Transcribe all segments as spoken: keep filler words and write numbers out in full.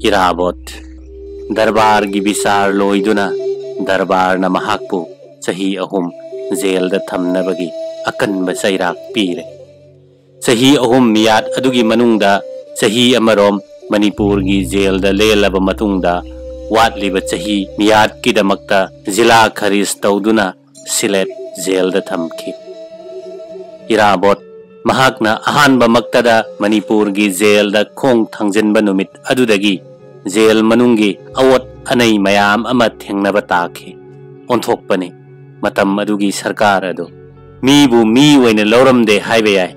ꯏꯔꯥꯕꯣꯠ꯫ ꯗꯔꯕꯥꯔꯒꯤ ꯕꯤꯆꯥꯔ ꯂꯣꯏꯗꯨꯅ ꯗꯔꯕꯥꯔꯅ ꯃꯍꯥꯛꯄꯨ ꯆꯍꯤ ꯑꯍꯨꯝ ꯖꯦꯜꯗ ꯊꯝꯅꯕꯒꯤ ꯑꯀꯟꯕ ꯆꯩꯔꯥꯛ ꯄꯤꯔꯦ꯫ ꯆꯍꯤ ꯑꯍꯨꯝ ꯃꯤꯌꯥꯠ ꯑꯗꯨꯒꯤ ꯃꯅꯨꯡꯗ ꯆꯍꯤ ꯑꯃꯔꯣꯝ ꯃꯅꯤꯄꯨꯔꯒꯤ ꯖꯦꯜꯗ ꯂꯦꯜꯂꯕ ꯃꯇꯨꯡꯗ, ꯋꯥꯠꯂꯤꯕ ꯆꯍꯤ ꯃꯤꯌꯥꯠꯀꯤꯗꯃꯛꯇ ꯖꯤꯂꯥ ꯈꯔꯤꯖ ꯇꯧꯗꯨꯅ ꯁꯤꯂꯦꯠ ꯖꯦꯜꯗ ꯊꯝꯈꯤ꯫ ꯏꯔꯥꯕꯣꯠ ꯃꯍꯥꯛꯅ ꯑꯍꯥꯟꯕꯃꯛꯇꯗ ꯃꯅꯤꯄꯨꯔꯒꯤ ꯖꯦꯜꯗ ꯈꯣꯡ ꯊꯥꯡꯖꯤꯟꯕ ꯅꯨꯃꯤꯠ ꯑꯗꯨꯗꯒꯤ ꯖꯦꯜ ꯃꯅꯨꯡꯒꯤ ꯑꯑꯣꯠ ꯑꯅꯩ ꯃꯌꯥꯝ ꯑꯃ ꯊꯦꯡꯅꯕ ꯇꯥꯈꯤ꯫ ꯑꯣꯟꯊꯣꯛꯄꯅꯤ ꯃꯇꯝ ꯑꯗꯨꯒꯤ ꯁꯔꯀꯥꯔ ꯑꯗꯨ꯫ ꯃꯤꯕꯨ ꯃꯤ ꯑꯣꯏꯅ ꯂꯧꯔꯝꯗꯦ ꯍꯥꯏꯕ ꯌꯥꯏ꯫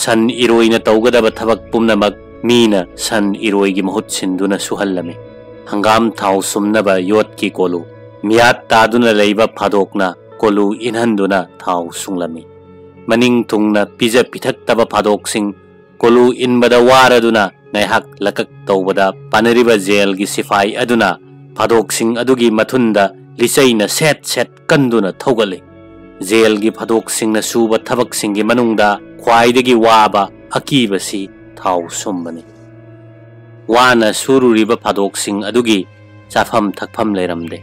ꯁꯟ ꯏꯔꯣꯏꯅ ꯇꯧꯒꯗꯕ ꯊꯕꯛ ꯄꯨꯝꯅꯃꯛ ꯃꯤꯅ ꯁꯟ ꯏꯔꯣꯏꯒꯤ ꯃꯍꯨꯠ ꯁꯤꯟꯗꯨꯅ ꯁꯨꯍꯜꯂꯝꯃꯤ꯫ ꯍꯪꯒꯥꯝ ꯊꯥꯎ ꯁꯨꯝꯅꯕ ꯌꯣꯠꯀꯤ ꯀꯣꯂꯨ, ꯃꯤꯌꯥꯠ ꯇꯥꯗꯨꯅ ꯂꯩꯕ ꯐꯥꯗꯣꯛꯅ ꯀꯣꯂꯨ ꯏꯟꯍꯟꯗꯨꯅ ꯊꯥꯎ ꯁꯨꯡꯂꯝꯃꯤ꯫ ꯃꯅꯤꯡ ꯊꯨꯡꯅ ꯄꯤꯖ ꯄꯤꯊꯛꯇꯕ ꯐꯥꯗꯣꯛꯁꯤꯡ ꯀꯣꯂꯨ ꯏꯟꯕꯗ ꯋꯥꯔꯗꯨꯅ ꯉꯥꯏꯍꯥꯛ ꯂꯀꯛ ꯇꯧꯕꯗ ꯄꯥꯅꯔꯤꯕ ꯖꯦꯜꯒꯤ ꯁꯤꯐꯥꯏ ꯑꯗꯨꯅ ꯐꯥꯗꯣꯛꯁꯤꯡ ꯑꯗꯨꯒꯤ ꯃꯊꯨꯟꯗ ꯂꯤꯆꯩꯅ ꯁꯦꯠ ꯁꯦꯠ ꯀꯟꯗꯨꯅ ꯊꯧꯒꯠꯂꯤ꯫ ꯖꯦꯜꯒꯤ ꯐꯥꯗꯣꯛꯁꯤꯡꯅ ꯁꯨꯕ ꯊꯕꯛꯁꯤꯡꯒꯤ ꯃꯅꯨꯡꯗ ꯈ꯭ꯋꯥꯏꯗꯒꯤ ꯋꯥꯕ ꯑꯀꯤꯕꯁꯤ ꯊꯥꯎ ꯁꯨꯝꯕꯅꯤ꯫ ꯋꯥꯅ ꯁꯨꯔꯨꯔꯤꯕ ꯐꯥꯗꯣꯛꯁꯤꯡ ꯑꯗꯨꯒꯤ ꯆꯥꯐꯝ ꯊꯛꯐꯝ ꯂꯩꯔꯝꯗꯦ꯫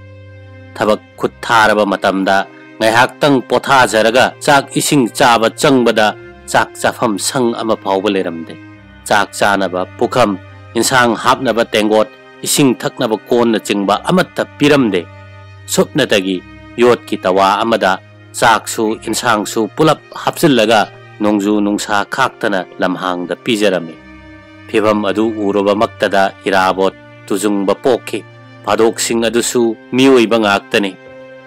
ꯊꯕꯛ ꯈꯨꯠ ꯊꯥꯔꯕ ꯃꯇꯝꯗ ꯉꯥꯏꯍꯥꯛꯇꯪ ꯄꯣꯊꯥꯖꯔꯒ ꯆꯥꯛ ꯏꯁꯤꯡ ꯆꯥꯕ ꯆꯪꯕꯗ ꯆꯥꯛ ꯆꯥꯐꯝ ꯁꯪ ꯑꯃ ꯐꯥꯎꯕ ꯂꯩꯔꯝꯗꯦ꯫ ꯆꯥꯛ ꯆꯥꯅꯕ ꯄꯨꯈꯝ, ꯏꯟꯁꯥꯡ ꯍꯥꯞꯅꯕ ꯇꯦꯡꯒꯣꯠ, ꯏꯁꯤꯡ ꯊꯛꯅꯕ ꯀꯣꯟꯅꯆꯤꯡꯕ ꯑꯃꯠꯇ ꯄꯤꯔꯝꯗꯦ꯫ ꯁꯨꯞꯅꯇꯒꯤ ꯌꯣꯠꯀꯤ ꯇꯋꯥ ꯑꯃꯗ ꯆꯥꯛꯁꯨ ꯏꯟꯁꯥꯡꯁꯨ ꯄꯨꯂꯞ ꯍꯥꯞꯆꯤꯜꯂꯒ ꯅꯣꯡꯖꯨ ꯅꯨꯡꯁꯥ ꯈꯥꯛꯇꯅ ꯂꯝꯍꯥꯡꯗ ꯄꯤꯖꯔꯝꯃꯤ꯫ ꯐꯤꯚꯝ ꯑꯗꯨ ꯎꯔꯨꯕꯃꯛꯇꯗ ꯏꯔꯥꯕꯣꯠ ꯇꯨꯖꯨꯡꯕ ꯄꯣꯛꯈꯤ꯫ ꯐꯥꯗꯣꯛꯁꯤꯡ ꯑꯗꯨꯁꯨ ꯃꯤꯑꯣꯏꯕ ꯉꯥꯛꯇꯅꯤ꯫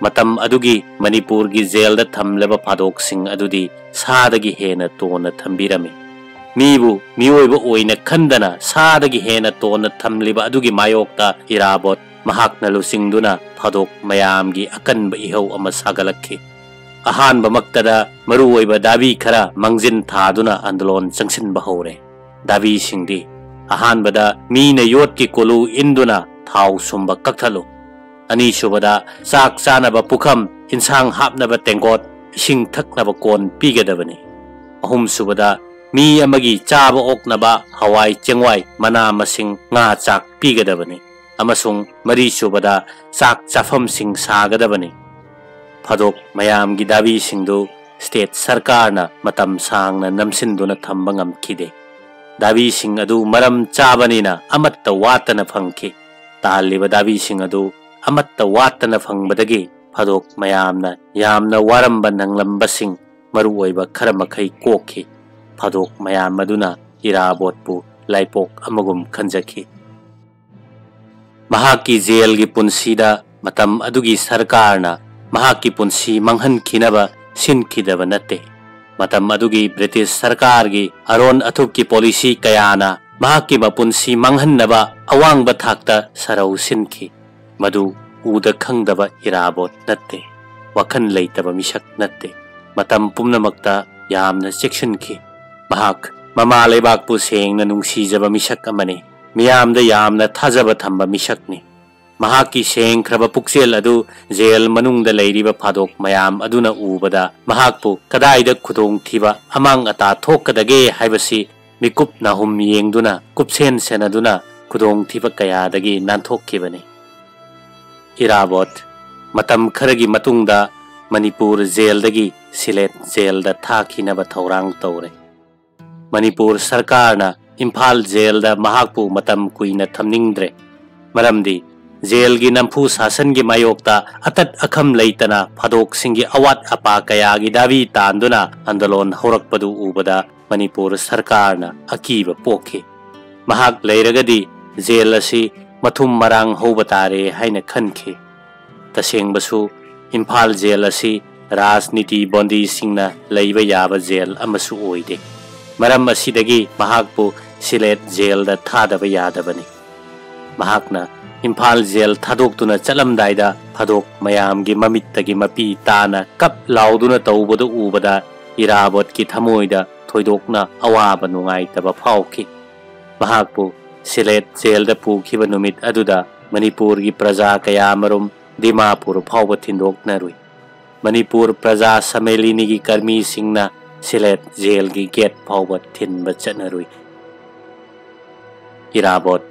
ꯃꯇꯝ ꯑꯗꯨꯒꯤ ꯃꯅꯤꯄꯨꯔꯒꯤ ꯖꯦꯜꯗ ꯊꯝꯂꯕ ꯐꯥꯗꯣꯛꯁꯤꯡ ꯑꯗꯨꯗꯤ ꯁꯥꯗꯒꯤ ꯍꯦꯟꯅ ꯇꯣꯟꯅ ꯊꯝꯕꯤꯔꯝꯃꯤ꯫ ꯃꯤꯕꯨ ꯃꯤꯑꯣꯏꯕ ꯑꯣꯏꯅ ꯈꯟꯗꯅ ꯁꯥꯗꯒꯤ ꯍꯦꯟꯅ ꯇꯣꯟꯅ ꯊꯝꯂꯤꯕ ꯑꯗꯨꯒꯤ ꯃꯥꯌꯣꯛꯇ ꯏꯔꯥꯕꯣꯠ ꯃꯍꯥꯛꯅ ꯂꯨꯆꯤꯡꯗꯨꯅ ꯐꯥꯗꯣꯛ ꯃꯌꯥꯝꯒꯤ ꯑꯀꯟꯕ ꯏꯍꯧ ꯑꯃ ꯁꯥꯒꯠꯂꯛꯈꯤ꯫ ꯑꯍꯥꯟꯕꯃꯛꯇꯗ ꯃꯔꯨꯑꯣꯏꯕ ꯗꯥꯕꯤ ꯈꯔ ꯃꯥꯡꯖꯤꯟ ꯊꯥꯗꯨꯅ ꯑꯟꯗꯂꯣꯟ ꯆꯪꯁꯤꯟꯕ ꯍꯧꯔꯦ꯫ ꯗꯥꯕꯤꯁꯤꯡꯗꯤ, ꯑꯍꯥꯟꯕꯗ ꯃꯤꯅ ꯌꯣꯠꯀꯤ ꯀꯣꯂꯨ ꯏꯟꯗꯨꯅ ꯊꯥꯎ ꯁꯨꯝꯕ ꯀꯛꯊꯠꯂꯨ꯫ ꯑꯅꯤꯁꯨꯕꯗ ꯆꯥꯛ ꯆꯥꯅꯕ ꯄꯨꯈꯝ, ꯏꯟꯁꯥꯡ ꯍꯥꯞꯅꯕ ꯇꯦꯡꯀꯣꯠ, ꯏꯁꯤꯡ ꯊꯛꯅꯕ ꯀꯣꯟ ꯄꯤꯒꯗꯕꯅꯤ꯫ ꯑꯍꯨꯝꯁꯨꯕꯗ ꯃꯤ ꯑꯃꯒꯤ ꯆꯥꯕ ꯑꯣꯛꯅꯕ ꯍꯋꯥꯏ ꯆꯦꯡꯋꯥꯏ, ꯃꯅꯥ ꯃꯁꯤꯡ, ꯉꯥ ꯆꯥꯛ ꯄꯤꯒꯗꯕꯅꯤ ꯑꯃꯁꯨꯡ ꯃꯔꯤꯁꯨꯕꯗ ꯆꯥꯛ ꯆꯥꯐꯝꯁꯤꯡ ꯁꯥꯒꯗꯕꯅꯤ꯫ ꯐꯥꯗꯣꯛ ꯃꯌꯥꯝꯒꯤ ꯗꯥꯕꯤꯁꯤꯡꯗꯨ ꯁ꯭ꯇꯦꯠ ꯁꯔꯀꯥꯔꯅ ꯃꯇꯝ ꯁꯥꯡꯅ ꯅꯝꯁꯤꯟꯗꯨꯅ ꯊꯝꯕ ꯉꯝꯈꯤꯗꯦ꯫ ꯗꯥꯕꯤꯁꯤꯡ ꯑꯗꯨ ꯃꯔꯝ ꯆꯥꯕꯅꯤꯅ ꯑꯃꯠꯇ ꯋꯥꯠꯇꯅ ꯐꯪꯈꯤ꯫ ꯇꯥꯍꯜꯂꯤꯕ ꯗꯥꯕꯤꯁꯤꯡ ꯑꯗꯨ ꯑꯃꯠꯇ ꯋꯥꯠꯇꯅ ꯐꯪꯕꯗꯒꯤ ꯐꯥꯗꯣꯛ ꯃꯌꯥꯝꯅ ꯌꯥꯝꯅ ꯋꯥꯔꯝꯕ ꯅꯪꯂꯝꯕꯁꯤꯡ ꯃꯔꯨꯑꯣꯏꯕ ꯈꯔ ꯃꯈꯩ ꯀꯣꯛꯈꯤ꯫ ꯐꯥꯗꯣꯛ ꯃꯌꯥꯝ ꯑꯗꯨꯅ ꯏꯔꯥꯕꯣꯠꯄꯨ ꯂꯥꯏꯄꯣꯛ ꯑꯃꯒꯨꯝ ꯈꯟꯖꯈꯤ꯫ ꯃꯍꯥꯛꯀꯤ ꯖꯦꯜꯒꯤ ꯄꯨꯟꯁꯤꯗ ꯃꯇꯝ ꯑꯗꯨꯒꯤ ꯁꯔꯀꯥꯔꯅ ꯃꯍꯥꯛꯀꯤ ꯄꯨꯟꯁꯤ ꯃꯥꯡꯍꯟꯈꯤꯅꯕ ꯁꯤꯟꯈꯤꯗꯕ ꯅꯠꯇꯦ꯫ ꯃꯇꯝ ꯑꯗꯨꯒꯤ ꯕ꯭ꯔꯤꯇꯤꯁ ꯁꯔꯀꯥꯔꯒꯤ ꯑꯔꯣꯟ ꯑꯊꯨꯞꯀꯤ ꯄꯣꯂꯤꯁꯤ ꯀꯌꯥꯅ ꯃꯍꯥꯛꯀꯤ ꯃꯄꯨꯟꯁꯤ ꯃꯥꯡꯍꯟꯅꯕ ꯑꯋꯥꯡꯕ ꯊꯥꯛꯇ ꯁꯔꯧ ꯁꯤꯟꯈꯤ꯫ ꯃꯗꯨ ꯎꯗ ꯈꯪꯗꯕ ꯏꯔꯥꯕꯣꯠ ꯅꯠꯇꯦ, ꯋꯥꯈꯜ ꯂꯩꯇꯕ ꯃꯤꯁꯛ ꯅꯠꯇꯦ꯫ ꯃꯇꯝ ꯄꯨꯝꯅꯃꯛꯇ ꯌꯥꯝꯅ ꯆꯦꯛꯁꯤꯟꯈꯤ꯫ ꯃꯍꯥꯛ ꯃꯃꯥ ꯂꯩꯕꯥꯛꯄꯨ ꯁꯦꯡꯅ ꯅꯨꯡꯁꯤꯖꯕ ꯃꯤꯁꯛ ꯑꯃꯅꯤ꯫ ꯃꯤꯌꯥꯝꯗ ꯌꯥꯝꯅ ꯊꯥꯖꯕ ꯊꯝꯕ ꯃꯤꯁꯛꯅꯤ꯫ ꯃꯍꯥꯛꯀꯤ ꯁꯦꯡꯈ꯭ꯔꯕ ꯄꯨꯛꯆꯦꯜ ꯑꯗꯨ ꯖꯦꯜ ꯃꯅꯨꯡꯗ ꯂꯩꯔꯤꯕ ꯐꯥꯗꯣꯛ ꯃꯌꯥꯝ ꯑꯗꯨꯅ ꯎꯕꯗ ꯃꯍꯥꯛꯄꯨ ꯀꯗꯥꯏꯗ ꯈꯨꯗꯣꯡꯊꯤꯕ ꯑꯃꯥꯡ ꯑꯇꯥ ꯊꯣꯛꯀꯗꯒꯦ ꯍꯥꯏꯕꯁꯤ ꯃꯤꯀꯨꯞ ꯅꯥꯍꯨꯝ ꯌꯦꯡꯗꯨꯅ, ꯀꯨꯞꯁꯦꯟ ꯁꯦꯟꯅꯗꯨꯅ ꯈꯨꯗꯣꯡꯊꯤꯕ ꯀꯌꯥꯗꯒꯤ ꯅꯥꯟꯊꯣꯛꯈꯤꯕꯅꯤ꯫ ꯏꯔꯥꯕꯣꯠ ꯃꯇꯝ ꯈꯔꯒꯤ ꯃꯇꯨꯡꯗ ꯃꯅꯤꯄꯨꯔ ꯖꯦꯜꯗꯒꯤ ꯁꯤꯂꯦꯠ ꯖꯦꯜꯗ ꯊꯥꯈꯤꯅꯕ ꯊꯧꯔꯥꯡ ꯇꯧꯔꯦ꯫ ꯃꯅꯤꯄꯨꯔ ꯁꯔꯀꯥꯔꯅ ꯏꯝꯐꯥꯜ ꯖꯦꯜꯗ ꯃꯍꯥꯛꯄꯨ ꯃꯇꯝ ꯀꯨꯏꯅ ꯊꯝꯅꯤꯡꯗ꯭ꯔꯦ꯫ ꯃꯔꯝꯗꯤ ꯖꯦꯜꯒꯤ ꯅꯝꯐꯨ ꯁꯥꯁꯟꯒꯤ ꯃꯥꯌꯣꯛꯇ ꯑꯇꯠ ꯑꯈꯝ ꯂꯩꯇꯅ ꯐꯥꯗꯣꯛꯁꯤꯡꯒꯤ ꯑꯋꯥꯠ ꯑꯄꯥ ꯀꯌꯥꯒꯤ ꯗꯥꯕꯤ ꯇꯥꯟꯗꯨꯅ ꯑꯟꯗꯣꯂꯣꯟ ꯍꯧꯔꯛꯄꯗꯨ ꯎꯕꯗ ꯃꯅꯤꯄꯨꯔ ꯁꯔꯀꯥꯔꯅ ꯑꯀꯤꯕ ꯄꯣꯛꯈꯤ꯫ ꯃꯍꯥꯛ ꯂꯩꯔꯒꯗꯤ ꯖꯦꯜ ꯑꯁꯤ ꯃꯊꯨꯝ ꯃꯔꯥꯡ ꯍꯧꯕ ꯇꯥꯔꯦ ꯍꯥꯏꯅ ꯈꯟꯈꯤ꯫ ꯇꯁꯦꯡꯕꯁꯨ ꯏꯝꯐꯥꯜ ꯖꯦꯜ ꯑꯁꯤ ꯔꯥꯖꯅꯤꯇꯤ ꯕꯣꯟꯗꯤꯁꯤꯡꯅ ꯂꯩꯕ ꯌꯥꯕ ꯖꯦꯜ ꯑꯃꯁꯨ ꯑꯣꯏꯗꯦ꯫ ꯃꯔꯝ ꯑꯁꯤꯗꯒꯤ ꯃꯍꯥꯛꯄꯨ ꯁꯤꯂꯦꯠ ꯖꯦꯜꯗ ꯊꯥꯗꯕ ꯌꯥꯗꯕꯅꯤ꯫ ꯃꯍꯥꯛꯅ ꯏꯝꯐꯥꯜ ꯖꯦꯜ ꯊꯥꯗꯣꯛꯇꯨꯅ ꯆꯠꯂꯝꯗꯥꯏꯗ ꯐꯥꯗꯣꯛ ꯃꯌꯥꯝꯒꯤ ꯃꯃꯤꯠꯇꯒꯤ ꯃꯄꯤ ꯇꯥꯅ ꯀꯞ ꯂꯥꯎꯗꯨꯅ ꯇꯧꯕꯗꯨ ꯎꯕꯗ ꯏꯔꯥꯕꯣꯠꯀꯤ ꯊꯃꯣꯏꯗ ꯊꯣꯏꯗꯣꯛꯅ ꯑꯋꯥꯕ ꯅꯨꯡꯉꯥꯏꯇꯕ ꯐꯥꯎꯈꯤ꯫ ꯃꯍꯥꯛꯄꯨ ꯁꯤꯂꯦꯠ ꯖꯦꯜꯗ ꯄꯨꯈꯤꯕ ꯅꯨꯃꯤꯠ ꯑꯗꯨꯗ ꯃꯅꯤꯄꯨꯔꯒꯤ ꯄ꯭ꯔꯖꯥ ꯀꯌꯥꯃꯔꯨꯝ ꯗꯤꯃꯥꯄꯨꯔ ꯐꯥꯎꯕ ꯊꯤꯟꯗꯣꯛꯅꯔꯨꯏ꯫ ꯃꯅꯤꯄꯨꯔ ꯄ꯭ꯔꯖꯥ ꯁꯃꯦꯂꯤꯅꯤꯒꯤ ꯀꯔꯃꯤꯁꯤꯡꯅ ꯁꯤꯂꯦꯠ ꯖꯦꯜꯒꯤ ꯒꯦꯠ ꯐꯥꯎꯕ ꯊꯤꯟꯕ ꯆꯠꯅꯔꯨꯏ꯫ ꯏꯔꯥꯕꯣꯠ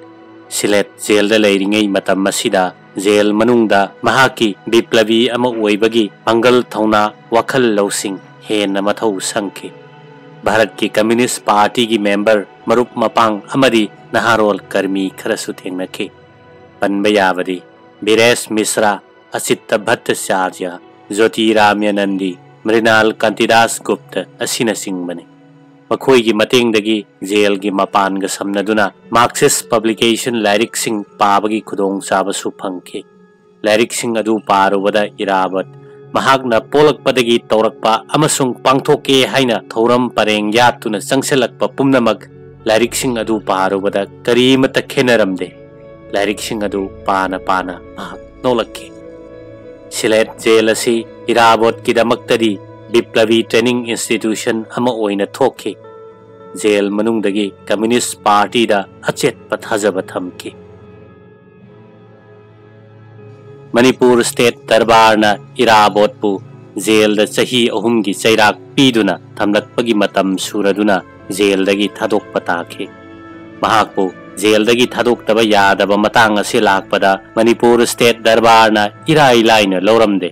ꯁꯤꯂꯦꯠ ꯖꯦꯜꯗ ꯂꯩꯔꯤꯉꯩ ꯃꯇꯝ ꯑꯁꯤꯗ ꯖꯦꯜ ꯃꯅꯨꯡꯗ ꯃꯍꯥꯛꯀꯤ ꯕꯤꯄ꯭ꯂꯕꯤ ꯑꯃ ꯑꯣꯏꯕꯒꯤ ꯄꯥꯡꯒꯜ ꯊꯧꯅꯥ, ꯋꯥꯈꯜ ꯂꯧꯁꯤꯡ ꯍꯦꯟꯅ ꯃꯊꯧ ꯁꯪꯈꯤ꯫ ꯚꯥꯔꯠꯀꯤ ꯀꯝꯌꯨꯅꯤꯁ ꯄꯥꯔꯇꯤꯒꯤ ꯃꯦꯝꯕꯔ, ꯃꯔꯨꯞ ꯃꯄꯥꯡ ꯑꯃꯗꯤ ꯅꯍꯥꯔꯣꯜ ꯀꯔꯃꯤ ꯈꯔꯁꯨ ꯊꯦꯡꯅꯈꯤ꯫ ꯄꯟꯕ ꯌꯥꯕꯗꯤ ꯕꯤꯔꯦꯁ ꯃꯤꯁ꯭ꯔꯥ, ꯑꯆꯤꯠꯇ ꯚꯠꯇꯆꯥꯔꯌ, ꯖꯣꯇꯤ ꯔꯥꯝꯌꯥꯅꯟꯗꯤ, ꯃ꯭ꯔꯤꯅꯥꯜ ꯀꯥꯟꯇꯤꯗꯥꯁ ꯒꯨꯞꯇ ꯑꯁꯤꯅꯆꯤꯡꯕꯅꯤ꯫ ꯃꯈꯣꯏꯒꯤ ꯃꯇꯦꯡꯗꯒꯤ ꯖꯦꯜꯒꯤ ꯃꯄꯥꯟꯒ ꯁꯝꯅꯗꯨꯅ ꯃꯥꯔꯛꯁꯤꯁ ꯄꯕ꯭ꯂꯤꯀꯦꯁꯟ ꯂꯥꯏꯔꯤꯛꯁꯤꯡ ꯄꯥꯕꯒꯤ ꯈꯨꯗꯣꯡꯆꯥꯕꯁꯨ ꯐꯪꯈꯤ꯫ ꯂꯥꯏꯔꯤꯛꯁꯤꯡ ꯑꯗꯨ ꯄꯥꯔꯨꯕꯗ ꯏꯔꯥꯕꯠ ꯃꯍꯥꯛꯅ ꯄꯣꯛꯂꯛꯄꯗꯒꯤ ꯇꯧꯔꯛꯄ ꯑꯃꯁꯨꯡ ꯄꯥꯡꯊꯣꯛꯀꯦ ꯍꯥꯏꯅ ꯊꯧꯔꯝ ꯄꯔꯦꯡ ꯌꯥꯠꯇꯨꯅ ꯆꯪꯁꯤꯜꯂꯛꯄ ꯄꯨꯝꯅꯃꯛ ꯂꯥꯏꯔꯤꯛꯁꯤꯡ ꯑꯗꯨ ꯄꯥꯔꯨꯕꯗ ꯀꯔꯤꯃꯠꯇ ꯈꯦꯠꯅꯔꯝꯗꯦ꯫ ꯂꯥꯏꯔꯤꯛꯁꯤꯡ ꯑꯗꯨ ꯄꯥꯅ ꯄꯥꯅ ꯃꯍꯥꯛ ꯅꯣꯛꯂꯛꯈꯤ꯫ ꯁꯤꯂꯦꯠ ꯖꯦꯜ ꯑꯁꯤ ꯏꯔꯥꯕꯣꯠꯀꯤꯗꯃꯛꯇꯗꯤ ꯕꯤꯄ꯭ꯂꯕꯤ ꯇ꯭ꯔꯦꯅꯤꯡ ꯏꯟꯁꯇꯤꯇ꯭ꯌꯨꯁꯟ ꯑꯃ ꯑꯣꯏꯅ ꯊꯣꯛꯈꯤ꯫ ꯖꯦꯜ ꯃꯅꯨꯡꯗꯒꯤ ꯀꯝꯌꯨꯅꯤꯁ ꯄꯥꯔꯇꯤꯗ ꯑꯆꯦꯠꯄ ꯊꯥꯖꯕ ꯊꯝꯈꯤ꯫ ꯃꯅꯤꯄꯨꯔ ꯁ꯭ꯇꯦꯠ ꯗꯔꯕꯥꯔꯅ ꯏꯔꯥꯕꯣꯠꯄꯨ ꯖꯦꯜꯗ ꯆꯍꯤ ꯑꯍꯨꯝꯒꯤ ꯆꯩꯔꯥꯛ ꯄꯤꯗꯨꯅ ꯊꯝꯂꯛꯄꯒꯤ ꯃꯇꯝ ꯁꯨꯔꯗꯨꯅ ꯖꯦꯜꯗꯒꯤ ꯊꯥꯗꯣꯛꯄ ꯇꯥꯈꯤ꯫ ꯃꯍꯥꯛꯄꯨ ꯖꯦꯜꯗꯒꯤ ꯊꯥꯗꯣꯛꯇꯕ ꯌꯥꯗꯕ ꯃꯇꯥꯡ ꯑꯁꯤ ꯂꯥꯛꯄꯗ ꯃꯅꯤꯄꯨꯔ ꯁ꯭ꯇꯦꯠ ꯗꯔꯕꯥꯔꯅ ꯏꯔꯥꯏ ꯂꯥꯏꯅ ꯂꯧꯔꯝꯗꯦ꯫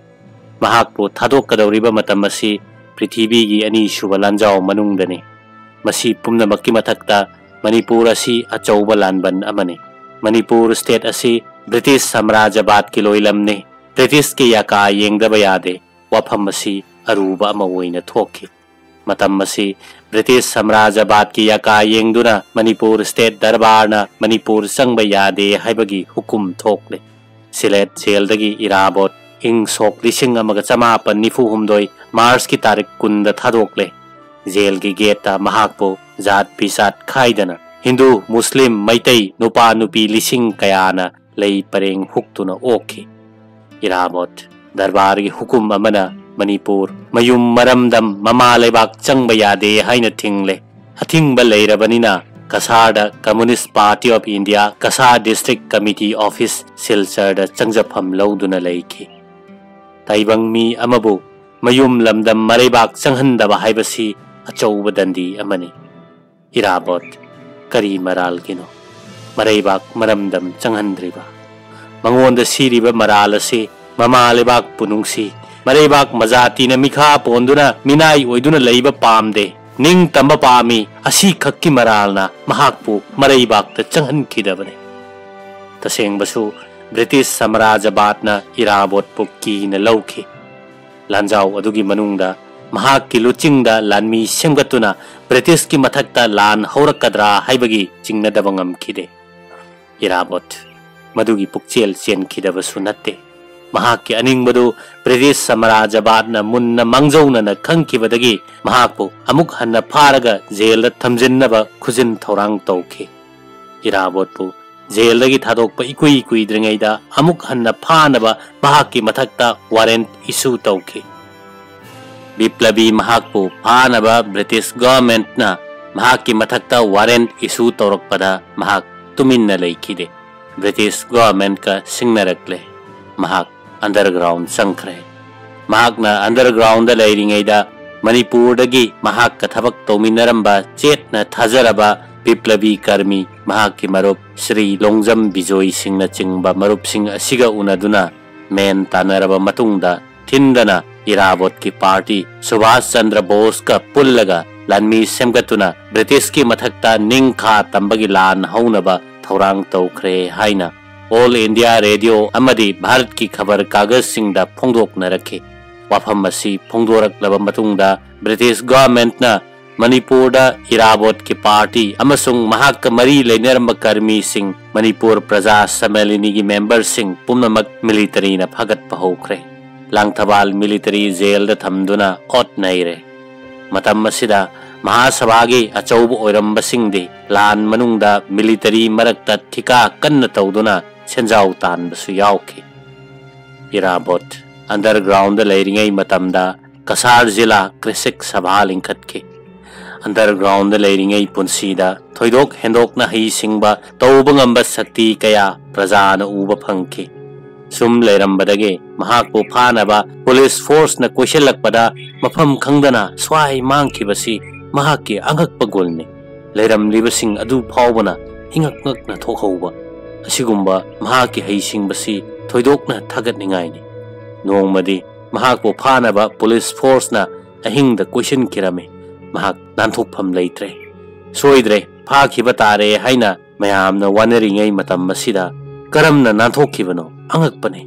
ꯃꯍꯥꯛꯄꯨ ꯊꯥꯗꯣꯛꯀꯗꯧꯔꯤꯕ ꯃꯇꯝ ꯑꯁꯤ ꯄ꯭ꯔꯤꯊꯤꯕꯤꯒꯤ ꯑꯅꯤꯁꯨꯕ ꯂꯥꯟꯖꯥꯎ ꯃꯅꯨꯡꯗꯅꯤ꯫ ꯃꯁꯤ ꯄꯨꯝꯅꯃꯛꯀꯤ ꯃꯊꯛꯇ ꯃꯅꯤꯄꯨꯔ ꯑꯁꯤ ꯑꯆꯧꯕ ꯂꯥꯟꯕꯟ ꯑꯃꯅꯤ꯫ ꯃꯅꯤꯄꯨꯔ ꯁ꯭ꯇꯦꯠ ꯑꯁꯤ ꯕ꯭ꯔꯤꯇꯤꯁ ꯁꯥꯝꯔꯥꯖ꯭ꯌꯕꯥꯗꯀꯤ ꯂꯣꯏꯂꯝꯅꯤ꯫ ꯕ꯭ꯔꯤꯇꯤꯁꯀꯤ ꯌꯥꯀꯥ ꯌꯦꯡꯗꯕ ꯌꯥꯗꯦ꯫ ꯋꯥꯐꯝ ꯑꯁꯤ ꯑꯔꯨꯕ ꯑꯃ ꯑꯣꯏꯅ ꯊꯣꯛꯈꯤ꯫ ꯃꯇꯝ ꯑꯁꯤ ꯕ꯭ꯔꯤꯇꯤꯁ ꯁꯥꯝꯔꯥꯖ꯭ꯌꯕꯥꯗꯀꯤ ꯌꯥꯀꯥ ꯌꯦꯡꯗꯨꯅ ꯃꯅꯤꯄꯨꯔ ꯁ꯭ꯇꯦꯠ ꯗꯔꯕꯥꯔꯅ ꯃꯅꯤꯄꯨꯔ ꯆꯪꯕ ꯌꯥꯗꯦ ꯍꯥꯏꯕꯒꯤ ꯍꯨꯀꯨꯝ ꯊꯣꯛꯂꯦ꯫ ꯁꯤꯂꯦꯠ ꯖꯦꯜꯗꯒꯤ ꯏꯔꯥꯕꯣꯠ ꯏꯪ ꯁꯣꯛ ꯂꯤꯁꯤꯡ ꯑꯃꯒ ꯆꯃꯥꯄꯟ ꯅꯤꯐꯨ ꯍꯨꯝꯗꯣꯏ ꯃꯥꯔꯆꯀꯤ ꯇꯥꯔꯤꯛ ꯀꯨꯟꯗ ꯊꯥꯗꯣꯛꯂꯦ꯫ ꯖꯦꯜꯒꯤ ꯒꯦꯠꯇ ꯃꯍꯥꯛꯄꯨ ꯖꯥꯠ ꯕꯤꯖꯥꯠ ꯈꯥꯏꯗꯅ ꯍꯤꯟꯗꯨ, ꯃꯨꯁꯂꯤꯝ, ꯃꯩꯇꯩ ꯅꯨꯄꯥ ꯅꯨꯄꯤ ꯂꯤꯁꯤꯡ ꯀꯌꯥꯅ ꯂꯩ ꯄꯔꯦꯡ ꯍꯨꯛꯇꯨꯅ ꯑꯣꯛꯈꯤ꯫ ꯏꯔꯥꯕꯣꯠ ꯗꯔꯕꯥꯔꯒꯤ ꯍꯨꯀꯨꯝ ꯑꯃꯅ ꯃꯅꯤꯄꯨꯔ ꯃꯌꯨꯝ ꯃꯔꯝꯗꯝ ꯃꯃꯥ ꯂꯩꯕꯥꯛ ꯆꯪꯕ ꯌꯥꯗꯦ ꯍꯥꯏꯅ ꯊꯤꯡꯂꯦ꯫ ꯑꯊꯤꯡꯕ ꯂꯩꯔꯕꯅꯤꯅ ꯀꯁꯥꯔꯗ communist party of India Cachar district committee office ꯁꯤꯜꯆꯔꯗ ꯆꯪꯖꯐꯝ ꯂꯧꯗꯨꯅ ꯂꯩꯈꯤ꯫ ꯇꯥꯏꯕꯪ ꯃꯤ ꯑꯃꯕꯨ ꯃꯌꯨꯝ ꯂꯝꯗꯝ ꯃꯔꯩꯕꯥꯛ ꯆꯪꯍꯟꯗꯕ ꯍꯥꯏꯕꯁꯤ ꯑꯆꯧꯕ ꯗꯟꯗꯤ ꯑꯃꯅꯤ꯫ ꯏꯔꯥꯕꯣꯠ ꯀꯔꯤ ꯃꯔꯥꯜꯒꯤꯅꯣ ꯃꯔꯩꯕꯥꯛ ꯃꯔꯝꯗꯝ ꯆꯪꯍꯟꯗ꯭ꯔꯤꯕ? ꯃꯉꯣꯟꯗ ꯁꯤꯔꯤꯕ ꯃꯔꯥꯜ ꯑꯁꯤ ꯃꯃꯥ ꯂꯩꯕꯥꯛꯄꯨ ꯅꯨꯡꯁꯤ, ꯃꯔꯩꯕꯥꯛ ꯃꯖꯥꯇꯤꯅ ꯃꯤꯈꯥ ꯄꯣꯟꯗꯨꯅ ꯃꯤꯅꯥꯏ ꯑꯣꯏꯗꯨꯅ ꯂꯩꯕ ꯄꯥꯝꯗꯦ, ꯅꯤꯡꯇꯝꯕ ꯄꯥꯝꯃꯤ, ꯑꯁꯤꯈꯛꯀꯤ ꯃꯔꯥꯜꯅ ꯃꯍꯥꯛꯄꯨ ꯃꯔꯩꯕꯥꯛꯇ ꯆꯪꯍꯟꯈꯤꯗꯕꯅꯤ꯫ ꯇꯁꯦꯡꯕꯁꯨ ꯕ꯭ꯔꯤꯇꯤꯁ ꯁꯥꯝꯔꯥꯖ꯭ꯌꯕꯥꯗꯅ ꯏꯔꯥꯕꯣꯠꯄꯨ ꯀꯤꯅ ꯂꯧꯈꯤ꯫ ꯂꯥꯟꯖꯥꯎ ꯑꯗꯨꯒꯤ ꯃꯅꯨꯡꯗ ꯃꯍꯥꯛꯀꯤ ꯂꯨꯆꯤꯡꯗ ꯂꯥꯟꯃꯤ ꯁꯦꯝꯒꯠꯇꯨꯅ ꯕ꯭ꯔꯤꯇꯤꯁꯀꯤ ꯃꯊꯛꯇ ꯂꯥꯟ ꯍꯧꯔꯛꯀꯗ꯭ꯔꯥ ꯍꯥꯏꯕꯒꯤ ꯆꯤꯡꯅꯗꯕ ꯉꯝꯈꯤꯗꯦ꯫ ꯏꯔꯥꯕꯣꯠ ꯃꯗꯨꯒꯤ ꯄꯨꯛꯆꯦꯜ ꯆꯦꯟꯈꯤꯗꯕꯁꯨ ꯅꯠꯇꯦ꯫ ꯃꯍꯥꯛꯀꯤ ꯑꯅꯤꯡꯕꯗꯨ ꯕ꯭ꯔꯤꯇꯤꯁ ꯁꯥꯝꯔꯥꯖ꯭ꯌꯕꯥꯗꯅ ꯃꯨꯟꯅ ꯃꯥꯡꯖꯧꯅꯅ ꯈꯪꯈꯤꯕꯗꯒꯤ ꯃꯍꯥꯛꯄꯨ ꯑꯃꯨꯛ ꯍꯟꯅ ꯐꯥꯔꯒ ꯖꯦꯜꯗ ꯊꯝꯖꯤꯟꯅꯕ ꯈꯨꯖꯤꯟ ꯊꯧꯔꯥꯡ ꯇꯧꯈꯤ꯫ ꯏꯔꯥꯕꯣꯠꯄꯨ ꯖꯦꯜꯗꯒꯤ ꯊꯥꯗꯣꯛꯄ ꯏꯀꯨꯏ ꯀꯨꯏꯗ꯭ꯔꯤꯉꯩꯗ ꯑꯃꯨꯛ ꯍꯟꯅ ꯐꯥꯅꯕ ꯃꯍꯥꯛꯀꯤ ꯃꯊꯛꯇ ꯋꯥꯔꯦꯟꯠ ꯏꯁꯨ ꯇꯧꯈꯤ꯫ ꯕꯤꯄ꯭ꯂꯕꯤ ꯃꯍꯥꯛꯄꯨ ꯐꯥꯅꯕ ꯕ꯭ꯔꯤꯇꯤꯁ ꯒꯚꯔꯟꯃꯦꯟꯠꯅ ꯃꯍꯥꯛꯀꯤ ꯃꯊꯛꯇ ꯋꯥꯔꯦꯟꯠ ꯏꯁꯨ ꯇꯧꯔꯛꯄꯗ ꯃꯍꯥꯛ ꯇꯨꯃꯤꯟꯅ ꯂꯩꯈꯤꯗꯦ꯫ ꯕ꯭ꯔꯤꯇꯤꯁ ꯒꯚꯔꯟꯃꯦꯟꯠꯀ ꯁꯤꯡꯅꯔꯛꯂꯦ꯫ ꯃꯍꯥꯛ ꯑꯟꯗꯔꯒ꯭ꯔꯥꯎꯟ ꯆꯪꯈ꯭ꯔꯦ꯫ ꯃꯍꯥꯛꯅ ꯑꯟꯗꯔꯒ꯭ꯔꯥꯎꯟꯗ ꯂꯩꯔꯤꯉꯩꯗ ꯃꯅꯤꯄꯨꯔꯗꯒꯤ ꯃꯍꯥꯛꯀ ꯊꯕꯛ ꯇꯧꯃꯤꯟꯅꯔꯝꯕ ꯆꯦꯠꯅ ꯊꯥꯖꯔꯕ ꯕꯤꯄ꯭ꯂꯕꯤ ꯀꯔꯃꯤ, ꯃꯍꯥꯛꯀꯤ ꯃꯔꯨꯞ ꯁ꯭ꯔꯤ ꯂꯣꯡꯖꯝ ꯕꯤꯖꯣꯏ ꯁꯤꯡꯅꯆꯤꯡꯕ ꯃꯔꯨꯞꯁꯤꯡ ꯑꯁꯤꯒ ꯎꯅꯗꯨꯅ ꯃꯦꯟ ꯇꯥꯟꯅꯔꯕ ꯃꯇꯨꯡꯗ ꯊꯤꯟꯗꯅ ꯏꯔꯥꯕꯣꯠꯀꯤ ꯄꯥꯔꯇꯤ ꯁꯨꯚꯥꯁ ꯆꯟꯗ꯭ꯔ ꯕꯣꯁꯀ ꯄꯨꯜꯂꯒ ꯂꯥꯟꯃꯤ ꯁꯦꯝꯒꯠꯇꯨꯅ ꯕ꯭ꯔꯤꯇꯤꯁꯀꯤ ꯃꯊꯛꯇ ꯅꯤꯡꯈꯥ ꯇꯝꯕꯒꯤ ꯂꯥꯟ ꯍꯧꯅꯕ ꯊꯧꯔꯥꯡ ꯇꯧꯈ꯭ꯔꯦ ꯍꯥꯏꯅ ꯑꯣꯜ ꯏꯟꯗꯤꯌꯥ ꯔꯦꯗꯤꯑꯣ ꯑꯃꯗꯤ ꯚꯥꯔꯠꯀꯤ ꯈꯕꯔ ꯀꯥꯒꯖꯁꯤꯡꯗ ꯐꯣꯡꯗꯣꯛꯅꯔꯛꯈꯤ꯫ ꯋꯥꯐꯝ ꯑꯁꯤ ꯐꯣꯡꯗꯣꯔꯛꯂꯕ ꯃꯇꯨꯡꯗ ꯕ꯭ꯔꯤꯇꯤꯁ ꯒꯚꯔꯟꯃꯦꯟꯠꯅ ꯃꯅꯤꯄꯨꯔꯗ ꯏꯔꯥꯕꯣꯠꯀꯤ ꯄꯥꯔꯇꯤ ꯑꯃꯁꯨꯡ ꯃꯍꯥꯛꯀ ꯃꯔꯤ ꯂꯩꯅꯔꯝꯕ ꯀꯔꯃꯤꯁꯤꯡ, ꯃꯅꯤꯄꯨꯔ ꯄ꯭ꯔꯖꯥ ꯁꯝꯃꯦꯂꯤꯅꯤꯒꯤ ꯃꯦꯝꯕꯔꯁꯤꯡ ꯄꯨꯝꯅꯃꯛ ꯃꯤꯂꯤꯇꯔꯤꯅ ꯐꯥꯒꯠꯄ ꯍꯧꯈ꯭ꯔꯦ꯫ ꯂꯥꯡꯊꯕꯥꯜ ꯃꯤꯂꯤꯇꯔꯤ ꯖꯦꯜꯗ ꯊꯝꯗꯨꯅ ꯑꯣꯠ ꯅꯩꯔꯦ꯫ ꯃꯇꯝ ꯑꯁꯤꯗ ꯃꯍꯥꯁꯚꯥꯒꯤ ꯑꯆꯧꯕ ꯑꯣꯏꯔꯝꯕꯁꯤꯡꯗꯤ ꯂꯥꯟ ꯃꯅꯨꯡꯗ ꯃꯤꯂꯤꯇꯔꯤ ꯃꯔꯛꯇ ꯊꯤꯀꯥ ꯀꯟꯅ ꯇꯧꯗꯨꯅ ꯁꯦꯟꯖꯥꯎ ꯇꯥꯟꯕꯁꯨ ꯌꯥꯎꯈꯤ꯫ ꯏꯔꯥꯕꯣꯠ ꯑꯟꯗꯔꯒ꯭ꯔꯥꯎꯟꯗ ꯂꯩꯔꯤꯉꯩ ꯃꯇꯝꯗ ꯀꯁꯥꯔ ꯖꯤꯂꯥ ꯀ꯭ꯔꯤꯁꯤꯛ ꯁꯚꯥ ꯂꯤꯡꯈꯠꯈꯤ꯫ ꯑꯟꯗꯔꯒ꯭ꯔꯥꯎꯟꯗ ꯂꯩꯔꯤꯉꯩ ꯄꯨꯟꯁꯤꯗ ꯊꯣꯏꯗꯣꯛ ꯍꯦꯟꯗꯣꯛꯅ ꯍꯩꯁꯤꯡꯕ, ꯇꯧꯕ ꯉꯝꯕ ꯁꯛꯇꯤ ꯀꯌꯥ ꯄ꯭ꯔꯖꯥꯅ ꯎꯕ ꯐꯪꯈꯤ꯫ ꯁꯨꯝ ꯂꯩꯔꯝꯕꯗꯒꯤ ꯃꯍꯥꯛꯄꯨ ꯐꯥꯅꯕ ꯄꯨꯂꯤꯁ ꯐꯣꯔꯁꯅ ꯀꯣꯏꯁꯤꯜꯂꯛꯄꯗ ꯃꯐꯝ ꯈꯪꯗꯅ ꯁ꯭ꯋꯥꯏ ꯃꯥꯡꯈꯤꯕꯁꯤ ꯃꯍꯥꯛꯀꯤ ꯑꯉꯛꯄ ꯒꯨꯜꯅꯤ꯫ ꯂꯩꯔꯝꯂꯤꯕꯁꯤꯡ ꯑꯗꯨ ꯐꯥꯎꯕꯅ ꯏꯉꯛ ꯉꯛꯅ ꯊꯣꯛꯍꯧꯕ ꯑꯁꯤꯒꯨꯝꯕ ꯃꯍꯥꯛꯀꯤ ꯍꯩꯁꯤꯡꯕꯁꯤ ꯊꯣꯏꯗꯣꯛꯅ ꯊꯥꯒꯠꯅꯤꯡꯉꯥꯏꯅꯤ꯫ ꯅꯣꯡꯃꯗꯤ ꯃꯍꯥꯛꯄꯨ ꯐꯥꯅꯕ ꯄꯨꯂꯤꯁ ꯐꯣꯔꯁꯅ ꯑꯍꯤꯡꯗ ꯀꯣꯏꯁꯤꯟꯈꯤꯔꯝꯃꯤ꯫ ꯃꯍꯥꯛ ꯅꯥꯟꯊꯣꯛꯐꯝ ꯂꯩꯇ꯭ꯔꯦ꯫ ꯁꯣꯏꯗ꯭ꯔꯦ, ꯐꯥꯈꯤꯕ ꯇꯥꯔꯦ ꯍꯥꯏꯅ ꯃꯌꯥꯝꯅ ꯋꯥꯅꯔꯤꯉꯩ ꯃꯇꯝ ꯑꯁꯤꯗ ꯀꯔꯝꯅ ꯅꯥꯟꯊꯣꯛꯈꯤꯕꯅꯣ? ꯑꯉꯛꯄꯅꯤ꯫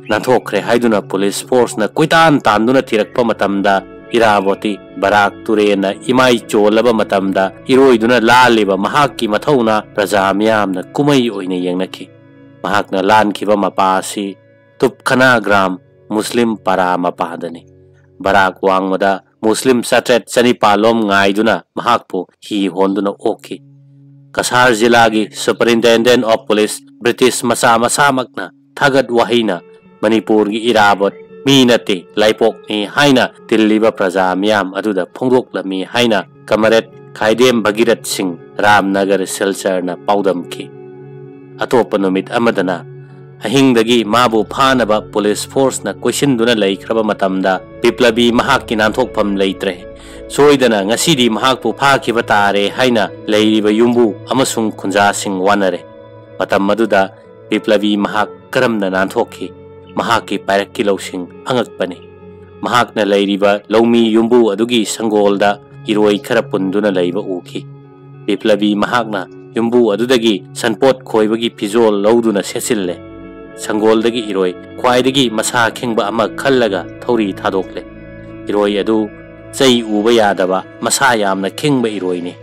ꯅꯥꯟꯊꯣꯛꯈ꯭ꯔꯦ ꯍꯥꯏꯗꯨꯅ ꯄꯨꯂꯤꯁ ꯐꯣꯔꯁꯅ ꯀꯣꯏꯇꯥꯟ ꯇꯥꯟꯗꯨꯅ ꯊꯤꯔꯛꯄ ꯃꯇꯝꯗ, ꯏꯔꯥꯕꯣꯠꯇꯤ ꯕꯔꯥꯛ ꯇꯨꯔꯦꯟꯅ ꯏꯃꯥꯏ ꯆꯣꯜꯂꯕ ꯃꯇꯝꯗ ꯏꯔꯣꯏꯗꯨꯅ ꯂꯥꯜꯂꯤꯕ ꯃꯍꯥꯛꯀꯤ ꯃꯊꯧꯅꯥ ꯄ꯭ꯔꯖꯥ ꯃꯤꯌꯥꯝꯅ ꯀꯨꯝꯍꯩ ꯑꯣꯏꯅ ꯌꯦꯡꯅꯈꯤ꯫ ꯃꯍꯥꯛꯅ ꯂꯥꯟꯈꯤꯕ ꯃꯄꯥ ꯑꯁꯤ ꯇꯨꯞꯈꯅꯥ ꯒ꯭ꯔꯥꯝ ꯃꯨꯁꯂꯤꯝ ꯄꯔꯥ ꯃꯄꯥꯗꯅꯤ꯫ ꯕꯔꯥꯛ ꯋꯥꯡꯃꯗ ꯃꯨꯁꯂꯤꯝ ꯆꯥꯇ꯭ꯔꯦꯠ ꯆꯅꯤꯄꯥꯜ ꯂꯣꯝ ꯉꯥꯏꯗꯨꯅ ꯃꯍꯥꯛꯄꯨ ꯍꯤ ꯍꯣꯟꯗꯨꯅ ꯑꯣꯛꯈꯤ꯫ ꯀꯁꯥꯔ ꯖꯤꯂꯥꯒꯤ Superintendent of Police ꯕ꯭ꯔꯤꯇꯤꯁ ꯃꯆꯥ ꯃꯁꯥꯃꯛꯅ ꯊꯥꯒꯠ ꯋꯥꯍꯩꯅ ꯃꯅꯤꯄꯨꯔꯒꯤ ꯏꯔꯥꯕꯣꯠ ꯃꯤ ꯅꯠꯇꯦ, ꯂꯥꯏꯄꯣꯛꯅꯤ ꯍꯥꯏꯅ ꯇꯤꯜꯂꯤꯕ ꯄ꯭ꯔꯖꯥ ꯃꯤꯌꯥꯝ ꯑꯗꯨꯗ ꯐꯣꯡꯗꯣꯛꯂꯝꯃꯤ ꯍꯥꯏꯅ ꯀꯃꯔꯦꯠ ꯈꯥꯏꯗꯦꯝ ꯚꯒꯤꯔꯠ ꯁꯤꯡ, ꯔꯥꯝꯅꯒꯔ ꯁꯤꯜꯆꯔꯅ ꯄꯥꯎꯗꯝꯈꯤ꯫ ꯑꯇꯣꯞꯄ ꯅꯨꯃꯤꯠ ꯑꯃꯗꯅ ꯑꯍꯤꯡꯗꯒꯤ ꯃꯥꯕꯨ ꯐꯥꯅꯕ ꯄꯨꯂꯤꯁ ꯐꯣꯔꯁꯅ ꯀꯣꯏꯁꯤꯟꯗꯨꯅ ꯂꯩꯈ꯭ꯔꯕ ꯃꯇꯝꯗ ꯕꯤꯄ꯭ꯂꯕꯤ ꯃꯍꯥꯛꯀꯤ ꯅꯥꯟꯊꯣꯛꯐꯝ ꯂꯩꯇ꯭ꯔꯦ꯫ ꯁꯣꯏꯗꯅ ꯉꯁꯤꯗꯤ ꯃꯍꯥꯛꯄꯨ ꯐꯥꯈꯤꯕ ꯇꯥꯔꯦ ꯍꯥꯏꯅ ꯂꯩꯔꯤꯕ ꯌꯨꯝꯕꯨ ꯑꯃꯁꯨꯡ ꯈꯨꯟꯖꯥꯁꯤꯡ ꯋꯥꯅꯔꯦ꯫ ꯃꯇꯝ ꯑꯗꯨꯗ ꯕꯤꯄ꯭ꯂꯕꯤ ꯃꯍꯥꯛ ꯀꯔꯝꯅ ꯅꯥꯟꯊꯣꯛꯈꯤ? ꯃꯍꯥꯛꯀꯤ ꯄꯥꯏꯔꯛꯀꯤ ꯂꯧꯁꯤꯡ ꯑꯉꯛꯄꯅꯤ꯫ ꯃꯍꯥꯛꯅ ꯂꯩꯔꯤꯕ ꯂꯧꯃꯤ ꯌꯨꯝꯕꯨ ꯑꯗꯨꯒꯤ ꯁꯪꯒꯣꯜꯗ ꯏꯔꯣꯏ ꯈꯔ ꯄꯨꯟꯗꯨꯅ ꯂꯩꯕ ꯎꯈꯤ꯫ ꯕꯤꯄ꯭ꯂꯕꯤ ꯃꯍꯥꯛꯅ ꯌꯨꯝꯕꯨ ꯑꯗꯨꯗꯒꯤ ꯁꯟꯄꯣꯠ ꯈꯣꯏꯕꯒꯤ ꯐꯤꯖꯣꯜ ꯂꯧꯗꯨꯅ ꯁꯦꯠꯆꯤꯜꯂꯦ꯫ ꯁꯪꯒꯣꯜꯗꯒꯤ ꯏꯔꯣꯏ ꯈ꯭ꯋꯥꯏꯗꯒꯤ ꯃꯁꯥ ꯈꯦꯡꯕ ꯑꯃ ꯈꯜꯂꯒ ꯊꯧꯔꯤ ꯊꯥꯗꯣꯛꯂꯦ꯫ ꯏꯔꯣꯏ ꯑꯗꯨ ꯆꯩ ꯎꯕ ꯌꯥꯗꯕ, ꯃꯁꯥ ꯌꯥꯝꯅ ꯈꯦꯡꯕ ꯏꯔꯣꯏꯅꯤ꯫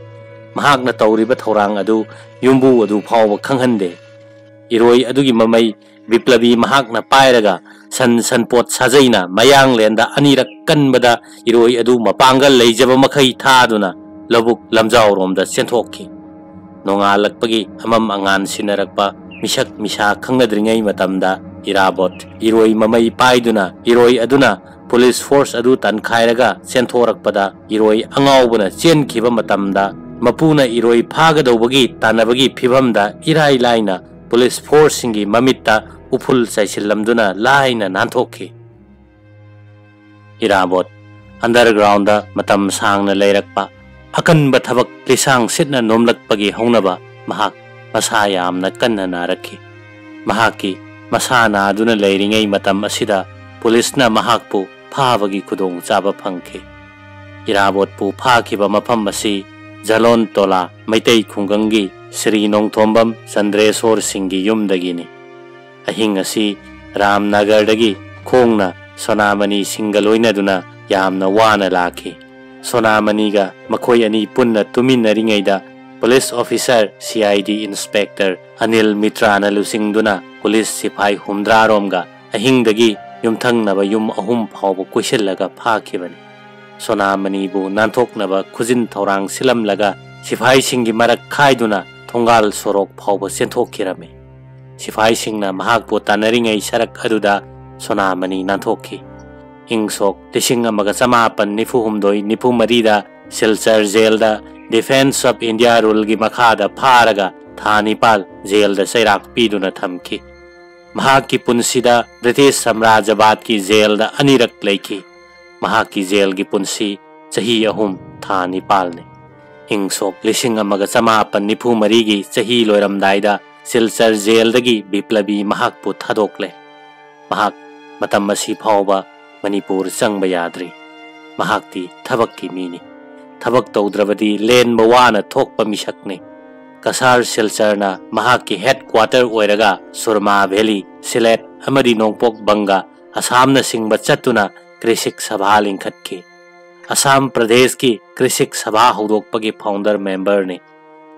ꯃꯍꯥꯛꯅ ꯇꯧꯔꯤꯕ ꯊꯧꯔꯥꯡ ꯑꯗꯨ ꯌꯨꯝꯕꯨ ꯑꯗꯨ ꯐꯥꯎꯕ ꯈꯪꯍꯟꯗꯦ꯫ ꯏꯔꯣꯏ ꯑꯗꯨꯒꯤ ꯃꯃꯩ ꯕꯤꯄ꯭ꯂꯕꯤ ꯃꯍꯥꯛꯅ ꯄꯥꯏꯔꯒ ꯁꯟ ꯁꯟꯄꯣꯠ ꯁꯥꯖꯩꯅ ꯃꯌꯥꯡꯂꯦꯟꯗ ꯑꯅꯤꯔꯛ ꯀꯟꯕꯗ ꯏꯔꯣꯏ ꯑꯗꯨ ꯃꯄꯥꯡꯒꯜ ꯂꯩꯖꯕ ꯃꯈꯩ ꯊꯥꯗꯨꯅ ꯂꯧꯕꯨꯛ ꯂꯝꯖꯥꯎꯔꯣꯝꯗ ꯆꯦꯟꯊꯣꯛꯈꯤ꯫ ꯅꯣꯡꯉꯥꯜꯂꯛꯄꯒꯤ ꯑꯃꯝ ꯑꯉꯥꯟ ꯁꯤꯟꯅꯔꯛꯄ, ꯃꯤꯁꯛ ꯃꯤꯁꯥ ꯈꯪꯅꯗ꯭ꯔꯤꯉꯩ ꯃꯇꯝꯗ ꯏꯔꯥꯕꯣꯠ ꯏꯔꯣꯏ ꯃꯃꯩ ꯄꯥꯏꯗꯨꯅ ꯏꯔꯣꯏ ꯑꯗꯨꯅ ꯄꯨꯂꯤꯁ ꯐꯣꯔꯁ ꯑꯗꯨ ꯇꯥꯟꯈꯥꯏꯔꯒ ꯆꯦꯟꯊꯣꯔꯛꯄꯗ ꯏꯔꯣꯏ ꯑꯉꯥꯎꯕꯅ ꯆꯦꯟꯈꯤꯕ ꯃꯇꯝꯗ ꯃꯄꯨꯅ ꯏꯔꯣꯏ ꯐꯥꯒꯗꯧꯕꯒꯤ ꯇꯥꯟꯅꯕꯒꯤ ꯐꯤꯚꯝꯗ ꯏꯔꯥꯏ ꯂꯥꯏꯅ ꯄꯨꯂꯤꯁ ꯐꯣꯔꯁꯁꯤꯡꯒꯤ ꯃꯃꯤꯠꯇ ꯎꯐꯨꯜ ꯆꯥꯏꯁꯤꯜꯂꯝꯗꯨꯅ ꯂꯥꯏꯅ ꯅꯥꯟꯊꯣꯛꯈꯤ꯫ ꯏꯔꯥꯕꯣꯠ ꯑꯟꯗꯔꯒ꯭ꯔꯥꯎꯟꯗ ꯃꯇꯝ ꯁꯥꯡꯅ ꯂꯩꯔꯛꯄ, ꯑꯀꯟꯕ ꯊꯕꯛ ꯂꯤꯁꯥꯡ ꯁꯤꯠꯅ ꯅꯣꯝꯂꯛꯄꯒꯤ ꯍꯧꯅꯕ ꯃꯍꯥꯛ ꯃꯁꯥ ꯌꯥꯝꯅ ꯀꯟꯅ ꯅꯥꯔꯛꯈꯤ꯫ ꯃꯍꯥꯛꯀꯤ ꯃꯁꯥ ꯅꯥꯗꯨꯅ ꯂꯩꯔꯤꯉꯩ ꯃꯇꯝ ꯑꯁꯤꯗ ꯄꯨꯂꯤꯁꯅ ꯃꯍꯥꯛꯄꯨ ꯐꯥꯕꯒꯤ ꯈꯨꯗꯣꯡꯆꯥꯕ ꯐꯪꯈꯤ꯫ ꯏꯔꯥꯕꯣꯠꯄꯨ ꯐꯥꯈꯤꯕ ꯃꯐꯝ ꯑꯁꯤ ꯖꯂꯣꯟ ꯇꯣꯂꯥ ꯃꯩꯇꯩ ꯈꯨꯡꯒꯪꯒꯤ ꯁ꯭ꯔꯤ ꯅꯣꯡꯊꯣꯝꯕꯝ ꯆꯟꯗ꯭ꯔꯦꯁꯣꯔ ꯁꯤꯡꯒꯤ ꯌꯨꯝꯗꯒꯤꯅꯤ꯫ ꯑꯍꯤꯡ ꯑꯁꯤ ꯔꯥꯝꯅꯒꯔꯗꯒꯤ ꯈꯣꯡꯅ ꯁꯣꯅꯥꯃꯅꯤ ꯁꯤꯡꯒ ꯂꯣꯏꯅꯗꯨꯅ ꯌꯥꯝꯅ ꯋꯥꯅ ꯂꯥꯛꯈꯤ꯫ ꯁꯣꯅꯥꯃꯅꯤꯒ ꯃꯈꯣꯏ ꯑꯅꯤ ꯄꯨꯟꯅ ꯇꯨꯃꯤꯟꯅꯔꯤꯉꯩꯗ police officer, C I D inspector Anil ꯃꯤꯇ꯭ꯔꯥꯅ ꯂꯨꯆꯤꯡꯗꯨꯅ ꯄꯨꯂꯤꯁ ꯁꯤꯐꯥꯏ ꯍꯨꯝꯗ꯭ꯔꯥ ꯔꯣꯝꯒ ꯑꯍꯤꯡꯗꯒꯤ ꯌꯨꯝꯊꯪꯅꯕ ꯌꯨꯝ ꯑꯍꯨꯝ ꯐꯥꯎꯕ ꯀꯣꯏꯁꯤꯜꯂꯒ ꯐꯥꯈꯤꯕꯅꯤ꯫ ꯁꯣꯅꯥꯃꯅꯤꯕꯨ ꯅꯥꯟꯊꯣꯛꯅꯕ ꯈꯨꯖꯤꯟ ꯊꯧꯔꯥꯡ ꯁꯤꯜꯂꯝꯂꯒ ꯁꯤꯐꯥꯏꯁꯤꯡꯒꯤ ꯃꯔꯛ ꯈꯥꯏꯗꯨꯅ ꯊꯣꯡꯒꯥꯜ ꯁꯣꯔꯣꯛ ꯐꯥꯎꯕ ꯆꯦꯟꯊꯣꯛꯈꯤꯔꯝꯃꯤ꯫ ꯁꯤꯐꯥꯏꯁꯤꯡꯅ ꯃꯍꯥꯛꯄꯨ ꯇꯥꯟꯅꯔꯤꯉꯩ ꯁꯔꯛ ꯑꯗꯨꯗ ꯁꯣꯅꯥꯃꯅꯤ ꯅꯥꯟꯊꯣꯛꯈꯤ꯫ ꯏꯪ ꯁꯣꯛ ꯂꯤꯁꯤꯡ ꯑꯃꯒ ꯆꯃꯥꯄꯟ ꯅꯤꯐꯨ ꯍꯨꯝꯗꯣꯏ ꯅꯤꯐꯨ ꯃꯔꯤꯗ ꯁꯤꯜꯆꯔ ꯖꯦꯜꯗ Defence of India Ruleꯒꯤ ꯃꯈꯥꯗ ꯐꯥꯔꯒ ꯊꯥ ꯅꯤꯄꯥꯜ ꯖꯦꯜꯗ ꯆꯩꯔꯥꯛ ꯄꯤꯗꯨꯅ ꯊꯝꯈꯤ꯫ ꯃꯍꯥꯛꯀꯤ ꯄꯨꯟꯁꯤꯗ ꯕ꯭ꯔꯤꯇꯤꯁ ꯁꯥꯝꯔꯥꯖ꯭ꯌꯕꯥꯗꯀꯤ ꯖꯦꯜꯗ ꯑꯅꯤꯔꯛ ꯂꯩꯈꯤ꯫ ꯃꯍꯥꯛꯀꯤ ꯖꯦꯜꯒꯤ ꯄꯨꯟꯁꯤ ꯆꯍꯤ ꯑꯍꯨꯝ ꯊꯥ ꯅꯤꯄꯥꯜꯅꯤ꯫ ꯏꯪ ꯁꯣꯛ ꯂꯤꯁꯤꯡ ꯑꯃꯒ ꯆꯃꯥꯄꯟ ꯅꯤꯐꯨ ꯃꯔꯤꯒꯤ ꯆꯍꯤ ꯂꯣꯏꯔꯝꯗꯥꯏꯗ ꯁꯤꯜꯆꯔ ꯖꯦꯜꯗꯒꯤ ꯕꯤꯄ꯭ꯂꯕꯤ ꯃꯍꯥꯛꯄꯨ ꯊꯥꯗꯣꯛꯂꯦ꯫ ꯃꯍꯥꯛ ꯃꯇꯝ ꯑꯁꯤ ꯐꯥꯎꯕ ꯃꯅꯤꯄꯨꯔ ꯆꯪꯕ ꯌꯥꯗ꯭ꯔꯤ꯫ ꯃꯍꯥꯛꯇꯤ ꯊꯕꯛꯀꯤ ꯃꯤꯅꯤ꯫ ꯊꯕꯛ ꯇꯧꯗ꯭ꯔꯕꯗꯤ ꯂꯦꯟꯕ ꯋꯥꯅ ꯊꯣꯛꯄ ꯃꯤꯁꯛꯅꯤ꯫ ꯀꯁꯥꯔ ꯁꯤꯜꯆꯔꯅ ꯃꯍꯥꯛꯀꯤ ꯍꯦꯗ ꯀ꯭ꯋꯥꯇꯔ ꯑꯣꯏꯔꯒ ꯁꯨꯔꯃꯥ ꯚꯦꯂꯤ, ꯁꯤꯂꯦꯠ ꯑꯃꯗꯤ ꯅꯣꯡꯄꯣꯛ ꯕꯪꯒ, ꯑꯁꯥꯝꯅꯆꯤꯡꯕ ꯆꯠꯇꯨꯅ ꯀ꯭ꯔꯤꯁꯤꯛ ꯁꯚꯥ ꯂꯤꯡꯈꯠꯈꯤ꯫ ꯑꯁꯥꯝ ꯄ꯭ꯔꯗꯦꯁꯀꯤ ꯀ꯭ꯔꯤꯁꯤꯛ ꯁꯚꯥ ꯍꯧꯗꯣꯛꯄꯒꯤ ꯐꯥꯎꯟꯗꯔ ꯃꯦꯝꯕꯔꯅꯤ꯫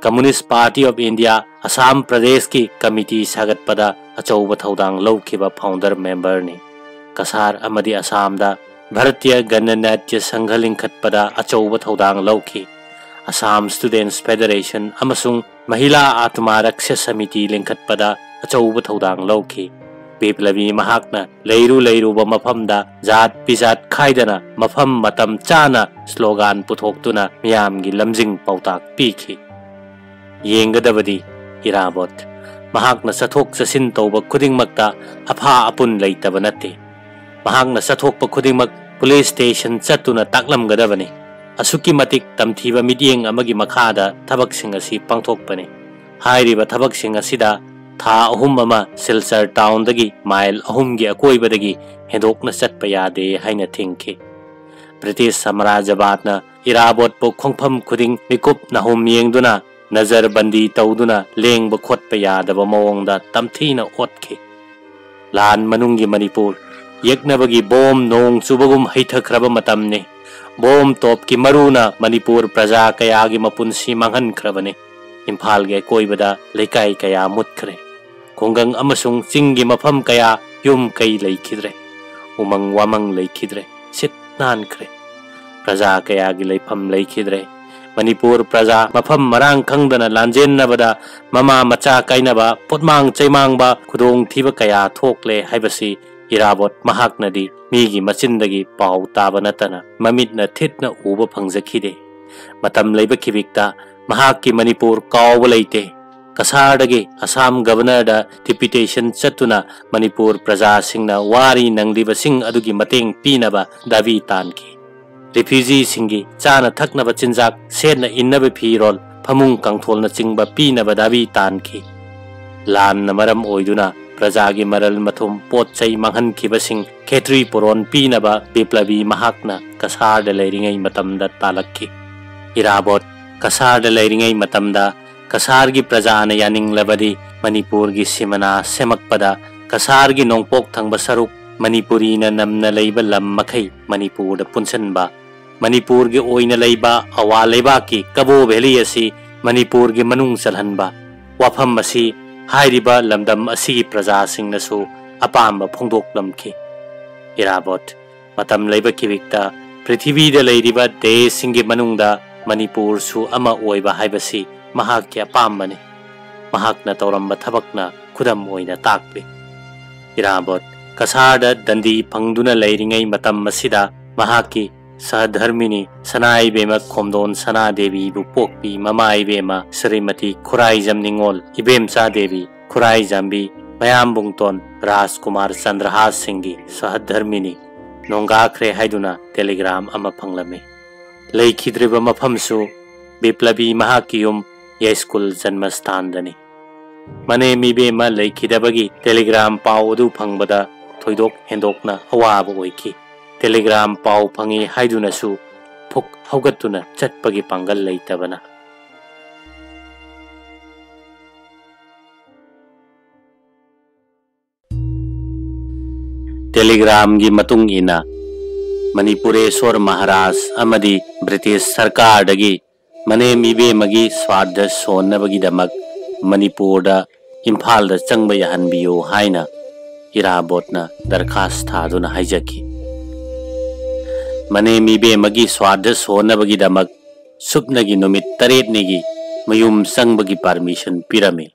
Communist Party of India Assam ꯄ꯭ꯔꯗꯦꯁꯀꯤ ꯀꯃꯤꯇꯤ ꯁꯥꯒꯠꯄꯗ ꯑꯆꯧꯕ ꯊꯧꯗꯥꯡ ꯂꯧꯈꯤꯕ ꯐꯥꯎꯟꯗꯔ ꯃꯦꯝꯕꯔꯅꯤ꯫ ꯀꯁꯥꯔ ꯑꯃꯗꯤ ꯑꯁꯥꯝꯗ ꯚꯥꯔꯇꯤꯌ ꯒꯅꯅꯥꯇ꯭ꯌ ꯁꯪꯘ ꯂꯤꯡꯈꯠꯄꯗ ꯑꯆꯧꯕ ꯊꯧꯗꯥꯡ ꯂꯧꯈꯤ꯫ ꯑꯁꯥꯝ ꯁ꯭ꯇꯨꯗꯦꯟꯠꯁ ꯐꯦꯗꯔꯦꯁꯟ ꯑꯃꯁꯨꯡ ꯃꯍꯤꯂꯥ ꯑꯥꯇꯃꯥ ꯔꯛꯁ꯭ꯌ ꯁꯃꯤꯇꯤ ꯂꯤꯡꯈꯠꯄꯗ ꯑꯆꯧꯕ ꯊꯧꯗꯥꯡ ꯂꯧꯈꯤ꯫ ꯕꯤꯄ꯭ꯂꯕꯤ ꯃꯍꯥꯛꯅ ꯂꯩꯔꯨ ꯂꯩꯔꯨꯕ ꯃꯐꯝꯗ ꯖꯥꯠ ꯄꯤꯖꯥꯠ ꯈꯥꯏꯗꯅ ꯃꯐꯝ ꯃꯇꯝ ꯆꯥꯅ ꯁ꯭ꯂꯣꯒꯥꯟ ꯄꯨꯊꯣꯛꯇꯨꯅ ꯃꯤꯌꯥꯝꯒꯤ ꯂꯝꯖꯤꯡ ꯄꯥꯎꯇꯥꯛ ꯄꯤꯈꯤ꯫ ꯌꯦꯡꯒꯗꯕꯗꯤ ꯏꯔꯥꯕꯣꯠ꯫ ꯃꯍꯥꯛꯅ ꯆꯠꯊꯣꯛ ꯆꯠꯁꯤꯟ ꯇꯧꯕ ꯈꯨꯗꯤꯡꯃꯛꯇ ꯑꯐꯥ ꯑꯄꯨꯟ ꯂꯩꯇꯕ ꯅꯠꯇꯦ꯫ ꯃꯍꯥꯛꯅ ꯆꯠꯊꯣꯛꯄ ꯈꯨꯗꯤꯡꯃꯛ ꯄꯨꯂꯤꯁ ꯁ꯭ꯇꯦꯁꯟ ꯆꯠꯇꯨꯅ ꯇꯥꯛꯂꯝꯒꯗꯕꯅꯤ꯫ ꯑꯁꯨꯛꯀꯤ ꯃꯇꯤꯛ ꯇꯝꯊꯤꯕ ꯃꯤꯠꯌꯦꯡ ꯑꯃꯒꯤ ꯃꯈꯥꯗ ꯊꯕꯛꯁꯤꯡ ꯑꯁꯤ ꯄꯥꯡꯊꯣꯛꯄꯅꯤ꯫ ꯍꯥꯏꯔꯤꯕ ꯊꯕꯛꯁꯤꯡ ꯑꯁꯤꯗ ꯊꯥ ꯑꯍꯨꯝ ꯑꯃ ꯁꯤꯜꯆꯔ ꯇꯥꯎꯟꯗꯒꯤ ꯃꯥꯏꯜ ꯑꯍꯨꯝꯒꯤ ꯑꯀꯣꯏꯕꯗꯒꯤ ꯍꯦꯟꯗꯣꯛꯅ ꯆꯠꯄ ꯌꯥꯗꯦ ꯍꯥꯏꯅ ꯊꯤꯡꯈꯤ꯫ ꯕ꯭ꯔꯤꯇꯤꯁ ꯁꯥꯝꯔꯥꯖ꯭ꯌꯕꯥꯗꯅ ꯏꯔꯥꯕꯣꯠꯄꯨ ꯈꯣꯡꯐꯝ ꯈꯨꯗꯤꯡ ꯃꯤꯀꯨꯞ ꯅꯥꯍꯨꯝ ꯌꯦꯡꯗꯨꯅ, ꯅꯖꯔꯕꯟꯗꯤ ꯇꯧꯗꯨꯅ ꯂꯦꯡꯕ ꯈꯣꯠꯄ ꯌꯥꯗꯕ ꯃꯑꯣꯡꯗ ꯇꯝꯊꯤꯅ ꯑꯣꯠꯈꯤ꯫ ꯂꯥꯟ ꯃꯅꯨꯡꯒꯤ ꯃꯅꯤꯄꯨꯔ, ꯌꯦꯛꯅꯕꯒꯤ ꯕꯣꯝ ꯅꯣꯡ ꯆꯨꯕꯒꯨꯝ ꯍꯩꯊꯈ꯭ꯔꯕ ꯃꯇꯝꯅꯤ꯫ ꯕꯣꯝ ꯇꯣꯞꯀꯤ ꯃꯔꯨꯅ ꯃꯅꯤꯄꯨꯔ ꯄ꯭ꯔꯖꯥ ꯀꯌꯥꯒꯤ ꯃꯄꯨꯟꯁꯤ ꯃꯥꯡꯍꯟꯈ꯭ꯔꯕꯅꯤ꯫ ꯏꯝꯐꯥꯜꯒꯤ ꯑꯀꯣꯏꯕꯗ ꯂꯩꯀꯥꯏ ꯀꯌꯥ ꯃꯨꯠꯈ꯭ꯔꯦ꯫ ꯈꯨꯡꯒꯪ ꯑꯃꯁꯨꯡ ꯆꯤꯡꯒꯤ ꯃꯐꯝ ꯀꯌꯥ ꯌꯨꯝ ꯀꯩ ꯂꯩꯈꯤꯗ꯭ꯔꯦ꯫ ꯎꯃꯪ ꯋꯥꯃꯪ ꯂꯩꯈꯤꯗ꯭ꯔꯦ꯫ ꯁꯤꯠ ꯅꯥꯟꯈ꯭ꯔꯦ꯫ ꯄ꯭ꯔꯖꯥ ꯀꯌꯥꯒꯤ ꯂꯩꯐꯝ ꯂꯩꯈꯤꯗ꯭ꯔꯦ꯫ ꯃꯅꯤꯄꯨꯔ ꯄ꯭ꯔꯖꯥ ꯃꯐꯝ ꯃꯔꯥꯡ ꯈꯪꯗꯅ ꯂꯥꯟꯖꯦꯟꯅꯕꯗ ꯃꯃꯥ ꯃꯆꯥ ꯀꯥꯏꯅꯕ, ꯄꯣꯠꯃꯥꯡ ꯆꯩꯃꯥꯡꯕ, ꯈꯨꯗꯣꯡꯊꯤꯕ ꯀꯌꯥ ꯊꯣꯛꯂꯦ ꯍꯥꯏꯕꯁꯤ ꯏꯔꯥꯕꯣꯠ ꯃꯍꯥꯛꯅꯗꯤ ꯃꯤꯒꯤ ꯃꯆꯤꯟꯗꯒꯤ ꯄꯥꯎ ꯇꯥꯕ ꯅꯠꯇꯅ ꯃꯃꯤꯠꯅ ꯊꯤꯠꯅ ꯎꯕ ꯐꯪꯖꯈꯤꯗꯦ꯫ ꯃꯇꯝ ꯂꯩꯕ ꯈꯤꯕꯤꯛꯇ ꯃꯍꯥꯛꯀꯤ ꯃꯅꯤꯄꯨꯔ ꯀꯥꯎꯕ ꯂꯩꯇꯦ꯫ ꯀꯁꯥꯔꯗꯒꯤ ꯑꯁꯥꯝ ꯒꯕꯔꯅꯔꯗ ꯗꯤꯄꯨꯇꯦꯁꯟ ꯆꯠꯇꯨꯅ ꯃꯅꯤꯄꯨꯔ ꯄ꯭ꯔꯖꯥꯁꯤꯡꯅ ꯋꯥꯔꯤ ꯅꯪꯂꯤꯕꯁꯤꯡ ꯑꯗꯨꯒꯤ ꯃꯇꯦꯡ ꯄꯤꯅꯕ ꯗꯥꯕꯤ ꯇꯥꯟꯈꯤ꯫ ꯔꯤꯐ꯭ꯌꯨꯖꯤꯁꯤꯡꯒꯤ ꯆꯥꯅ ꯊꯛꯅꯕ ꯆꯤꯟꯖꯥꯛ, ꯁꯦꯠꯅ ꯏꯟꯅꯕ ꯐꯤꯔꯣꯜ, ꯐꯃꯨꯡ ꯀꯥꯡꯊꯣꯜꯅꯆꯤꯡꯕ ꯄꯤꯅꯕ ꯗꯥꯕꯤ ꯇꯥꯟꯈꯤ꯫ ꯂꯥꯟꯅ ꯃꯔꯝ ꯑꯣꯏꯗꯨꯅ ꯄ꯭ꯔꯖꯥꯒꯤ ꯃꯔꯜ ꯃꯊꯨꯝ, ꯄꯣꯠ ꯆꯩ ꯃꯥꯡꯍꯟꯈꯤꯕꯁꯤꯡ ꯈꯦꯇ꯭ꯔꯤ ꯄꯨꯔꯣꯟ ꯄꯤꯅꯕ ꯕꯤꯄ꯭ꯂꯕꯤ ꯃꯍꯥꯛꯅ ꯀꯁꯥꯔꯗ ꯂꯩꯔꯤꯉꯩ ꯃꯇꯝꯗ ꯇꯥꯂꯛꯈꯤ꯫ ꯏꯔꯥꯕꯣꯠ ꯀꯁꯥꯔꯗ ꯂꯩꯔꯤꯉꯩ ꯃꯇꯝꯗ ꯀꯁꯥꯔꯒꯤ ꯄ꯭ꯔꯖꯥꯅ ꯌꯥꯅꯤꯡꯂꯕꯗꯤ ꯃꯅꯤꯄꯨꯔꯒꯤ ꯁꯤꯃꯅꯥ ꯁꯦꯝꯃꯛꯄꯗ ꯀꯁꯥꯔꯒꯤ ꯅꯣꯡꯄꯣꯛ ꯊꯪꯕ ꯁꯔꯨꯛ ꯃꯅꯤꯄꯨꯔꯤꯅ ꯅꯝꯅ ꯂꯩꯕ ꯂꯝ ꯃꯈꯩ ꯃꯅꯤꯄꯨꯔꯗ ꯄꯨꯟꯁꯤꯟꯕ, ꯃꯅꯤꯄꯨꯔꯒꯤ ꯑꯣꯏꯅ ꯂꯩꯕ ꯑꯋꯥ ꯂꯩꯕꯥꯛꯀꯤ ꯀꯕꯣ ꯚꯦꯂꯤ ꯑꯁꯤ ꯃꯅꯤꯄꯨꯔꯒꯤ ꯃꯅꯨꯡ ꯆꯜꯍꯟꯕ, ꯋꯥꯐꯝ ꯑꯁꯤ ꯍꯥꯏꯔꯤꯕ ꯂꯝꯗꯝ ꯑꯁꯤꯒꯤ ꯄ꯭ꯔꯖꯥꯁꯤꯡꯅꯁꯨ ꯑꯄꯥꯝꯕ ꯐꯣꯡꯗꯣꯛꯂꯝꯈꯤ꯫ ꯏꯔꯥꯕꯣꯠ ꯃꯇꯝ ꯂꯩꯕ ꯈꯤꯕꯤꯛꯇ ꯄ꯭ꯔꯤꯊꯤꯕꯤꯗ ꯂꯩꯔꯤꯕ ꯗꯦꯁꯁꯤꯡꯒꯤ ꯃꯅꯨꯡꯗ ꯃꯅꯤꯄꯨꯔꯁꯨ ꯑꯃ ꯑꯣꯏꯕ ꯍꯥꯏꯕꯁꯤ ꯃꯍꯥꯛꯀꯤ ꯑꯄꯥꯝꯕꯅꯤ꯫ ꯃꯍꯥꯛꯅ ꯇꯧꯔꯝꯕ ꯊꯕꯛꯅ ꯈꯨꯗꯝ ꯑꯣꯏꯅ ꯇꯥꯛꯂꯤ꯫ ꯏꯔꯥꯕꯣꯠ ꯀꯁꯥꯔꯗ ꯗꯟꯗꯤ ꯐꯪꯗꯨꯅ ꯂꯩꯔꯤꯉꯩ ꯃꯇꯝ ꯑꯁꯤꯗ ꯃꯍꯥꯛꯀꯤ ꯁꯍꯙꯔꯃꯤꯅꯤ ꯁꯅꯥ ꯏꯕꯦꯝꯃ ꯈꯣꯝꯗꯣꯟ ꯁꯅꯥ ꯗꯦꯕꯤꯕꯨ ꯄꯣꯛꯄꯤ ꯃꯃꯥ ꯏꯕꯦꯝꯃ ꯁ꯭ꯔꯤꯃꯇꯤ ꯈꯨꯔꯥꯏꯖꯝ ꯅꯤꯉꯣꯜ ꯏꯕꯦꯝꯆꯥ ꯗꯦꯕꯤ ꯈꯨꯔꯥꯏ ꯖꯥꯝꯕꯤ ꯃꯌꯥꯝꯕꯨꯡꯇꯣꯟ ꯔꯥꯖꯀꯨꯃꯥꯔ ꯆꯟꯗ꯭ꯔꯍꯥꯁ ꯁꯤꯡꯒꯤ ꯁꯍꯗꯔꯃꯤꯅꯤ ꯅꯣꯡꯒꯥꯈ꯭ꯔꯦ ꯍꯥꯏꯗꯨꯅ ꯇꯦꯂꯤꯒ꯭ꯔꯥꯝ ꯑꯃ ꯐꯪꯂꯝꯃꯤ꯫ ꯂꯩꯈꯤꯗ꯭ꯔꯤꯕ ꯃꯐꯝꯁꯨ ꯕꯤꯄ꯭ꯂꯕꯤ ꯃꯍꯥꯛꯀꯤ ꯌꯨꯝ ꯌꯥꯏꯁ꯭ꯀꯨꯜ ꯖꯟꯃꯁꯊꯥꯟꯗꯅꯤ꯫ ꯃꯅꯦꯝ ꯏꯕꯦꯝꯃ ꯂꯩꯈꯤꯗꯕꯒꯤ ꯇꯦꯂꯤꯒ꯭ꯔꯥꯝ ꯄꯥꯎ ꯑꯗꯨ ꯐꯪꯕꯗ ꯊꯣꯏꯗꯣꯛ ꯍꯦꯟꯗꯣꯛꯅ ꯑꯋꯥꯕ ꯑꯣꯏꯈꯤ꯫ ꯇꯦꯂꯤꯒ꯭ꯔꯥꯝ ꯄꯥꯎ ꯐꯪꯏ ꯍꯥꯏꯗꯨꯅꯁꯨ ꯐꯨꯛ ꯍꯧꯒꯠꯇꯨꯅ ꯆꯠꯄꯒꯤ ꯄꯥꯡꯒꯜ ꯂꯩꯇꯕꯅ꯫ ꯇꯦꯂꯤꯒ꯭ꯔꯥꯝꯒꯤ ꯃꯇꯨꯡ ꯏꯟꯅ, ꯃꯅꯤꯄꯨꯔꯦꯁ꯭ꯋꯔ ꯃꯍꯥꯔꯥꯖ ꯑꯃꯗꯤ ꯕ꯭ꯔꯤꯇꯤꯁ ꯁꯔꯀꯥꯔꯗꯒꯤ ꯃꯅꯦꯝ ꯏꯕꯦꯝꯃꯒꯤ ꯁ꯭ꯔꯥꯗ ꯁꯣꯟꯅꯕꯒꯤꯗꯃꯛ ꯃꯅꯤꯄꯨꯔꯗ, ꯏꯝꯐꯥꯜꯗ ꯆꯪꯕ ꯌꯥꯍꯟꯕꯤꯌꯨ ꯍꯥꯏꯅ ꯏꯔꯥꯕꯣꯠꯅ ꯗꯔꯈꯥꯁ ꯊꯥꯗꯨꯅ ꯍꯥꯏꯖꯈꯤ꯫ ꯃꯅꯦꯝ ꯏꯕꯦꯝꯃꯒꯤ ꯁ꯭ꯔꯥꯗ ꯁꯣꯟꯅꯕꯒꯤꯗꯃꯛ ꯁꯨꯞꯅꯒꯤ ꯅꯨꯃꯤꯠ ꯇꯔꯦꯠꯅꯤꯒꯤ ꯃꯌꯨꯝ ꯆꯪꯕꯒꯤ ꯄꯥꯔꯃꯤꯁꯟ ꯄꯤꯔꯝꯃꯤ꯫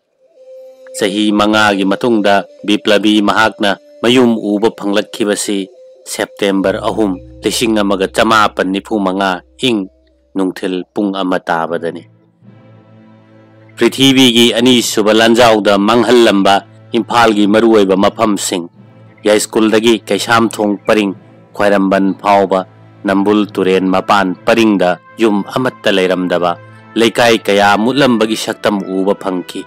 ꯆꯍꯤ ꯃꯉꯥꯒꯤ ꯃꯇꯨꯡꯗ ꯕꯤꯄ꯭ꯂꯕꯤ ꯃꯍꯥꯛꯅ ꯃꯌꯨꯝ ꯎꯕ ꯐꯪꯂꯛꯈꯤꯕꯁꯤ ꯁꯦꯞꯇꯦꯝꯕꯔ ꯑꯍꯨꯝ, ꯂꯤꯁꯤꯡ ꯑꯃꯒ ꯆꯃꯥꯄꯟ ꯅꯤꯐꯨ ꯃꯉꯥ ꯏꯪ ꯅꯨꯡꯊꯤꯜ ꯄꯨꯡ ꯑꯃ ꯇꯥꯕꯗꯅꯤ꯫ ꯄ꯭ꯔꯤꯊꯤꯕꯤꯒꯤ ꯑꯅꯤꯁꯨꯕ ꯂꯥꯟꯖꯥꯎꯗ ꯃꯥꯡꯍꯜꯂꯝꯕ ꯏꯝꯐꯥꯜꯒꯤ ꯃꯔꯨꯑꯣꯏꯕ ꯃꯐꯝꯁꯤꯡ, ꯌꯥꯏꯁ꯭ꯀꯨꯜꯗꯒꯤ ꯀꯩꯁꯥꯝꯊꯣꯡ ꯄꯔꯤꯡ ꯈ꯭ꯋꯥꯏꯔꯝꯕꯟ ꯐꯥꯎꯕ ꯅꯝꯕꯨꯜ ꯇꯨꯔꯦꯟ ꯃꯄꯥꯟ ꯄꯔꯤꯡꯗ ꯌꯨꯝ ꯑꯃꯠꯇ ꯂꯩꯔꯝꯗꯕ ꯂꯩꯀꯥꯏ ꯀꯌꯥ ꯃꯨꯠꯂꯝꯕꯒꯤ ꯁꯛꯇꯝ ꯎꯕ ꯐꯪꯈꯤ꯫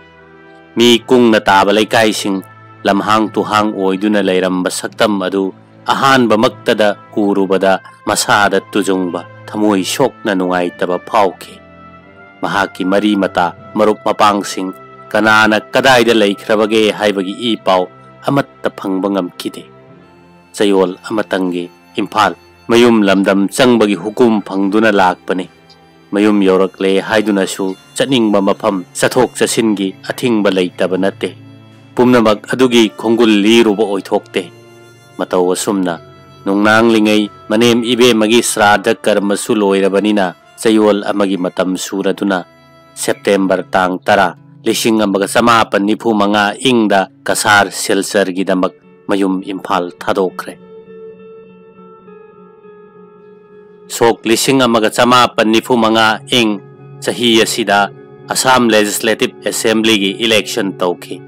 ꯃꯤ ꯀꯨꯡꯅ ꯇꯥꯕ ꯂꯩꯀꯥꯏꯁꯤꯡ, ꯂꯝꯍꯥꯡ ꯇꯨꯍꯥꯡ ꯑꯣꯏꯗꯨꯅ ꯂꯩꯔꯝꯕ ꯁꯛꯇꯝ ꯑꯗꯨ ꯑꯍꯥꯟꯕꯃꯛꯇꯗ ꯎꯔꯨꯕꯗ ꯃꯁꯥꯗ ꯇꯨꯖꯨꯡꯕ, ꯊꯃꯣꯏ ꯁꯣꯛꯅ ꯅꯨꯡꯉꯥꯏꯇꯕ ꯐꯥꯎꯈꯤ꯫ ꯃꯍꯥꯛꯀꯤ ꯃꯔꯤ ꯃꯇꯥ, ꯃꯔꯨꯞ ꯃꯄꯥꯡꯁꯤꯡ ꯀꯅꯥꯅ ꯀꯗꯥꯏꯗ ꯂꯩꯈ꯭ꯔꯕꯒꯦ ꯍꯥꯏꯕꯒꯤ ꯏ ꯄꯥꯎ ꯑꯃꯠꯇ ꯐꯪꯕ ꯉꯝꯈꯤꯗꯦ꯫ ꯆꯌꯣꯜ ꯑꯃꯇꯪꯒꯤ ꯏꯝꯐꯥꯜ ꯃꯌꯨꯝ ꯂꯝꯗꯝ ꯆꯪꯕꯒꯤ ꯍꯨꯀꯨꯝ ꯐꯪꯗꯨꯅ ꯂꯥꯛꯄꯅꯤ꯫ ꯃꯌꯨꯝ ꯌꯧꯔꯛꯂꯦ ꯍꯥꯏꯗꯨꯅꯁꯨ ꯆꯠꯅꯤꯡꯕ ꯃꯐꯝ ꯆꯠꯊꯣꯛ ꯆꯠꯁꯤꯟꯒꯤ ꯑꯊꯤꯡꯕ ꯂꯩꯇꯕ ꯅꯠꯇꯦ꯫ ꯄꯨꯝꯅꯃꯛ ꯑꯗꯨꯒꯤ ꯈꯣꯡꯒꯨꯜ ꯂꯤꯔꯨꯕ ꯑꯣꯏꯊꯣꯛꯇꯦ꯫ ꯃꯇꯧ ꯑꯁꯨꯝꯅ ꯅꯨꯡꯅꯥꯡꯂꯤꯉꯩ ꯃꯅꯦꯝ ꯏꯕꯦꯝꯃꯒꯤ ꯁ꯭ꯔꯥꯗ ꯀꯔꯃꯁꯨ ꯂꯣꯏꯔꯕꯅꯤꯅ ꯆꯌꯣꯜ ꯑꯃꯒꯤ ꯃꯇꯝ ꯁꯨꯔꯗꯨꯅ ꯁꯦꯞꯇꯦꯝꯕꯔ ꯇꯥꯡ ꯇꯔꯥ, ꯂꯤꯁꯤꯡ ꯑꯃꯒ ꯆꯃꯥꯄꯟ ꯅꯤꯐꯨ ꯃꯉꯥ ꯏꯪꯗ ꯀꯁꯥꯔ ꯁꯤꯜꯆꯔꯒꯤꯗꯃꯛ ꯃꯌꯨꯝ ꯏꯝꯐꯥꯜ ꯊꯥꯗꯣꯛꯈ꯭ꯔꯦ꯫ ꯁꯣꯛ ꯂꯤꯁꯤꯡ ꯑꯃꯒ ꯆꯃꯥꯄꯟ ꯅꯤꯐꯨ ꯃꯉꯥ ꯏꯪ ꯆꯍꯤ ꯑꯁꯤꯗ ꯑꯁꯥꯝ ꯂꯦꯖꯤꯁꯂꯦꯇꯤꯚ ꯑꯦꯁꯦꯝꯕ꯭ꯂꯤꯒꯤ ꯏꯂꯦꯛꯁꯟ ꯇꯧꯈꯤ꯫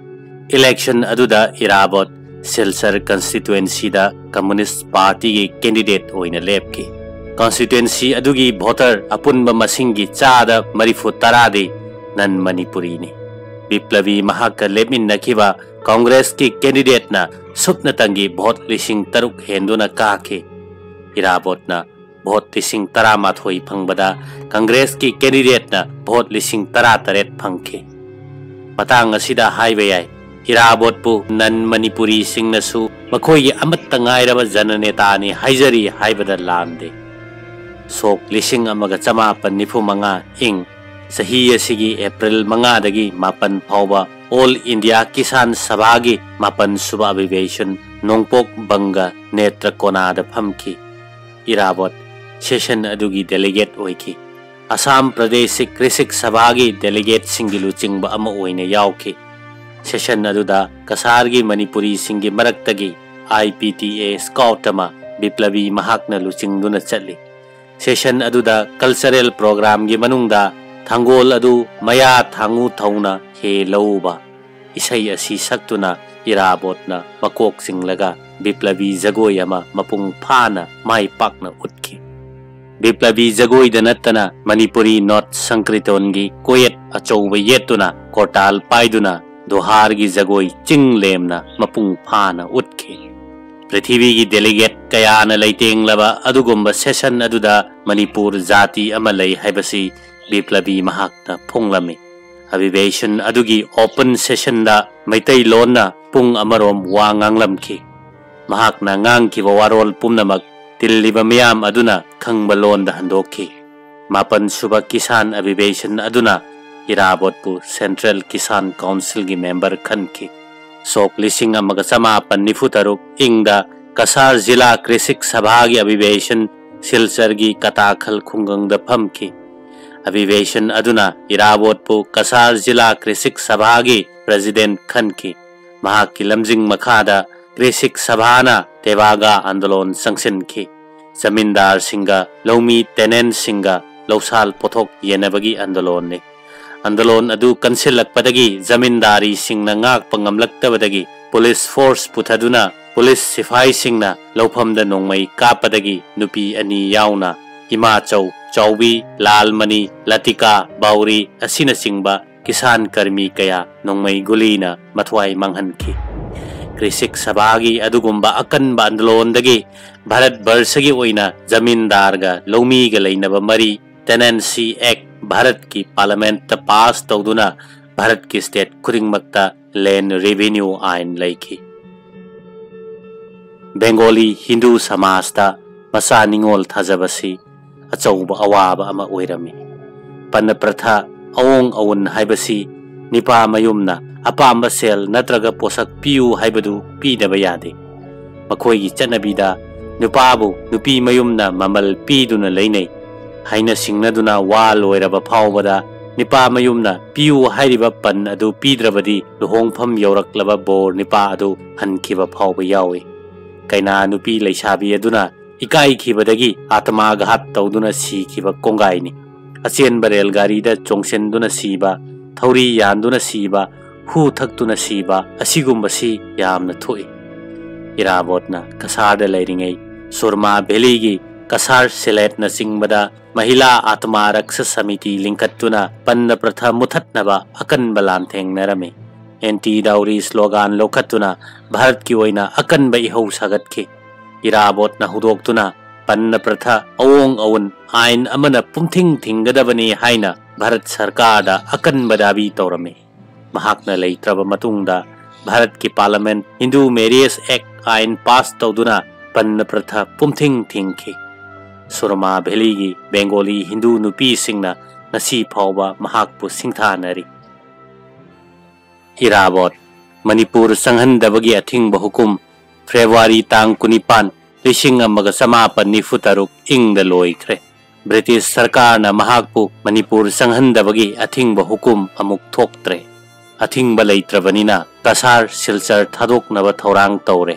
Election ꯑꯗꯨꯗ ꯏꯔꯥꯕꯣꯠ ꯁꯤꯜꯆꯔ constituencyꯗ Communist Partyꯒꯤ candidate ꯑꯣꯏꯅ ꯂꯦꯞꯈꯤ꯫ Constituency ꯑꯗꯨꯒꯤ voter ꯑꯄꯨꯟꯕ ꯃꯁꯤꯡꯒꯤ ꯆꯥꯗ ꯃꯔꯤꯐꯨ ꯇꯔꯥꯗꯤ non Manipuriꯅꯤ꯫ ꯕꯤꯄ꯭ꯂꯕꯤ ꯃꯍꯥꯛꯀ ꯂꯦꯞꯃꯤꯟꯅꯈꯤꯕ Congressꯀꯤ candidateꯅ ꯁꯨꯞꯅꯇꯪꯒꯤ vote ꯂꯤꯁꯤꯡ ꯇꯔꯨꯛ ꯍꯦꯟꯗꯨꯅ ꯀꯥꯈꯤ꯫ ꯏꯔꯥꯕꯣꯠꯅ vote ꯂꯤꯁꯤꯡ ꯇꯔꯥꯃꯥꯊꯣꯏ ꯐꯪꯕꯗ Congressꯀꯤ candidateꯅ vote ꯂꯤꯁꯤꯡ ꯇꯔꯥꯇꯔꯦꯠ ꯐꯪꯈꯤ꯫ ꯃꯇꯥꯡ ꯑꯁꯤꯗ ꯍꯥꯏꯕ ꯌꯥꯏ, ꯏꯔꯥꯕꯣꯠꯄꯨ non Manipuriꯁꯤꯡꯅꯁꯨ ꯃꯈꯣꯏꯒꯤ ꯑꯃꯠꯇ ꯉꯥꯏꯔꯕ ꯖꯅꯅꯦꯇꯥꯅꯤ ꯍꯥꯏꯖꯔꯤ ꯍꯥꯏꯕꯗ ꯂꯥꯟꯗꯦ꯫ ꯁꯣꯛ ꯂꯤꯁꯤꯡ ꯑꯃꯒ ꯆꯃꯥꯄꯟ ꯅꯤꯐꯨ ꯃꯉꯥ ꯏꯪ ꯆꯍꯤ ꯑꯁꯤꯒꯤ April ꯃꯉꯥꯗꯒꯤ ꯃꯥꯄꯟ ꯐꯥꯎꯕ All India Kisan Sabhaꯒꯤ ꯃꯥꯄꯟ ꯁꯨꯕ ꯑꯕꯤꯕꯦꯁꯟ ꯅꯣꯡꯄꯣꯛ ꯕꯪꯒ ꯅꯦꯇ꯭ꯔꯀꯣꯅꯥꯗ ꯐꯝꯈꯤ꯫ ꯏꯔꯥꯕꯣꯠ session ꯑꯗꯨꯒꯤ delegate ꯑꯣꯏꯈꯤ꯫ ꯑꯁꯥꯝ ꯄ꯭ꯔꯗꯦꯁꯤꯛ ꯀ꯭ꯔꯤꯁꯤꯛ ꯁꯚꯥꯒꯤ delegateꯁꯤꯡꯒꯤ ꯂꯨꯆꯤꯡꯕ ꯑꯃ ꯑꯣꯏꯅ ꯌꯥꯎꯈꯤ꯫ Session ꯑꯗꯨꯗ ꯀꯁꯥꯔꯒꯤ ꯃꯅꯤꯄꯨꯔꯤꯁꯤꯡꯒꯤ ꯃꯔꯛꯇꯒꯤ I P T A scout ꯑꯃ ꯕꯤꯄ꯭ꯂꯕꯤ ꯃꯍꯥꯛꯅ ꯂꯨꯆꯤꯡꯗꯨꯅ ꯆꯠꯂꯤ꯫ Session ꯑꯗꯨꯗ cultural programꯒꯤ ꯃꯅꯨꯡꯗ ꯊꯥꯡꯒꯣꯜ ꯑꯗꯨ ꯃꯌꯥ ꯊꯥꯡꯉꯨ ꯊꯧꯅ ꯍꯦ ꯂꯧꯕ ꯏꯁꯩ ꯑꯁꯤ ꯁꯛꯇꯨꯅ ꯏꯔꯥꯕꯣꯠꯅ ꯃꯀꯣꯛ ꯆꯤꯡꯂꯒ ꯕꯤꯄ꯭ꯂꯕꯤ ꯖꯒꯣꯏ ꯑꯃ ꯃꯄꯨꯡ ꯐꯥꯅ ꯃꯥꯏ ꯄꯥꯛꯅ ꯎꯠꯈꯤ꯫ ꯕꯤꯄ꯭ꯂꯕꯤ ꯖꯒꯣꯏꯗ ꯅꯠꯇꯅ ꯃꯅꯤꯄꯨꯔꯤ ꯅꯣꯠ ꯁꯪꯀ꯭ꯔꯤꯇꯣꯟꯒꯤ ꯀꯣꯌꯦꯠ ꯑꯆꯧꯕ ꯌꯦꯠꯇꯨꯅ ꯀꯣꯔꯇꯥꯜ ꯄꯥꯏꯗꯨꯅ ꯗꯣꯍꯥꯔꯒꯤ ꯖꯒꯣꯏ ꯆꯤꯡ ꯂꯦꯝꯅ ꯃꯄꯨꯡ ꯐꯥꯅ ꯎꯠꯈꯤ꯫ ꯄ꯭ꯔꯤꯊꯤꯕꯤꯒꯤ delegate ꯀꯌꯥꯅ ꯂꯩꯇꯦꯡꯂꯕ ꯑꯗꯨꯒꯨꯝꯕ session ꯑꯗꯨꯗ ꯃꯅꯤꯄꯨꯔ ꯖꯥꯇꯤ ꯑꯃ ꯂꯩ ꯍꯥꯏꯕꯁꯤ ꯕꯤꯄ꯭ꯂꯕꯤ ꯃꯍꯥꯛꯅ ꯐꯣꯡꯂꯝꯃꯤ꯫ ꯑꯕꯤꯕꯦꯁꯟ ꯑꯗꯨꯒꯤ open sessionꯗ ꯃꯩꯇꯩꯂꯣꯟꯅ ꯄꯨꯡ ꯑꯃꯔꯣꯝ ꯋꯥ ꯉꯥꯡꯂꯝꯈꯤ꯫ ꯃꯍꯥꯛꯅ ꯉꯥꯡꯈꯤꯕ ꯋꯥꯔꯣꯜ ꯄꯨꯝꯅꯃꯛ ꯇꯤꯜꯂꯤꯕ ꯃꯤꯌꯥꯝ ꯑꯗꯨꯅ ꯈꯪꯕ ꯂꯣꯟꯗ ꯍꯟꯗꯣꯛꯈꯤ꯫ ꯃꯥꯄꯟ ꯁꯨꯕ ꯀꯤꯁꯥꯟ ꯑꯕꯤꯕꯦꯁꯟ ꯑꯗꯨꯅ ꯏꯔꯥꯕꯣꯠꯄꯨ Central Kisan Councilꯒꯤ member ꯈꯟꯈꯤ꯫ ꯁꯣꯛ ꯂꯤꯁꯤꯡ ꯑꯃꯒ ꯆꯃꯥꯄꯟ ꯅꯤꯐꯨ ꯇꯔꯨꯛ ꯏꯪꯗ ꯀꯁꯥꯔ ꯖꯤꯂꯥ ꯀ꯭ꯔꯤꯁꯤꯛ ꯁꯚꯥꯒꯤ ꯑꯕꯤꯕꯦꯁꯟ ꯁꯤꯜꯆꯔꯒꯤ ꯀꯇꯥꯈꯜ ꯈꯨꯡꯒꯪꯗ ꯐꯝꯈꯤ꯫ ꯑꯕꯤꯕꯦꯁꯟ ꯑꯗꯨꯅ ꯏꯔꯥꯕꯣꯠꯄꯨ ꯀꯁꯥꯔ ꯖꯤꯂꯥ ꯀ꯭ꯔꯤꯁꯤꯛ ꯁꯚꯥꯒꯤ president ꯈꯟꯈꯤ꯫ ꯃꯍꯥꯛꯀꯤ ꯂꯝꯖꯤꯡ ꯃꯈꯥꯗ ꯀ꯭ꯔꯤꯁꯤꯛ ꯁꯚꯥꯅ ꯇꯦꯕꯥꯒꯥ ꯑꯟꯗꯣꯂꯣꯟ ꯆꯪꯁꯤꯟꯈꯤ꯫ ꯖꯃꯤꯟꯗꯥꯔꯁꯤꯡꯒ ꯂꯧꯃꯤ tenantꯁꯤꯡꯒ ꯂꯧꯁꯥꯜ ꯄꯣꯠꯊꯣꯛ ꯌꯦꯟꯅꯕꯒꯤ ꯑꯟꯗꯣꯂꯣꯟꯅꯤ꯫ ꯑꯟꯗꯂꯣꯟ ꯑꯗꯨ ꯀꯟꯁꯤꯜꯂꯛꯄꯗꯒꯤ ꯖꯃꯤꯟꯗꯥꯔꯤꯁꯤꯡꯅ ꯉꯥꯛꯄ ꯉꯝꯂꯛꯇꯕꯗꯒꯤ ꯄꯨꯂꯤꯁ ꯐꯣꯔꯁ ꯄꯨꯊꯗꯨꯅ ꯄꯨꯂꯤꯁ ꯁꯤꯐꯥꯏꯁꯤꯡꯅ ꯂꯧꯐꯝꯗ ꯅꯣꯡꯃꯩ ꯀꯥꯞꯄꯗꯒꯤ ꯅꯨꯄꯤ ꯑꯅꯤ ꯌꯥꯎꯅ ꯏꯃꯥꯆꯧ, ꯆꯥꯎꯕꯤ, ꯂꯥꯜꯃꯅꯤ, ꯂꯇꯤꯀꯥ, ꯕꯥꯎꯔꯤ ꯑꯁꯤꯅꯆꯤꯡꯕ ꯀꯤꯁꯥꯟ ꯀꯔꯃꯤ ꯀꯌꯥ ꯅꯣꯡꯃꯩ ꯒꯨꯂꯤꯅ ꯃꯊ꯭ꯋꯥꯏ ꯃꯥꯡꯍꯟꯈꯤ꯫ ꯀ꯭ꯔꯤꯁꯤꯛ ꯁꯚꯥꯒꯤ ꯑꯗꯨꯒꯨꯝꯕ ꯑꯀꯟꯕ ꯑꯟꯗꯂꯣꯟꯗꯒꯤ ꯚꯥꯔꯠ ꯕꯔꯁꯒꯤ ꯑꯣꯏꯅ ꯖꯃꯤꯟꯗꯥꯔꯒ ꯂꯧꯃꯤꯒ ꯂꯩꯅꯕ ꯃꯔꯤ, ꯇꯦꯅꯦꯟꯁꯤ ꯑꯦꯛ, ꯚꯥꯔꯠꯀꯤ ꯄꯥꯔꯂꯃꯦꯟꯠꯇ ꯄꯥꯁ ꯇꯧꯗꯨꯅ ꯚꯥꯔꯠꯀꯤ ꯁ꯭ꯇꯦꯠ ꯈꯨꯗꯤꯡꯃꯛꯇ ꯂꯦꯟ ꯔꯦꯚꯤꯅ꯭ꯌꯨ ꯑꯥꯏꯟ ꯂꯩꯈꯤ꯫ ꯕꯦꯡꯒꯣꯂꯤ ꯍꯤꯟꯗꯨ ꯁꯃꯥꯖꯇ ꯃꯆꯥ ꯅꯤꯉꯣꯜ ꯊꯥꯖꯕꯁꯤ ꯑꯆꯧꯕ ꯑꯋꯥꯕ ꯑꯃ ꯑꯣꯏꯔꯝꯃꯤ꯫ ꯄꯟꯅ ꯄ꯭ꯔꯊꯥ, ꯑꯑꯣꯡ ꯑꯑꯣꯟ ꯍꯥꯏꯕꯁꯤ ꯅꯤꯄꯥ ꯃꯌꯨꯝꯅ ꯑꯄꯥꯝꯕ ꯁꯦꯜ ꯅꯠꯇ꯭ꯔꯒ ꯄꯣꯠꯁꯛ ꯄꯤꯌꯨ ꯍꯥꯏꯕꯗꯨ ꯄꯤꯗꯕ ꯌꯥꯗꯦ꯫ ꯃꯈꯣꯏꯒꯤ ꯆꯠꯅꯕꯤꯗ ꯅꯨꯄꯥꯕꯨ ꯅꯨꯄꯤ ꯃꯌꯨꯝꯅ ꯃꯃꯜ ꯄꯤꯗꯨꯅ ꯂꯩꯅꯩ꯫ ꯍꯥꯏꯅ ꯁꯤꯡꯅꯗꯨꯅ ꯋꯥ ꯂꯣꯏꯔꯕ ꯐꯥꯎꯕꯗ ꯅꯤꯄꯥ ꯃꯌꯨꯝꯅ ꯄꯤꯌꯨ ꯍꯥꯏꯔꯤꯕ ꯄꯟ ꯑꯗꯨ ꯄꯤꯗ꯭ꯔꯕꯗꯤ ꯂꯨꯍꯣꯡꯐꯝ ꯌꯧꯔꯛꯂꯕ ꯕꯣꯔ ꯅꯤꯄꯥ ꯑꯗꯨ ꯍꯟꯈꯤꯕ ꯐꯥꯎꯕ ꯌꯥꯎꯏ꯫ ꯀꯩꯅꯥ ꯅꯨꯄꯤ ꯂꯩꯁꯥꯕꯤ ꯑꯗꯨꯅ ꯏꯀꯥꯏꯈꯤꯕꯗꯒꯤ ꯑꯥꯇꯃꯥꯘꯥꯠ ꯇꯧꯗꯨꯅ ꯁꯤꯈꯤꯕ ꯀꯣꯡꯒꯥꯏꯅꯤ꯫ ꯑꯆꯦꯟꯕ ꯔꯦꯜ ꯒꯥꯔꯤꯗ ꯆꯣꯡꯁꯤꯟꯗꯨꯅ ꯁꯤꯕ, ꯊꯧꯔꯤ ꯌꯥꯟꯗꯨꯅ ꯁꯤꯕ, ꯍꯨ ꯊꯛꯇꯨꯅ ꯁꯤꯕ ꯑꯁꯤꯒꯨꯝꯕꯁꯤ ꯌꯥꯝꯅ ꯊꯣꯛꯏ꯫ ꯏꯔꯥꯕꯣꯠꯅ ꯀꯁꯥꯔꯗ ꯂꯩꯔꯤꯉꯩ ꯁꯨꯔꯃꯥ ꯚꯦꯂꯤꯒꯤ ꯀꯁꯥꯔ ꯁꯤꯂꯦꯠꯅꯆꯤꯡꯕꯗ ꯃꯍꯤꯂꯥ ꯑꯥꯇꯃꯥ ꯔꯛꯁ ꯁꯃꯤꯇꯤ ꯂꯤꯡꯈꯠꯇꯨꯅ ꯄꯟꯅ ꯄ꯭ꯔꯊꯥ ꯃꯨꯊꯠꯅꯕ ꯑꯀꯟꯕ ꯂꯥꯟꯊꯦꯡꯅꯔꯝꯃꯤ꯫ ꯑꯦꯟꯇꯤ ꯗꯥꯎꯔꯤ ꯁ꯭ꯂꯣꯒꯥꯟ ꯂꯧꯈꯠꯇꯨꯅ ꯚꯥꯔꯠꯀꯤ ꯑꯣꯏꯅ ꯑꯀꯟꯕ ꯏꯍꯧ ꯁꯥꯒꯠꯈꯤ꯫ ꯏꯔꯥꯕꯣꯠꯅ ꯍꯧꯗꯣꯛꯇꯨꯅ ꯄꯟꯅ ꯄ꯭ꯔꯊꯥ ꯑꯑꯣꯡ ꯑꯑꯣꯟ ꯑꯥꯏꯟ ꯑꯃꯅ ꯄꯨꯝꯊꯤꯡ ꯊꯤꯡꯒꯗꯕꯅꯤ ꯍꯥꯏꯅ ꯚꯥꯔꯠ ꯁꯔꯀꯥꯔꯗ ꯑꯀꯟꯕ ꯗꯥꯕꯤ ꯇꯧꯔꯝꯃꯤ꯫ ꯃꯍꯥꯛꯅ ꯂꯩꯇ꯭ꯔꯕ ꯃꯇꯨꯡꯗ ꯚꯥꯔꯠꯀꯤ ꯄꯥꯔꯂꯃꯦꯟꯠ ꯍꯤꯟꯗꯨ ꯃꯦꯔꯤꯌꯦꯖ ꯑꯦꯛ ꯑꯥꯏꯟ ꯄꯥꯁ ꯇꯧꯗꯨꯅ ꯄꯟꯅ ꯄ꯭ꯔꯊꯥ ꯄꯨꯝꯊꯤꯡ ꯊꯤꯡꯈꯤ꯫ ꯁꯨꯔꯃꯥ ꯚꯦꯂꯤꯒꯤ ꯕꯦꯡꯒꯣꯂꯤ ꯍꯤꯟꯗꯨ ꯅꯨꯄꯤꯁꯤꯡꯅ ꯉꯁꯤ ꯐꯥꯎꯕ ꯃꯍꯥꯛꯄꯨ ꯁꯤꯡꯊꯥꯅꯔꯤ꯫ ꯏꯔꯥꯕꯣꯠ, ꯃꯅꯤꯄꯨꯔ ꯆꯪꯍꯟꯗꯕꯒꯤ ꯑꯊꯤꯡꯕ ꯍꯨꯀꯨꯝ, ꯐꯦꯕ꯭ꯔꯨꯋꯥꯔꯤ ꯇꯥꯡ ꯀꯨꯟꯅꯤꯄꯥꯟ, ꯂꯤꯁꯤꯡ ꯑꯃꯒ ꯆꯃꯥꯄꯟ ꯅꯤꯐꯨ ꯇꯔꯨꯛ ꯏꯪꯗ ꯂꯣꯏꯈ꯭ꯔꯦ꯫ ꯕ꯭ꯔꯤꯇꯤꯁ ꯁꯔꯀꯥꯔꯅ ꯃꯍꯥꯛꯄꯨ ꯃꯅꯤꯄꯨꯔ ꯆꯪꯍꯟꯗꯕꯒꯤ ꯑꯊꯤꯡꯕ ꯍꯨꯀꯨꯝ ꯑꯃꯨꯛ ꯊꯣꯛꯇ꯭ꯔꯦ꯫ ꯑꯊꯤꯡꯕ ꯂꯩꯇ꯭ꯔꯕꯅꯤꯅ ꯀꯁꯥꯔ ꯁꯤꯜꯆꯔ ꯊꯥꯗꯣꯛꯅꯕ ꯊꯧꯔꯥꯡ ꯇꯧꯔꯦ꯫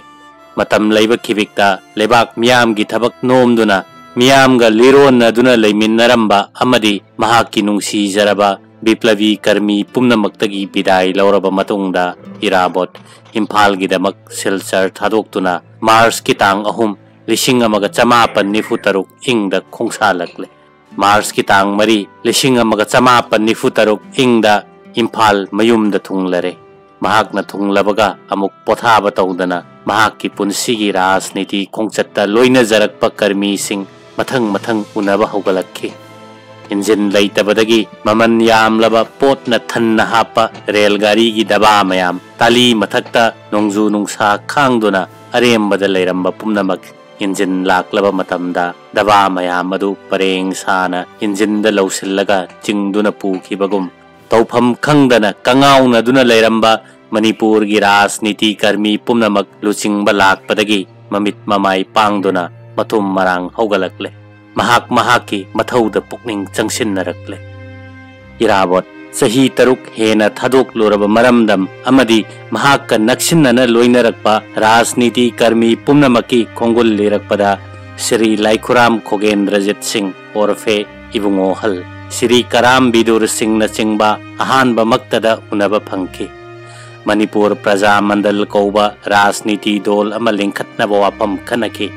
ꯃꯇꯝ ꯂꯩꯕ ꯈꯤꯕꯤꯛꯇ ꯂꯩꯕꯥꯛ ꯃꯤꯌꯥꯝꯒꯤ ꯊꯕꯛ ꯅꯣꯝꯗꯨꯅ ꯃꯤꯌꯥꯝꯒ ꯂꯤꯔꯣꯟꯅꯗꯨꯅ ꯂꯩꯃꯤꯟꯅꯔꯝꯕ ꯑꯃꯗꯤ ꯃꯍꯥꯛꯀꯤ ꯅꯨꯡꯁꯤꯖꯔꯕ ꯕꯤꯄ꯭ꯂꯕꯤ ꯀꯔꯃꯤ ꯄꯨꯝꯅꯃꯛꯇꯒꯤ ꯕꯤꯗꯥꯏ ꯂꯧꯔꯕ ꯃꯇꯨꯡꯗ ꯏꯔꯥꯕꯣꯠ ꯏꯝꯐꯥꯜꯒꯤꯗꯃꯛ ꯁꯤꯜꯆꯔ ꯊꯥꯗꯣꯛꯇꯨꯅ ꯃꯥꯔꯆꯀꯤ ꯇꯥꯡ ꯑꯍꯨꯝ, ꯂꯤꯁꯤꯡ ꯑꯃꯒ ꯆꯃꯥꯄꯟ ꯅꯤꯐꯨ ꯇꯔꯨꯛ ꯏꯪꯗ ꯈꯣꯡꯁꯥꯜꯂꯛꯂꯦ꯫ ꯃꯥꯔꯆꯀꯤ ꯇꯥꯡ ꯃꯔꯤ, ꯂꯤꯁꯤꯡ ꯑꯃꯒ ꯆꯃꯥꯄꯟ ꯅꯤꯐꯨ ꯇꯔꯨꯛ ꯏꯪꯗ ꯏꯝꯐꯥꯜ ꯃꯌꯨꯝꯗ ꯊꯨꯡꯂꯔꯦ꯫ ꯃꯍꯥꯛꯅ ꯊꯨꯡꯂꯕꯒ ꯑꯃꯨꯛ ꯄꯣꯊꯥꯕ ꯇꯧꯗꯅ ꯃꯍꯥꯛꯀꯤ ꯄꯨꯟꯁꯤꯒꯤ ꯔꯥꯖꯅꯤꯇꯤ ꯈꯣꯡꯆꯠꯇ ꯂꯣꯏꯅꯖꯔꯛꯄ ꯀꯔꯃꯤꯁꯤꯡ ꯃꯊꯪ ꯃꯊꯪ ꯎꯅꯕ ꯍꯧꯒꯠꯂꯛꯈꯤ꯫ ꯏꯟꯖꯤꯟ ꯂꯩꯇꯕꯗꯒꯤ ꯃꯃꯜ ꯌꯥꯝꯂꯕ ꯄꯣꯠꯅ ꯊꯟꯅ ꯍꯥꯞꯄ ꯔꯦꯜ ꯒꯥꯔꯤꯒꯤ ꯗꯕꯥ ꯃꯌꯥꯝ, ꯇꯥꯂꯤ ꯃꯊꯛꯇ ꯅꯣꯡꯖꯨ ꯅꯨꯡꯁꯥ ꯈꯥꯡꯗꯨꯅ ꯑꯔꯦꯝꯕꯗ ꯂꯩꯔꯝꯕ ꯄꯨꯝꯅꯃꯛ ꯏꯟꯖꯤꯟ ꯂꯥꯛꯂꯕ ꯃꯇꯝꯗ ꯗꯕꯥ ꯃꯌꯥꯝ ꯑꯗꯨ ꯄꯔꯦꯡ ꯁꯥꯅ ꯏꯟꯖꯤꯟꯗ ꯂꯧꯁꯤꯜꯂꯒ ꯆꯤꯡꯗꯨꯅ ꯄꯨꯈꯤꯕꯒꯨꯝ, ꯇꯧꯐꯝ ꯈꯪꯗꯅ ꯀꯉꯥꯎꯅꯗꯨꯅ ꯂꯩꯔꯝꯕ ꯃꯅꯤꯄꯨꯔꯒꯤ ꯔꯥꯖꯅꯤꯇꯤ ꯀꯔꯃꯤ ꯄꯨꯝꯅꯃꯛ ꯂꯨꯆꯤꯡꯕ ꯂꯥꯛꯄꯗꯒꯤ ꯃꯃꯤꯠ ꯃꯃꯥꯏ ꯄꯥꯡꯗꯨꯅ ꯃꯊꯨꯝ ꯃꯔꯥꯡ ꯍꯧꯒꯠꯂꯛꯂꯦ꯫ ꯃꯍꯥꯛ ꯃꯍꯥꯛꯀꯤ ꯃꯊꯧꯗ ꯄꯨꯛꯅꯤꯡ ꯆꯪꯁꯤꯟꯅꯔꯛꯂꯦ꯫ ꯏꯔꯥꯕꯣꯠ ꯆꯍꯤ ꯇꯔꯨꯛ ꯍꯦꯟꯅ ꯊꯥꯗꯣꯛꯂꯨꯔꯕ ꯃꯔꯝꯗꯝ ꯑꯃꯗꯤ ꯃꯍꯥꯛꯀ ꯅꯛꯁꯤꯟꯅꯅ ꯂꯣꯏꯅꯔꯛꯄ ꯔꯥꯖꯅꯤꯇꯤ ꯀꯔꯃꯤ ꯄꯨꯝꯅꯃꯛꯀꯤ ꯈꯣꯡꯒꯨꯜ ꯂꯤꯔꯛꯄꯗ ꯁ꯭ꯔꯤ ꯂꯥꯏꯈꯨꯔꯥꯝ ꯈꯣꯒꯦꯟꯗ꯭ꯔꯖꯤꯠ ꯁꯤꯡ ꯑꯣꯔꯐꯦ ꯏꯕꯨꯡꯉꯣ ꯍꯜ, ꯁ꯭ꯔꯤ ꯀꯔꯥꯝ ꯕꯤꯗꯨꯔ ꯁꯤꯡꯅꯆꯤꯡꯕ ꯑꯍꯥꯟꯕꯃꯛꯇꯗ ꯎꯅꯕ ꯐꯪꯈꯤ꯫ ꯃꯅꯤꯄꯨꯔ ꯄ꯭ꯔꯖꯥ ꯃꯟꯗꯜ ꯀꯧꯕ ꯔꯥꯖꯅꯤꯇꯤ ꯗꯣꯜ ꯑꯃ ꯂꯤꯡꯈꯠꯅꯕ ꯋꯥꯐꯝ ꯈꯟꯅꯈꯤ꯫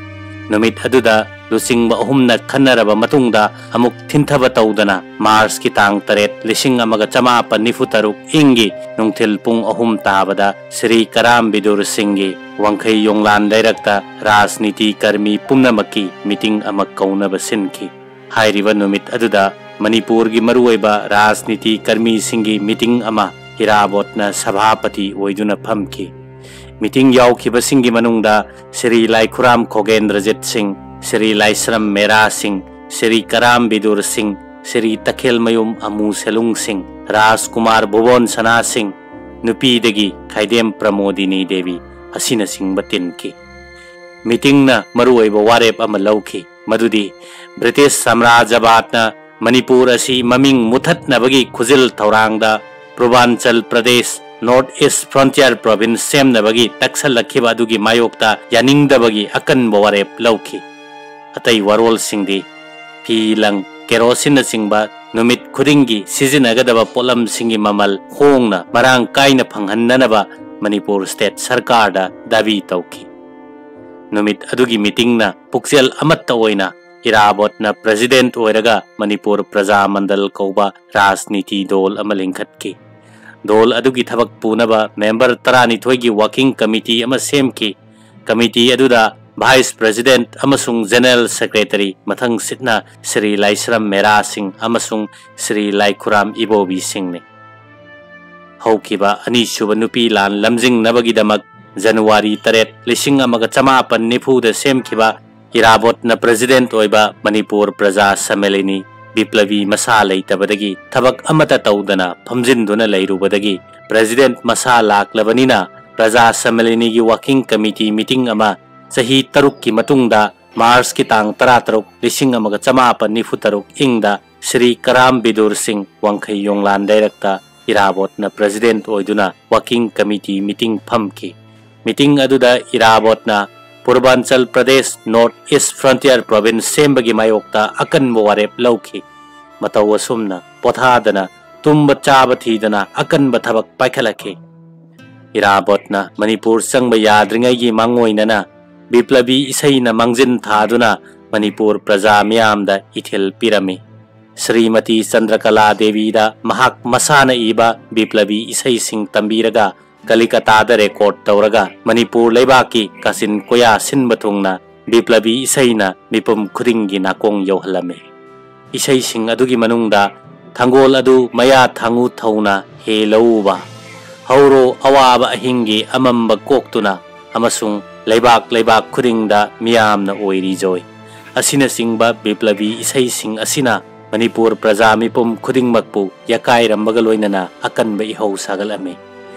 ꯅꯨꯃꯤꯠ ꯑꯗꯨꯗ ꯂꯨꯆꯤꯡꯕ ꯑꯍꯨꯝꯅ ꯈꯟꯅꯔꯕ ꯃꯇꯨꯡꯗ ꯑꯃꯨꯛ ꯊꯤꯟꯊꯕ ꯇꯧꯗꯅ ꯃꯥꯔꯆꯀꯤ ꯇꯥꯡ ꯇꯔꯦꯠ, ꯂꯤꯁꯤꯡ ꯑꯃꯒ ꯆꯃꯥꯄꯟ ꯅꯤꯐꯨ ꯇꯔꯨꯛ ꯏꯪꯒꯤ ꯅꯨꯡꯊꯤꯜ ꯄꯨꯡ ꯑꯍꯨꯝ ꯇꯥꯕꯗ ꯁ꯭ꯔꯤ ꯀꯔꯥꯝ ꯕꯤꯗꯨꯔ ꯁꯤꯡꯒꯤ ꯋꯥꯡꯈꯩ ꯌꯣꯡꯂꯥꯟ ꯂꯩꯔꯛꯇ ꯔꯥꯖꯅꯤꯇꯤ ꯀꯔꯃꯤ ꯄꯨꯝꯅꯃꯛꯀꯤ ꯃꯤꯇꯤꯡ ꯑꯃ ꯀꯧꯅꯕ ꯁꯤꯟꯈꯤ꯫ ꯍꯥꯏꯔꯤꯕ ꯅꯨꯃꯤꯠ ꯑꯗꯨꯗ ꯃꯅꯤꯄꯨꯔꯒꯤ ꯃꯔꯨꯑꯣꯏꯕ ꯔꯥꯖꯅꯤꯇꯤ ꯀꯔꯃꯤꯁꯤꯡꯒꯤ ꯃꯤꯇꯤꯡ ꯑꯃ ꯏꯔꯥꯕꯣꯠꯅ ꯁꯚꯥꯄꯇꯤ ꯑꯣꯏꯗꯨꯅ ꯐꯝꯈꯤ꯫ ꯃꯤꯇꯤꯡ ꯌꯥꯎꯈꯤꯕꯁꯤꯡꯒꯤ ꯃꯅꯨꯡꯗ ꯁ꯭ꯔꯤ ꯂꯥꯏꯈꯨꯔꯥꯝ ꯈꯣꯒꯦꯟꯗ꯭ꯔꯖꯤꯠ ꯁꯤꯡ, ꯁ꯭ꯔꯤ ꯂꯥꯏꯁ꯭ꯔꯝ ꯃꯦꯔꯥ ꯁꯤꯡ, ꯁ꯭ꯔꯤ ꯀꯔꯥꯝ ꯕꯤꯗꯨꯔ ꯁꯤꯡ, ꯁ꯭ꯔꯤ ꯇꯈꯦꯜꯃꯌꯨꯝ ꯑꯃꯨ ꯁꯦꯂꯨꯡ ꯁꯤꯡ, ꯔꯥꯖꯀꯨꯃꯥꯔ ꯚꯨꯕꯣꯟ ꯁꯅꯥ ꯁꯤꯡ, ꯅꯨꯄꯤꯗꯒꯤ ꯈꯥꯏꯗꯦꯝ ꯄ꯭ꯔꯃꯣꯗꯤꯅꯤ ꯗꯦꯕꯤ ꯑꯁꯤꯅꯆꯤꯡꯕ ꯇꯤꯟꯈꯤ꯫ ꯃꯤꯇꯤꯡꯅ ꯃꯔꯨꯑꯣꯏꯕ ꯋꯥꯔꯦꯞ ꯑꯃ ꯂꯧꯈꯤ, ꯃꯗꯨꯗꯤ ꯕ꯭ꯔꯤꯇꯤꯁ ꯁꯥꯝꯔꯥꯖ꯭ꯌꯕꯥꯗꯅ ꯃꯅꯤꯄꯨꯔ ꯑꯁꯤ ꯃꯃꯤꯡ ꯃꯨꯊꯠꯅꯕꯒꯤ ꯈꯨꯖꯤꯜ ꯊꯧꯔꯥꯡꯗ ꯄꯨꯔꯕꯥꯟꯆꯜ Pradesh, North East Frontier Province, ꯁꯦꯝꯅꯕꯒꯤ ꯇꯛꯁꯜꯂꯛꯈꯤꯕ ꯑꯗꯨꯒꯤ ꯃꯥꯌꯣꯛꯇ ꯌꯥꯅꯤꯡꯗꯕꯒꯤ ꯑꯀꯟꯕ ꯋꯥꯔꯦꯞ ꯂꯧꯈꯤ꯫ ꯑꯇꯩ ꯋꯥꯔꯣꯜꯁꯤꯡꯗꯤ ꯐꯤ ꯂꯪ ꯀꯦꯔꯣꯁꯤꯟꯅꯆꯤꯡꯕ ꯅꯨꯃꯤꯠ ꯈꯨꯗꯤꯡꯒꯤ ꯁꯤꯖꯤꯟꯅꯒꯗꯕ ꯄꯣꯠꯂꯝꯁꯤꯡꯒꯤ ꯃꯃꯜ ꯍꯣꯡꯅ ꯃꯔꯥꯡ ꯀꯥꯏꯅ ꯐꯪꯍꯟꯅꯅꯕ ꯃꯅꯤꯄꯨꯔ ꯁ꯭ꯇꯦꯠ ꯁꯔꯀꯥꯔꯗ ꯗꯥꯕꯤ ꯇꯧꯈꯤ꯫ ꯅꯨꯃꯤꯠ ꯑꯗꯨꯒꯤ ꯃꯤꯇꯤꯡꯅ ꯄꯨꯛꯆꯦꯜ ꯑꯃꯠꯇ ꯑꯣꯏꯅ ꯏꯔꯥꯕꯣꯠꯅ ꯄ꯭ꯔꯦꯁꯤꯗꯦꯟꯠ ꯑꯣꯏꯔꯒ ꯃꯅꯤꯄꯨꯔ ꯄ꯭ꯔꯖꯥ ꯃꯟꯗꯜ ꯀꯧꯕ ꯔꯥꯖꯅꯤꯇꯤ ꯗꯣꯜ ꯑꯃ ꯂꯤꯡꯈꯠꯈꯤ꯫ ꯗꯣꯜ ꯑꯗꯨꯒꯤ ꯊꯕꯛ ꯄꯨꯅꯕ ꯃꯦꯝꯕꯔ ꯇꯔꯥꯅꯤꯊꯣꯏꯒꯤ ꯋꯥꯀꯤꯡ ꯀꯃꯤꯇꯤ ꯑꯃ ꯁꯦꯝꯈꯤ꯫ ꯀꯃꯤꯇꯤ ꯑꯗꯨꯗ ꯚꯥꯏꯁ ꯄ꯭ꯔꯦꯁꯤꯗꯦꯟꯠ ꯑꯃꯁꯨꯡ ꯖꯦꯅꯔꯦꯜ ꯁꯦꯀ꯭ꯔꯦꯇꯔꯤ, ꯃꯊꯪ ꯁꯤꯠꯅ ꯁ꯭ꯔꯤ ꯂꯥꯏꯁ꯭ꯔꯝ ꯃꯦꯔꯥ ꯁꯤꯡ ꯑꯃꯁꯨꯡ ꯁ꯭ꯔꯤ ꯂꯥꯏꯈꯨꯔꯥꯝ ꯏꯕꯣꯕꯤ ꯁꯤꯡꯅꯤ꯫ ꯍꯧꯈꯤꯕ ꯑꯅꯤꯁꯨꯕ ꯅꯨꯄꯤ ꯂꯥꯟ ꯂꯝꯖꯤꯡꯅꯕꯒꯤꯗꯃꯛ ꯖꯅꯋꯥꯔꯤ ꯇꯔꯦꯠ, ꯂꯤꯁꯤꯡ ꯑꯃꯒ ꯆꯃꯥꯄꯟ ꯅꯤꯐꯨꯗ ꯁꯦꯝꯈꯤꯕ ꯏꯔꯥꯕꯣꯠꯅ ꯄ꯭ꯔꯦꯁꯤꯗꯦꯟꯠ ꯑꯣꯏꯕ ꯃꯅꯤꯄꯨꯔ ꯄ꯭ꯔꯖꯥ ꯁꯝꯃꯦꯂꯤꯅꯤ ꯕꯤꯄ꯭ꯂꯕꯤ ꯃꯁꯥ ꯂꯩꯇꯕꯗꯒꯤ, ꯊꯕꯛ ꯑꯃꯠꯇ ꯇꯧꯗꯅ ꯐꯝꯖꯤꯟꯗꯨꯅ ꯂꯩꯔꯨꯕꯗꯒꯤ ꯄ꯭ꯔꯦꯁꯤꯗꯦꯟꯠ ꯃꯁꯥ ꯂꯥꯛꯂꯕꯅꯤꯅ ꯄ꯭ꯔꯖꯥ ꯁꯝꯃꯦꯂꯤꯅꯤꯒꯤ ꯋꯥꯀꯤꯡ ꯀꯃꯤꯇꯤ ꯃꯤꯇꯤꯡ ꯑꯃ ꯆꯍꯤ ꯇꯔꯨꯛꯀꯤ ꯃꯇꯨꯡꯗ ꯃꯥꯔꯆꯀꯤ ꯇꯥꯡ ꯇꯔꯥꯇꯔꯨꯛ, ꯂꯤꯁꯤꯡ ꯑꯃꯒ ꯆꯃꯥꯄꯟ ꯅꯤꯐꯨ ꯇꯔꯨꯛ ꯏꯪꯗ ꯁ꯭ꯔꯤ ꯀꯔꯥꯝ ꯕꯤꯗꯨꯔ ꯁꯤꯡ ꯋꯥꯡꯈꯩ ꯌꯣꯡꯂꯥꯟ ꯂꯩꯔꯛꯇ ꯏꯔꯥꯕꯣꯠꯅ ꯄ꯭ꯔꯦꯁꯤꯗꯦꯟꯠ ꯑꯣꯏꯗꯨꯅ ꯋꯥꯀꯤꯡ ꯀꯃꯤꯇꯤ ꯃꯤꯇꯤꯡ ꯐꯝꯈꯤ꯫ ꯃꯤꯇꯤꯡ ꯑꯗꯨꯗ ꯏꯔꯥꯕꯣꯠꯅ Purbanchal Pradesh north east frontier province ꯁꯦꯝꯕꯒꯤ ꯃꯥꯌꯣꯛꯇ ꯑꯀꯟꯕ ꯋꯥꯔꯦꯞ ꯂꯧꯈꯤ꯫ ꯃꯇꯧ ꯑꯁꯨꯝꯅ ꯄꯣꯊꯥꯗꯅ, ꯇꯨꯝꯕ ꯆꯥꯕ ꯊꯤꯗꯅ ꯑꯀꯟꯕ ꯊꯕꯛ ꯄꯥꯏꯈꯠꯂꯛꯈꯤ꯫ ꯏꯔꯥꯕꯣꯠꯅ ꯃꯅꯤꯄꯨꯔ ꯆꯪꯕ ꯌꯥꯗ꯭ꯔꯤꯉꯩꯒꯤ ꯃꯥꯡꯑꯣꯏꯅꯅ ꯕꯤꯄ꯭ꯂꯕꯤ ꯏꯁꯩꯅ ꯃꯥꯡꯖꯤꯟ ꯊꯥꯗꯨꯅ ꯃꯅꯤꯄꯨꯔ ꯄ꯭ꯔꯖꯥ ꯃꯤꯌꯥꯝꯗ ꯏꯊꯤꯜ ꯄꯤꯔꯝꯃꯤ꯫ ꯁ꯭ꯔꯤꯃꯇꯤ ꯆꯟꯗ꯭ꯔꯀꯂꯥ ꯗꯦꯕꯤꯗ ꯃꯍꯥꯛ ꯃꯁꯥꯅ ꯏꯕ ꯕꯤꯄ꯭ꯂꯕꯤ ꯏꯁꯩꯁꯤꯡ ꯇꯝꯕꯤꯔꯒ ꯀꯂꯤꯀꯇꯥꯗ ꯔꯦꯀꯣꯔꯗ ꯇꯧꯔꯒ ꯃꯅꯤꯄꯨꯔ ꯂꯩꯕꯥꯛꯀꯤ ꯀꯥꯆꯤꯟ ꯀꯣꯌꯥ ꯁꯤꯟꯕ ꯊꯨꯡꯅ ꯕꯤꯄ꯭ꯂꯕꯤ ꯏꯁꯩꯅ ꯃꯤꯄꯨꯝ ꯈꯨꯗꯤꯡꯒꯤ ꯅꯥꯀꯣꯡ ꯌꯧꯍꯜꯂꯝꯃꯤ꯫ ꯏꯁꯩꯁꯤꯡ ꯑꯗꯨꯒꯤ ꯃꯅꯨꯡꯗ ꯊꯪꯒꯣꯜ ꯑꯗꯨ ꯃꯌꯥ ꯊꯥꯡꯉꯨ ꯊꯧꯅ ꯍꯦꯜꯂꯧꯕ, ꯍꯧꯔꯣ ꯑꯋꯥꯕ ꯑꯍꯤꯡꯒꯤ ꯑꯃꯝꯕ ꯀꯣꯛꯇꯨꯅ ꯑꯃꯁꯨꯡ ꯂꯩꯕꯥꯛ ꯂꯩꯕꯥꯛ ꯈꯨꯗꯤꯡꯗ ꯃꯤꯌꯥꯝꯅ ꯑꯣꯏꯔꯤ ꯖꯣꯏ ꯑꯁꯤꯅꯆꯤꯡꯕ ꯕꯤꯄ꯭ꯂꯕꯤ ꯏꯁꯩꯁꯤꯡ ꯑꯁꯤꯅ ꯃꯅꯤꯄꯨꯔ ꯄ꯭ꯔꯖꯥ ꯃꯤꯄꯨꯝ ꯈꯨꯗꯤꯡꯃꯛꯄꯨ ꯌꯥꯀꯥꯏꯔꯝꯕꯒ ꯂꯣꯏꯅꯅ ꯑꯀꯟꯕ ꯏꯍꯧ ꯁꯥꯒꯠꯂꯝꯃꯤ꯫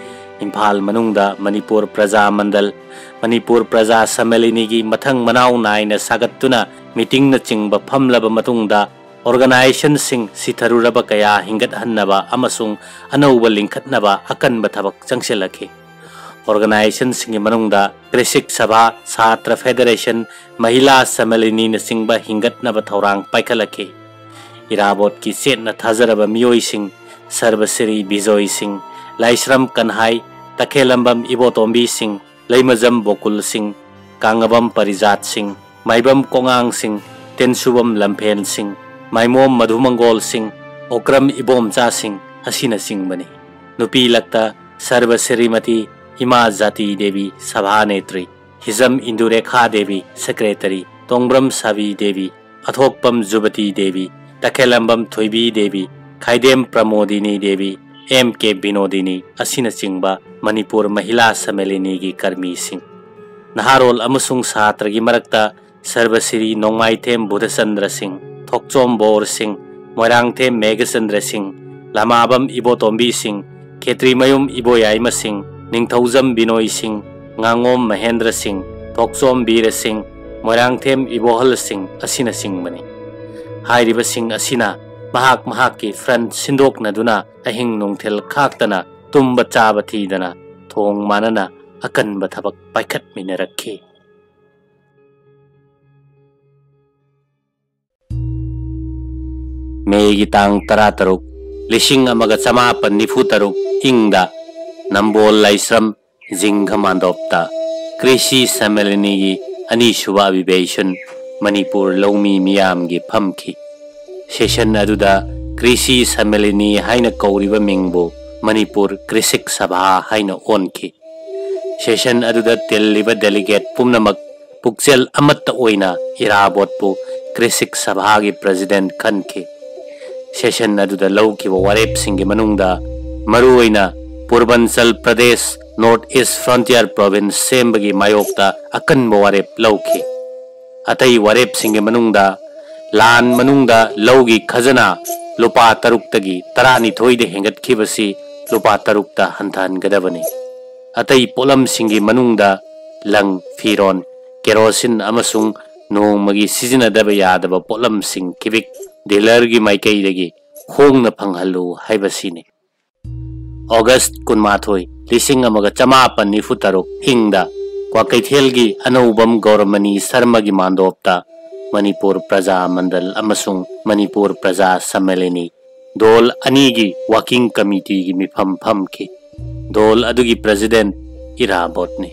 ꯏꯝꯐꯥꯜ ꯃꯅꯨꯡꯗ ꯃꯅꯤꯄꯨꯔ ꯄ꯭ꯔꯖꯥ ꯃꯟꯗꯜ, ꯃꯅꯤꯄꯨꯔ ꯄ꯭ꯔꯖꯥ ꯁꯝꯃꯦꯂꯤꯅꯤꯒꯤ ꯃꯊꯪ ꯃꯅꯥꯎ ꯅꯥꯏꯅ ꯁꯥꯒꯠꯇꯨꯅ ꯃꯤꯇꯤꯡꯅꯆꯤꯡꯕ ꯐꯝꯂꯕ ꯃꯇꯨꯡꯗ, ꯑꯣꯔꯒꯅꯥꯏꯖꯦꯁꯟꯁꯤꯡ ꯁꯤꯊꯔꯨꯔꯕ ꯀꯌꯥ ꯍꯤꯡꯒꯠꯍꯟꯅꯕ ꯑꯃꯁꯨꯡ ꯑꯅꯧꯕ ꯂꯤꯡꯈꯠꯅꯕ ꯑꯀꯟꯕ ꯊꯕꯛ ꯆꯪꯁꯤꯜꯂꯛꯈꯤ꯫ ꯑꯣꯔꯒꯅꯥꯏꯖꯦꯁꯟꯁꯤꯡꯒꯤ ꯃꯅꯨꯡꯗ ꯀ꯭ꯔꯤꯁꯤꯛ ꯁꯚꯥ, ꯁꯥꯇ꯭ꯔ ꯐꯦꯗꯔꯦꯁꯟ, ꯃꯍꯤꯂꯥ ꯁꯝꯃꯦꯂꯤꯅꯤꯅꯆꯤꯡꯕ ꯍꯤꯡꯒꯠꯅꯕ ꯊꯧꯔꯥꯡ ꯄꯥꯏꯈꯠꯂꯛꯈꯤ꯫ ꯏꯔꯥꯕꯣꯠꯀꯤ ꯆꯦꯠꯅ ꯊꯥꯖꯔꯕ ꯃꯤꯑꯣꯏꯁꯤꯡ, ꯁꯔꯕꯁꯤꯔꯤ ꯕꯤꯖꯣꯏ ꯁꯤꯡ, ꯂꯥꯏꯁ꯭ꯔꯝ ꯀꯟꯍꯥꯏ, ꯇꯈꯦꯂꯝꯕꯝ ꯏꯕꯣꯇꯣꯝꯕꯤ ꯁꯤꯡ, ꯂꯩꯃꯖꯝ ꯕꯣꯀꯨꯜ ꯁꯤꯡ, ꯀꯥꯡꯉꯕꯝ ꯄꯔꯤꯖꯥꯠ ꯁꯤꯡ, ꯃꯥꯏꯕꯝ ꯀꯣꯉꯥꯡ ꯁꯤꯡ, ꯇꯦꯟꯁꯨꯕꯝ ꯂꯝꯐꯦꯜ ꯁꯤꯡ, ꯃꯥꯏꯃꯣꯝ ꯃꯙꯨꯃꯪꯒꯣꯜ ꯁꯤꯡ, ꯑꯣꯀ꯭ꯔꯝ ꯏꯕꯣꯝꯆꯥ ꯁꯤꯡ ꯑꯁꯤꯅꯆꯤꯡꯕꯅꯤ꯫ ꯅꯨꯄꯤ ꯂꯛꯇ ꯁꯔꯕ ꯁ꯭ꯔꯤꯃꯇꯤ ꯏꯃꯥ ꯖꯥꯇꯤ ꯗꯦꯕꯤ ꯁꯚꯥ ꯅꯦꯇ꯭ꯔꯤ, ꯍꯤꯖꯝ ꯏꯟꯗꯨꯔꯦꯈꯥ ꯗꯦꯕꯤ ꯁꯦꯀ꯭ꯔꯦꯇꯔꯤ, ꯇꯣꯡꯕ꯭ꯔꯝ ꯁꯥꯕꯤ ꯗꯦꯕꯤ, ꯑꯊꯣꯛꯄꯝ ꯖꯨꯕꯇꯤ ꯗꯦꯕꯤ, ꯇꯈꯦꯂꯝꯕꯝ ꯊꯣꯏꯕꯤ ꯗꯦꯕꯤ, ꯈꯥꯏꯗꯦꯝ ꯄ꯭ꯔꯃꯣꯗꯤꯅꯤ ꯗꯦꯕꯤ, ꯑꯦꯝ ꯀꯦ ꯕꯤꯅꯣꯗꯤꯅꯤ ꯑꯁꯤꯅꯆꯤꯡꯕ ꯃꯅꯤꯄꯨꯔ ꯃꯍꯤꯂꯥ ꯁꯝꯃꯦꯂꯤꯅꯤꯒꯤ ꯀꯔꯃꯤꯁꯤꯡ꯫ ꯅꯍꯥꯔꯣꯜ ꯑꯃꯁꯨꯡ ꯁꯥꯇ꯭ꯔꯒꯤ ꯃꯔꯛꯇ ꯁꯔꯕꯁꯤꯔꯤ ꯅꯣꯡꯃꯥꯏꯊꯦꯝ ꯕꯨꯙꯆꯟꯗ꯭ꯔ ꯁꯤꯡ, ꯊꯣꯛꯆꯣꯝ ꯕꯣꯔ ꯁꯤꯡ, ꯃꯣꯏꯔꯥꯡꯊꯦꯝ ꯃꯦꯘꯆꯟꯗ꯭ꯔ ꯁꯤꯡ, ꯂꯃꯥꯕꯝ ꯏꯕꯣꯇꯣꯝꯕꯤ ꯁꯤꯡ, ꯈꯦꯇ꯭ꯔꯤꯃꯌꯨꯝ ꯏꯕꯣꯌꯥꯏꯃ ꯁꯤꯡ, ꯅꯤꯡꯊꯧꯖꯝ ꯕꯤꯅꯣꯏ ꯁꯤꯡ, ꯉꯥꯉꯣꯝ ꯃꯍꯦꯟꯗ꯭ꯔ ꯁꯤꯡ, ꯊꯣꯛꯆꯣꯝ ꯕꯤꯔ ꯁꯤꯡ, ꯃꯣꯏꯔꯥꯡꯊꯦꯝ ꯏꯕꯣꯍꯜ ꯁꯤꯡ ꯑꯁꯤꯅꯆꯤꯡꯕꯅꯤ꯫ ꯍꯥꯏꯔꯤꯕꯁꯤꯡ ꯑꯁꯤꯅ ꯃꯍꯥꯛ ꯃꯍꯥꯛꯀꯤ ꯐ꯭ꯔꯟꯠ ꯁꯤꯟꯗꯣꯛꯅꯗꯨꯅ ꯑꯍꯤꯡ ꯅꯨꯡꯊꯤꯜ ꯈꯥꯛꯇꯅ ꯇꯨꯝꯕ ꯆꯥꯕ ꯊꯤꯗꯅ ꯊꯣꯡ ꯃꯥꯟꯅꯅ ꯑꯀꯟꯕ ꯊꯕꯛ ꯄꯥꯏꯈꯠꯃꯤꯟꯅꯔꯛꯈꯤ꯫ ꯃꯦꯒꯤ ꯇꯥꯡ ꯇꯔꯥꯇꯔꯨꯛ, ꯂꯤꯁꯤꯡ ꯑꯃꯒ ꯆꯃꯥꯄꯟ ꯅꯤꯐꯨ ꯇꯔꯨꯛ ꯏꯪꯗ ꯅꯝꯕꯣꯜ ꯂꯥꯏꯁ꯭ꯔꯝ ꯖꯤꯡꯈ ꯃꯥꯟꯗꯣꯞꯇ ꯀ꯭ꯔꯤꯁꯤ ꯁꯝꯃꯦꯂꯅꯤꯒꯤ ꯑꯅꯤꯁꯨꯕ ꯑꯕꯤꯕꯦꯁꯟ ꯃꯅꯤꯄꯨꯔ ꯂꯧꯃꯤ ꯃꯤꯌꯥꯝꯒꯤ ꯐꯝꯈꯤ꯫ ꯁꯦꯁꯟ ꯑꯗꯨꯗ ꯀ꯭ꯔꯤꯁꯤ ꯁꯝꯃꯦꯂꯅꯤ ꯍꯥꯏꯅ ꯀꯧꯔꯤꯕ ꯃꯤꯡꯕꯨ ꯃꯅꯤꯄꯨꯔ ꯀ꯭ꯔꯤꯁꯤꯛ ꯁꯚꯥ ꯍꯥꯏꯅ ꯑꯣꯟꯈꯤ꯫ ꯁꯦꯁꯟ ꯑꯗꯨꯗ ꯇꯤꯜꯂꯤꯕ ꯗꯦꯂꯤꯒꯦꯠ ꯄꯨꯝꯅꯃꯛ ꯄꯨꯛꯆꯦꯜ ꯑꯃꯠꯇ ꯑꯣꯏꯅ ꯏꯔꯥꯕꯣꯠꯄꯨ ꯀ꯭ꯔꯤꯁꯤꯛ ꯁꯚꯥꯒꯤ ꯄ꯭ꯔꯦꯁꯤꯗꯦꯟꯠ ꯈꯟꯈꯤ꯫ ꯁꯦꯁꯟ ꯑꯗꯨꯗ ꯂꯧꯈꯤꯕ ꯋꯥꯔꯦꯞꯁꯤꯡꯒꯤ ꯃꯅꯨꯡꯗ ꯃꯔꯨꯑꯣꯏꯅ ꯄꯨꯔꯕꯟꯆꯜ ꯄ꯭ꯔꯗꯦꯁ, ꯅꯣꯔꯠ ꯏꯁ ꯐ꯭ꯔꯣꯟꯇꯤꯌꯔ ꯄ꯭ꯔꯣꯚꯤꯟꯁ ꯁꯦꯝꯕꯒꯤ ꯃꯥꯌꯣꯛꯇ ꯑꯀꯟꯕ ꯋꯥꯔꯦꯞ ꯂꯧꯈꯤ꯫ ꯑꯇꯩ ꯋꯥꯔꯦꯞꯁꯤꯡꯒꯤ ꯃꯅꯨꯡꯗ ꯂꯥꯟ ꯃꯅꯨꯡꯗ ꯂꯧꯒꯤ ꯈꯖꯅꯥ ꯂꯨꯄꯥ ꯇꯔꯨꯛꯇꯒꯤ ꯇꯔꯥꯅꯤꯊꯣꯏꯗ ꯍꯦꯟꯒꯠꯈꯤꯕꯁꯤ ꯂꯨꯄꯥ ꯇꯔꯨꯛꯇ ꯍꯟꯊꯍꯟꯒꯗꯕꯅꯤ꯫ ꯑꯇꯩ ꯄꯣꯠꯂꯝꯁꯤꯡꯒꯤ ꯃꯅꯨꯡꯗ ꯂꯪ, ꯐꯤꯔꯣꯟ, ꯀꯦꯔꯣꯁꯤꯟ ꯑꯃꯁꯨꯡ ꯅꯣꯡꯃꯒꯤ ꯁꯤꯖꯤꯟꯅꯗꯕ ꯌꯥꯗꯕ ꯄꯣꯠꯂꯝꯁꯤꯡ ꯀꯤꯕꯤꯛ ꯗꯤꯂꯔꯒꯤ ꯃꯥꯏꯀꯩꯗꯒꯤ ꯍꯣꯡꯅ ꯐꯪꯍꯜꯂꯨ ꯍꯥꯏꯕꯁꯤꯅꯤ꯫ ꯑꯣꯒꯁ꯭ꯠ ꯀꯨꯟꯃꯥꯊꯣꯏ, ꯂꯤꯁꯤꯡ ꯑꯃꯒ ꯆꯃꯥꯄꯟ ꯅꯤꯐꯨ ꯇꯔꯨꯛ ꯏꯪꯗ ꯀ꯭ꯋꯥꯀꯩꯊꯦꯜꯒꯤ ꯑꯅꯧꯕꯝ ꯒꯧꯔꯃꯅꯤ ꯁꯔꯃꯒꯤ ꯃꯥꯟꯗꯣꯞꯇ ꯃꯅꯤꯄꯨꯔ ꯄ꯭ꯔꯖꯥ ꯃꯟꯗꯜ ꯑꯃꯁꯨꯡ ꯃꯅꯤꯄꯨꯔ ꯄ꯭ꯔꯖꯥ ꯁꯝꯃꯦꯂꯤꯅꯤ ꯗꯣꯜ ꯑꯅꯤꯒꯤ ꯋꯥꯀꯤꯡ ꯀꯃꯤꯇꯤꯒꯤ ꯃꯤꯐꯝ ꯐꯝꯈꯤ꯫ ꯗꯣꯜ ꯑꯗꯨꯒꯤ ꯄ꯭ꯔꯦꯁꯤꯗꯦꯟꯠ ꯏꯔꯥꯕꯣꯠꯅꯤ꯫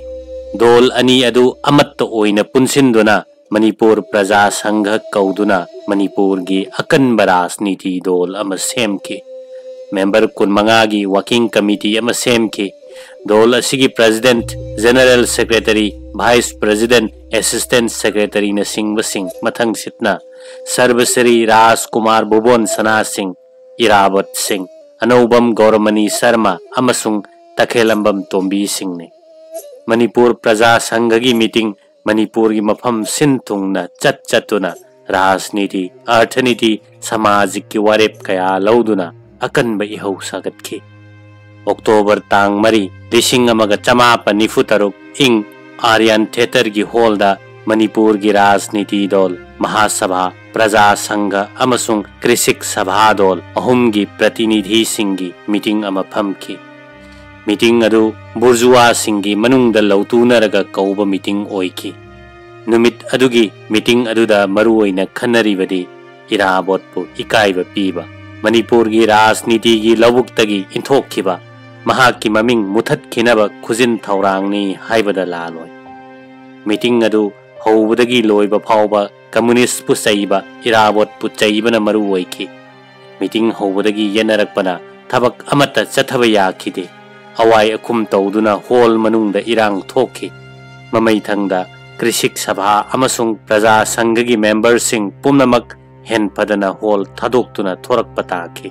ꯗꯣꯜ ꯑꯅꯤ ꯑꯗꯨ ꯑꯃꯠꯇ ꯑꯣꯏꯅ ꯄꯨꯟꯁꯤꯟꯗꯨꯅ ꯃꯅꯤꯄꯨꯔ ꯄ꯭ꯔꯖꯥ ꯁꯪꯘ ꯀꯧꯗꯨꯅ ꯃꯅꯤꯄꯨꯔꯒꯤ ꯑꯀꯟꯕ ꯔꯥꯖꯅꯤꯇꯤ ꯗꯣꯜ ꯑꯃ ꯁꯦꯝꯈꯤ꯫ ꯃꯦꯝꯕꯔ ꯀꯨꯟꯃꯉꯥꯒꯤ ꯋꯥꯀꯤꯡ ꯀꯃꯤꯇꯤ ꯑꯃ ꯁꯦꯝꯈꯤ꯫ ꯗꯣꯜ ꯑꯁꯤꯒꯤ president, general secretary, vice president, assistant ꯁꯦꯀ꯭ꯔꯦꯇꯔꯤꯅꯆꯤꯡꯕꯁꯤꯡ ꯃꯊꯪꯁꯤꯠꯅ ꯁꯔꯕꯁ꯭ꯔꯤ ꯔꯥꯖꯀꯨꯃꯥꯔ ꯚꯨꯕꯣꯟ ꯁꯅꯥ ꯁꯤꯡ, ꯏꯔꯥꯕꯠ ꯁꯤꯡ, ꯑꯅꯧꯕꯝ ꯒꯧꯔꯃꯅꯤ ꯁꯔꯃ ꯑꯃꯁꯨꯡ ꯇꯈꯦꯂꯝꯕꯝ ꯇꯣꯝꯕꯤ ꯁꯤꯡꯅꯤ꯫ ꯃꯅꯤꯄꯨꯔ ꯄ꯭ꯔꯖꯥ ꯁꯪꯘꯒꯤ ꯃꯤꯇꯤꯡ ꯃꯅꯤꯄꯨꯔꯒꯤ ꯃꯐꯝ ꯁꯤꯟ ꯊꯨꯡꯅ ꯆꯠ ꯆꯠꯇꯨꯅ ꯔꯥꯖꯅꯤꯇꯤ, ꯑꯔꯊꯅꯤꯇꯤ, ꯁꯃꯥꯖꯤꯛꯀꯤ ꯋꯥꯔꯦꯞ ꯀꯌꯥ ꯂꯧꯗꯨꯅ ꯑꯀꯟꯕ ꯏꯍꯧ ꯁꯥꯒꯠꯈꯤ꯫ ꯑꯣꯛꯇꯣꯕꯔ ꯇꯥꯡ ꯃꯔꯤ, ꯂꯤꯁꯤꯡ ꯑꯃꯒ ꯆꯃꯥꯄꯟ ꯅꯤꯐꯨ ꯇꯔꯨꯛ, ꯏꯪ, ꯑꯥꯔꯌꯥꯟ ꯊꯤꯌꯦꯇꯔꯒꯤ ꯍꯣꯜꯗ ꯃꯅꯤꯄꯨꯔꯒꯤ ꯔꯥꯖꯅꯤꯇꯤ ꯗꯣꯜ, ꯃꯍꯥꯁꯚꯥ, ꯄ꯭ꯔꯖꯥ ꯁꯪꯘ ꯑꯃꯁꯨꯡ ꯀ꯭ꯔꯤꯁꯤꯛ ꯁꯚꯥ ꯗꯣꯜ ꯑꯍꯨꯝꯒꯤ ꯄ꯭ꯔꯇꯤꯅꯤꯙꯤꯁꯤꯡꯒꯤ ꯃꯤꯇꯤꯡ ꯑꯃ ꯐꯝꯈꯤ꯫ ꯃꯤꯇꯤꯡ ꯑꯗꯨ ꯕꯨꯔꯖꯨꯋꯥꯁꯤꯡꯒꯤ ꯃꯅꯨꯡꯗ ꯂꯧꯇꯨꯅꯔꯒ ꯀꯧꯕ ꯃꯤꯇꯤꯡ ꯑꯣꯏꯈꯤ꯫ ꯅꯨꯃꯤꯠ ꯑꯗꯨꯒꯤ ꯃꯤꯇꯤꯡ ꯑꯗꯨꯗ ꯃꯔꯨꯑꯣꯏꯅ ꯈꯟꯅꯔꯤꯕꯗꯤ ꯏꯔꯥꯕꯣꯠꯄꯨ ꯏꯀꯥꯏꯕ ꯄꯤꯕ, ꯃꯅꯤꯄꯨꯔꯒꯤ ꯔꯥꯖꯅꯤꯇꯤꯒꯤ ꯂꯧꯕꯨꯛꯇꯒꯤ ꯏꯟꯊꯣꯛꯈꯤꯕ, ꯃꯍꯥꯛꯀꯤ ꯃꯃꯤꯡ ꯃꯨꯊꯠꯈꯤꯅꯕ ꯈꯨꯖꯤꯟ ꯊꯧꯔꯥꯡꯅꯤ ꯍꯥꯏꯕꯗ ꯂꯥꯜꯂꯣꯏ꯫ ꯃꯤꯇꯤꯡ ꯑꯗꯨ ꯍꯧꯕꯗꯒꯤ ꯂꯣꯏꯕ ꯐꯥꯎꯕ ꯀꯝꯃꯨꯅꯤꯁ꯭ꯠꯄꯨ ꯆꯩꯕ, ꯏꯔꯥꯕꯣꯠꯄꯨ ꯆꯩꯕꯅ ꯃꯔꯨ ꯑꯣꯏꯈꯤ꯫ ꯃꯤꯇꯤꯡ ꯍꯧꯕꯗꯒꯤ ꯌꯦꯠꯅꯔꯛꯄꯅ ꯊꯕꯛ ꯑꯃꯠꯇ ꯆꯠꯊꯕ ꯌꯥꯈꯤꯗꯦ꯫ ꯑꯋꯥꯏ ꯑꯈꯨꯝ ꯇꯧꯗꯨꯅ ꯍꯣꯜ ꯃꯅꯨꯡꯗ ꯏꯔꯥꯡ ꯊꯣꯛꯈꯤ꯫ ꯃꯃꯩꯊꯪꯗ ꯀ꯭ꯔꯤꯁꯤꯛ ꯁꯚꯥ ꯑꯃꯁꯨꯡ ꯄ꯭ꯔꯖꯥ ꯁꯪꯘꯒꯤ ꯃꯦꯝꯕꯔꯁꯤꯡ ꯄꯨꯝꯅꯃꯛ ꯍꯦꯟꯐꯗꯅ ꯍꯣꯜ ꯊꯥꯗꯣꯛꯇꯨꯅ ꯊꯣꯔꯛꯄ ꯇꯥꯈꯤ꯫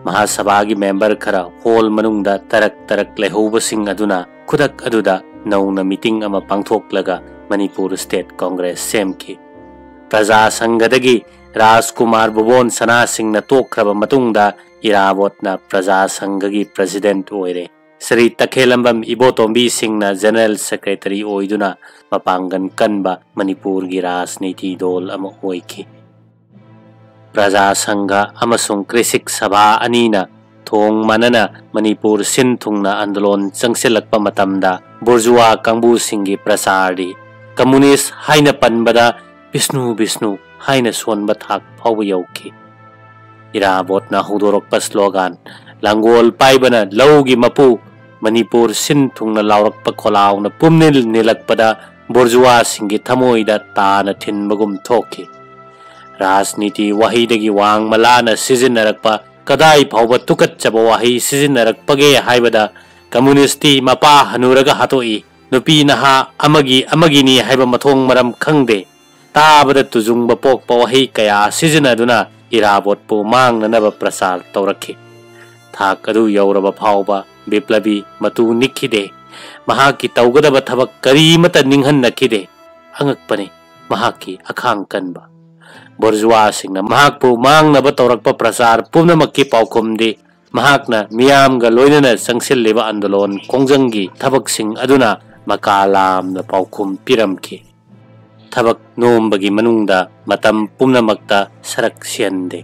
ꯃꯍꯥꯁꯚꯥꯒꯤ ꯃꯦꯝꯕꯔ ꯈꯔ ꯍꯣꯜ ꯃꯅꯨꯡꯗ ꯇꯔꯛ ꯇꯔꯛ ꯂꯩꯍꯧꯕꯁꯤꯡ ꯑꯗꯨꯅ ꯈꯨꯗꯛ ꯑꯗꯨꯗ ꯅꯧꯅ ꯃꯤꯇꯤꯡ ꯑꯃ ꯄꯥꯡꯊꯣꯛꯂꯒ ꯃꯅꯤꯄꯨꯔ ꯁ꯭ꯇꯦꯠ ꯀꯣꯡꯒ꯭ꯔꯦꯁ ꯁꯦꯝꯈꯤ꯫ ꯄ꯭ꯔꯖꯥ ꯁꯪꯘꯗꯒꯤ ꯔꯥꯖꯀꯨꯃꯥꯔ ꯚꯨꯕꯣꯟ ꯁꯅꯥ ꯁꯤꯡꯅ ꯇꯣꯛꯈ꯭ꯔꯕ ꯃꯇꯨꯡꯗ ꯏꯔꯥꯕꯣꯠꯅ ꯄ꯭ꯔꯖꯥ ꯁꯪꯘꯒꯤ ꯄ꯭ꯔꯦꯁꯤꯗꯦꯟꯠ ꯑꯣꯏꯔꯦ꯫ ꯁ꯭ꯔꯤ ꯇꯈꯦꯂꯝꯕꯝ ꯏꯕꯣꯇꯣꯝꯕꯤ ꯁꯤꯡꯅ ꯖꯦꯅꯔꯦꯜ ꯁꯦꯀ꯭ꯔꯦꯇꯔꯤ ꯑꯣꯏꯗꯨꯅ ꯃꯄꯥꯡꯒꯜ ꯀꯟꯕ ꯃꯅꯤꯄꯨꯔꯒꯤ ꯔꯥꯖꯅꯤꯇꯤ ꯗꯣꯜ ꯑꯃ ꯑꯣꯏꯈꯤ꯫ ꯄ꯭ꯔꯖꯥ ꯁꯪꯘ ꯑꯃꯁꯨꯡ ꯀ꯭ꯔꯤꯁꯤꯛ ꯁꯚꯥ ꯑꯅꯤꯅ ꯊꯣꯡ ꯃꯥꯟꯅꯅ ꯃꯅꯤꯄꯨꯔ ꯁꯤꯟ ꯊꯨꯡꯅ ꯑꯟꯗꯣꯂꯣꯟ ꯆꯪꯁꯤꯜꯂꯛꯄ ꯃꯇꯝꯗ ꯕꯨꯔꯖꯨꯋꯥ ꯀꯥꯡꯕꯨꯁꯤꯡꯒꯤ ꯄ꯭ꯔꯆꯥꯔꯗꯤ ꯀꯝꯃꯨꯅꯤꯁ꯭ꯠ ꯍꯥꯏꯅ ꯄꯟꯕꯗ "ꯕꯤꯁꯅꯨ, ꯕꯤꯁꯅꯨ" ꯍꯥꯏꯅ ꯁꯣꯟꯕ ꯊꯥꯛ ꯐꯥꯎꯕ ꯌꯧꯈꯤ꯫ ꯏꯔꯥꯕꯣꯠꯅ ꯍꯧꯗꯣꯔꯛꯄ ꯁ꯭ꯂꯣꯒꯥꯟ "ꯂꯥꯡꯒꯣꯜ ꯄꯥꯏꯕꯅ ꯂꯧꯒꯤ ꯃꯄꯨ", "ꯃꯅꯤꯄꯨꯔ ꯁꯤꯟ ꯊꯨꯡꯅ" ꯂꯥꯎꯔꯛꯄ ꯈꯣꯜꯂꯥꯎꯅ ꯄꯨꯝꯅꯤꯜ ꯅꯤꯜꯂꯛꯄꯗ ꯕꯣꯔꯖꯨꯋꯥꯁꯤꯡꯒꯤ ꯊꯃꯣꯏꯗ ꯇꯥꯅ ꯊꯤꯟꯕꯒꯨꯝ ꯊꯣꯛꯈꯤ꯫ ꯔꯥꯖꯅꯤꯇꯤ ꯋꯥꯍꯩꯗꯒꯤ ꯋꯥꯡꯃ ꯂꯥꯅ ꯁꯤꯖꯤꯟꯅꯔꯛꯄ, ꯀꯗꯥꯏ ꯐꯥꯎꯕ ꯇꯨꯀꯠꯆꯕ ꯋꯥꯍꯩ ꯁꯤꯖꯤꯟꯅꯔꯛꯄꯒꯦ ꯍꯥꯏꯕꯗ, "ꯀꯝꯃꯨꯅꯤꯁ꯭ꯠꯇꯤ ꯃꯄꯥ ꯍꯅꯨꯔꯒ ꯍꯥꯠꯇꯣꯛꯏ, ꯅꯨꯄꯤ ꯅꯍꯥ ꯑꯃꯒꯤ ꯑꯃꯒꯤꯅꯤ ꯍꯥꯏꯕ ꯃꯊꯣꯡ ꯃꯔꯝ ꯈꯪꯗꯦ, ꯇꯥꯕꯗ ꯇꯨꯖꯨꯡꯕ ꯄꯣꯛꯄ" ꯋꯥꯍꯩ ꯀꯌꯥ ꯁꯤꯖꯤꯟꯅꯗꯨꯅ ꯏꯔꯥꯕꯣꯠꯄꯨ ꯃꯥꯡꯅꯅꯕ ꯄ꯭ꯔꯆꯥꯔ ꯇꯧꯔꯛꯈꯤ꯫ ꯊꯥꯛ ꯑꯗꯨ ꯌꯧꯔꯕ ꯐꯥꯎꯕ ꯕꯤꯄ꯭ꯂꯕꯤ ꯃꯇꯨ ꯅꯤꯛꯈꯤꯗꯦ꯫ ꯃꯍꯥꯛꯀꯤ ꯇꯧꯒꯗꯕ ꯊꯕꯛ ꯀꯔꯤꯃꯠꯇ ꯅꯤꯡꯍꯟꯅꯈꯤꯗꯦ꯫ ꯑꯉꯛꯄꯅꯤ ꯃꯍꯥꯛꯀꯤ ꯑꯈꯥꯡ ꯀꯟꯕ꯫ ꯕꯣꯔꯖꯨꯋꯥꯁꯤꯡꯅ ꯃꯍꯥꯛꯄꯨ ꯃꯥꯡꯅꯕ ꯇꯧꯔꯛꯄ ꯄ꯭ꯔꯆꯥꯔ ꯄꯨꯝꯅꯃꯛꯀꯤ ꯄꯥꯎꯈꯨꯝꯗꯤ ꯃꯍꯥꯛꯅ ꯃꯤꯌꯥꯝꯒ ꯂꯣꯏꯅꯅ ꯆꯪꯁꯤꯜꯂꯤꯕ ꯑꯟꯗꯣꯂꯣꯟ ꯈꯣꯡꯖꯪꯒꯤ ꯊꯕꯛꯁꯤꯡ ꯑꯗꯨꯅ ꯃꯀꯥ ꯂꯥꯝꯅ ꯄꯥꯎꯈꯨꯝ ꯄꯤꯔꯝꯈꯤ꯫ ꯊꯕꯛ ꯅꯣꯝꯕꯒꯤ ꯃꯅꯨꯡꯗ ꯃꯇꯝ ꯄꯨꯝꯅꯃꯛꯇ ꯁꯔꯛ ꯁꯤꯍꯟꯗꯦ꯫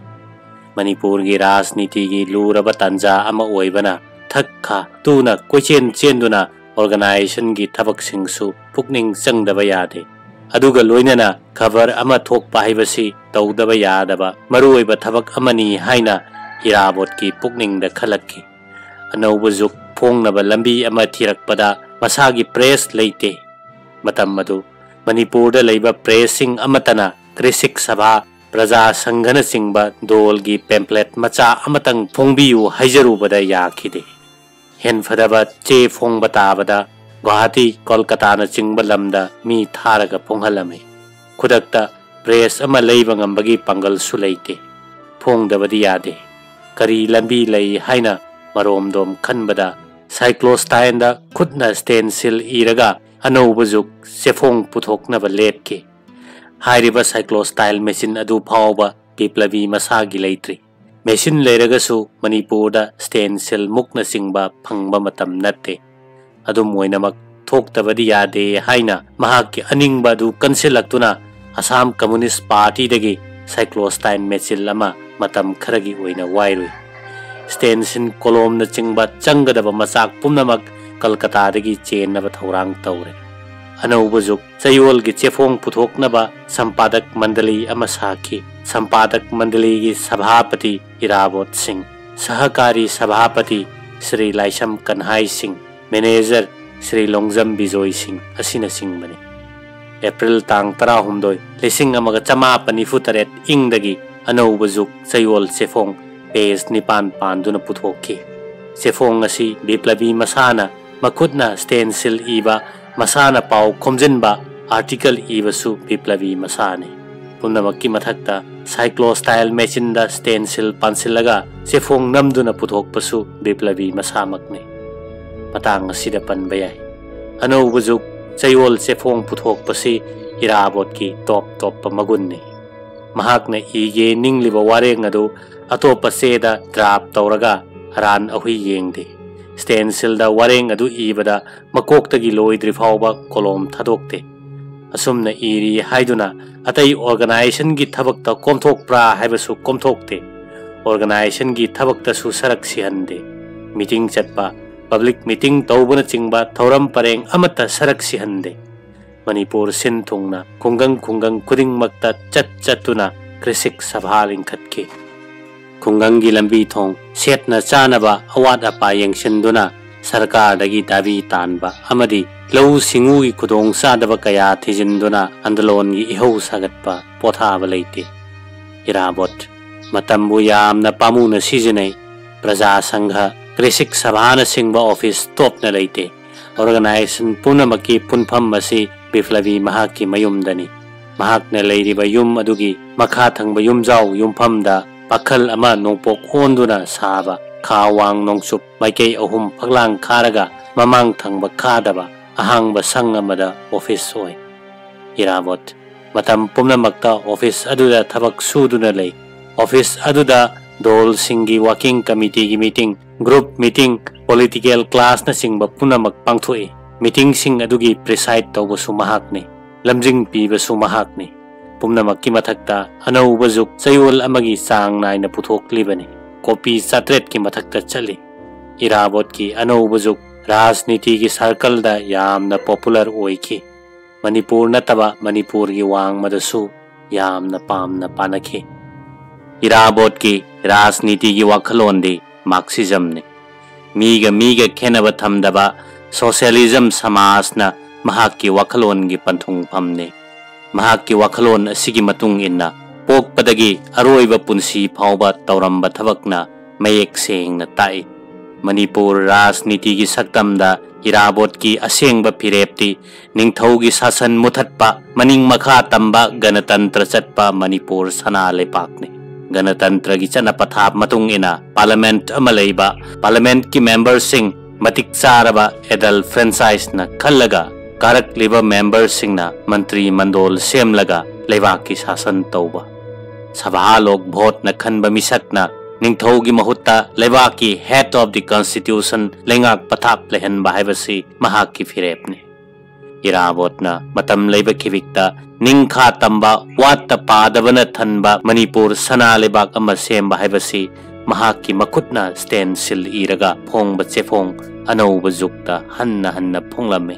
ꯃꯅꯤꯄꯨꯔꯒꯤ ꯔꯥꯖꯅꯤꯇꯤꯒꯤ ꯂꯨꯔꯕ ꯇꯥꯟꯖꯥ ꯑꯃ ꯑꯣꯏꯕꯅ ꯊꯛ ꯈꯥ ꯇꯨꯅ ꯀꯣꯏꯆꯦꯟ ꯆꯦꯟꯗꯨꯅ ꯑꯣꯔꯒꯅꯥꯏꯖꯦꯁꯟꯒꯤ ꯊꯕꯛꯁꯤꯡꯁꯨ ꯄꯨꯛꯅꯤꯡ ꯆꯪꯗꯕ ꯌꯥꯗꯦ꯫ ꯑꯗꯨꯒ ꯂꯣꯏꯅꯅ ꯈꯕꯔ ꯑꯃ ꯊꯣꯛꯄ ꯍꯥꯏꯕꯁꯤ ꯇꯧꯗꯕ ꯌꯥꯗꯕ ꯃꯔꯨꯑꯣꯏꯕ ꯊꯕꯛ ꯑꯃꯅꯤ ꯍꯥꯏꯅ ꯏꯔꯥꯕꯣꯠꯀꯤ ꯄꯨꯛꯅꯤꯡꯗ ꯈꯜꯂꯛꯈꯤ꯫ ꯑꯅꯧꯕ ꯖꯨꯒ ꯐꯣꯡꯅꯕ ꯂꯝꯕꯤ ꯑꯃ ꯊꯤꯔꯛꯄꯗ ꯃꯁꯥꯒꯤ ꯄ꯭ꯔꯦꯁ ꯂꯩꯇꯦ꯫ ꯃꯇꯝ ꯑꯗꯨ ꯃꯅꯤꯄꯨꯔꯗ ꯂꯩꯕ ꯄ꯭ꯔꯦꯁꯁꯤꯡ ꯑꯃꯠꯇꯅ ꯀ꯭ꯔꯤꯁꯤꯛ ꯁꯚꯥ, ꯄ꯭ꯔꯖꯥ ꯁꯪꯘꯅꯆꯤꯡꯕ ꯗꯣꯜꯒꯤ ꯄꯦꯝꯐ꯭ꯂꯦꯠ ꯃꯆꯥ ꯑꯃꯇꯪ ꯐꯣꯡꯕꯤꯌꯨ ꯍꯥꯏꯖꯔꯨꯕꯗ ꯌꯥꯈꯤꯗꯦ꯫ ꯍꯦꯟꯐꯗꯕ ꯆꯦ ꯐꯣꯡꯕ ꯇꯥꯕꯗ ꯒꯨꯋꯥꯍꯥꯇꯤ, ꯀꯣꯜꯀꯇꯥꯅꯆꯤꯡꯕ ꯂꯝꯗ ꯃꯤ ꯊꯥꯔꯒ ꯐꯣꯡꯍꯜꯂꯝꯃꯤ꯫ ꯈꯨꯗꯛꯇ ꯄ꯭ꯔꯦꯁ ꯑꯃ ꯂꯩꯕ ꯉꯝꯕꯒꯤ ꯄꯥꯡꯒꯜꯁꯨ ꯂꯩꯇꯦ꯫ ꯐꯣꯡꯗꯕꯗꯤ ꯌꯥꯗꯦ꯫ ꯀꯔꯤ ꯂꯝꯕꯤ ꯂꯩ ꯍꯥꯏꯅ ꯃꯔꯣꯝꯗꯣꯝ ꯈꯟꯕꯗ ꯁꯥꯏꯀ꯭ꯂꯣꯁ꯭ꯇꯥꯏꯟꯗ ꯈꯨꯠꯅ ꯁ꯭ꯇꯦꯟꯁꯤꯜ ꯏꯔꯒ ꯑꯅꯧꯕ ꯖꯨꯒ ꯆꯦꯐꯣꯡ ꯄꯨꯊꯣꯛꯅꯕ ꯂꯦꯞꯈꯤ꯫ ꯍꯥꯏꯔꯤꯕ ꯁꯥꯏꯀ꯭ꯂꯣꯁ꯭ꯇꯥꯏꯜ ꯃꯦꯆꯤꯟ ꯑꯗꯨ ꯐꯥꯎꯕ ꯕꯤꯄ꯭ꯂꯕꯤ ꯃꯁꯥꯒꯤ ꯂꯩꯇ꯭ꯔꯤ꯫ ꯃꯦꯆꯤꯟ ꯂꯩꯔꯒꯁꯨ ꯃꯅꯤꯄꯨꯔꯗ ꯁ꯭ꯇꯦꯟꯁꯤꯜ ꯃꯨꯛꯅꯆꯤꯡꯕ ꯐꯪꯕ ꯃꯇꯝ ꯅꯠꯇꯦ꯫ ꯑꯗꯨꯝ ꯑꯣꯏꯅꯃꯛ ꯊꯣꯛꯇꯕꯗꯤ ꯌꯥꯗꯦ ꯍꯥꯏꯅ ꯃꯍꯥꯛꯀꯤ ꯑꯅꯤꯡꯕ ꯑꯗꯨ ꯀꯟꯁꯤꯜꯂꯛꯇꯨꯅ ꯑꯁꯥꯝ ꯀꯝꯃꯨꯅꯤꯁ꯭ꯠ ꯄꯥꯔꯇꯤꯗꯒꯤ ꯁꯥꯏꯀ꯭ꯂꯣꯁ꯭ꯇꯥꯏꯟ ꯃꯦꯆꯤꯜ ꯑꯃ ꯃꯇꯝ ꯈꯔꯒꯤ ꯑꯣꯏꯅ ꯋꯥꯏꯔꯨꯏ꯫ ꯁ꯭ꯇꯦꯟꯁꯤꯜ, ꯀꯣꯂꯣꯝꯅꯆꯤꯡꯕ ꯆꯪꯒꯗꯕ ꯃꯆꯥꯛ ꯄꯨꯝꯅꯃꯛ ꯀꯜꯀꯇꯥꯗꯒꯤ ꯆꯦꯟꯅꯕ ꯊꯧꯔꯥꯡ ꯇꯧꯔꯦ꯫ ꯑꯅꯧꯕ ꯖꯨꯒ ꯆꯌꯣꯜꯒꯤ ꯆꯦꯐꯣꯡ ꯄꯨꯊꯣꯛꯅꯕ ꯁꯝꯄꯥꯗꯛ ꯃꯟꯗꯂꯤ ꯑꯃ ꯁꯥꯈꯤ꯫ ꯁꯝꯄꯥꯗꯛ ꯃꯟꯗꯂꯤꯒꯤ ꯁꯚꯥꯄꯇꯤ ꯏꯔꯥꯕꯣꯠ ꯁꯤꯡ, ꯁꯍꯀꯥꯔꯤ ꯁꯚꯥꯄꯇꯤ ꯁ꯭ꯔꯤ ꯂꯥꯏꯁꯝ ꯀꯟꯍꯥꯏ ꯁꯤꯡ, ꯃꯦꯅꯦꯖꯔ ꯁ꯭ꯔꯤ ꯂꯣꯡꯖꯝ ꯕꯤꯖꯣꯏ ꯁꯤꯡ ꯑꯁꯤꯅꯆꯤꯡꯕꯅꯤ꯫ ꯑꯦꯄ꯭ꯔꯤꯜ ꯇꯥꯡ ꯇꯔꯥꯍꯨꯝꯗꯣꯏ, ꯂꯤꯁꯤꯡ ꯑꯃꯒ ꯆꯃꯥꯄꯟ ꯅꯤꯐꯨ ꯇꯔꯦꯠ ꯏꯪꯗꯒꯤ ꯑꯅꯧꯕ ꯖꯨꯒ ꯆꯌꯣꯜ ꯆꯦꯐꯣꯡ ꯄꯦꯖ ꯅꯤꯄꯥꯟ ꯄꯥꯟꯗꯨꯅ ꯄꯨꯊꯣꯛꯈꯤ꯫ ꯆꯦꯐꯣꯡ ꯑꯁꯤ ꯕꯤꯄ꯭ꯂꯕꯤ ꯃꯁꯥꯅ ꯃꯈꯨꯠꯅ ꯁ꯭ꯇꯦꯟꯁꯤꯜ ꯏꯕ, ꯃꯁꯥꯅ ꯄꯥꯎ ꯈꯣꯝꯖꯤꯟꯕ, ꯑꯥꯔꯇꯤꯀꯜ ꯏꯕꯁꯨ ꯕꯤꯄ꯭ꯂꯕꯤ ꯃꯁꯥꯅꯤ꯫ ꯄꯨꯝꯅꯃꯛꯀꯤ ꯃꯊꯛꯇ ꯁꯥꯏꯀ꯭ꯂꯣꯁ꯭ꯇꯥꯏꯜ ꯃꯦꯆꯤꯟꯗ ꯁ꯭ꯇꯦꯟꯁꯤꯜ ꯄꯥꯟꯁꯤꯜꯂꯒ ꯆꯦꯐꯣꯡ ꯅꯝꯗꯨꯅ ꯄꯨꯊꯣꯛꯄꯁꯨ ꯕꯤꯄ꯭ꯂꯕꯤ ꯃꯁꯥꯃꯛꯅꯤ꯫ ꯃꯇꯥꯡ ꯑꯁꯤꯗ ꯄꯟꯕ ꯌꯥꯏ, ꯑꯅꯧꯕ ꯖꯨꯒ ꯆꯌꯣꯜ ꯆꯦꯐꯣꯡ ꯄꯨꯊꯣꯛꯄꯁꯤ ꯏꯔꯥꯕꯣꯠꯀꯤ ꯇꯣꯞ ꯇꯣꯞꯄ ꯃꯒꯨꯟꯅꯤ꯫ ꯃꯍꯥꯛꯅ ꯏꯒꯦ ꯅꯤꯡꯂꯤꯕ ꯋꯥꯔꯦꯡ ꯑꯗꯨ ꯑꯇꯣꯞꯄ ꯆꯦꯗ ꯗ꯭ꯔꯥꯐ ꯇꯧꯔꯒ ꯑꯔꯥꯟ ꯑꯍꯨꯏ ꯌꯦꯡꯗꯦ꯫ ꯁ꯭ꯇꯦꯟꯁꯤꯜꯗ ꯋꯥꯔꯦꯡ ꯑꯗꯨ ꯏꯕꯗ ꯃꯀꯣꯛꯇꯒꯤ ꯂꯣꯏꯗ꯭ꯔꯤ ꯐꯥꯎꯕ ꯀꯣꯂꯣꯝ ꯊꯥꯗꯣꯛꯇꯦ꯫ ꯑꯁꯨꯝꯅ ꯏꯔꯤ ꯍꯥꯏꯗꯨꯅ ꯑꯇꯩ ꯑꯣꯔꯒꯅꯥꯏꯖꯦꯁꯟꯒꯤ ꯊꯕꯛꯇ ꯀꯣꯝꯊꯣꯛꯄ꯭ꯔꯥ ꯍꯥꯏꯕꯁꯨ ꯀꯣꯝꯊꯣꯛꯇꯦ꯫ ꯑꯣꯔꯒꯅꯥꯏꯖꯦꯁꯟꯒꯤ ꯊꯕꯛꯇꯁꯨ ꯁꯔꯛ ꯁꯤꯍꯟꯗꯦ꯫ ꯃꯤꯇꯤꯡ ꯆꯠꯄ, ꯄꯕ꯭ꯂꯤꯛ ꯃꯤꯇꯤꯡ ꯇꯧꯕꯅꯆꯤꯡꯕ ꯊꯧꯔꯝ ꯄꯔꯦꯡ ꯑꯃꯠꯇ ꯁꯔꯛ ꯁꯤꯍꯟꯗꯦ꯫ ꯃꯅꯤꯄꯨꯔ ꯁꯤꯟ ꯊꯨꯡꯅ ꯈꯨꯡꯒꯪ ꯈꯨꯡꯒꯪ ꯈꯨꯗꯤꯡꯃꯛꯇ ꯆꯠ ꯆꯠꯇꯨꯅ ꯀ꯭ꯔꯤꯁꯤꯛ ꯁꯚꯥ ꯂꯤꯡꯈꯠꯈꯤ꯫ ꯈꯨꯡꯒꯪꯒꯤ ꯂꯝꯕꯤ ꯊꯣꯡ, ꯁꯦꯠꯅ ꯆꯥꯅꯕ ꯑꯋꯥꯠ ꯑꯄꯥ ꯌꯦꯡꯁꯤꯟꯗꯨꯅ ꯁꯔꯀꯥꯔꯗꯒꯤ ꯗꯥꯕꯤ ꯇꯥꯟꯕ ꯑꯃꯗꯤ ꯂꯧꯎ ꯁꯤꯡꯎꯒꯤ ꯈꯨꯗꯣꯡꯆꯥꯗꯕ ꯀꯌꯥ ꯊꯤꯖꯤꯟꯗꯨꯅ ꯑꯟꯗꯂꯣꯟꯒꯤ ꯏꯍꯧ ꯁꯥꯒꯠꯄ ꯄꯣꯊꯥꯕ ꯂꯩꯇꯦ꯫ ꯏꯔꯥꯕꯣꯠ, ꯃꯇꯝꯕꯨ ꯌꯥꯝꯅ ꯄꯥꯝꯃꯨꯅ ꯁꯤꯖꯤꯟꯅꯩ꯫ ꯄ꯭ꯔꯖꯥ ꯁꯪꯘ, ꯀ꯭ꯔꯤꯁꯤꯛ ꯁꯚꯥꯅꯆꯤꯡꯕ ꯑꯣꯐꯤꯁ ꯇꯣꯞꯅ ꯂꯩꯇꯦ꯫ ꯑꯣꯔꯒꯅꯥꯏꯖꯦꯁꯟ ꯄꯨꯝꯅꯃꯛꯀꯤ ꯄꯨꯟꯐꯝ ꯑꯁꯤ ꯕꯤꯄ꯭ꯂꯕꯤ ꯃꯍꯥꯛꯀꯤ ꯃꯌꯨꯝꯗꯅꯤ꯫ ꯃꯍꯥꯛꯅ ꯂꯩꯔꯤꯕ ꯌꯨꯝ ꯑꯗꯨꯒꯤ ꯃꯈꯥ ꯊꯪꯕ ꯌꯨꯝꯖꯥꯎ ꯌꯨꯝꯐꯝꯗ ꯄꯥꯈꯜ ꯑꯃ ꯅꯣꯡꯄꯣꯛ ꯑꯣꯟꯗꯨꯅ ꯁꯥꯕ, ꯈꯥ ꯋꯥꯡ ꯅꯣꯡꯆꯨꯞ ꯃꯥꯏꯀꯩ ꯑꯍꯨꯝ ꯐꯛꯂꯥꯡ ꯈꯥꯔꯒ ꯃꯃꯥꯡ ꯊꯪꯕ ꯈꯥꯗꯕ ꯑꯍꯥꯡꯕ ꯁꯪ ꯑꯃꯗ ꯑꯣꯐꯤꯁ ꯑꯣꯏ꯫ ꯏꯔꯥꯕꯣꯠ, ꯃꯇꯝ ꯄꯨꯝꯅꯃꯛꯇ ꯑꯣꯐꯤꯁ ꯑꯗꯨꯗ ꯊꯕꯛ ꯁꯨꯗꯨꯅ ꯂꯩ꯫ ꯑꯣꯐꯤꯁ ꯑꯗꯨꯗ ꯗꯣꯜꯁꯤꯡꯒꯤ ꯋꯥꯀꯤꯡ ꯀꯃꯤꯇꯤꯒꯤ ꯃꯤꯇꯤꯡ, ꯒ꯭ꯔꯨꯞ ꯃꯤꯇꯤꯡ, ꯄꯣꯂꯤꯇꯤꯀꯦꯜ ꯀ꯭ꯂꯥꯁꯅꯆꯤꯡꯕ ꯄꯨꯝꯅꯃꯛ ꯄꯥꯡꯊꯣꯛꯏ꯫ ꯃꯤꯇꯤꯡꯁꯤꯡ ꯑꯗꯨꯒꯤ ꯄ꯭ꯔꯤꯁꯥꯏꯗ ꯇꯧꯕꯁꯨ ꯃꯍꯥꯛꯅꯤ, ꯂꯝꯖꯤꯡ ꯄꯤꯕꯁꯨ ꯃꯍꯥꯛꯅꯤ꯫ ꯄꯨꯝꯅꯃꯛꯀꯤ ꯃꯊꯛꯇ ꯑꯅꯧꯕ ꯖꯨꯒ ꯆꯌꯣꯜ ꯑꯃꯒꯤ ꯆꯥꯡ ꯅꯥꯏꯅ ꯄꯨꯊꯣꯛꯂꯤꯕꯅꯤ꯫ ꯀꯣꯄꯤ ꯆꯥꯇ꯭ꯔꯦꯠꯀꯤ ꯃꯊꯛꯇ ꯆꯠꯂꯤ꯫ ꯏꯔꯥꯕꯣꯠꯀꯤ ꯑꯅꯧꯕ ꯖꯨꯒ ꯔꯥꯖꯅꯤꯇꯤꯒꯤ ꯁꯥꯔꯀꯜꯗ ꯌꯥꯝꯅ ꯄꯣꯄꯨꯂꯔ ꯑꯣꯏꯈꯤ꯫ ꯃꯅꯤꯄꯨꯔ ꯅꯠꯇꯕ ꯃꯅꯤꯄꯨꯔꯒꯤ ꯋꯥꯡꯃꯗꯁꯨ ꯌꯥꯝꯅ ꯄꯥꯝꯅ ꯄꯥꯅꯈꯤ꯫ ꯏꯔꯥꯕꯣꯠꯀꯤ ꯔꯥꯖꯅꯤꯇꯤꯒꯤ ꯋꯥꯈꯜꯂꯣꯟꯗꯤ ꯃꯥꯔꯛꯁꯤꯖꯝꯅꯤ꯫ ꯃꯤꯒ ꯃꯤꯒ ꯈꯦꯟꯅꯕ ꯊꯝꯗꯕ ꯁꯣꯁꯤꯌꯦꯂꯤꯖꯝ ꯁꯃꯥꯖꯅ ꯃꯍꯥꯛꯀꯤ ꯋꯥꯈꯜꯂꯣꯟꯒꯤ ꯄꯟꯊꯨꯡꯐꯝꯅꯤ꯫ ꯃꯍꯥꯛꯀꯤ ꯋꯥꯈꯜꯂꯣꯟ ꯑꯁꯤꯒꯤ ꯃꯇꯨꯡ ꯏꯟꯅ ꯄꯣꯛꯄꯗꯒꯤ ꯑꯔꯣꯏꯕ ꯄꯨꯟꯁꯤ ꯐꯥꯎꯕ ꯇꯧꯔꯝꯕ ꯊꯕꯛꯅ ꯃꯌꯦꯛ ꯁꯦꯡꯅ ꯇꯥꯛꯏ꯫ ꯃꯅꯤꯄꯨꯔ ꯔꯥꯖꯅꯤꯇꯤꯒꯤ ꯁꯛꯇꯝꯗ ꯏꯔꯥꯕꯣꯠꯀꯤ ꯑꯁꯦꯡꯕ ꯐꯤꯔꯦꯞꯇꯤ ꯅꯤꯡꯊꯧꯒꯤ ꯁꯥꯁꯟ ꯃꯨꯊꯠꯄ, ꯃꯅꯤꯡ ꯃꯈꯥ ꯇꯝꯕ ꯒꯅꯇꯟꯇ꯭ꯔ ꯆꯠꯄ ꯃꯅꯤꯄꯨꯔ ꯁꯅꯥ ꯂꯩꯕꯥꯛꯅꯤ꯫ ꯒꯅꯇꯟꯇ꯭ꯔꯒꯤ ꯆꯠꯅ ꯄꯊꯥꯞ ꯃꯇꯨꯡ ꯏꯟꯅ ꯄꯥꯔꯂꯃꯦꯟꯠ ꯑꯃ ꯂꯩꯕ, ꯄꯥꯔꯂꯃꯦꯟꯠꯀꯤ ꯃꯦꯝꯕꯔꯁꯤꯡ ꯃꯇꯤꯛ ꯆꯥꯔꯕ ꯑꯦꯗꯜ ꯐ꯭ꯔꯦꯟꯆꯥꯏꯁꯅ ꯈꯜꯂꯒ ꯀꯥꯔꯛꯂꯤꯕ ꯃꯦꯝꯕꯔꯁꯤꯡꯅ ꯃꯟꯇ꯭ꯔꯤ ꯃꯟꯗꯣꯜ ꯁꯦꯝꯂꯒ ꯂꯩꯕꯥꯛꯀꯤ ꯁꯥꯁꯟ ꯇꯧꯕ꯫ ꯁꯚꯥ ꯂꯣꯛ ꯚꯣꯠꯅ ꯈꯟꯕ ꯃꯤꯁꯛꯅ ꯅꯤꯡꯊꯧꯒꯤ ꯃꯍꯨꯠꯇ ꯂꯩꯕꯥꯛꯀꯤ head of the constitution ꯂꯩꯉꯥꯛ ꯄꯊꯥꯞ ꯂꯩꯍꯟꯕ ꯍꯥꯏꯕꯁꯤ ꯃꯍꯥꯛꯀꯤ ꯐꯤꯔꯦꯞꯅꯤ꯫ ꯏꯔꯥꯕꯣꯠꯅ ꯃꯇꯝ ꯂꯩꯕ ꯈꯤꯕꯤꯛꯇ ꯅꯤꯡꯈꯥ ꯇꯝꯕ, ꯋꯥꯠꯇ ꯄꯥꯗꯕꯅ ꯊꯟꯕ ꯃꯅꯤꯄꯨꯔ ꯁꯅꯥ ꯂꯩꯕꯥꯛ ꯑꯃ ꯁꯦꯝꯕ ꯍꯥꯏꯕꯁꯤ ꯃꯍꯥꯛꯀꯤ ꯃꯈꯨꯠꯅ stencil ꯏꯔꯒ ꯐꯣꯡꯕ ꯆꯦꯐꯣꯡ ꯑꯅꯧꯕ ꯖꯨꯒꯇ ꯍꯟꯅ ꯍꯟꯅ ꯐꯣꯡꯂꯝꯃꯤ꯫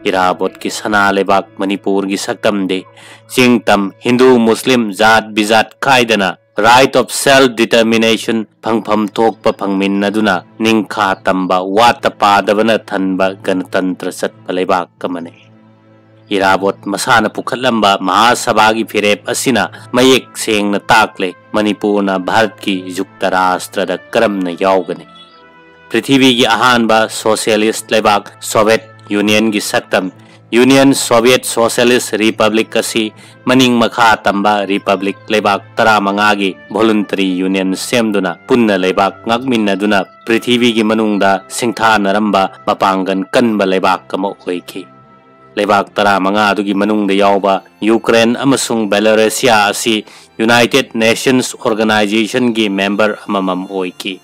ꯏꯔꯥꯕꯣꯠꯀꯤ ꯁꯅꯥ ꯂꯩꯕꯥꯛ ꯃꯅꯤꯄꯨꯔꯒꯤ ꯁꯛꯇꯝꯗꯤ ꯆꯤꯡ ꯇꯝ, ꯍꯤꯟꯗꯨ ꯃꯨꯁꯂꯤꯝ, ꯖꯥꯠ ꯕꯤꯖꯥꯠ ꯈꯥꯏꯗꯅ right of self determination ꯐꯪꯐꯝ ꯊꯣꯛꯄ ꯐꯪꯃꯤꯟꯅꯗꯨꯅ ꯅꯤꯡꯈꯥ ꯇꯝꯕ, ꯋꯥꯠꯇ ꯄꯥꯗꯕꯅ ꯊꯟꯕ ꯒꯅꯇꯟꯇ꯭ꯔ ꯆꯠꯄ ꯂꯩꯕꯥꯛ ꯑꯃꯅꯤ꯫ ꯏꯔꯥꯕꯣꯠ ꯃꯁꯥꯅ ꯄꯨꯈꯠꯂꯝꯕ ꯃꯍꯥꯁꯚꯥꯒꯤ ꯐꯤꯔꯦꯞ ꯑꯁꯤꯅ ꯃꯌꯦꯛ ꯁꯦꯡꯅ ꯇꯥꯛꯂꯦ ꯃꯅꯤꯄꯨꯔꯅ ꯚꯥꯔꯠꯀꯤ ꯖꯨꯛꯇ ꯔꯥꯁꯇ꯭ꯔꯗ ꯀꯔꯝꯅ ꯌꯥꯎꯒꯅꯤ꯫ ꯄ꯭ꯔꯤꯊꯤꯕꯤꯒꯤ ꯑꯍꯥꯟꯕ ꯁꯣꯁꯤꯌꯦꯂꯤꯁꯠ ꯂꯩꯕꯥꯛ ꯁꯣꯚꯤꯌꯦꯠ ꯌꯨꯅꯤꯌꯟꯒꯤ ꯁꯛꯇꯝ ꯌꯨꯅꯤꯌꯟ ꯁꯣꯚꯤꯌꯦꯠ ꯁꯣꯁꯤꯌꯦꯂꯤꯁꯠ ꯔꯤꯄꯕ꯭ꯂꯤꯛ ꯑꯁꯤ ꯃꯅꯤꯡ ꯃꯈꯥ ꯇꯝꯕ ꯔꯤꯄꯕ꯭ꯂꯤꯛ ꯂꯩꯕꯥꯛ ꯇꯔꯥꯃꯉꯥꯒꯤ ꯚꯣꯂꯨꯟꯇꯔꯤ ꯌꯨꯅꯤꯌꯟ ꯁꯦꯝꯗꯨꯅ ꯄꯨꯟꯅ ꯂꯩꯕꯥꯛ ꯉꯥꯛꯃꯤꯟꯅꯗꯨꯅ ꯄ꯭ꯔꯤꯊꯤꯕꯤꯒꯤ ꯃꯅꯨꯡꯗ ꯁꯤꯡꯊꯥꯅꯔꯝꯕ ꯃꯄꯥꯡꯒꯜ ꯀꯟꯕ ꯂꯩꯕꯥꯛ ꯑꯃ ꯑꯣꯏꯈꯤ꯫ ꯂꯩꯕꯥꯛ ꯇꯔꯥꯃꯉꯥ ꯑꯗꯨꯒꯤ ꯃꯅꯨꯡꯗ ꯌꯥꯎꯕ ꯌꯨꯀ꯭ꯔꯦꯟ ꯑꯃꯁꯨꯡ ꯕꯦꯂꯣꯔꯦꯁꯤꯌꯥ ꯑꯁꯤ ꯌꯨꯅꯥꯏꯇꯦꯗ ꯅꯦꯁꯟꯁ ꯑꯣꯔꯒꯅꯥꯏꯖꯦꯁꯟꯒꯤ ꯃꯦꯝꯕꯔ ꯑꯃꯃꯝ ꯑꯣꯏꯈꯤ꯫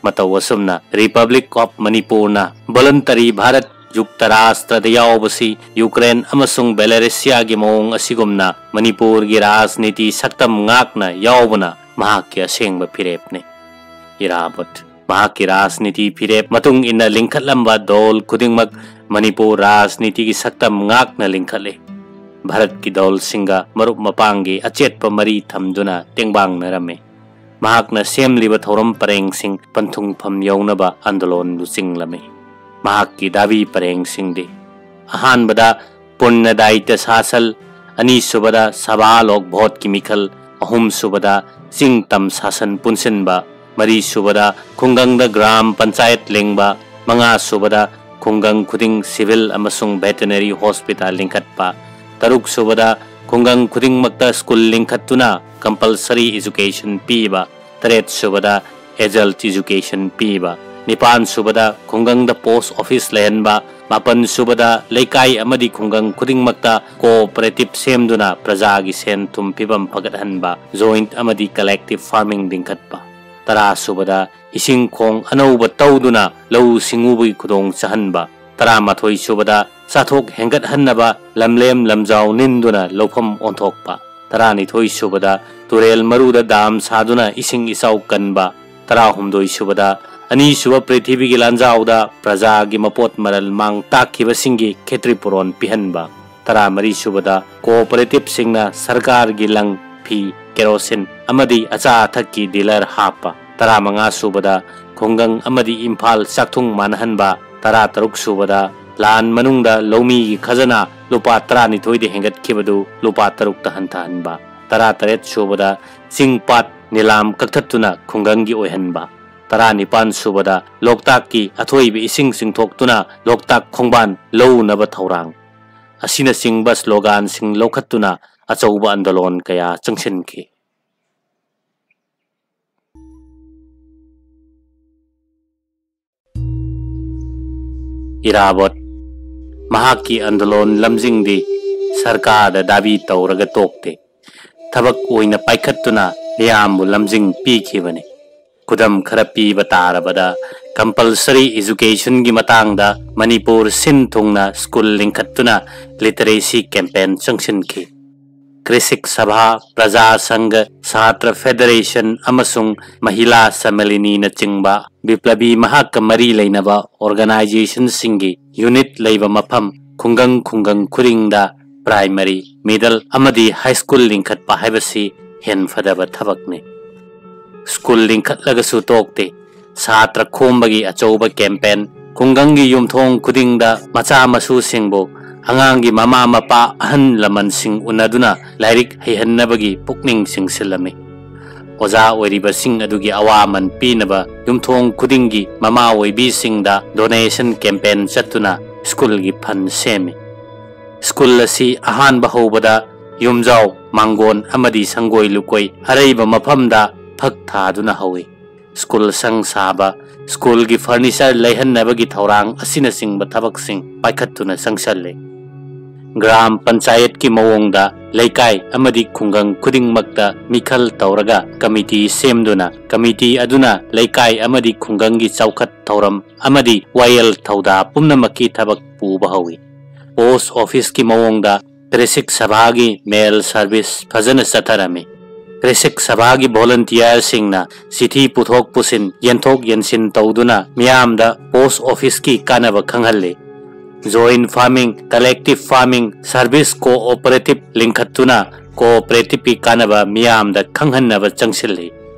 ꯃꯇꯧ ꯑꯁꯨꯝꯅ ꯔꯤꯄꯕ꯭ꯂꯤꯛ ꯑꯣꯐ ꯃꯅꯤꯄꯨꯔꯅ ꯚꯣꯂꯨꯟꯇꯔꯤ ꯚꯥꯔꯠ ꯖꯨꯛꯇ ꯔꯥꯁꯇ꯭ꯔꯗ ꯌꯥꯎꯕꯁꯤ ꯌꯨꯀ꯭ꯔꯦꯟ ꯑꯃꯁꯨꯡ ꯕꯦꯂꯣꯔꯦꯁꯤꯌꯥꯒꯤ ꯃꯑꯣꯡ ꯑꯁꯤꯒꯨꯝꯅ ꯃꯅꯤꯄꯨꯔꯒꯤ ꯔꯥꯖꯅꯤꯇꯤ ꯁꯛꯇꯝ ꯉꯥꯛꯅ ꯌꯥꯎꯕꯅ ꯃꯍꯥꯛꯀꯤ ꯑꯁꯦꯡꯕ ꯐꯤꯔꯦꯞꯅꯤ꯫ ꯏꯔꯥꯕꯣꯠ ꯃꯍꯥꯛꯀꯤ ꯔꯥꯖꯅꯤꯇꯤ ꯐꯤꯔꯦꯞ ꯃꯇꯨꯡ ꯏꯟꯅ ꯂꯤꯡꯈꯠꯂꯝꯕ ꯗꯣꯜ ꯈꯨꯗꯤꯡꯃꯛ ꯃꯅꯤꯄꯨꯔ ꯔꯥꯖꯅꯤꯇꯤꯒꯤ ꯁꯛꯇꯝ ꯉꯥꯛꯅ ꯂꯤꯡꯈꯠꯂꯤ꯫ ꯚꯥꯔꯠꯀꯤ ꯗꯜꯁꯤꯡꯒ ꯃꯔꯨꯞ ꯃꯄꯥꯡꯒꯤ ꯑꯆꯦꯠꯄ ꯃꯔꯤ ꯊꯝꯗꯨꯅ ꯇꯦꯡꯕꯥꯡꯅꯔꯝꯃꯤ꯫ ꯃꯍꯥꯛꯅ ꯁꯦꯝꯂꯤꯕ ꯊꯧꯔꯝ ꯄꯔꯦꯡꯁꯤꯡ ꯄꯟꯊꯨꯡꯐꯝ ꯌꯧꯅꯕ ꯑꯟꯗꯣꯂꯣꯟ ꯂꯨꯆꯤꯡꯂꯝꯃꯤ꯫ ꯃꯍꯥꯛꯀꯤ ꯗꯥꯕꯤ ꯄꯔꯦꯡꯁꯤꯡꯗꯤ: ꯑꯍꯥꯟꯕꯗ ꯄꯨꯔꯅ ꯗꯥꯌꯤꯇ꯭ꯌ ꯁꯥꯁꯜ, ꯑꯅꯤꯁꯨꯕꯗ ꯁꯚꯥ ꯂꯣꯛ ꯚꯣꯠꯀꯤ ꯃꯤꯈꯜ, ꯑꯍꯨꯝꯁꯨꯕꯗ ꯆꯤꯡ ꯇꯝ ꯁꯥꯁꯟ ꯄꯨꯟꯁꯤꯟꯕ, ꯃꯔꯤꯁꯨꯕꯗ ꯈꯨꯡꯒꯪꯗ ꯒ꯭ꯔꯥꯝ ꯄꯟꯆꯥꯌꯠ ꯂꯤꯡꯕ, ꯃꯉꯥꯁꯨꯕꯗ ꯈꯨꯡꯒꯪ ꯈꯨꯗꯤꯡ ꯁꯤꯚꯤꯜ ꯑꯃꯁꯨꯡ ꯚꯦꯇꯦꯅꯔꯤ ꯍꯣꯁꯄꯤꯇꯥꯜ ꯂꯤꯡꯈꯠꯄ, ꯇꯔꯨꯛꯁꯨꯕꯗ ꯈꯨꯡꯒꯪ ꯈꯨꯗꯤꯡꯃꯛꯇ ꯁ꯭ꯀꯨꯜ ꯂꯤꯡꯈꯠꯇꯨꯅ ꯀꯝꯄꯜꯁꯔꯤ ꯑꯦꯖꯨꯀꯦꯁꯟ ꯄꯤꯕ, ꯇꯔꯦꯠꯁꯨꯕꯗ ꯑꯦꯖꯜꯠ ꯑꯦꯖꯨꯀꯦꯁꯟ ꯄꯤꯕ, ꯅꯤꯄꯥꯟꯁꯨꯕꯗ ꯈꯨꯡꯒꯪꯗ ꯄꯣꯁ ꯑꯣꯐꯤꯁ ꯂꯩꯍꯟꯕ, ꯃꯥꯄꯟꯁꯨꯕꯗ ꯂꯩꯀꯥꯏ ꯑꯃꯗꯤ ꯈꯨꯡꯒꯪ ꯈꯨꯗꯤꯡꯃꯛꯇ ꯀꯣꯑꯣꯄꯔꯦꯇꯤꯚ ꯁꯦꯝꯗꯨꯅ ꯄ꯭ꯔꯖꯥꯒꯤ ꯁꯦꯟ ꯊꯨꯝ ꯐꯤꯕꯝ ꯐꯒꯠꯍꯟꯕ, ꯖꯣꯏꯟꯠ ꯑꯃꯗꯤ ꯀꯂꯦꯛꯇꯤꯚ ꯐꯥꯔꯃꯤꯡ ꯂꯤꯡꯈꯠꯄ, ꯇꯔꯥꯁꯨꯕꯗ ꯏꯁꯤꯡ ꯈꯣꯡ ꯑꯅꯧꯕ ꯇꯧꯗꯨꯅ ꯂꯧꯎ ꯁꯤꯡꯎꯕꯒꯤ ꯈꯨꯗꯣꯡ ꯆꯥꯍꯟꯕ, ꯇꯔꯥꯃꯥꯊꯣꯏꯁꯨꯕꯗ ꯆꯥꯊꯣꯛ ꯍꯦꯟꯒꯠꯍꯟꯅꯕ ꯂꯝꯂꯦꯝ ꯂꯝꯖꯥꯎ ꯅꯤꯟꯗꯨꯅ ꯂꯧꯐꯝ ꯑꯣꯟꯊꯣꯛꯄ, ꯇꯔꯥꯅꯤꯊꯣꯏꯁꯨꯕꯗ ꯇꯨꯔꯦꯜ ꯃꯔꯨꯗ ꯗꯥꯝ ꯁꯥꯗꯨꯅ ꯏꯁꯤꯡ ꯏꯆꯥꯎ ꯀꯟꯕ, ꯇꯔꯥꯍꯨꯝꯗꯣꯏꯁꯨꯕꯗ ꯑꯅꯤꯁꯨꯕ ꯄ꯭ꯔꯤꯊꯤꯕꯤꯒꯤ ꯂꯥꯟꯖꯥꯎꯗ ꯄ꯭ꯔꯖꯥꯒꯤ ꯃꯄꯣꯠ ꯃꯔꯜ ꯃꯥꯡ ꯇꯥꯛꯈꯤꯕꯁꯤꯡꯒꯤ ꯈꯦꯇ꯭ꯔꯤꯄꯨꯔꯣꯟ ꯄꯤꯍꯟꯕ, ꯇꯔꯥꯃꯔꯤꯁꯨꯕꯗ ꯀꯣꯑꯣꯄꯔꯦꯇꯤꯚꯁꯤꯡꯅ ꯁꯔꯀꯥꯔꯒꯤ ꯂꯪ, ꯐꯤ, ꯀꯦꯔꯣꯁꯤꯟ ꯑꯃꯗꯤ ꯑꯆꯥ ꯑꯊꯛꯀꯤ ꯗꯤꯂꯔ ꯍꯥꯞꯄ, ꯇꯔꯥꯃꯉꯥꯁꯨꯕꯗ ꯈꯨꯡꯒꯪ ꯑꯃꯗꯤ ꯏꯝꯐꯥꯜ ꯆꯥꯛꯊꯨꯡ ꯃꯥꯟꯅꯍꯟꯕ, ꯇꯔꯥꯇꯔꯨꯛꯁꯨꯕꯗ ꯂꯥꯟ ꯃꯅꯨꯡꯗ ꯂꯧꯃꯤꯒꯤ ꯈꯖꯅꯥ ꯂꯨꯄꯥ ꯇꯔꯥꯅꯤꯊꯣꯏꯗ ꯍꯦꯟꯒꯠꯈꯤꯕꯗꯨ ꯂꯨꯄꯥ ꯇꯔꯨꯛꯇ ꯍꯟꯊꯍꯟꯕ, ꯇꯔꯥꯇꯔꯦꯠꯁꯨꯕꯗ ꯆꯤꯡ ꯄꯥꯠ ꯅꯤꯂꯥꯝ ꯀꯛꯊꯠꯇꯨꯅ ꯈꯨꯡꯒꯪꯒꯤ ꯑꯣꯏꯍꯟꯕ, ꯇꯔꯥꯅꯤꯄꯥꯟꯁꯨꯕꯗ ꯂꯣꯛꯇꯥꯛꯀꯤ ꯑꯊꯣꯏꯕ ꯏꯁꯤꯡ ꯆꯤꯡꯊꯣꯛꯇꯨꯅ ꯂꯣꯛꯇꯥꯛ ꯈꯣꯡꯕꯥꯟ ꯂꯧꯅꯕ ꯊꯧꯔꯥꯡ ꯑꯁꯤꯅꯆꯤꯡꯕ ꯁ꯭ꯂꯣꯒꯥꯟꯁꯤꯡ ꯂꯧꯈꯠꯇꯨꯅ ꯑꯆꯧꯕ ꯑꯟꯗꯣꯂꯣꯟ ꯀꯌꯥ ꯆꯪꯁꯤꯟꯈꯤ꯫ ꯏꯔꯥꯕꯣꯠ꯫ ꯃꯍꯥꯛꯀꯤ ꯑꯟꯗꯣꯂꯣꯟ ꯂꯝꯖꯤꯡꯗꯤ ꯁꯔꯀꯥꯔꯗ ꯗꯥꯕꯤ ꯇꯧꯔꯒ ꯇꯣꯛꯇꯦ꯫ ꯊꯕꯛ ꯑꯣꯏꯅ ꯄꯥꯏꯈꯠꯇꯨꯅ ꯃꯤꯌꯥꯝꯕꯨ ꯂꯝꯖꯤꯡ ꯄꯤꯈꯤꯕꯅꯤ꯫ ꯈꯨꯗꯝ ꯈꯔ ꯄꯤꯕ ꯇꯥꯔꯕꯗ, ꯀꯝꯄꯜꯁꯔꯤ ꯑꯦꯖꯨꯀꯦꯁꯟꯒꯤ ꯃꯇꯥꯡꯗ ꯃꯅꯤꯄꯨꯔ ꯁꯤꯟ ꯊꯨꯡꯅ ꯁ꯭ꯀꯨꯜ ꯂꯤꯡꯈꯠꯇꯨꯅ ꯂꯤꯇꯔꯦꯁꯤ ꯀꯦꯝꯄꯦꯟ ꯆꯪꯁꯤꯟꯈꯤ꯫ ꯀ꯭ꯔꯤꯁꯤꯛ ꯁꯚꯥ, ꯄ꯭ꯔꯖꯥ ꯁꯪꯘ, ꯁꯥꯇ꯭ꯔ ꯐꯦꯗꯔꯦꯁꯟ ꯑꯃꯁꯨꯡ ꯃꯍꯤꯂꯥ ꯁꯝꯃꯦꯂꯤꯅꯤꯅꯆꯤꯡꯕ ꯕꯤꯄ꯭ꯂꯕꯤ ꯃꯍꯥꯛꯀ ꯃꯔꯤ ꯂꯩꯅꯕ ꯑꯣꯔꯒꯅꯥꯏꯖꯦꯁꯟꯁꯤꯡꯒꯤ ꯌꯨꯅꯤꯠ ꯂꯩꯕ ꯃꯐꯝ ꯈꯨꯡꯒꯪ ꯈꯨꯡꯒꯪ ꯈꯨꯗꯤꯡꯗ ꯄ꯭ꯔꯥꯏꯃꯔꯤ, ꯃꯤꯗꯜ ꯑꯃꯗꯤ ꯍꯥꯏ ꯁ꯭ꯀꯨꯜ ꯂꯤꯡꯈꯠꯄ ꯍꯥꯏꯕꯁꯤ ꯍꯦꯟꯐꯗꯕ ꯊꯕꯛꯅꯤ꯫ ꯁ꯭ꯀꯨꯜ ꯂꯤꯡꯈꯠꯂꯒꯁꯨ ꯇꯣꯛꯇꯦ꯫ ꯁꯥꯇ꯭ꯔ ꯈꯣꯝꯕꯒꯤ ꯑꯆꯧꯕ ꯀꯦꯝꯄꯦꯟ, ꯈꯨꯡꯒꯪꯒꯤ ꯌꯨꯝꯊꯣꯡ ꯈꯨꯗꯤꯡꯗ ꯃꯆꯥ ꯃꯁꯨꯁꯤꯡꯕꯨ ꯑꯉꯥꯡꯒꯤ ꯃꯃꯥ ꯃꯄꯥ ꯑꯍꯜ ꯂꯃꯟꯁꯤꯡ ꯎꯅꯗꯨꯅ ꯂꯥꯏꯔꯤꯛ ꯍꯩꯍꯟꯅꯕꯒꯤ ꯄꯨꯛꯅꯤꯡ ꯆꯤꯡꯁꯤꯜꯂꯝꯃꯤ꯫ ꯑꯣꯖꯥ ꯑꯣꯏꯔꯤꯕꯁꯤꯡ ꯑꯗꯨꯒꯤ ꯑꯋꯥꯃꯟ ꯄꯤꯅꯕ ꯌꯨꯝꯊꯣꯡ ꯈꯨꯗꯤꯡꯒꯤ ꯃꯃꯥ ꯑꯣꯏꯕꯤꯁꯤꯡꯗ ꯗꯣꯅꯦꯁꯟ ꯀꯦꯝꯄꯦꯟ ꯆꯠꯇꯨꯅ ꯁ꯭ꯀꯨꯜꯒꯤ ꯐꯟ ꯁꯦꯝꯃꯤ꯫ ꯁ꯭ꯀꯨꯜ ꯑꯁꯤ ꯑꯍꯥꯟꯕ ꯍꯧꯕꯗ ꯌꯨꯝꯖꯥꯎ, ꯃꯥꯡꯒꯣꯟ ꯑꯃꯗꯤ ꯁꯪꯒꯣꯏ ꯂꯨꯀꯣꯏ ꯑꯔꯩꯕ ꯃꯐꯝꯗ ꯐꯛ ꯊꯥꯗꯨꯅ ꯍꯧꯏ꯫ ꯁ꯭ꯀꯨꯜ ꯁꯪ ꯁꯥꯕ, ꯁ꯭ꯀꯨꯜꯒꯤ ꯐꯔꯅꯤꯆꯔ ꯂꯩꯍꯟꯅꯕꯒꯤ ꯊꯧꯔꯥꯡ ꯑꯁꯤꯅꯆꯤꯡꯕ ꯊꯕꯛꯁꯤꯡ ꯄꯥꯏꯈꯠꯇꯨꯅ ꯆꯪꯁꯜꯂꯤ꯫ ꯒ꯭ꯔꯥꯝ ꯄꯟꯆꯥꯌꯠꯀꯤ ꯃꯑꯣꯡꯗ ꯂꯩꯀꯥꯏ ꯑꯃꯗꯤ ꯈꯨꯡꯒꯪ ꯈꯨꯗꯤꯡꯃꯛꯇ ꯃꯤꯈꯜ ꯇꯧꯔꯒ ꯀꯃꯤꯇꯤ ꯁꯦꯝꯗꯨꯅ, ꯀꯃꯤꯇꯤ ꯑꯗꯨꯅ ꯂꯩꯀꯥꯏ ꯑꯃꯗꯤ ꯈꯨꯡꯒꯪꯒꯤ ꯆꯥꯎꯈꯠ ꯊꯧꯔꯝ ꯑꯃꯗꯤ ꯋꯥꯌꯦꯜ ꯊꯧꯗꯥ ꯄꯨꯝꯅꯃꯛꯀꯤ ꯊꯕꯛ ꯄꯨꯕ ꯍꯧꯏ꯫ ꯄꯣꯁ ꯑꯣꯐꯤꯁꯀꯤ ꯃꯑꯣꯡꯗ ꯀ꯭ꯔꯤꯁꯤꯛ ꯁꯚꯥꯒꯤ ꯃꯦꯜ ꯁꯔꯚꯤꯁ ꯐꯖꯅ ꯆꯠꯊꯔꯝꯃꯤ꯫ ꯀ꯭ꯔꯤꯁꯤꯛ ꯁꯚꯥꯒꯤ ꯚꯣꯂꯨꯟꯇꯤꯌꯔꯁꯤꯡꯅ ꯆꯤꯊꯤ ꯄꯨꯊꯣꯛ ꯄꯨꯁꯤꯟ, ꯌꯦꯟꯊꯣꯛ ꯌꯦꯟꯁꯤꯟ ꯇꯧꯗꯨꯅ ꯃꯤꯌꯥꯝꯗ ꯄꯣꯁ ꯑꯣꯐꯤꯁꯀꯤ ꯀꯥꯟꯅꯕ ꯈꯪꯍꯜꯂꯤ꯫ Joint farming, collective farming, service cooperative ꯂꯤꯡꯈꯠꯇꯨꯅ ꯀꯣꯑꯣꯄꯔꯦꯇꯤꯚꯀꯤ ꯀꯥꯟꯅꯕ ꯃꯤꯌꯥꯝꯗ ꯈꯪꯍꯟꯅꯕ ꯆꯪꯁꯤꯜꯂꯤ꯫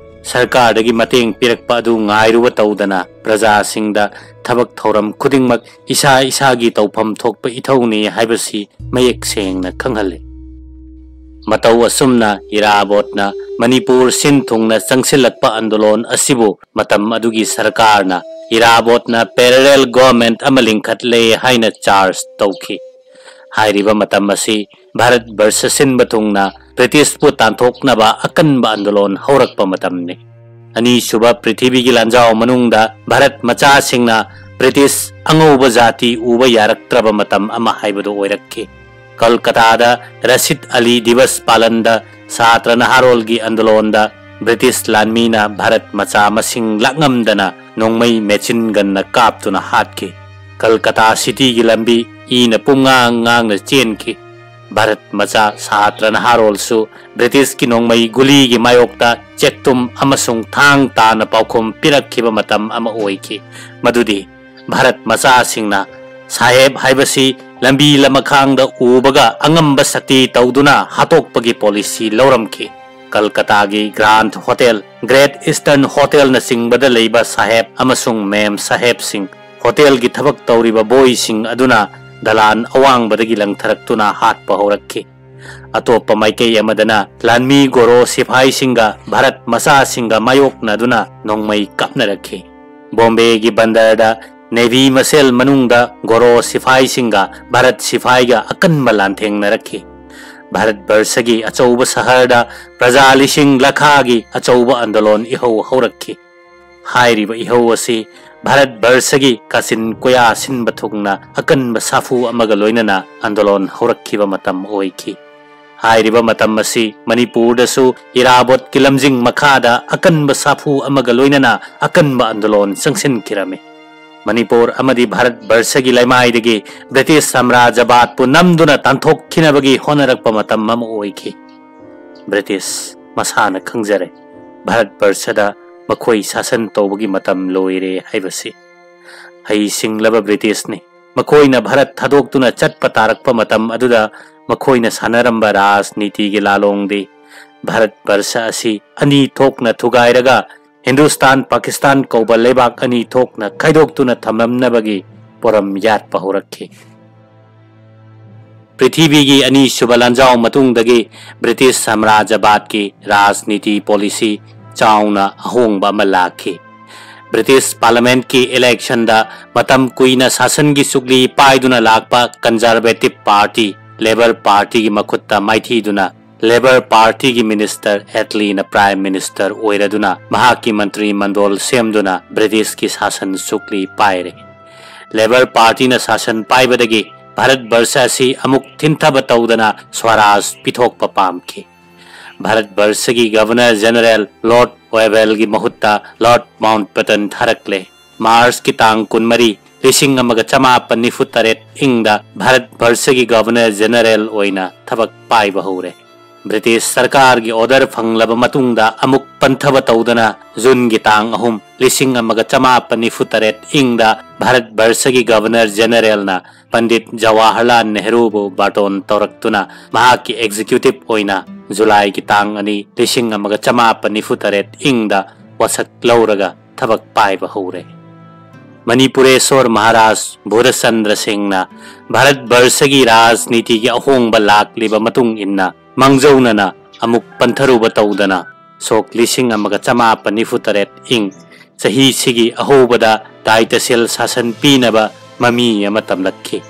ꯁꯔꯀꯥꯔꯗꯒꯤ ꯃꯇꯦꯡ ꯄꯤꯔꯛꯄ ꯑꯗꯨ ꯉꯥꯏꯔꯨꯕ ꯇꯧꯗꯅ ꯄ꯭ꯔꯖꯥꯁꯤꯡꯗ ꯊꯕꯛ ꯊꯧꯔꯝ ꯈꯨꯗꯤꯡꯃꯛ ꯏꯁꯥ ꯏꯁꯥꯒꯤ ꯇꯧꯐꯝ ꯊꯣꯛꯄ ꯏꯊꯧꯅꯤ ꯍꯥꯏꯕꯁꯤ ꯃꯌꯦꯛ ꯁꯦꯡꯅ ꯈꯪꯍꯜꯂꯤ꯫ ꯃꯇꯧ ꯑꯁꯨꯝꯅ ꯏꯔꯥꯕꯣꯠꯅ ꯃꯅꯤꯄꯨꯔ ꯁꯤꯟ ꯊꯨꯡꯅ ꯆꯪꯁꯤꯜꯂꯛꯄ ꯑꯟꯗꯣꯂꯣꯟ ꯑꯁꯤꯕꯨ ꯃꯇꯝ ꯑꯗꯨꯒꯤ ꯁꯔꯀꯥꯔꯅ ꯏꯔꯥꯕꯣꯠꯅ ꯄꯦꯔꯦꯂꯦꯜ ꯒꯣꯚꯔꯟꯃꯦꯟꯠ ꯑꯃ ꯂꯤꯡꯈꯠꯂꯦ ꯍꯥꯏꯅ ꯆꯥꯔꯖ ꯇꯧꯈꯤ꯫ ꯍꯥꯏꯔꯤꯕ ꯃꯇꯝ ꯑꯁꯤ ꯚꯥꯔꯠ ꯕꯔꯁ ꯁꯤꯟꯕ ꯊꯨꯡꯅ ꯕ꯭ꯔꯤꯇꯤꯁꯄꯨ ꯇꯥꯟꯊꯣꯛꯅꯕ ꯑꯀꯟꯕ ꯑꯟꯗꯣꯂꯣꯟ ꯍꯧꯔꯛꯄ ꯃꯇꯝꯅꯤ꯫ ꯑꯅꯤꯁꯨꯕ ꯄ꯭ꯔꯤꯊꯤꯕꯤꯒꯤ ꯂꯥꯟꯖꯥꯎ ꯃꯅꯨꯡꯗ ꯚꯥꯔꯠ ꯃꯆꯥꯁꯤꯡꯅ ꯕ꯭ꯔꯤꯇꯤꯁ ꯑꯉꯧꯕ ꯖꯥꯇꯤ ꯎꯕ ꯌꯥꯔꯛꯇ꯭ꯔꯕ ꯃꯇꯝ ꯑꯃ ꯍꯥꯏꯕꯗꯨ ꯑꯣꯏꯔꯛꯈꯤ꯫ ꯀꯜꯀꯇꯥꯗ ꯔꯁꯤꯗ ꯑꯂꯤ ꯗꯤꯕꯁ ꯄꯥꯂꯟꯗ ꯁꯥꯇ꯭ꯔ ꯅꯍꯥꯔꯣꯜꯒꯤ ꯑꯟꯗꯣꯂꯣꯟꯗ ꯕ꯭ꯔꯤꯇꯤꯁ ꯂꯥꯟꯃꯤꯅ ꯚꯥꯔꯠ ꯃꯆꯥ ꯃꯁꯤꯡ ꯂꯥꯛꯉꯝꯗꯅ ꯅꯣꯡꯃꯩ ꯃꯦꯆꯤꯟ ꯒꯟꯅ ꯀꯥꯞꯇꯨꯅ ꯍꯥꯠꯈꯤ꯫ ꯀꯜꯀꯇꯥ ꯁꯤꯇꯤꯒꯤ ꯂꯝꯕꯤ ꯏꯅ ꯄꯨꯝꯉꯥꯡ ꯉꯥꯡꯅ ꯆꯦꯟꯈꯤ꯫ ꯚꯥꯔꯠ ꯃꯆꯥ ꯁꯥꯇ꯭ꯔ ꯅꯍꯥꯔꯣꯜꯁꯨ ꯕ꯭ꯔꯤꯇꯤꯁꯀꯤ ꯅꯣꯡꯃꯩ ꯒꯨꯂꯤꯒꯤ ꯃꯥꯌꯣꯛꯇ ꯆꯦꯛꯇꯨꯝ ꯑꯃꯁꯨꯡ ꯊꯥꯡ ꯇꯥꯅ ꯄꯥꯎꯈꯨꯝ ꯄꯤꯔꯛꯈꯤꯕ ꯃꯇꯝ ꯑꯃ ꯑꯣꯏꯈꯤ꯫ ꯃꯗꯨꯗꯤ ꯚꯥꯔꯠ ꯃꯆꯥꯁꯤꯡꯅ ꯁꯥꯍꯦꯕ ꯍꯥꯏꯕꯁꯤ ꯂꯝꯕꯤ ꯂꯃꯈꯥꯡꯗ ꯎꯕꯒ ꯑꯉꯝꯕ ꯁꯛꯇꯤ ꯇꯧꯗꯨꯅ ꯍꯥꯠꯇꯣꯛꯄꯒꯤ ꯄꯣꯂꯤꯁꯤ ꯂꯧꯔꯝꯈꯤ꯫ ꯀꯜꯀꯇꯥꯒꯤ ꯒ꯭ꯔꯥꯟꯗ ꯍꯣꯇꯦꯜ, ꯒ꯭ꯔꯦꯠ ꯏꯁꯇꯔꯟ ꯍꯣꯇꯦꯜꯅꯆꯤꯡꯕꯗ ꯂꯩꯕ ꯁꯥꯍꯦꯕ ꯑꯃꯁꯨꯡ ꯃꯦꯝ ꯁꯥꯍꯦꯕꯁꯤꯡ, ꯍꯣꯇꯦꯜꯒꯤ ꯊꯕꯛ ꯇꯧꯔꯤꯕ ꯕꯣꯏꯁꯤꯡ ꯑꯗꯨꯅ ꯗꯂꯥꯟ ꯑꯋꯥꯡꯕꯗꯒꯤ ꯂꯪꯊꯔꯛꯇꯨꯅ ꯍꯥꯠꯄ ꯍꯧꯔꯛꯈꯤ꯫ ꯑꯇꯣꯞꯄ ꯃꯥꯏꯀꯩ ꯑꯃꯗꯅ ꯂꯥꯟꯃꯤ ꯒꯣꯔꯣ ꯁꯤꯐꯥꯏꯁꯤꯡꯒ ꯚꯥꯔꯠ ꯃꯆꯥꯁꯤꯡꯒ ꯃꯥꯌꯣꯛꯅꯗꯨꯅ ꯅꯣꯡꯃꯩ ꯀꯥꯞꯅꯔꯛꯈꯤ꯫ ꯕꯣꯝꯕꯦꯒꯤ ꯕꯟꯗꯔꯗ ꯅꯦꯚꯤ ꯃꯁꯦꯜ ꯃꯅꯨꯡꯗ ꯒꯣꯔꯣ ꯁꯤꯐꯥꯏꯁꯤꯡꯒ ꯚꯥꯔꯠ ꯁꯤꯐꯥꯏꯒ ꯑꯀꯟꯕ ꯂꯥꯟꯊꯦꯡꯅꯔꯛꯈꯤ꯫ ꯚꯥꯔꯠ ꯕꯔꯁꯒꯤ ꯑꯆꯧꯕ ꯁꯍꯔꯗ ꯄ꯭ꯔꯖꯥ ꯂꯤꯁꯤꯡ ꯂꯥꯈꯥꯒꯤ ꯑꯆꯧꯕ ꯑꯟꯗꯣꯂꯣꯟ ꯏꯍꯧ ꯍꯧꯔꯛꯈꯤ꯫ ꯍꯥꯏꯔꯤꯕ ꯏꯍꯧ ꯑꯁꯤ ꯚꯥꯔꯠ ꯕꯔꯁꯒꯤ ꯀꯥꯆꯤꯟ ꯀꯣꯌꯥ ꯁꯤꯟꯕ ꯊꯨꯡꯅ ꯑꯀꯟꯕ ꯁꯥꯐꯨ ꯑꯃꯒ ꯂꯣꯏꯅꯅ ꯑꯟꯗꯣꯂꯣꯟ ꯍꯧꯔꯛꯈꯤꯕ ꯃꯇꯝ ꯑꯣꯏꯈꯤ꯫ ꯍꯥꯏꯔꯤꯕ ꯃꯇꯝ ꯑꯁꯤ ꯃꯅꯤꯄꯨꯔꯗꯁꯨ ꯏꯔꯥꯕꯣꯠꯀꯤ ꯂꯝꯖꯤꯡ ꯃꯈꯥꯗ ꯑꯀꯟꯕ ꯁꯥꯐꯨ ꯑꯃꯒ ꯂꯣꯏꯅꯅ ꯑꯀꯟꯕ ꯑꯟꯗꯣꯂꯣꯟ ꯆꯪꯁꯤꯟꯈꯤꯔꯝꯃꯤ꯫ ꯃꯅꯤꯄꯨꯔ ꯑꯃꯗꯤ ꯚꯥꯔꯠ ꯕꯔꯁꯒꯤ ꯂꯩꯃꯥꯏꯗꯒꯤ ꯕ꯭ꯔꯤꯇꯤꯁ ꯁꯥꯝꯔꯥꯖ꯭ꯌꯕꯥꯗꯄꯨ ꯅꯝꯗꯨꯅ ꯇꯥꯟꯊꯣꯛꯈꯤꯅꯕꯒꯤ ꯍꯣꯠꯅꯔꯛꯄ ꯃꯇꯝ ꯑꯃ ꯑꯣꯏꯈꯤ꯫ ꯕ꯭ꯔꯤꯇꯤꯁ ꯃꯁꯥꯅ ꯈꯪꯖꯔꯦ, ꯚꯥꯔꯠ ꯕꯔꯁꯗ ꯃꯈꯣꯏ ꯁꯥꯁꯟ ꯇꯧꯕꯒꯤ ꯃꯇꯝ ꯂꯣꯏꯔꯦ ꯍꯥꯏꯕꯁꯤ꯫ ꯍꯩꯁꯤꯡꯂꯕ ꯕ꯭ꯔꯤꯇꯤꯁꯅꯤ꯫ ꯃꯈꯣꯏꯅ ꯚꯥꯔꯠ ꯊꯥꯗꯣꯛꯇꯨꯅ ꯆꯠꯄ ꯇꯥꯔꯛꯄ ꯃꯇꯝ ꯑꯗꯨꯗ ꯃꯈꯣꯏꯅ ꯁꯥꯟꯅꯔꯝꯕ ꯔꯥꯖꯅꯤꯇꯤꯒꯤ ꯂꯥꯂꯣꯡꯗꯤ ꯚꯥꯔꯠ ꯕꯔꯁ ꯑꯁꯤ ꯑꯅꯤ ꯊꯣꯛꯅ ꯊꯨꯒꯥꯏꯔꯒ ꯍꯤꯟꯗꯨꯁꯇꯥꯟ ꯄꯥꯀꯤꯁꯇꯥꯟ ꯀꯧꯕ ꯂꯩꯕꯥꯛ ꯑꯅꯤ ꯊꯣꯛꯅ ꯈꯥꯏꯗꯣꯛꯇꯨꯅ ꯊꯝꯂꯝꯅꯕꯒꯤ ꯄꯣꯔꯝ ꯌꯥꯠꯄ ꯍꯧꯔꯛꯈꯤ꯫ ꯄ꯭ꯔꯤꯊꯤꯕꯤꯒꯤ ꯑꯅꯤꯁꯨꯕ ꯂꯥꯟꯖꯥꯎ ꯃꯇꯨꯡꯗꯒꯤ ꯕ꯭ꯔꯤꯇꯤꯁ ꯁꯥꯝꯔꯥꯖ꯭ꯌꯕꯥꯗꯀꯤ ꯔꯥꯖꯅꯤꯇꯤ ꯄꯣꯂꯤꯁꯤ ꯆꯥꯎꯅ ꯑꯍꯣꯡꯕ ꯑꯃ ꯂꯥꯛꯈꯤ꯫ ꯕ꯭ꯔꯤꯇꯤꯁ ꯄꯥꯔꯂꯤꯌꯥꯃꯦꯟꯠꯀꯤ ꯏꯂꯦꯛꯁꯟꯗ ꯃꯇꯝ ꯀꯨꯏꯅ ꯁꯥꯁꯟꯒꯤ ꯆꯨꯛꯂꯤ ꯄꯥꯏꯗꯨꯅ ꯂꯥꯛꯄ ꯀꯟꯖꯔꯕꯦꯇꯤꯕ ꯄꯥꯔꯇꯤ, ꯂꯦꯕꯔ ꯄꯥꯔꯇꯤꯒꯤ ꯃꯈꯨꯠꯇ ꯃꯥꯏꯊꯤꯗꯨꯅ ꯂꯦꯕꯔ ꯄꯥꯔꯇꯤꯒꯤ ꯃꯤꯅꯤꯁꯇꯔ ꯑꯦꯠꯂꯤꯅ ꯄ꯭ꯔꯥꯏꯝ ꯃꯤꯅꯤꯁꯇꯔ ꯑꯣꯏꯔꯗꯨꯅ ꯃꯍꯥꯛꯀꯤ ꯃꯟꯇ꯭ꯔꯤ ꯃꯟꯗꯣꯜ ꯁꯦꯝꯗꯨꯅ ꯕ꯭ꯔꯤꯇꯤꯁꯀꯤ ꯁꯥꯁꯟ ꯆꯨꯛꯂꯤ ꯄꯥꯏꯔꯦ꯫ ꯂꯦꯕꯔ ꯄꯥꯔꯇꯤꯅ ꯁꯥꯁꯟ ꯄꯥꯏꯕꯗꯒꯤ ꯚꯥꯔꯠ ꯕꯔꯁ ꯑꯁꯤ ꯑꯃꯨꯛ ꯊꯤꯟꯊꯕ ꯇꯧꯗꯅ ꯁ꯭ꯋꯔꯥꯖ ꯄꯤꯊꯣꯛꯄ ꯄꯥꯝꯈꯤ꯫ ꯚꯥꯔꯠ ꯕꯔꯁꯒꯤ ꯒꯚꯔꯅꯔ ꯖꯦꯅꯔꯦꯜ ꯂꯣꯔꯗ ꯋꯦꯕꯦꯜꯒꯤ ꯃꯍꯨꯠꯇ ꯂꯣꯔꯗ ꯃꯥꯎꯟꯠꯕꯦꯇꯟ ꯊꯥꯔꯛꯂꯦ꯫ ꯃꯥꯔꯆꯀꯤ ꯇꯥꯡ ꯀꯨꯟꯃꯔꯤ, ꯂꯤꯁꯤꯡ ꯑꯃꯒ ꯆꯃꯥꯄꯟ ꯅꯤꯐꯨ ꯇꯔꯦꯠ ꯏꯪꯗ ꯚꯥꯔꯠ ꯚꯔꯁꯒꯤ ꯒꯚꯔꯅꯔ ꯖꯦꯅꯔꯦꯜ ꯑꯣꯏꯅ ꯊꯕꯛ ꯄꯥꯏꯕ ꯍꯧꯔꯦ꯫ ꯕ꯭ꯔꯤꯇꯤꯁ ꯁꯔꯀꯥꯔꯒꯤ ꯑꯣꯔꯗꯔ ꯐꯪꯂꯕ ꯃꯇꯨꯡꯗ ꯑꯃꯨꯛ ꯄꯟꯊꯕ ꯇꯧꯗꯅ ꯖꯨꯟꯒꯤ ꯇꯥꯡ ꯑꯍꯨꯝ, ꯂꯤꯁꯤꯡ ꯑꯃꯒ ꯆꯃꯥꯄꯟ ꯅꯤꯐꯨ ꯇꯔꯦꯠ ꯏꯪꯗ ꯚꯥꯔꯠ ꯚꯔꯁꯒꯤ ꯒꯚꯔꯅꯔ ꯖꯦꯅꯔꯦꯜꯅ ꯄꯟꯗꯤꯠ ꯖꯋꯥꯍꯔꯂꯥꯜ ꯅꯦꯍꯔꯨꯕꯨ ꯕꯥꯔꯇꯣꯟ ꯇꯧꯔꯛꯇꯨꯅ ꯃꯍꯥꯛꯀꯤ ꯑꯦꯛꯖꯤꯀ꯭ꯌꯨꯇꯤꯚ ꯑꯣꯏꯅ ꯖꯨꯂꯥꯏꯒꯤ ꯇꯥꯡ ꯑꯅꯤ, ꯂꯤꯁꯤꯡ ꯑꯃꯒ ꯆꯃꯥꯄꯟ ꯅꯤꯐꯨ ꯇꯔꯦꯠ ꯏꯪꯗ ꯋꯥꯁꯛ ꯂꯧꯔꯒ ꯊꯕꯛ ꯄꯥꯏꯕ ꯍꯧꯔꯦ꯫ ꯃꯅꯤꯄꯨꯔꯦꯁꯣꯔ ꯃꯍꯥꯔꯥꯖ ꯚꯨꯔꯆꯟꯗ꯭ꯔ ꯁꯤꯡꯅ ꯚꯥꯔꯠ ꯚꯔꯁꯒꯤ ꯔꯥꯖꯅꯤꯇꯤꯒꯤ ꯑꯍꯣꯡꯕ ꯂꯥꯛꯂꯤꯕ ꯃꯇꯨꯡ ꯏꯟꯅ ꯃꯥꯡꯖꯧꯅꯅ ꯑꯃꯨꯛ ꯄꯟꯊꯔꯨꯕ ꯇꯧꯗꯅ ꯁꯣꯛ ꯂꯤꯁꯤꯡ ꯑꯃꯒ ꯆꯃꯥꯄꯟ ꯅꯤꯐꯨ ꯇꯔꯦꯠ ꯏꯪ ꯆꯍꯤꯁꯤꯒꯤ ꯑꯍꯧꯕꯗ ꯗꯥꯏꯇꯁꯤꯜ ꯁꯥꯁꯟ ꯄꯤꯅꯕ ꯃꯃꯤ ꯑꯃ ꯇꯝꯂꯛꯈꯤ꯫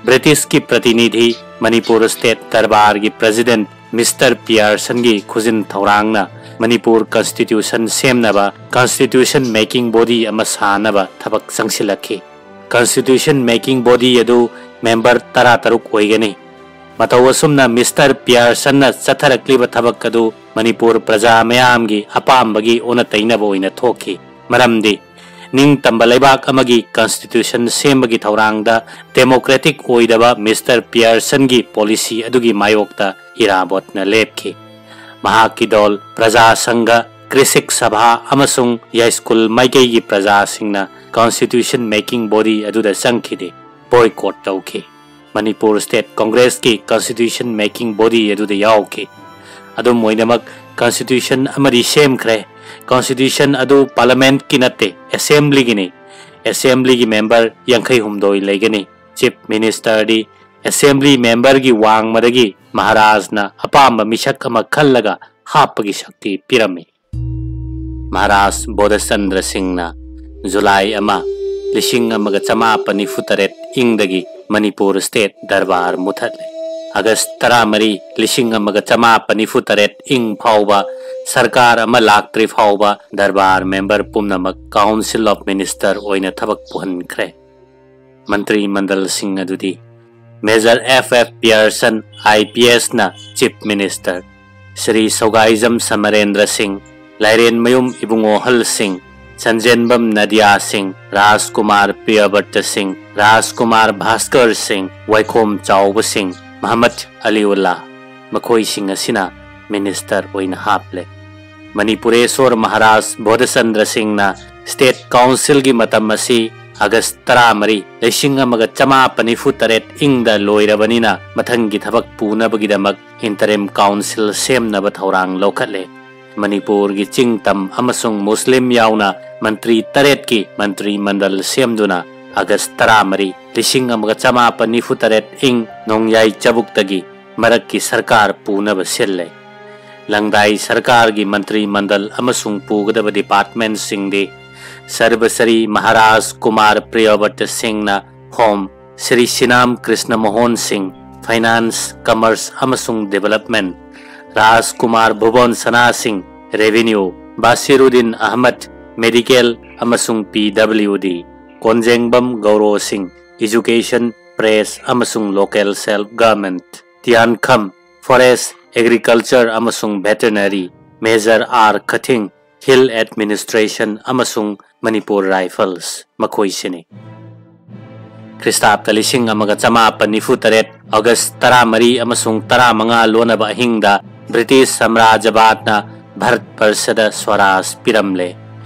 ꯕ꯭ꯔꯤꯇꯤꯁꯀꯤ ꯄ꯭ꯔꯇꯤꯅꯤꯙꯤ ꯃꯅꯤꯄꯨꯔ ꯁ꯭ꯇꯦꯠ ꯗꯔꯕꯥꯔꯒꯤ ꯄ꯭ꯔꯦꯁꯤꯗꯦꯟꯠ ꯃꯤꯁꯇꯔ ꯄꯤꯌꯥꯔꯁꯟꯒꯤ ꯈꯨꯖꯤꯟ ꯊꯧꯔꯥꯡꯅ ꯃꯅꯤꯄꯨꯔ ꯀꯟꯁꯇꯤꯇ꯭ꯌꯨꯁꯟ ꯁꯦꯝꯅꯕ ꯀꯟꯁꯇꯤꯇ꯭ꯌꯨꯁꯟ ꯃꯦꯀꯤꯡ ꯕꯣꯗꯤ ꯑꯃ ꯁꯥꯅꯕ ꯊꯕꯛ ꯆꯪꯁꯤꯜꯂꯛꯈꯤ꯫ ꯀꯟꯁꯇꯤꯇ꯭ꯌꯨꯁꯟ ꯃꯦꯀꯤꯡ ꯕꯣꯗꯤ ꯑꯗꯨ ꯃꯦꯝꯕꯔ ꯇꯔꯥꯇꯔꯨꯛ ꯑꯣꯏꯒꯅꯤ꯫ ꯃꯇꯧ ꯑꯁꯨꯝꯅ ꯃꯤꯁꯇꯔ ꯄꯤꯌꯥꯔꯁꯟꯅ ꯆꯠꯊꯔꯛꯂꯤꯕ ꯊꯕꯛ ꯑꯗꯨ ꯃꯅꯤꯄꯨꯔ ꯄ꯭ꯔꯖꯥ ꯃꯌꯥꯝꯒꯤ ꯑꯄꯥꯝꯕꯒꯤ ꯑꯣꯟꯅ ꯇꯩꯅꯕ ꯑꯣꯏꯅ ꯊꯣꯛꯈꯤ꯫ ꯃꯔꯝꯗꯤ ꯅꯤꯡꯇꯝꯕ ꯂꯩꯕꯥꯛ ꯑꯃꯒꯤ ꯀꯟꯁꯇꯤꯇ꯭ꯌꯨꯁꯟ ꯁꯦꯝꯕꯒꯤ ꯊꯧꯔꯥꯡꯗ ꯗꯦꯃꯣꯀ꯭ꯔꯦꯇꯤꯛ ꯑꯣꯏꯗꯕ ꯃꯤꯁꯇꯔ ꯄꯤꯌꯥꯔꯁꯟꯒꯤ ꯄꯣꯂꯤꯁꯤ ꯑꯗꯨꯒꯤ ꯃꯥꯌꯣꯛꯇ ꯏꯔꯥꯕꯣꯠꯅ ꯂꯦꯞꯈꯤ꯫ ꯃꯍꯥꯛꯀꯤ ꯗꯣꯜ ꯄ꯭ꯔꯖꯥ ꯁꯪꯘ, ꯀ꯭ꯔꯤꯁꯤꯛ ꯁꯚꯥ ꯑꯃꯁꯨꯡ ꯌꯥꯏꯁ꯭ꯀꯨꯜ ꯃꯥꯏꯀꯩꯒꯤ ꯄ꯭ꯔꯖꯥꯁꯤꯡꯅ ꯀꯟꯁꯇꯤꯇ꯭ꯌꯨꯁꯟ ꯃꯦꯀꯤꯡ ꯕꯣꯗꯤ ꯑꯗꯨꯗ ꯆꯪꯈꯤꯗꯦ, ꯕꯣꯏꯀꯣꯠ ꯇꯧꯈꯤ꯫ ꯃꯅꯤꯄꯨꯔ ꯁ꯭ꯇꯦꯠ ꯀꯣꯡꯒ꯭ꯔꯦꯁꯀꯤ ꯀꯟꯁꯇꯤꯇ꯭ꯌꯨꯁꯟ ꯃꯦꯀꯤꯡ ꯕꯣꯗꯤ ꯑꯗꯨꯗ ꯌꯥꯎꯈꯤ꯫ ꯑꯗꯨꯝ ꯑꯣꯏꯅꯃꯛ, ꯀꯟꯁꯇꯤꯇ꯭ꯌꯨꯁꯟ ꯑꯃꯗꯤ ꯁꯦꯝꯈ꯭ꯔꯦ꯫ ꯀꯟꯁꯇꯤꯇ꯭ꯌꯨꯁꯟ ꯑꯗꯨ ꯄꯥꯔꯂꯤꯌꯥꯃꯦꯟꯠꯀꯤ ꯅꯠꯇꯦ, ꯑꯦꯁꯦꯝꯕ꯭ꯂꯤꯒꯤꯅꯤ꯫ ꯑꯦꯁꯦꯝꯕ꯭ꯂꯤꯒꯤ ꯃꯦꯝꯕꯔ ꯌꯥꯡꯈꯩ ꯍꯨꯝꯗꯣꯏ ꯂꯩꯒꯅꯤ꯫ ꯆꯤꯐ ꯃꯤꯅꯤꯁꯇꯔꯗꯤ ꯑꯦꯁꯦꯝꯕ꯭ꯂꯤ ꯃꯦꯝꯕꯔꯒꯤ ꯋꯥꯡꯃꯗꯒꯤ ꯃꯍꯥꯔꯥꯖꯅ ꯑꯄꯥꯝꯕ ꯃꯤꯁꯛ ꯑꯃ ꯈꯜꯂꯒ ꯍꯥꯞꯄꯒꯤ ꯁꯛꯇꯤ ꯄꯤꯔꯝꯃꯤ꯫ ꯃꯍꯥꯔꯥꯖ ꯕꯣꯙꯆꯟꯗ꯭ꯔ ꯁꯤꯡꯅ ꯖꯨꯂꯥꯏ ꯑꯃ, ꯂꯤꯁꯤꯡ ꯑꯃꯒ ꯆꯃꯥꯄꯟ ꯅꯤꯐꯨ ꯇꯔꯦꯠ ꯏꯪꯗꯒꯤ ꯃꯅꯤꯄꯨꯔ ꯁ꯭ꯇꯦꯠ ꯗꯔꯕꯥꯔ ꯃꯨꯊꯠꯂꯦ꯫ ꯑꯥꯒꯁ꯭ꯠ ꯇꯔꯥꯃꯔꯤ, ꯂꯤꯁꯤꯡ ꯑꯃꯒ ꯆꯃꯥꯄꯟ ꯅꯤꯐꯨ ꯇꯔꯦꯠ ꯏꯪ ꯐꯥꯎꯕ ꯁꯔꯀꯥꯔ ꯑꯃ ꯂꯥꯛꯇ꯭ꯔꯤ ꯐꯥꯎꯕ ꯗꯔꯕꯥꯔ ꯃꯦꯝꯕꯔ ꯄꯨꯝꯅꯃꯛ ꯀꯥꯎꯟꯁꯤꯜ ꯑꯣꯐ ꯃꯤꯅꯤꯁꯇꯔ ꯑꯣꯏꯅ ꯊꯕꯛ ꯄꯨꯍꯟꯈ꯭ꯔꯦ꯫ ꯃꯟꯇ꯭ꯔꯤ ꯃꯟꯗꯜꯁꯤꯡ ꯑꯗꯨꯗꯤ major F F Pearson, I P ꯑꯦꯁꯅ ꯆꯤꯐ ꯃꯤꯅꯤꯁꯇꯔ, ꯁ꯭ꯔꯤ ꯁꯧꯒꯥꯏꯖꯝ ꯁꯃꯔꯦꯟꯗ꯭ꯔ ꯁꯤꯡ, ꯂꯥꯏꯔꯦꯟꯃꯌꯨꯝ ꯏꯕꯨꯡꯉꯣꯍꯜ ꯁꯤꯡ, ꯁꯟꯖꯦꯟꯕꯝ ꯅꯗꯤꯌꯥ ꯁꯤꯡ, ꯔꯥꯖꯀꯨꯃꯥꯔ ꯄ꯭ꯔꯤꯌꯕ꯭ꯔꯇ ꯁꯤꯡ, ꯔꯥꯖꯀꯨꯃꯥꯔ ꯚꯥꯁꯀꯔ ꯁꯤꯡ, ꯋꯥꯏꯈꯣꯝ ꯆꯥꯎꯕ ꯁꯤꯡ, ꯃꯍꯃꯗ ꯑꯂꯤꯎꯜꯂꯥ, ꯃꯈꯣꯏꯁꯤꯡ ꯑꯁꯤꯅ ꯃꯤꯅꯤꯁꯇꯔ ꯑꯣꯏꯅ ꯍꯥꯞꯂꯦ꯫ ꯃꯅꯤꯄꯨꯔꯦꯁꯣꯔ ꯃꯍꯥꯔꯥꯖ ꯕꯣꯙꯆꯟꯗ꯭ꯔ ꯁꯤꯡꯅ ꯁ꯭ꯇꯦꯠ ꯀꯥꯎꯟꯁꯤꯜꯒꯤ ꯃꯇꯝ ꯑꯁꯤ ꯑꯥꯒꯁ ꯇꯔꯥꯃꯔꯤ, ꯂꯤꯁꯤꯡ ꯑꯃꯒ ꯆꯃꯥꯄꯟ ꯅꯤꯐꯨ ꯇꯔꯦꯠ ꯏꯪꯗ ꯂꯣꯏꯔꯕꯅꯤꯅ ꯃꯊꯪꯒꯤ ꯊꯕꯛ ꯄꯨꯅꯕꯒꯤꯗꯃꯛ ꯏꯟꯇꯔꯤꯝ ꯀꯥꯎꯟꯁꯤꯜ ꯁꯦꯝꯅꯕ ꯊꯧꯔꯥꯡ ꯂꯧꯈꯠꯂꯦ꯫ ꯃꯅꯤꯄꯨꯔꯒꯤ ꯆꯤꯡ ꯇꯝ ꯑꯃꯁꯨꯡ ꯃꯨꯁꯂꯤꯝ ꯌꯥꯎꯅ ꯃꯟꯇ꯭ꯔꯤ ꯇꯔꯦꯠꯀꯤ ꯃꯟꯇ꯭ꯔꯤ ꯃꯟꯗꯜ ꯁꯦꯝꯗꯨꯅ ꯑꯥꯒꯁ ꯇꯔꯥꯃꯔꯤ, ꯂꯤꯁꯤꯡ ꯑꯃꯒ ꯆꯃꯥꯄꯟ ꯅꯤꯐꯨ ꯇꯔꯦꯠ ꯏꯪ ꯅꯣꯡꯌꯥꯏ ꯆꯕꯨꯛꯇꯒꯤ ꯃꯔꯛꯀꯤ ꯁꯔꯀꯥꯔ ꯄꯨꯅꯕ ꯁꯤꯜꯂꯦ꯫ ꯂꯪꯗꯥꯏ ꯁꯔꯀꯥꯔꯒꯤ ꯃꯟꯇ꯭ꯔꯤ ꯃꯟꯗꯜ ꯑꯃꯁꯨꯡ ꯄꯨꯒꯗꯕ ꯗꯤꯄꯥꯔꯠꯃꯦꯟꯠꯁꯤꯡꯗꯤ ꯁꯔꯕꯁꯔꯤ ꯃꯍꯥꯔꯥꯖ ꯀꯨꯃꯥꯔ ꯄ꯭ꯔꯤꯌꯕ꯭ꯔꯇ ꯁꯤꯡꯅ ꯍꯣꯝ, ꯁ꯭ꯔꯤ ꯁꯤꯅꯥꯝ ꯀ꯭ꯔꯤꯁꯅ ꯃꯣꯍꯟ ꯁꯤꯡ, ꯐꯥꯏꯅꯥꯟꯁ, ꯀꯃꯔꯁ ꯑꯃꯁꯨꯡ ꯗꯤꯚꯦꯂꯞꯃꯦꯟꯠ, ꯔꯥꯖꯀꯨꯃꯥꯔ ꯚꯨꯕꯟ ꯁꯅꯥ ꯁꯤꯡ, ꯔꯦꯚꯤꯅ꯭ꯌꯨ, ꯕꯥꯁꯤꯔꯨꯗꯤꯟ ꯑꯍꯃꯗ, ꯃꯦꯗꯤꯀꯦꯜ ꯑꯃꯁꯨꯡ ꯄꯤ ꯗꯕ꯭ꯂꯤꯎ ꯗꯤ, ꯀꯣꯟꯖꯦꯡꯕꯝ ꯒꯧꯔꯣ ꯁꯤꯡ, ꯏꯖꯨꯀꯦꯁꯟ, ꯄ꯭ꯔꯦꯁ ꯑꯃꯁꯨꯡ local self government, Teyankham, forest, agriculture ꯑꯃꯁꯨꯡ veterinary, major R Khathing, hill administration ꯑꯃꯁꯨꯡ ꯃꯅꯤꯄꯨꯔ ꯔꯥꯏꯐꯜꯁ ꯃꯈꯣꯏꯁꯤꯅꯤ꯫ ꯈ꯭ꯔꯤꯁꯇꯥꯕꯇ ꯂꯤꯁꯤꯡ ꯑꯃꯒ ꯆꯃꯥꯄꯟ ꯅꯤꯐꯨ ꯇꯔꯦꯠ ꯑꯣꯒꯁ ꯇꯔꯥꯃꯔꯤ ꯑꯃꯁꯨꯡ ꯇꯔꯥꯃꯉꯥ ꯂꯣꯟꯅꯕ ꯑꯍꯤꯡꯗ ꯕ꯭ꯔꯤꯇꯤꯁ ꯁꯥꯝꯔꯥꯖ꯭ꯌꯕꯥꯗꯅ ꯚꯥꯔꯠ ꯕꯔꯁꯗ ꯁ꯭ꯋꯔꯥꯖ ꯄꯤꯔꯝꯂꯦ꯫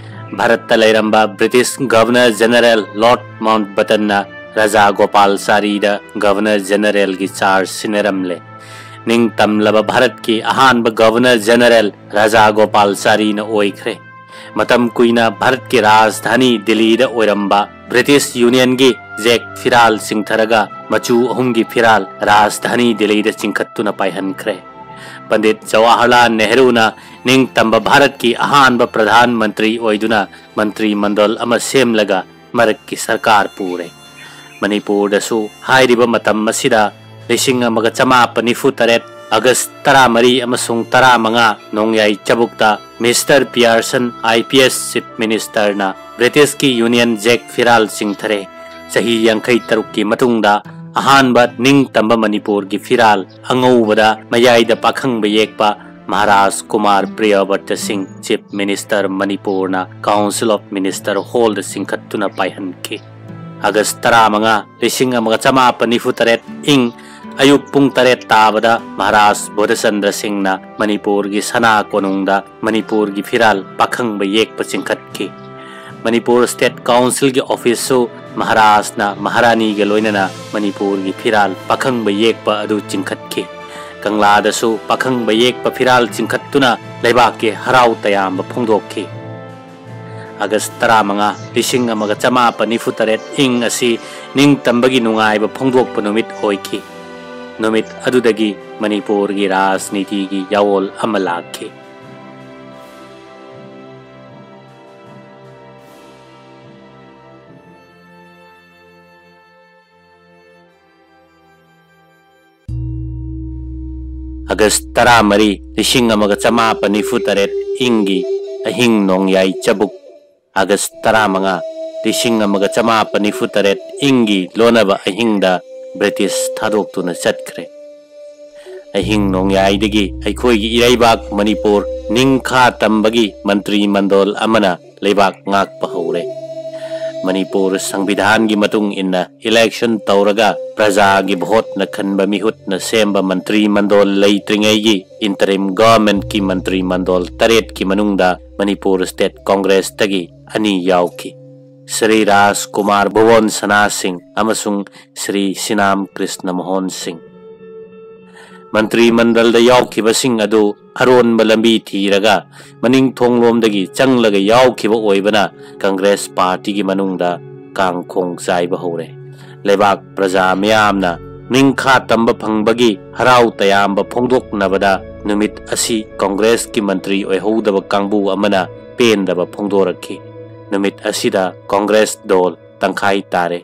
ꯚꯥꯔꯠꯇ ꯂꯩꯔꯝꯕ ꯕ꯭ꯔꯤꯇꯤꯁ ꯒꯚꯔꯅꯔ ꯖꯦꯅꯔꯦꯜ ꯂꯣꯔꯗ ꯃꯥꯎꯟꯠꯕꯇꯟꯅ ꯔꯥꯖꯥ ꯒꯣꯄꯥꯜꯆꯥꯔꯤꯗ ꯒꯚꯔꯅꯔ ꯖꯦꯅꯔꯦꯜꯒꯤ ꯆꯥꯔꯖ ꯁꯤꯟꯅꯔꯝꯂꯦ꯫ ꯅꯤꯡꯇꯝꯂꯕ ꯚꯥꯔꯠꯀꯤ ꯑꯍꯥꯟꯕ ꯒꯚꯔꯅꯔ ꯖꯦꯅꯔꯦꯜ ꯔꯥꯖꯥ ꯒꯣꯄꯥꯜꯆꯥꯔꯤꯅ ꯑꯣꯏꯈ꯭ꯔꯦ꯫ ꯃꯇꯝ ꯀꯨꯏꯅ ꯚꯥꯔꯠꯀꯤ ꯔꯥꯖꯙꯥꯅꯤ ꯗꯤꯜꯂꯤꯗ ꯑꯣꯏꯔꯝꯕ ꯕ꯭ꯔꯤꯇꯤꯁ ꯌꯨꯅꯤꯌꯟꯒꯤ ꯖꯦꯛ ꯐꯤꯔꯥꯜ ꯆꯤꯡꯊꯔꯒ ꯃꯆꯨ ꯑꯍꯨꯝꯒꯤ ꯐꯤꯔꯥꯜ ꯔꯥꯖꯙꯥꯅꯤ ꯗꯤꯜꯂꯤꯗ ꯆꯤꯡꯈꯠꯇꯨꯅ ꯄꯥꯏꯍꯟꯈ꯭ꯔꯦ꯫ ꯄꯟꯗꯤꯠ ꯖꯋꯥꯍꯔꯂꯥꯜ ꯅꯦꯍꯔꯨꯅ ꯅꯤꯡꯇꯝꯕ ꯚꯥꯔꯠꯀꯤ ꯑꯍꯥꯟꯕ ꯄ꯭ꯔꯙꯥꯟ ꯃꯟꯇ꯭ꯔꯤ ꯑꯣꯏꯗꯨꯅ ꯃꯟꯇ꯭ꯔꯤ ꯃꯟꯗꯜ ꯑꯃ ꯁꯦꯝꯂꯒ ꯃꯔꯛꯀꯤ ꯁꯔꯀꯥꯔ ꯄꯨꯔꯦ꯫ ꯃꯅꯤꯄꯨꯔꯗꯁꯨ ꯍꯥꯏꯔꯤꯕ ꯃꯇꯝ ꯑꯁꯤꯗ ꯂꯤꯁꯤꯡ ꯑꯃꯒ ꯆꯃꯥꯄꯟ ꯅꯤꯐꯨ ꯇꯔꯦꯠ ꯑꯥꯒꯁ ꯇꯔꯥꯃꯔꯤ ꯑꯃꯁꯨꯡ ꯇꯔꯥꯃꯉꯥ ꯅꯣꯡꯌꯥꯏ ꯆꯕꯨꯛꯇ mister Pearson, I P S chief ꯃꯤꯅꯤꯁꯇꯔꯅ ꯕ꯭ꯔꯤꯇꯤꯁꯀꯤ ꯌꯨꯅꯤꯌꯟ ꯖꯦꯛ ꯐꯤꯔꯥꯜ ꯆꯤꯡꯊꯔꯦ꯫ ꯆꯍꯤ ꯌꯥꯡꯈꯩ ꯇꯔꯨꯛꯀꯤ ꯃꯇꯨꯡꯗ ꯑꯍꯥꯟꯕ ꯅꯤꯡꯇꯝꯕ ꯃꯅꯤꯄꯨꯔꯒꯤ ꯐꯤꯔꯥꯜ ꯑꯉꯧꯕꯗ ꯃꯌꯥꯏꯗ ꯄꯥꯈꯪꯕ ꯌꯦꯛꯄ ꯃꯍꯥꯔꯥꯖ ꯀꯨꯃꯥꯔ ꯄ꯭ꯔꯤꯌꯕꯔꯇ ꯁꯤꯡ, ꯆꯤꯐ ꯃꯤꯅꯤꯁꯇꯔ, ꯃꯅꯤꯄꯨꯔꯅ ꯀꯥꯎꯟꯁꯤꯜ ꯑꯣꯐ ꯃꯤꯅꯤꯁꯇꯔ ꯍꯣꯜꯗ ꯆꯤꯡꯈꯠꯇꯨꯅ ꯄꯥꯏꯍꯟꯈꯤ꯫ ꯑꯥꯒꯁ ꯇꯔꯥꯃꯉꯥ, ꯂꯤꯁꯤꯡ ꯑꯃꯒ ꯆꯃꯥꯄꯟ ꯅꯤꯐꯨ ꯇꯔꯦꯠ ꯏꯪ ꯑꯌꯨꯛ ꯄꯨꯡ ꯇꯔꯦꯠ ꯇꯥꯕꯗ ꯃꯍꯥꯔꯥꯖ ꯕꯣꯙꯆꯟꯗ꯭ꯔ ꯁꯤꯡꯅ ꯃꯅꯤꯄꯨꯔꯒꯤ ꯁꯅꯥ ꯀꯣꯅꯨꯡꯗ ꯃꯅꯤꯄꯨꯔꯒꯤ ꯐꯤꯔꯥꯜ ꯄꯥꯈꯪꯕ ꯌꯦꯛꯄ ꯆꯤꯡꯈꯠꯈꯤ꯫ ꯃꯅꯤꯄꯨꯔ ꯁ꯭ꯇꯦꯠ ꯀꯥꯎꯟꯁꯤꯜꯒꯤ ꯑꯣꯐꯤꯁꯁꯨ ꯃꯍꯥꯔꯥꯖꯅ ꯃꯍꯥꯔꯥꯅꯤꯒ ꯂꯣꯏꯅꯅ ꯃꯅꯤꯄꯨꯔꯒꯤ ꯐꯤꯔꯥꯜ ꯄꯥꯈꯪꯕ ꯌꯦꯛꯄ ꯑꯗꯨ ꯆꯤꯡꯈꯠꯈꯤ꯫ ꯀꯪꯂꯥꯗꯁꯨ ꯄꯥꯈꯪꯕ ꯌꯦꯛꯄ ꯐꯤꯔꯥꯜ ꯆꯤꯡꯈꯠꯇꯨꯅ ꯂꯩꯕꯥꯛꯀꯤ ꯍꯔꯥꯎ ꯇꯌꯥꯝꯕ ꯐꯣꯡꯗꯣꯛꯈꯤ꯫ ꯑꯥꯒꯁ ꯇꯔꯥꯃꯉꯥ, ꯂꯤꯁꯤꯡ ꯑꯃꯒ ꯆꯃꯥꯄꯟ ꯅꯤꯐꯨ ꯇꯔꯦꯠ ꯏꯪ ꯑꯁꯤ ꯅꯤꯡꯇꯝꯕꯒꯤ ꯅꯨꯡꯉꯥꯏꯕ ꯐꯣꯡꯗꯣꯛꯄ ꯅꯨꯃꯤꯠ ꯑꯣꯏꯈꯤ꯫ ꯅꯨꯃꯤꯠ ꯑꯗꯨꯗꯒꯤ ꯃꯅꯤꯄꯨꯔꯒꯤ ꯔꯥꯖꯅꯤꯇꯤꯒꯤ ꯌꯥꯑꯣꯜ ꯑꯃ ꯂꯥꯛꯈꯤ꯫ ꯑꯥꯒꯁ ꯇꯔꯥꯃꯔꯤ, ꯂꯤꯁꯤꯡ ꯑꯃꯒ ꯆꯃꯥꯄꯟ ꯅꯤꯐꯨ ꯇꯔꯦꯠ ꯏꯪꯒꯤ ꯑꯍꯤꯡ ꯅꯣꯡꯌꯥꯏ ꯆꯕꯨꯛ꯫ ꯑꯥꯒꯁ ꯇꯔꯥꯃꯉꯥ, ꯂꯤꯁꯤꯡ ꯑꯃꯒ ꯆꯃꯥꯄꯟ ꯅꯤꯐꯨ ꯇꯔꯦꯠ ꯏꯪꯒꯤ ꯂꯣꯟꯅꯕ ꯑꯍꯤꯡꯗ ꯕ꯭ꯔꯤꯇꯤꯁ ꯊꯥꯗꯣꯛꯇꯨꯅ ꯆꯠꯈ꯭ꯔꯦ꯫ ꯑꯍꯤꯡ ꯅꯣꯡꯌꯥꯏꯗꯒꯤ ꯑꯩꯈꯣꯏꯒꯤ ꯏꯔꯩꯕꯥꯛ ꯃꯅꯤꯄꯨꯔ ꯅꯤꯡꯈꯥ ꯇꯝꯕꯒꯤ ꯃꯟꯇ꯭ꯔꯤ ꯃꯟꯗꯣꯜ ꯑꯃꯅ ꯂꯩꯕꯥꯛ ꯉꯥꯛꯄ ꯍꯧꯔꯦ꯫ ꯃꯅꯤꯄꯨꯔ ꯁꯪꯕꯤꯙꯥꯟꯒꯤ ꯃꯇꯨꯡ ꯏꯟꯅ ꯏꯂꯦꯛꯁꯟ ꯇꯧꯔꯒ ꯄ꯭ꯔꯖꯥꯒꯤ ꯚꯣꯠꯅ ꯈꯟꯕ ꯃꯤꯍꯨꯠꯅ ꯁꯦꯝꯕ ꯃꯟꯇ꯭ꯔꯤ ꯃꯟꯗꯣꯜ ꯂꯩꯇ꯭ꯔꯤꯉꯩꯒꯤ ꯏꯟꯇꯔꯤꯝ ꯒꯚꯔꯟꯃꯦꯟꯠꯀꯤ ꯃꯟꯇ꯭ꯔꯤ ꯃꯟꯗꯣꯜ ꯇꯔꯦꯠꯀꯤ ꯃꯅꯨꯡꯗ ꯃꯅꯤꯄꯨꯔ ꯁ꯭ꯇꯦꯠ ꯀꯣꯡꯒ꯭ꯔꯦꯁꯇꯒꯤ ꯑꯅꯤ ꯌꯥꯎꯈꯤ, ꯁ꯭ꯔꯤ ꯔꯥꯖ ꯀꯨꯃꯥꯔ ꯚꯨꯕꯟ ꯁꯅꯥ ꯁꯤꯡ ꯑꯃꯁꯨꯡ ꯁ꯭ꯔꯤ ꯁꯤꯅꯥꯝ ꯀ꯭ꯔꯤꯁꯅ ꯃꯣꯍꯟ ꯁꯤꯡ꯫ ꯃꯟꯇ꯭ꯔꯤ ꯃꯟꯗꯜꯗ ꯌꯥꯎꯈꯤꯕꯁꯤꯡ ꯑꯗꯨ ꯑꯔꯣꯟꯕ ꯂꯝꯕꯤ ꯊꯤꯔꯒ ꯃꯅꯤꯡ ꯊꯣꯡꯂꯣꯝꯗꯒꯤ ꯆꯪꯂꯒ ꯌꯥꯎꯈꯤꯕ ꯑꯣꯏꯕꯅ ꯀꯪꯒ꯭ꯔꯦꯁ ꯄꯥꯔꯇꯤꯒꯤ ꯃꯅꯨꯡꯗ ꯀꯥꯡꯈꯣꯡ ꯆꯥꯏꯕ ꯍꯧꯔꯦ꯫ ꯂꯩꯕꯥꯛ ꯄ꯭ꯔꯖꯥ ꯃꯤꯌꯥꯝꯅ ꯅꯤꯡꯈꯥ ꯇꯝꯕ ꯐꯪꯕꯒꯤ ꯍꯔꯥꯎ ꯇꯌꯥꯝꯕ ꯐꯣꯡꯗꯣꯛꯅꯕꯗ ꯅꯨꯃꯤꯠ ꯑꯁꯤ ꯀꯪꯒ꯭ꯔꯦꯁꯀꯤ ꯃꯟꯇ꯭ꯔꯤ ꯑꯣꯏꯍꯧꯗꯕ ꯀꯥꯡꯕꯨ ꯑꯃꯅ ꯄꯦꯟꯗꯕ ꯐꯣꯡꯗꯣꯔꯛꯈꯤ꯫ ꯅꯨꯃꯤꯠ ꯑꯁꯤꯗ ꯀꯪꯒ꯭ꯔꯦꯁ ꯗꯣꯜ ꯇꯪꯈꯥꯏ ꯇꯥꯔꯦ꯫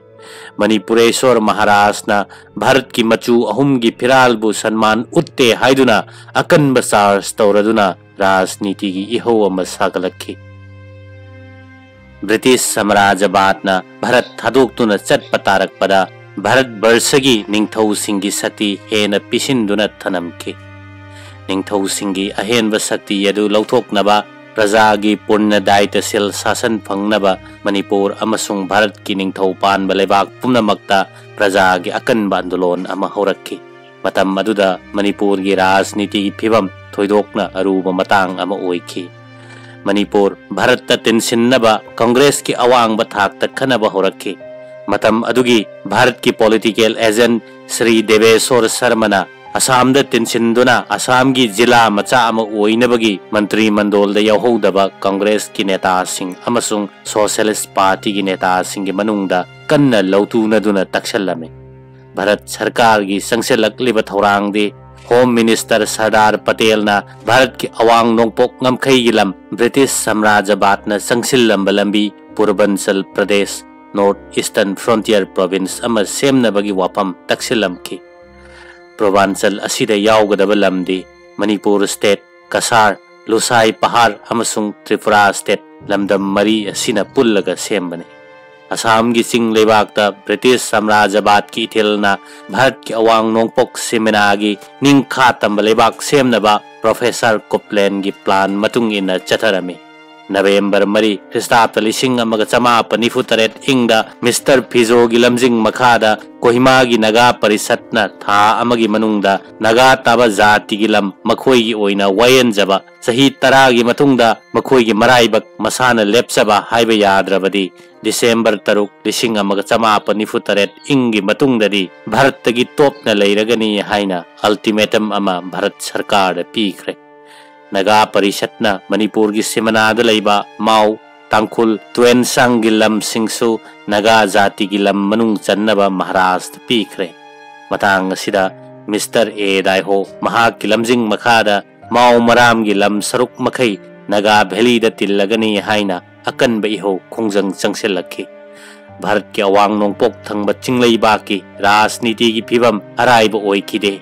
ꯃꯅꯤꯄꯨꯔꯦꯁ꯭ꯋꯔ ꯃꯍꯥꯔꯥꯖꯅ ꯚꯥꯔꯠꯀꯤ ꯃꯆꯨ ꯑꯍꯨꯝꯒꯤ ꯐꯤꯔꯥꯜꯕꯨ ꯁꯟꯃꯥꯟ ꯎꯠꯇꯦ ꯍꯥꯏꯗꯨꯅ ꯑꯀꯟꯕ ꯆꯥꯔꯖ ꯇꯧꯔꯗꯨꯅ ꯔꯥꯖꯅꯤꯇꯤꯒꯤ ꯏꯍꯧ ꯑꯃ ꯁꯥꯒꯠꯂꯛꯈꯤ꯫ ꯕ꯭ꯔꯤꯇꯤꯁ ꯁꯥꯝꯔꯥꯖ꯭ꯌꯕꯥꯗꯅ ꯚꯥꯔꯠ ꯊꯥꯗꯣꯛꯇꯨꯅ ꯆꯠꯄ ꯇꯥꯔꯛꯄꯗ ꯚꯥꯔꯠ ꯕꯔꯁꯒꯤ ꯅꯤꯡꯊꯧꯁꯤꯡꯒꯤ ꯁꯛꯇꯤ ꯍꯦꯟꯅ ꯄꯤꯁꯤꯟꯗꯨꯅ ꯊꯅꯝꯈꯤ꯫ ꯅꯤꯡꯊꯧꯁꯤꯡꯒꯤ ꯑꯍꯦꯟꯕ ꯁꯛꯇꯤ ꯑꯗꯨ ꯂꯧꯊꯣꯛꯅꯕ, ꯄ꯭ꯔꯖꯥꯒꯤ ꯄꯨꯔꯅ ꯗꯥꯏꯇꯁꯤꯜ ꯁꯥꯁꯟ ꯐꯪꯅꯕ ꯃꯅꯤꯄꯨꯔ ꯑꯃꯁꯨꯡ ꯚꯥꯔꯠꯀꯤ ꯅꯤꯡꯊꯧ ꯄꯥꯟꯕ ꯂꯩꯕꯥꯛ ꯄꯨꯝꯅꯃꯛꯇ ꯄ꯭ꯔꯖꯥꯒꯤ ꯑꯀꯟꯕ ꯑꯟꯗꯣꯂꯣꯟ ꯑꯃ ꯍꯧꯔꯛꯈꯤ꯫ ꯃꯇꯝ ꯑꯗꯨꯗ ꯃꯅꯤꯄꯨꯔꯒꯤ ꯔꯥꯖꯅꯤꯇꯤꯒꯤ ꯐꯤꯕꯝ ꯊꯣꯏꯗꯣꯛꯅ ꯑꯔꯨꯕ ꯃꯇꯥꯡ ꯑꯃ ꯑꯣꯏꯈꯤ꯫ ꯃꯅꯤꯄꯨꯔ ꯚꯥꯔꯠꯇ ꯇꯤꯟꯁꯤꯟꯅꯕ ꯀꯪꯒ꯭ꯔꯦꯁꯀꯤ ꯑꯋꯥꯡꯕ ꯊꯥꯛꯇ ꯈꯟꯅꯕ ꯍꯧꯔꯛꯈꯤ꯫ ꯃꯇꯝ ꯑꯗꯨꯒꯤ ꯚꯥꯔꯠꯀꯤ ꯄꯣꯂꯤꯇꯤꯀꯦꯜ ꯑꯦꯖꯦꯟꯠ ꯁ꯭ꯔꯤ ꯗꯦꯕꯦꯁꯣꯔ ꯁꯔꯃꯅ ꯑꯁꯥꯝꯗ ꯇꯤꯟꯁꯤꯟꯗꯨꯅ ꯑꯁꯥꯝꯒꯤ ꯖꯤꯂꯥ ꯃꯆꯥ ꯑꯃ ꯑꯣꯏꯅꯕꯒꯤ ꯃꯟꯇ꯭ꯔꯤ ꯃꯟꯗꯣꯜꯗ ꯌꯥꯎꯍꯧꯗꯕ ꯀꯪꯒ꯭ꯔꯦꯁꯀꯤ ꯅꯦꯇꯥꯁꯤꯡ ꯑꯃꯁꯨꯡ ꯁꯣꯁꯤꯌꯦꯂꯤꯁ꯭ꯠ ꯄꯥꯔꯇꯤꯒꯤ ꯅꯦꯇꯥꯁꯤꯡꯒꯤ ꯃꯅꯨꯡꯗ ꯀꯟꯅ ꯂꯧꯇꯨꯅꯗꯨꯅ ꯇꯛꯁꯜꯂꯝꯃꯤ꯫ ꯚꯥꯔꯠ ꯁꯔꯀꯥꯔꯒꯤ ꯆꯪꯁꯤꯜꯂꯛꯂꯤꯕ ꯊꯧꯔꯥꯡꯗꯤ ꯍꯣꯝ ꯃꯤꯅꯤꯁꯇꯔ ꯁꯔꯗꯥꯔ ꯄꯇꯦꯜꯅ ꯚꯥꯔꯠꯀꯤ ꯑꯋꯥꯡ ꯅꯣꯡꯄꯣꯛ ꯉꯝꯈꯩꯒꯤ ꯂꯝ ꯕ꯭ꯔꯤꯇꯤꯁ ꯁꯥꯝꯔꯥꯖ꯭ꯌꯕꯥꯗꯅ ꯆꯪꯁꯤꯜꯂꯝꯕ ꯂꯝꯕꯤ ꯄꯨꯔꯕꯟꯆꯜ ꯄ꯭ꯔꯗꯦꯁ, ꯅꯣꯔꯠ ꯏꯁꯇꯔꯟ ꯐ꯭ꯔꯣꯟꯇꯤꯌꯔ ꯄ꯭ꯔꯣꯚꯤꯟꯁ ꯑꯃ ꯁꯦꯝꯅꯕꯒꯤ ꯋꯥꯐꯝ ꯇꯛꯁꯤꯜꯂꯝꯈꯤ꯫ ꯄꯨꯔꯕꯥꯟꯆꯜ ꯑꯁꯤꯗ ꯌꯥꯎꯒꯗꯕ ꯂꯝꯗꯤ ꯃꯅꯤꯄꯨꯔ ꯁ꯭ꯇꯦꯠ, ꯀꯁꯥꯔ, ꯂꯨꯁꯥꯏ ꯄꯍꯥꯔ ꯑꯃꯁꯨꯡ ꯇ꯭ꯔꯤꯄꯨꯔꯥ ꯁ꯭ꯇꯦꯠ ꯂꯝꯗꯝ ꯃꯔꯤ ꯑꯁꯤꯅ ꯄꯨꯜꯂꯒ ꯁꯦꯝꯕꯅꯤ꯫ ꯑꯁꯥꯝꯒꯤ ꯆꯤꯡ ꯂꯩꯕꯥꯛꯇ ꯕ꯭ꯔꯤꯇꯤꯁ ꯁꯥꯝꯔꯥꯖ꯭ꯌꯕꯥꯗꯀꯤ ꯏꯊꯤꯜꯅ ꯚꯥꯔꯠꯀꯤ ꯑꯋꯥꯡ ꯅꯣꯡꯄꯣꯛ ꯁꯤꯃꯦꯅꯥꯒꯤ ꯅꯤꯡꯈꯥ ꯇꯝꯕ ꯂꯩꯕꯥꯛ ꯁꯦꯝꯅꯕ ꯄ꯭ꯔꯣꯐꯦꯁꯔ ꯀꯨꯞꯂꯦꯟꯒꯤ ꯄ꯭ꯂꯥꯟ ꯃꯇꯨꯡ ꯏꯟꯅ ꯆꯠꯊꯔꯝꯃꯤ꯫ ꯅꯕꯦꯝꯕꯔ ꯃꯔꯤ, ꯈ꯭ꯔꯤꯁꯇꯥꯕꯇ ꯂꯤꯁꯤꯡ ꯑꯃꯒ ꯆꯃꯥꯄꯟ ꯅꯤꯐꯨ ꯇꯔꯦꯠ ꯏꯪꯗ ꯃꯤꯁꯇꯔ ꯐꯤꯖꯣꯒꯤ ꯂꯝꯖꯤꯡ ꯃꯈꯥꯗ ꯀꯣꯍꯤꯃꯥꯒꯤ ꯅꯥꯒꯥ ꯄꯔꯤꯁꯠꯅ ꯊꯥ ꯑꯃꯒꯤ ꯃꯅꯨꯡꯗ ꯅꯥꯒꯥ ꯇꯥꯕ ꯖꯥꯇꯤꯒꯤ ꯂꯝ ꯃꯈꯣꯏꯒꯤ ꯑꯣꯏꯅ ꯋꯥꯌꯦꯟꯖꯕ, ꯆꯍꯤ ꯇꯔꯥꯒꯤ ꯃꯇꯨꯡꯗ ꯃꯈꯣꯏꯒꯤ ꯃꯔꯥꯏꯕꯛ ꯃꯁꯥꯅ ꯂꯦꯞꯆꯕ ꯍꯥꯏꯕ ꯌꯥꯗ꯭ꯔꯕꯗꯤ ꯗꯤꯁꯦꯝꯕꯔ ꯇꯔꯨꯛ, ꯂꯤꯁꯤꯡ ꯑꯃꯒ ꯆꯃꯥꯄꯟ ꯅꯤꯐꯨ ꯇꯔꯦꯠ ꯏꯪꯒꯤ ꯃꯇꯨꯡꯗꯗꯤ ꯚꯥꯔꯠꯇꯒꯤ ꯇꯣꯞꯅ ꯂꯩꯔꯒꯅꯤ ꯍꯥꯏꯅ ꯑꯜꯇꯤꯃꯦꯇꯝ ꯑꯃ ꯚꯥꯔꯠ ꯁꯔꯀꯥꯔꯗ ꯄꯤꯈ꯭ꯔꯦ꯫ ꯅꯥꯒꯥ ꯄꯔꯤꯁꯠꯅ ꯃꯅꯤꯄꯨꯔꯒꯤ ꯁꯤꯃꯅꯥꯗ ꯂꯩꯕ ꯃꯥꯎ, ꯇꯥꯡꯈꯨꯜ, ꯇꯨꯋꯦꯟꯁꯥꯡꯒꯤ ꯂꯝꯁꯤꯡꯁꯨ ꯅꯥꯒꯥ ꯖꯥꯇꯤꯒꯤ ꯂꯝ ꯃꯅꯨꯡ ꯆꯟꯅꯕ ꯃꯍꯥꯔꯥꯖꯇ ꯄꯤꯈ꯭ꯔꯦ꯫ ꯃꯇꯥꯡ ꯑꯁꯤꯗ ꯃꯤꯁꯇꯔ ꯑꯦ ꯗꯥꯏꯍꯣ ꯃꯍꯥꯛꯀꯤ ꯂꯝꯖꯤꯡ ꯃꯈꯥꯗ ꯃꯥꯎ ꯃꯔꯥꯝꯒꯤ ꯂꯝ ꯁꯔꯨꯛ ꯃꯈꯩ ꯅꯥꯒꯥ ꯚꯦꯂꯤꯗ ꯇꯤꯜꯂꯒꯅꯤ ꯍꯥꯏꯅ ꯑꯀꯟꯕ ꯏꯍꯧ ꯈꯣꯡꯖꯪ ꯆꯪꯁꯤꯜꯂꯛꯈꯤ꯫ ꯚꯥꯔꯠꯀꯤ ꯑꯋꯥꯡ ꯅꯣꯡꯄꯣꯛ ꯊꯪꯕ ꯆꯤꯡꯂꯩꯕꯥꯛꯀꯤ ꯔꯥꯖꯅꯤꯇꯤꯒꯤ ꯐꯤꯕꯝ ꯑꯔꯥꯏꯕ ꯑꯣꯏꯈꯤꯗꯦ꯫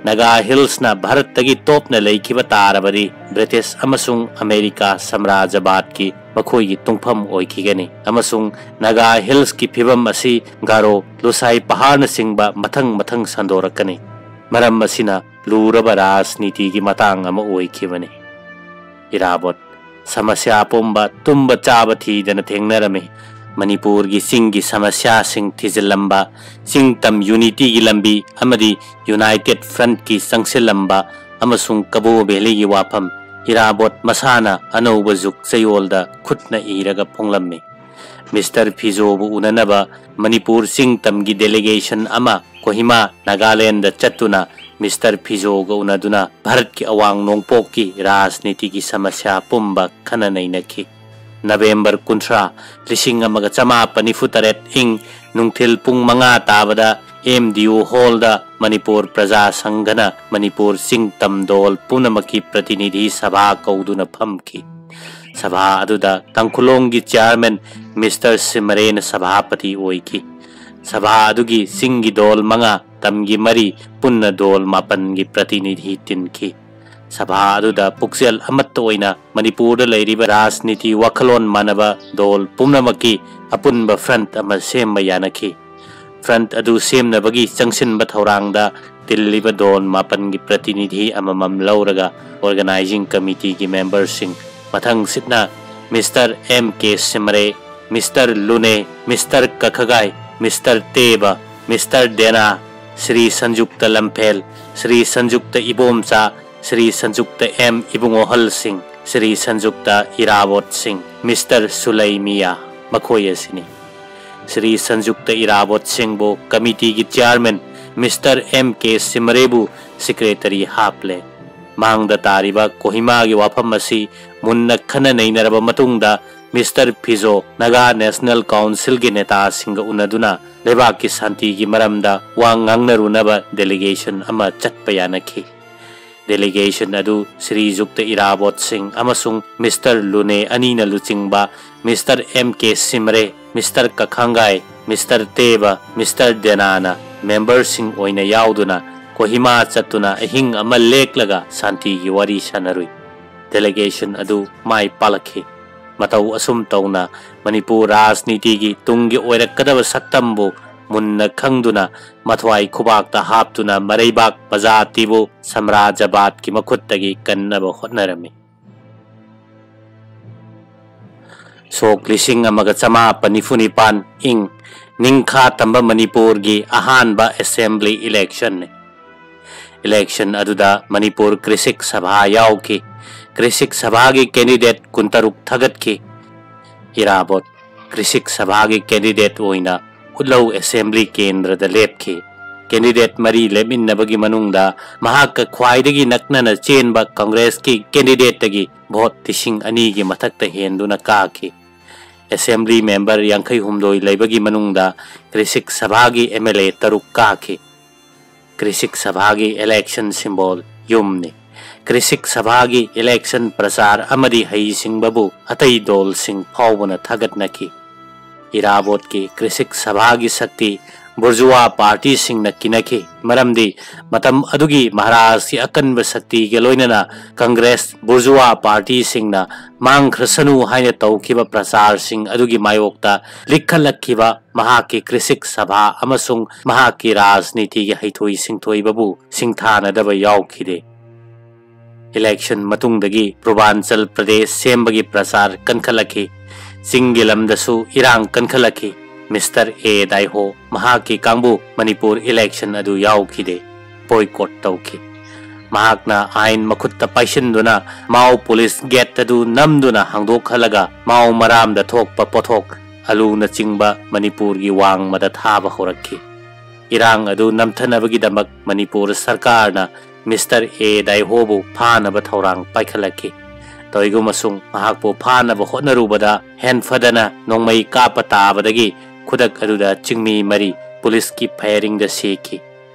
ꯅꯥꯒꯥ ꯍꯤꯜꯁꯅ ꯚꯥꯔꯠꯇꯒꯤ ꯇꯣꯞꯅ ꯂꯩꯈꯤꯕ ꯇꯥꯔꯕꯗꯤ ꯕ꯭ꯔꯤꯇꯤꯁ ꯑꯃꯁꯨꯡ ꯑꯃꯦꯔꯤꯀꯥ ꯁꯥꯝꯔꯥꯖ꯭ꯌꯕꯥꯗꯀꯤ ꯃꯈꯣꯏꯒꯤ ꯇꯨꯡꯐꯝ ꯑꯣꯏꯈꯤꯒꯅꯤ ꯑꯃꯁꯨꯡ ꯅꯥꯒꯥ ꯍꯤꯜꯁꯀꯤ ꯐꯤꯕꯝ ꯑꯁꯤ ꯒꯥꯔꯣ, ꯂꯨꯁꯥꯏ ꯄꯍꯥꯔꯅꯆꯤꯡꯕ ꯃꯊꯪ ꯃꯊꯪ ꯁꯟꯗꯣꯔꯛꯀꯅꯤ꯫ ꯃꯔꯝ ꯑꯁꯤꯅ ꯂꯨꯔꯕ ꯔꯥꯖꯅꯤꯇꯤꯒꯤ ꯃꯇꯥꯡ ꯑꯃ ꯑꯣꯏꯈꯤꯕꯅꯤ꯫ ꯏꯔꯥꯕꯣꯠ ꯁꯃꯁ꯭ꯌꯥ ꯄꯨꯝꯕ ꯇꯨꯝꯕ ꯆꯥꯕ ꯊꯤꯗꯅ ꯊꯦꯡꯅꯔꯝꯃꯤ꯫ ꯃꯅꯤꯄꯨꯔꯒꯤ ꯆꯤꯡꯒꯤ ꯁꯃꯁ꯭ꯌꯥꯁꯤꯡ ꯊꯤꯖꯤꯜꯂꯝꯕ, ꯆꯤꯡ ꯇꯝ ꯌꯨꯅꯤꯇꯤꯒꯤ ꯂꯝꯕꯤ ꯑꯃꯗꯤ ꯌꯨꯅꯥꯏꯇꯦꯠ ꯐ꯭ꯔꯟꯠꯀꯤ ꯆꯪꯁꯤꯜꯂꯝꯕ ꯑꯃꯁꯨꯡ ꯀꯕꯣ ꯚꯦꯂꯤꯒꯤ ꯋꯥꯐꯝ, ꯏꯔꯥꯕꯣꯠ ꯃꯁꯥꯅ ꯑꯅꯧꯕ ꯖꯨꯒ ꯆꯌꯣꯜꯗ ꯈꯨꯠꯅ ꯏꯔꯒ ꯐꯣꯡꯂꯝꯃꯤ꯫ ꯃꯤꯁꯇꯔ ꯐꯤꯖꯣꯕꯨ ꯎꯅꯅꯕ ꯃꯅꯤꯄꯨꯔ ꯆꯤꯡ ꯇꯝꯒꯤ ꯗꯦꯂꯤꯒꯦꯁꯟ ꯑꯃ ꯀꯣꯍꯤꯃꯥ, ꯅꯥꯒꯥꯂꯦꯟꯗ ꯆꯠꯇꯨꯅ ꯃꯤꯁꯇꯔ ꯐꯤꯖꯣꯒ ꯎꯅꯗꯨꯅ ꯚꯥꯔꯠꯀꯤ ꯑꯋꯥꯡ ꯅꯣꯡꯄꯣꯛꯀꯤ ꯔꯥꯖꯅꯤꯇꯤꯒꯤ ꯁꯃꯁ꯭ꯌꯥ ꯄꯨꯝꯕ ꯈꯟꯅ ꯅꯩꯅꯈꯤ꯫ ꯅꯕꯦꯝꯕꯔ ꯀꯨꯟꯊ꯭ꯔꯥ, ꯂꯤꯁꯤꯡ ꯑꯃꯒ ꯆꯃꯥꯄꯟ ꯅꯤꯐꯨ ꯇꯔꯦꯠ, ꯏꯪ ꯅꯨꯡꯊꯤꯜ ꯄꯨꯡ ꯃꯉꯥ ꯇꯥꯕꯗ ꯑꯦꯝ ꯗꯤ ꯑꯣ ꯍꯣꯜꯗ ꯃꯅꯤꯄꯨꯔ ꯄ꯭ꯔꯖꯥ ꯁꯪꯘꯅ ꯃꯅꯤꯄꯨꯔ ꯆꯤꯡ ꯇꯝ ꯗꯣꯜ ꯄꯨꯝꯅꯃꯛꯀꯤ ꯄ꯭ꯔꯇꯤꯅꯤꯙꯤ ꯁꯚꯥ ꯀꯧꯗꯨꯅ ꯐꯝꯈꯤ꯫ ꯁꯚꯥ ꯑꯗꯨꯗ ꯇꯥꯡꯈꯨꯂꯣꯡꯒꯤ ꯆꯤꯌꯥꯔꯃꯦꯟ ꯃꯤꯁꯇꯔ ꯁꯤꯃꯔꯦꯅ ꯁꯚꯥꯄꯇꯤ ꯑꯣꯏꯈꯤ꯫ ꯁꯚꯥ ꯑꯗꯨꯒꯤ ꯆꯤꯡꯒꯤ ꯗꯣꯜ ꯃꯉꯥ, ꯇꯝꯒꯤ ꯃꯔꯤ, ꯄꯨꯟꯅ ꯗꯣꯜ ꯃꯥꯄꯟꯒꯤ ꯄ꯭ꯔꯇꯤꯅꯤꯙꯤ ꯇꯤꯟꯈꯤ꯫ ꯁꯚꯥ ꯑꯗꯨꯗ ꯄꯨꯛꯆꯦꯜ ꯑꯃꯠꯇ ꯑꯣꯏꯅ ꯃꯅꯤꯄꯨꯔꯗ ꯂꯩꯔꯤꯕ ꯔꯥꯖꯅꯤꯇꯤ ꯋꯥꯈꯜꯂꯣꯟ ꯃꯥꯟꯅꯕ ꯗꯣꯜ ꯄꯨꯝꯅꯃꯛꯀꯤ ꯑꯄꯨꯟꯕ ꯐ꯭ꯔꯟꯠ ꯑꯃ ꯁꯦꯝꯕ ꯌꯥꯅꯈꯤ꯫ ꯐ꯭ꯔꯟꯠ ꯑꯗꯨ ꯁꯦꯝꯅꯕꯒꯤ ꯆꯪꯁꯤꯟꯕ ꯊꯧꯔꯥꯡꯗ ꯇꯤꯜꯂꯤꯕ ꯗꯣꯜ ꯃꯥꯄꯟꯒꯤ ꯄ꯭ꯔꯇꯤꯅꯤꯙꯤ ꯑꯃꯃꯝ ꯂꯧꯔꯒ ꯑꯣꯔꯒꯅꯥꯏꯖꯤꯡ ꯀꯃꯤꯇꯤꯒꯤ ꯃꯦꯝꯕꯔꯁꯤꯡ, ꯃꯊꯪꯁꯤꯠꯅ mister M K Shimray, mister Lune, mister ꯀꯈꯒꯥꯏ, mister Teba, mister Dena, Sri Sanjukta Lamphel, Sri Sanjukta Ibomcha, Sri Sanjukta M Ibungohal Singh, Sri Sanjukta Irabot Singh, mister Suleimiya, ꯃꯈꯣꯏ ꯑꯁꯤꯅꯤ꯫ ꯁ꯭ꯔꯤ ꯁꯟꯖꯨꯛꯇ ꯏꯔꯥꯕꯣꯠ ꯁꯤꯡꯕꯨ ꯀꯃꯤꯇꯤꯒꯤ ꯆꯤꯌꯥꯔꯃꯦꯟ ꯃꯤꯁꯇꯔ ꯑꯦꯝ ꯀꯦ ꯁꯤꯃꯔꯦꯕꯨ ꯁꯦꯀ꯭ꯔꯦꯇꯔꯤ ꯍꯥꯞꯂꯦ꯫ ꯃꯥꯡꯗ ꯇꯥꯔꯤꯕ ꯀꯣꯍꯤꯃꯥꯒꯤ ꯋꯥꯐꯝ ꯑꯁꯤ ꯃꯨꯟꯅ ꯈꯟꯅ ꯅꯩꯅꯔꯕ ꯃꯇꯨꯡꯗ ꯃꯤꯁꯇꯔ ꯐꯤꯖꯣ ꯅꯥꯒꯥ ꯅꯦꯁꯅꯦꯜ ꯀꯥꯎꯟꯁꯤꯜꯒꯤ ꯅꯦꯇꯥꯁꯤꯡꯒ ꯎꯅꯗꯨꯅ ꯂꯩꯕꯥꯛꯀꯤ ꯁꯥꯟꯇꯤꯒꯤ ꯃꯔꯝꯗ ꯋꯥ ꯉꯥꯡꯅꯔꯨꯅꯕ ꯗꯦꯂꯤꯒꯦꯁꯟ ꯑꯃ ꯆꯠꯄ ꯌꯥꯅꯈꯤ꯫ ꯗꯦꯂꯤꯒꯦꯁꯟ ꯑꯗꯨ ꯁ꯭ꯔꯤ ꯖꯨꯛꯇ ꯏꯔꯥꯕꯣꯠ ꯁꯤꯡ ꯑꯃꯁꯨꯡ ꯃꯤꯁꯇꯔ ꯂꯨꯅꯦ ꯑꯅꯤꯅ ꯂꯨꯆꯤꯡꯕ mister M K Shimray, mister ꯀꯈꯥꯡꯒꯥꯏ, mister Teba, mister ꯗꯦꯅꯥꯅ ꯃꯦꯝꯕꯔꯁꯤꯡ ꯑꯣꯏꯅ ꯌꯥꯎꯗꯨꯅ ꯀꯣꯍꯤꯃꯥ ꯆꯠꯇꯨꯅ ꯑꯍꯤꯡ ꯑꯃ ꯂꯦꯛꯂꯒ ꯁꯥꯟꯇꯤꯒꯤ ꯋꯥꯔꯤ ꯁꯥꯟꯅꯔꯨꯏ꯫ ꯗꯦꯂꯤꯒꯦꯁꯟ ꯑꯗꯨ ꯃꯥꯏ ꯄꯥꯛꯂꯛꯈꯤ꯫ ꯃꯇꯧ ꯑꯁꯨꯝ ꯇꯧꯅ ꯃꯅꯤꯄꯨꯔ ꯔꯥꯖꯅꯤꯇꯤꯒꯤ ꯇꯨꯡꯒꯤ ꯑꯣꯏꯔꯛꯀꯗꯕ ꯁꯛꯇꯝꯕꯨ ꯃꯨꯟꯅ ꯈꯪꯗꯨꯅ ꯃꯊ꯭ꯋꯥꯏ ꯈꯨꯕꯥꯛꯇ ꯍꯥꯞꯇꯨꯅ ꯃꯔꯩꯕꯥꯛ ꯄ꯭ꯔꯖꯥꯇꯤꯕꯨ ꯁꯝꯔꯥꯖꯕꯥꯗꯀꯤ ꯃꯈꯨꯠꯇꯒꯤ ꯀꯟꯅꯕ ꯍꯣꯠꯅꯔꯝꯃꯤ꯫ ꯁꯣꯛ ꯂꯤꯁꯤꯡ ꯑꯃꯒ ꯆꯃꯥꯄꯟ ꯅꯤꯐꯨ ꯅꯤꯄꯥꯟ, ꯏꯪ, ꯅꯤꯡꯈꯥ ꯇꯝꯕ ꯃꯅꯤꯄꯨꯔꯒꯤ ꯑꯍꯥꯟꯕ assembly election ꯅꯤ꯫ Election ꯑꯗꯨꯗ ꯃꯅꯤꯄꯨꯔ ꯀ꯭ꯔꯤꯁꯤꯛ ꯁꯚꯥ ꯌꯥꯎꯈꯤ꯫ ꯀ꯭ꯔꯤꯁꯤꯛ ꯁꯚꯥꯒꯤ candidate ꯀꯨꯟꯇꯔꯨꯛ ꯊꯥꯒꯠꯈꯤ꯫ ꯏꯔꯥꯕꯣꯠ ꯀ꯭ꯔꯤꯁꯤꯛ ꯁꯚꯥꯒꯤ candidate ꯑꯣꯏꯅ ꯎꯠꯂꯧ assembly ꯀꯦꯟꯗ꯭ꯔꯗ ꯂꯦꯞꯈꯤ꯫ Candidate ꯃꯔꯤ ꯂꯦꯞꯃꯤꯟꯅꯕꯒꯤ ꯃꯅꯨꯡꯗ ꯃꯍꯥꯛꯀ ꯈ꯭ꯋꯥꯏꯗꯒꯤ ꯅꯛꯅꯅ ꯆꯦꯟꯕ ꯀꯪꯒ꯭ꯔꯦꯁꯀꯤ candidateꯇꯒꯤ vote ꯂꯤꯁꯤꯡ ꯑꯅꯤꯒꯤ ꯃꯊꯛꯇ ꯍꯦꯟꯗꯨꯅ ꯀꯥꯈꯤ꯫ Assembly member ꯌꯥꯡꯈꯩ ꯍꯨꯝꯗꯣꯏ ꯂꯩꯕꯒꯤ ꯃꯅꯨꯡꯗ ꯀ꯭ꯔꯤꯁꯤꯛ ꯁꯚꯥꯒꯤ MLA ꯇꯔꯨꯛ ꯀꯥꯈꯤ꯫ ꯀ꯭ꯔꯤꯁꯤꯛ ꯁꯚꯥꯒꯤ election symbol ꯌꯨꯝꯅꯤ꯫ ꯀ꯭ꯔꯤꯁꯤꯛ ꯁꯚꯥꯒꯤ election ꯄ꯭ꯔꯆꯥꯔ ꯑꯃꯗꯤ ꯍꯩꯁꯤꯡꯕꯕꯨ ꯑꯇꯩ ꯗꯣꯜꯁꯤꯡ ꯐꯥꯎꯕꯅ ꯊꯥꯒꯠꯅꯈꯤ꯫ ꯏꯔꯥꯕꯣꯠꯀꯤ ꯀ꯭ꯔꯤꯁꯤꯛ ꯁꯚꯥꯒꯤ ꯁꯛꯇꯤ ꯕꯨꯔꯖꯨꯋꯥ partyꯁꯤꯡꯅ ꯀꯤꯅꯈꯤ, ꯃꯔꯝꯗꯤ ꯃꯇꯝ ꯑꯗꯨꯒꯤ ꯃꯍꯥꯔꯥꯖꯀꯤ ꯑꯀꯟꯕ ꯁꯛꯇꯤꯒ ꯂꯣꯏꯅꯅ ꯀꯪꯒ꯭ꯔꯦꯁ ꯕꯨꯔꯖꯨꯋꯥ partyꯁꯤꯡꯅ ꯃꯥꯡꯈ꯭ꯔꯁꯅꯨ ꯍꯥꯏꯅ ꯇꯧꯈꯤꯕ ꯄ꯭ꯔꯆꯥꯔꯁꯤꯡ ꯑꯗꯨꯒꯤ ꯃꯥꯌꯣꯛꯇ ꯂꯤꯛꯈꯠꯂꯛꯈꯤꯕ ꯃꯍꯥꯛꯀꯤ ꯀ꯭ꯔꯤꯁꯤꯛ ꯁꯚꯥ ꯑꯃꯁꯨꯡ ꯃꯍꯥꯛꯀꯤ ꯔꯥꯖꯅꯤꯇꯤꯒꯤ ꯍꯩꯊꯣꯏ ꯁꯤꯡꯊꯣꯏꯕꯕꯨ ꯁꯤꯡꯊꯥꯅꯗꯕ ꯌꯥꯎꯈꯤꯗꯦ꯫ Election ꯃꯇꯨꯡꯗꯒꯤ ꯄꯨꯔꯕꯥꯟꯆꯜ ꯄ꯭ꯔꯗꯦꯁ ꯁꯦꯝꯕꯒꯤ ꯄ꯭ꯔꯆꯥꯔ ꯀꯟꯈꯠꯂꯛꯈꯤ꯫ ꯆꯤꯡꯒꯤ ꯂꯝꯗꯁꯨ ꯏꯔꯥꯡ ꯀꯟꯈꯠꯂꯛꯈꯤ꯫ Mister A ꯗꯥꯏꯍꯣ ꯃꯍꯥꯛꯀꯤ ꯀꯥꯡꯕꯨ ꯃꯅꯤꯄꯨꯔ election ꯑꯗꯨ ꯌꯥꯎꯈꯤꯗꯦ, boycott ꯇꯧꯈꯤ꯫ ꯃꯍꯥꯛꯅ ꯑꯥꯏꯟ ꯃꯈꯨꯠꯇ ꯄꯥꯏꯁꯤꯟꯗꯨꯅ ꯃꯥꯎ police gate ꯑꯗꯨ ꯅꯝꯗꯨꯅ ꯍꯥꯡꯗꯣꯛꯍꯜꯂꯒ ꯃꯥꯎ ꯃꯔꯥꯝꯗ ꯊꯣꯛꯄ ꯄꯣꯠꯊꯣꯛ ꯑꯂꯨꯅꯆꯤꯡꯕ ꯃꯅꯤꯄꯨꯔꯒꯤ ꯋꯥꯡꯃꯗ ꯊꯥꯕ ꯍꯧꯔꯛꯈꯤ꯫ ꯏꯔꯥꯡ ꯑꯗꯨ ꯅꯝꯊꯅꯕꯒꯤꯗꯃꯛ ꯃꯅꯤꯄꯨꯔ ꯁꯔꯀꯥꯔꯅ Mister A ꯗꯥꯏꯍꯣꯕꯨ ꯐꯥꯅꯕ ꯊꯧꯔꯥꯡ ꯄꯥꯏꯈꯠꯂꯛꯈꯤ꯫ ꯇꯧꯏꯒꯨꯝꯕꯁꯨꯡ ꯃꯍꯥꯛꯄꯨ ꯐꯥꯅꯕ ꯍꯣꯠꯅꯔꯨꯕꯗ ꯍꯦꯟꯐꯗꯅ ꯅꯣꯡꯃꯩ ꯀꯥꯞꯄ ꯇꯥꯕꯗꯒꯤ ꯈꯨꯗꯛ ꯑꯗꯨꯗ ꯆꯤꯡꯃꯤ ꯃꯔꯤ policeꯀꯤ firingꯗ ꯁꯤꯈꯤ꯫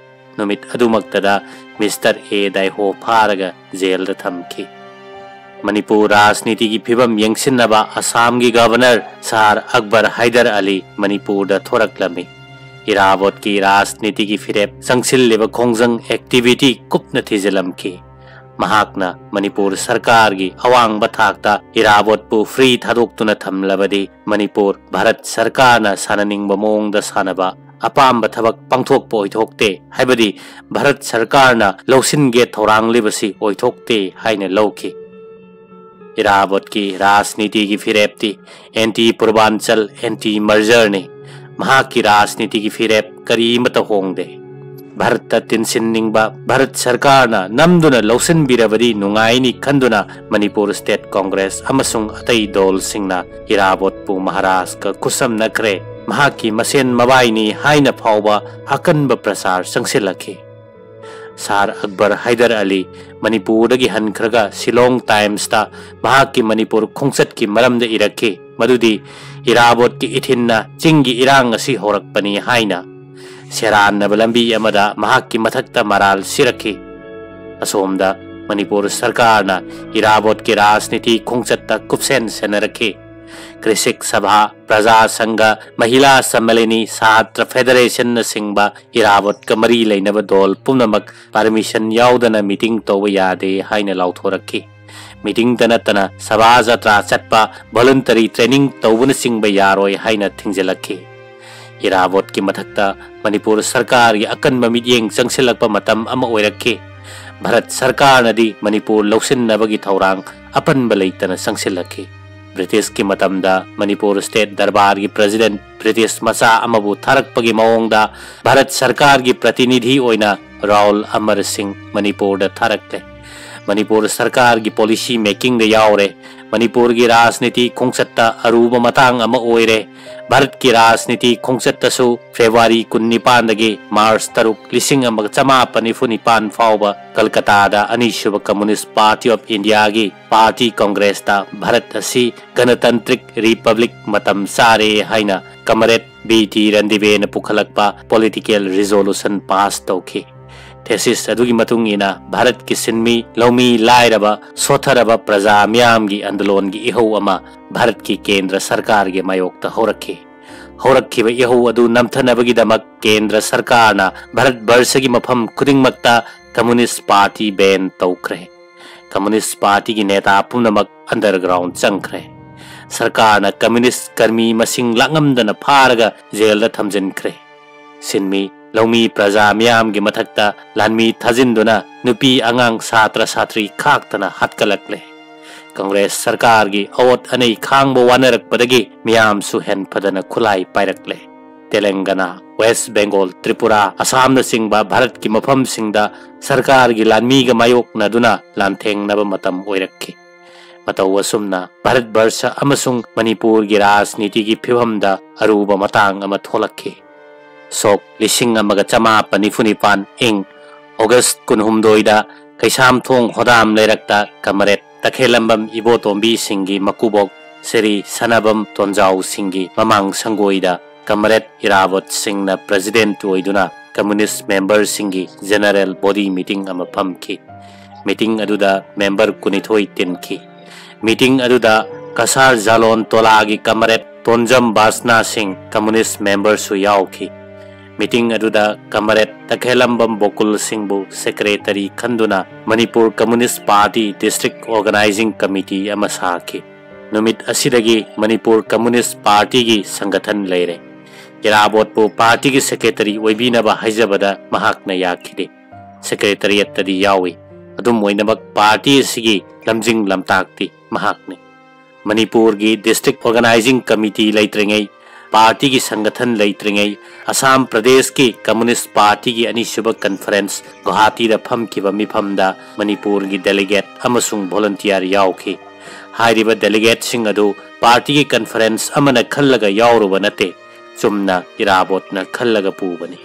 ꯅꯨꯃꯤꯠ ꯑꯗꯨꯃꯛꯇꯗ Mister A ꯗꯥꯏꯍꯣ ꯐꯥꯔꯒ jailꯗ ꯊꯝꯈꯤ꯫ ꯃꯅꯤꯄꯨꯔ ꯔꯥꯖꯅꯤꯇꯤꯒꯤ ꯐꯤꯕꯝ ꯌꯦꯡꯁꯤꯟꯅꯕ ꯑꯁꯥꯝꯒꯤ governor ꯁꯥꯔ ꯑꯛꯕꯔ ꯍꯥꯏꯗꯔ ꯑꯂꯤ ꯃꯅꯤꯄꯨꯔꯗ ꯊꯣꯔꯛꯂꯝꯃꯤ꯫ ꯏꯔꯥꯕꯣꯠꯀꯤ ꯔꯥꯖꯅꯤꯇꯤꯒꯤ ꯐꯤꯔꯦꯞ ꯆꯪꯁꯤꯜꯂꯤꯕ ꯈꯣꯡꯖꯪ activity ꯀꯨꯞꯅ ꯊꯤꯖꯤꯜꯂꯝꯈꯤ꯫ ꯃꯍꯥꯛꯅ ꯃꯅꯤꯄꯨꯔ ꯁꯔꯀꯥꯔꯒꯤ ꯑꯋꯥꯡꯕ ꯊꯥꯛꯇ ꯏꯔꯥꯕꯣꯠꯄꯨ free ꯊꯥꯗꯣꯛꯇꯨꯅ ꯊꯝꯂꯕꯗꯤ ꯃꯅꯤꯄꯨꯔ ꯚꯥꯔꯠ ꯁꯔꯀꯥꯔꯅ ꯁꯥꯟꯅꯅꯤꯡꯕ ꯃꯑꯣꯡꯗ ꯁꯥꯟꯅꯕ ꯑꯄꯥꯝꯕ ꯊꯕꯛ ꯄꯥꯡꯊꯣꯛꯄ ꯑꯣꯏꯊꯣꯛꯇꯦ, ꯍꯥꯏꯕꯗꯤ ꯚꯥꯔꯠ ꯁꯔꯀꯥꯔꯅ ꯂꯧꯁꯤꯟꯒꯦ ꯊꯧꯔꯥꯡꯂꯤꯕꯁꯤ ꯑꯣꯏꯊꯣꯛꯇꯦ ꯍꯥꯏꯅ ꯂꯧꯈꯤ꯫ ꯏꯔꯥꯕꯣꯠꯀꯤ ꯔꯥꯖꯅꯤꯇꯤꯒꯤ ꯐꯤꯔꯦꯞꯇꯤ ꯑꯦꯟꯇꯤ ꯄꯨꯔꯕꯥꯟꯆꯜ, ꯑꯦꯟꯇꯤ ꯃꯔꯖꯔꯅꯤ꯫ ꯃꯍꯥꯛꯀꯤ ꯔꯥꯖꯅꯤꯇꯤꯒꯤ ꯐꯤꯔꯦꯞ ꯀꯔꯤꯃꯠꯇ ꯍꯣꯡꯗꯦ꯫ ꯚꯥꯔꯠꯇ ꯇꯤꯟꯁꯤꯟꯅꯤꯡꯕ ꯚꯥꯔꯠ ꯁꯔꯀꯥꯔꯅ ꯅꯝꯗꯨꯅ ꯂꯧꯁꯤꯟꯕꯤꯔꯕꯗꯤ ꯅꯨꯡꯉꯥꯏꯅꯤ ꯈꯟꯗꯨꯅ ꯃꯅꯤꯄꯨꯔ ꯁ꯭ꯇꯦꯠ ꯀꯣꯡꯒ꯭ꯔꯦꯁ ꯑꯃꯁꯨꯡ ꯑꯇꯩ ꯗꯣꯜꯁꯤꯡꯅ ꯏꯔꯥꯕꯣꯠꯄꯨ ꯃꯍꯥꯔꯥꯖꯀ ꯈꯨꯠꯁꯝꯅꯈ꯭ꯔꯦ꯫ ꯃꯍꯥꯛꯀꯤ ꯃꯁꯦꯟ ꯃꯕꯥꯏꯅꯤ ꯍꯥꯏꯅ ꯐꯥꯎꯕ ꯑꯀꯟꯕ ꯄ꯭ꯔꯆꯥꯔ ꯆꯪꯁꯤꯜꯂꯛꯈꯤ꯫ ꯁꯥꯔ ꯑꯛꯕꯔ ꯍꯥꯏꯗꯔ ꯑꯂꯤ ꯃꯅꯤꯄꯨꯔꯗꯒꯤ ꯍꯟꯈ꯭ꯔꯒ ꯁꯤꯂꯣꯡ ꯇꯥꯏꯝꯁꯇ ꯃꯍꯥꯛꯀꯤ ꯃꯅꯤꯄꯨꯔ ꯈꯣꯡꯆꯠꯀꯤ ꯃꯔꯝꯗ ꯏꯔꯛꯈꯤ, ꯃꯗꯨꯗꯤ ꯏꯔꯥꯕꯣꯠꯀꯤ ꯏꯊꯤꯟꯅ ꯆꯤꯡꯒꯤ ꯏꯔꯥꯡ ꯑꯁꯤ ꯍꯧꯔꯛꯄꯅꯤ ꯍꯥꯏꯅ꯫ ꯁꯦꯔꯥꯟꯅꯕ ꯂꯝꯕꯤ ꯑꯃꯗ ꯃꯍꯥꯛꯀꯤ ꯃꯊꯛꯇ ꯃꯔꯥꯜ ꯁꯤꯔꯛꯈꯤ꯫ ꯑꯁꯣꯝꯗ ꯃꯅꯤꯄꯨꯔ ꯁꯔꯀꯥꯔꯅ ꯏꯔꯥꯕꯣꯠꯀꯤ ꯔꯥꯖꯅꯤꯇꯤ ꯈꯣꯡꯆꯠꯇ ꯀꯨꯞꯁꯦꯟ ꯁꯦꯟꯅꯔꯛꯈꯤ꯫ ꯀ꯭ꯔꯤꯁꯤꯛ ꯁꯚꯥ, ꯄ꯭ꯔꯖꯥ ꯁꯪꯘ, ꯃꯍꯤꯂꯥ ꯁꯝꯃꯦꯂꯅꯤ, ꯁꯥꯇ꯭ꯔ ꯐꯦꯗꯔꯦꯁꯟꯅꯆꯤꯡꯕ ꯏꯔꯥꯕꯣꯠꯀ ꯃꯔꯤ ꯂꯩꯅꯕ ꯗꯣꯜ ꯄꯨꯝꯅꯃꯛ ꯄꯔꯃꯤꯁꯟ ꯌꯥꯎꯗꯅ ꯃꯤꯇꯤꯡ ꯇꯧꯕ ꯌꯥꯗꯦ ꯍꯥꯏꯅ ꯂꯥꯎꯊꯣꯔꯛꯈꯤ꯫ ꯃꯤꯇꯤꯡꯇ ꯅꯠꯇꯅ ꯁꯚꯥ ꯖꯇ꯭ꯔꯥ ꯆꯠꯄ, ꯚꯣꯂꯨꯟꯇꯔꯤ ꯇ꯭ꯔꯦꯅꯤꯡ ꯇꯧꯕꯅꯆꯤꯡꯕ ꯌꯥꯔꯣꯏ ꯍꯥꯏꯅ ꯊꯤꯡꯖꯤꯜꯂꯛꯈꯤ꯫ ꯏꯔꯥꯕꯣꯠꯀꯤ ꯃꯊꯛꯇ ꯃꯅꯤꯄꯨꯔ ꯁꯔꯀꯥꯔꯒꯤ ꯑꯀꯟꯕ ꯃꯤꯠꯌꯦꯡ ꯆꯪꯁꯤꯜꯂꯛꯄ ꯃꯇꯝ ꯑꯃ ꯑꯣꯏꯔꯛꯈꯤ꯫ ꯚꯥꯔꯠ ꯁꯔꯀꯥꯔꯅꯗꯤ ꯃꯅꯤꯄꯨꯔ ꯂꯧꯁꯤꯟꯅꯕꯒꯤ ꯊꯧꯔꯥꯡ ꯑꯄꯟꯕ ꯂꯩꯇꯅ ꯆꯪꯁꯤꯜꯂꯛꯈꯤ꯫ ꯕ꯭ꯔꯤꯇꯤꯁꯀꯤ ꯃꯇꯝꯗ ꯃꯅꯤꯄꯨꯔ ꯁ꯭ꯇꯦꯠ ꯗꯔꯕꯥꯔꯒꯤ ꯄ꯭ꯔꯦꯁꯤꯗꯦꯟꯠ ꯕ꯭ꯔꯤꯇꯤꯁ ꯃꯆꯥ ꯑꯃꯕꯨ ꯊꯥꯔꯛꯄꯒꯤ ꯃꯑꯣꯡꯗ ꯚꯥꯔꯠ ꯁꯔꯀꯥꯔꯒꯤ ꯄ꯭ꯔꯇꯤꯅꯤꯙꯤ ꯑꯣꯏꯅ ꯔꯥꯍꯨꯜ ꯑꯃꯔ ꯁꯤꯡ ꯃꯅꯤꯄꯨꯔꯗ ꯊꯥꯔꯛꯂꯦ꯫ ꯃꯅꯤꯄꯨꯔ ꯁꯔꯀꯥꯔꯒꯤ ꯄꯣꯂꯤꯁꯤ ꯃꯦꯀꯤꯡꯗ ꯌꯥꯎꯔꯦ꯫ ꯃꯅꯤꯄꯨꯔꯒꯤ ꯔꯥꯖꯅꯤꯇꯤ ꯈꯣꯡꯆꯠꯇ ꯑꯔꯨꯕ ꯃꯇꯥꯡ ꯑꯃ ꯑꯣꯏꯔꯦ꯫ ꯚꯥꯔꯠꯀꯤ ꯔꯥꯖꯅꯤꯇꯤ ꯈꯣꯡꯆꯠꯇꯁꯨ ꯐꯦꯕ꯭ꯔꯨꯋꯥꯔꯤ ꯀꯨꯟꯅꯤꯄꯥꯟꯗꯒꯤ ꯃꯥꯔꯆ ꯇꯔꯨꯛ, ꯂꯤꯁꯤꯡ ꯑꯃꯒ ꯆꯃꯥꯄꯟ ꯅꯤꯐꯨ ꯅꯤꯄꯥꯟ ꯐꯥꯎꯕ ꯀꯜꯀꯇꯥꯗ ꯑꯅꯤꯁꯨꯕ ꯀꯝꯃꯨꯅꯤꯁ꯭ꯠ ꯄꯥꯔꯇꯤ ꯑꯣꯐ ꯏꯟꯗꯤꯌꯥꯒꯤ ꯄꯥꯔꯇꯤ ꯀꯣꯡꯒ꯭ꯔꯦꯁꯇ ꯚꯥꯔꯠ ꯑꯁꯤ ꯒꯅꯇꯟꯇ꯭ꯔꯤꯛ ꯔꯤꯄꯕ꯭ꯂꯤꯛ ꯃꯇꯝ ꯆꯥꯔꯦ ꯍꯥꯏꯅ ꯀꯃꯔꯦꯗ ꯕꯤ ꯇꯤ ꯔꯟꯗꯤꯕꯦꯅ ꯄꯨꯈꯠꯂꯛꯄ ꯄꯣꯂꯤꯇꯤꯀꯦꯜ ꯔꯤꯖꯣꯂꯨꯁꯟ ꯄꯥꯁ ꯇꯧꯈꯤ꯫ ꯊꯦꯁꯤꯁ ꯑꯗꯨꯒꯤ ꯃꯇꯨꯡ ꯏꯟꯅ ꯚꯥꯔꯠꯀꯤ ꯁꯤꯟꯃꯤ ꯂꯧꯃꯤ ꯂꯥꯏꯔꯕ ꯁꯣꯠꯊꯔꯕ ꯄ꯭ꯔꯖꯥ ꯃꯤꯌꯥꯝꯒꯤ ꯑꯟꯗꯣꯂꯣꯟꯒꯤ ꯏꯍꯧ ꯑꯃ ꯚꯥꯔꯠꯀꯤ ꯀꯦꯟꯗ꯭ꯔ ꯁꯔꯀꯥꯔꯒꯤ ꯃꯥꯌꯣꯛꯇ ꯍꯧꯔꯛꯈꯤ꯫ ꯍꯧꯔꯛꯈꯤꯕ ꯏꯍꯧ ꯑꯗꯨ ꯅꯝꯊꯅꯕꯒꯤꯗꯃꯛ ꯀꯦꯟꯗ꯭ꯔ ꯁꯔꯀꯥꯔꯅ ꯚꯥꯔꯠ ꯕꯔꯁꯒꯤ ꯃꯐꯝ ꯈꯨꯗꯤꯡꯃꯛꯇ ꯀꯝꯃꯨꯅꯤꯁ꯭ꯠ ꯄꯥꯔꯇꯤ ꯕꯦꯟ ꯇꯧꯈ꯭ꯔꯦ꯫ ꯀꯝꯃꯨꯅꯤꯁ꯭ꯠ ꯄꯥꯔꯇꯤꯒꯤ ꯅꯦꯇꯥ ꯄꯨꯝꯅꯃꯛ ꯑꯟꯗꯔꯒ꯭ꯔꯥꯎꯟꯗ ꯆꯪꯈ꯭ꯔꯦ꯫ ꯁꯔꯀꯥꯔꯅ ꯀꯝꯃꯨꯅꯤꯁ꯭ꯠ ꯀꯔꯃꯤ ꯃꯁꯤꯡ ꯂꯥꯛꯉꯝꯗꯅ ꯐꯥꯔꯒ ꯖꯦꯜꯗ ꯊꯝꯖꯤꯟꯈ꯭ꯔꯦ꯫ ꯁꯤꯟꯃꯤ, ꯂꯧꯃꯤ ꯄ꯭ꯔꯖꯥ ꯃꯤꯌꯥꯝꯒꯤ ꯃꯊꯛꯇ ꯂꯥꯟꯃꯤ ꯊꯥꯖꯤꯟꯗꯨꯅ ꯅꯨꯄꯤ ꯑꯉꯥꯡ ꯁꯥꯇ꯭ꯔ ꯁꯥꯇ꯭ꯔꯤ ꯈꯥꯛꯇꯅ ꯍꯥꯠꯀꯠꯂꯛꯂꯦ꯫ ꯀꯪꯒ꯭ꯔꯦꯁ ꯁꯔꯀꯥꯔꯒꯤ ꯑꯋꯣꯠ ꯑꯅꯩ ꯈꯥꯡꯕ ꯋꯥꯅꯔꯛꯄꯗꯒꯤ ꯃꯤꯌꯥꯝꯁꯨ ꯍꯦꯟꯐꯗꯅ ꯈꯨꯠꯂꯥꯏ ꯄꯥꯏꯔꯛꯂꯦ꯫ ꯇꯦꯂꯪꯒꯅꯥ, ꯋꯦꯁ ꯕꯦꯡꯒꯣꯜ, ꯇ꯭ꯔꯤꯄꯨꯔꯥ, ꯑꯁꯥꯝꯅꯆꯤꯡꯕ ꯚꯥꯔꯠꯀꯤ ꯃꯐꯝꯁꯤꯡꯗ ꯁꯔꯀꯥꯔꯒꯤ ꯂꯥꯟꯃꯤꯒ ꯃꯥꯌꯣꯛꯅꯗꯨꯅ ꯂꯥꯟꯊꯦꯡꯅꯕ ꯃꯇꯝ ꯑꯣꯏꯔꯛꯈꯤ꯫ ꯃꯇꯧ ꯑꯁꯨꯝꯅ ꯚꯥꯔꯠ ꯕꯔꯁ ꯑꯃꯁꯨꯡ ꯃꯅꯤꯄꯨꯔꯒꯤ ꯔꯥꯖꯅꯤꯇꯤꯒꯤ ꯐꯤꯕꯝꯗ ꯑꯔꯨꯕ ꯃꯇꯥꯡ ꯑꯃ ꯊꯣꯛꯂꯛꯈꯤ꯫ ꯁꯣꯛ ꯂꯤꯁꯤꯡ ꯑꯃꯒ ꯆꯃꯥꯄꯟ ꯅꯤꯐꯨ ꯅꯤꯄꯥꯟ, ꯏꯪ ꯑꯣꯒꯁ ꯀꯨꯟꯍꯨꯝꯗꯣꯏꯗ ꯀꯩꯁꯥꯝꯊꯣꯡ ꯍꯣꯗꯥꯝ ꯂꯩꯔꯛꯇ ꯀꯃꯔꯦꯠ ꯇꯈꯦꯜꯂꯝꯕꯝ ꯏꯕꯣꯇꯣꯝꯕꯤ ꯁꯤꯡꯒꯤ ꯃꯀꯨꯕꯣꯛ ꯁ꯭ꯔꯤ ꯁꯅꯥꯕꯝ ꯇꯣꯟꯖꯥꯎ ꯁꯤꯡꯒꯤ ꯃꯃꯥꯡ ꯁꯪꯒꯣꯏꯗ ꯀꯃꯔꯦꯠ ꯏꯔꯥꯕꯣꯠ ꯁꯤꯡꯅ ꯄ꯭ꯔꯦꯁꯤꯗꯦꯟꯠ ꯑꯣꯏꯗꯨꯅ ꯀꯝꯃꯨꯅꯤꯁ꯭ꯠ ꯃꯦꯝꯕꯔꯁꯤꯡꯒꯤ ꯖꯦꯅꯔꯦꯜ ꯕꯣꯗꯤ ꯃꯤꯇꯤꯡ ꯑꯃ ꯐꯝꯈꯤ꯫ ꯃꯤꯇꯤꯡ ꯑꯗꯨꯗ ꯃꯦꯝꯕꯔ ꯀꯨꯟꯅꯤꯊꯣꯏ ꯇꯤꯟꯈꯤ꯫ ꯃꯤꯇꯤꯡ ꯑꯗꯨꯗ ꯀꯁꯥꯔ ꯖꯥꯂꯣꯟ ꯇꯣꯂꯥꯒꯤ ꯀꯃꯔꯦꯠ ꯇꯣꯟꯖꯝ ꯕꯥꯁꯅꯥ ꯁꯤꯡ ꯀꯝꯃꯨꯅꯤꯁ꯭ꯠ ꯃꯦꯝꯕꯔꯁꯨ ꯌꯥꯎꯈꯤ꯫ ꯃꯤꯇꯤꯡ ꯑꯗꯨꯗ ꯀꯃꯔꯦꯠ ꯇꯈꯦꯂꯝꯕꯝ ꯕꯣꯀꯨꯜ ꯁꯤꯡꯕꯨ ꯁꯦꯀ꯭ꯔꯦꯇꯔꯤ ꯈꯟꯗꯨꯅ Manipur communist party district organizing committee ꯑꯃ ꯁꯥꯈꯤ꯫ ꯅꯨꯃꯤꯠ ꯑꯁꯤꯗꯒꯤ ꯃꯅꯤꯄꯨꯔ ꯀꯝꯃꯨꯅꯤꯁ꯭ꯠ ꯄꯥꯔꯇꯤꯒꯤ ꯁꯪꯒꯊꯟ ꯂꯩꯔꯦ꯫ ꯏꯔꯥꯕꯣꯠꯄꯨ ꯄꯥꯔꯇꯤꯒꯤ ꯁꯦꯀ꯭ꯔꯦꯇꯔꯤ ꯑꯣꯏꯕꯤꯅꯕ ꯍꯥꯏꯖꯕꯗ ꯃꯍꯥꯛꯅ ꯌꯥꯈꯤꯗꯦ꯫ ꯁꯦꯀ꯭ꯔꯦꯇꯔꯤꯌꯦꯠꯇꯗꯤ ꯌꯥꯎꯏ꯫ ꯑꯗꯨꯝ ꯑꯣꯏꯅꯃꯛ ꯄꯥꯔꯇꯤ ꯑꯁꯤꯒꯤ ꯂꯝꯖꯤꯡ ꯂꯝꯇꯥꯛꯇꯤ ꯃꯍꯥꯛꯅꯤ꯫ ꯃꯅꯤꯄꯨꯔꯒꯤ ꯗꯤꯁꯇ꯭ꯔꯤꯛ ꯑꯣꯔꯒꯅꯥꯏꯖꯤꯡ ꯀꯃꯤꯇꯤ ꯂꯩꯇ꯭ꯔꯤꯉꯩ, ꯄꯥꯔꯇꯤꯒꯤ ꯁꯪꯒꯊꯟ ꯂꯩꯇ꯭ꯔꯤꯉꯩ, ꯑꯁꯥꯝ ꯄ꯭ꯔꯗꯦꯁꯀꯤ ꯀꯝꯃꯨꯅꯤꯁ꯭ꯠ ꯄꯥꯔꯇꯤꯒꯤ ꯑꯅꯤꯁꯨꯕ ꯀꯟꯐꯔꯦꯟꯁ ꯒꯨꯋꯥꯍꯥꯇꯤꯗ ꯐꯝꯈꯤꯕ ꯃꯤꯐꯝꯗ ꯃꯅꯤꯄꯨꯔꯒꯤ ꯗꯦꯂꯤꯒꯦꯠ ꯑꯃꯁꯨꯡ ꯚꯣꯂꯨꯟꯇꯤꯌꯔ ꯌꯥꯎꯈꯤ꯫ ꯍꯥꯏꯔꯤꯕ ꯗꯦꯂꯤꯒꯦꯠꯁꯤꯡ ꯑꯗꯨ ꯄꯥꯔꯇꯤꯒꯤ ꯀꯟꯐꯔꯦꯟꯁ ꯑꯃꯅ ꯈꯜꯂꯒ ꯌꯥꯎꯔꯨꯕ ꯅꯠꯇꯦ, ꯆꯨꯝꯅ ꯏꯔꯥꯕꯣꯠꯅ ꯈꯜꯂꯒ ꯄꯨꯕꯅꯤ꯫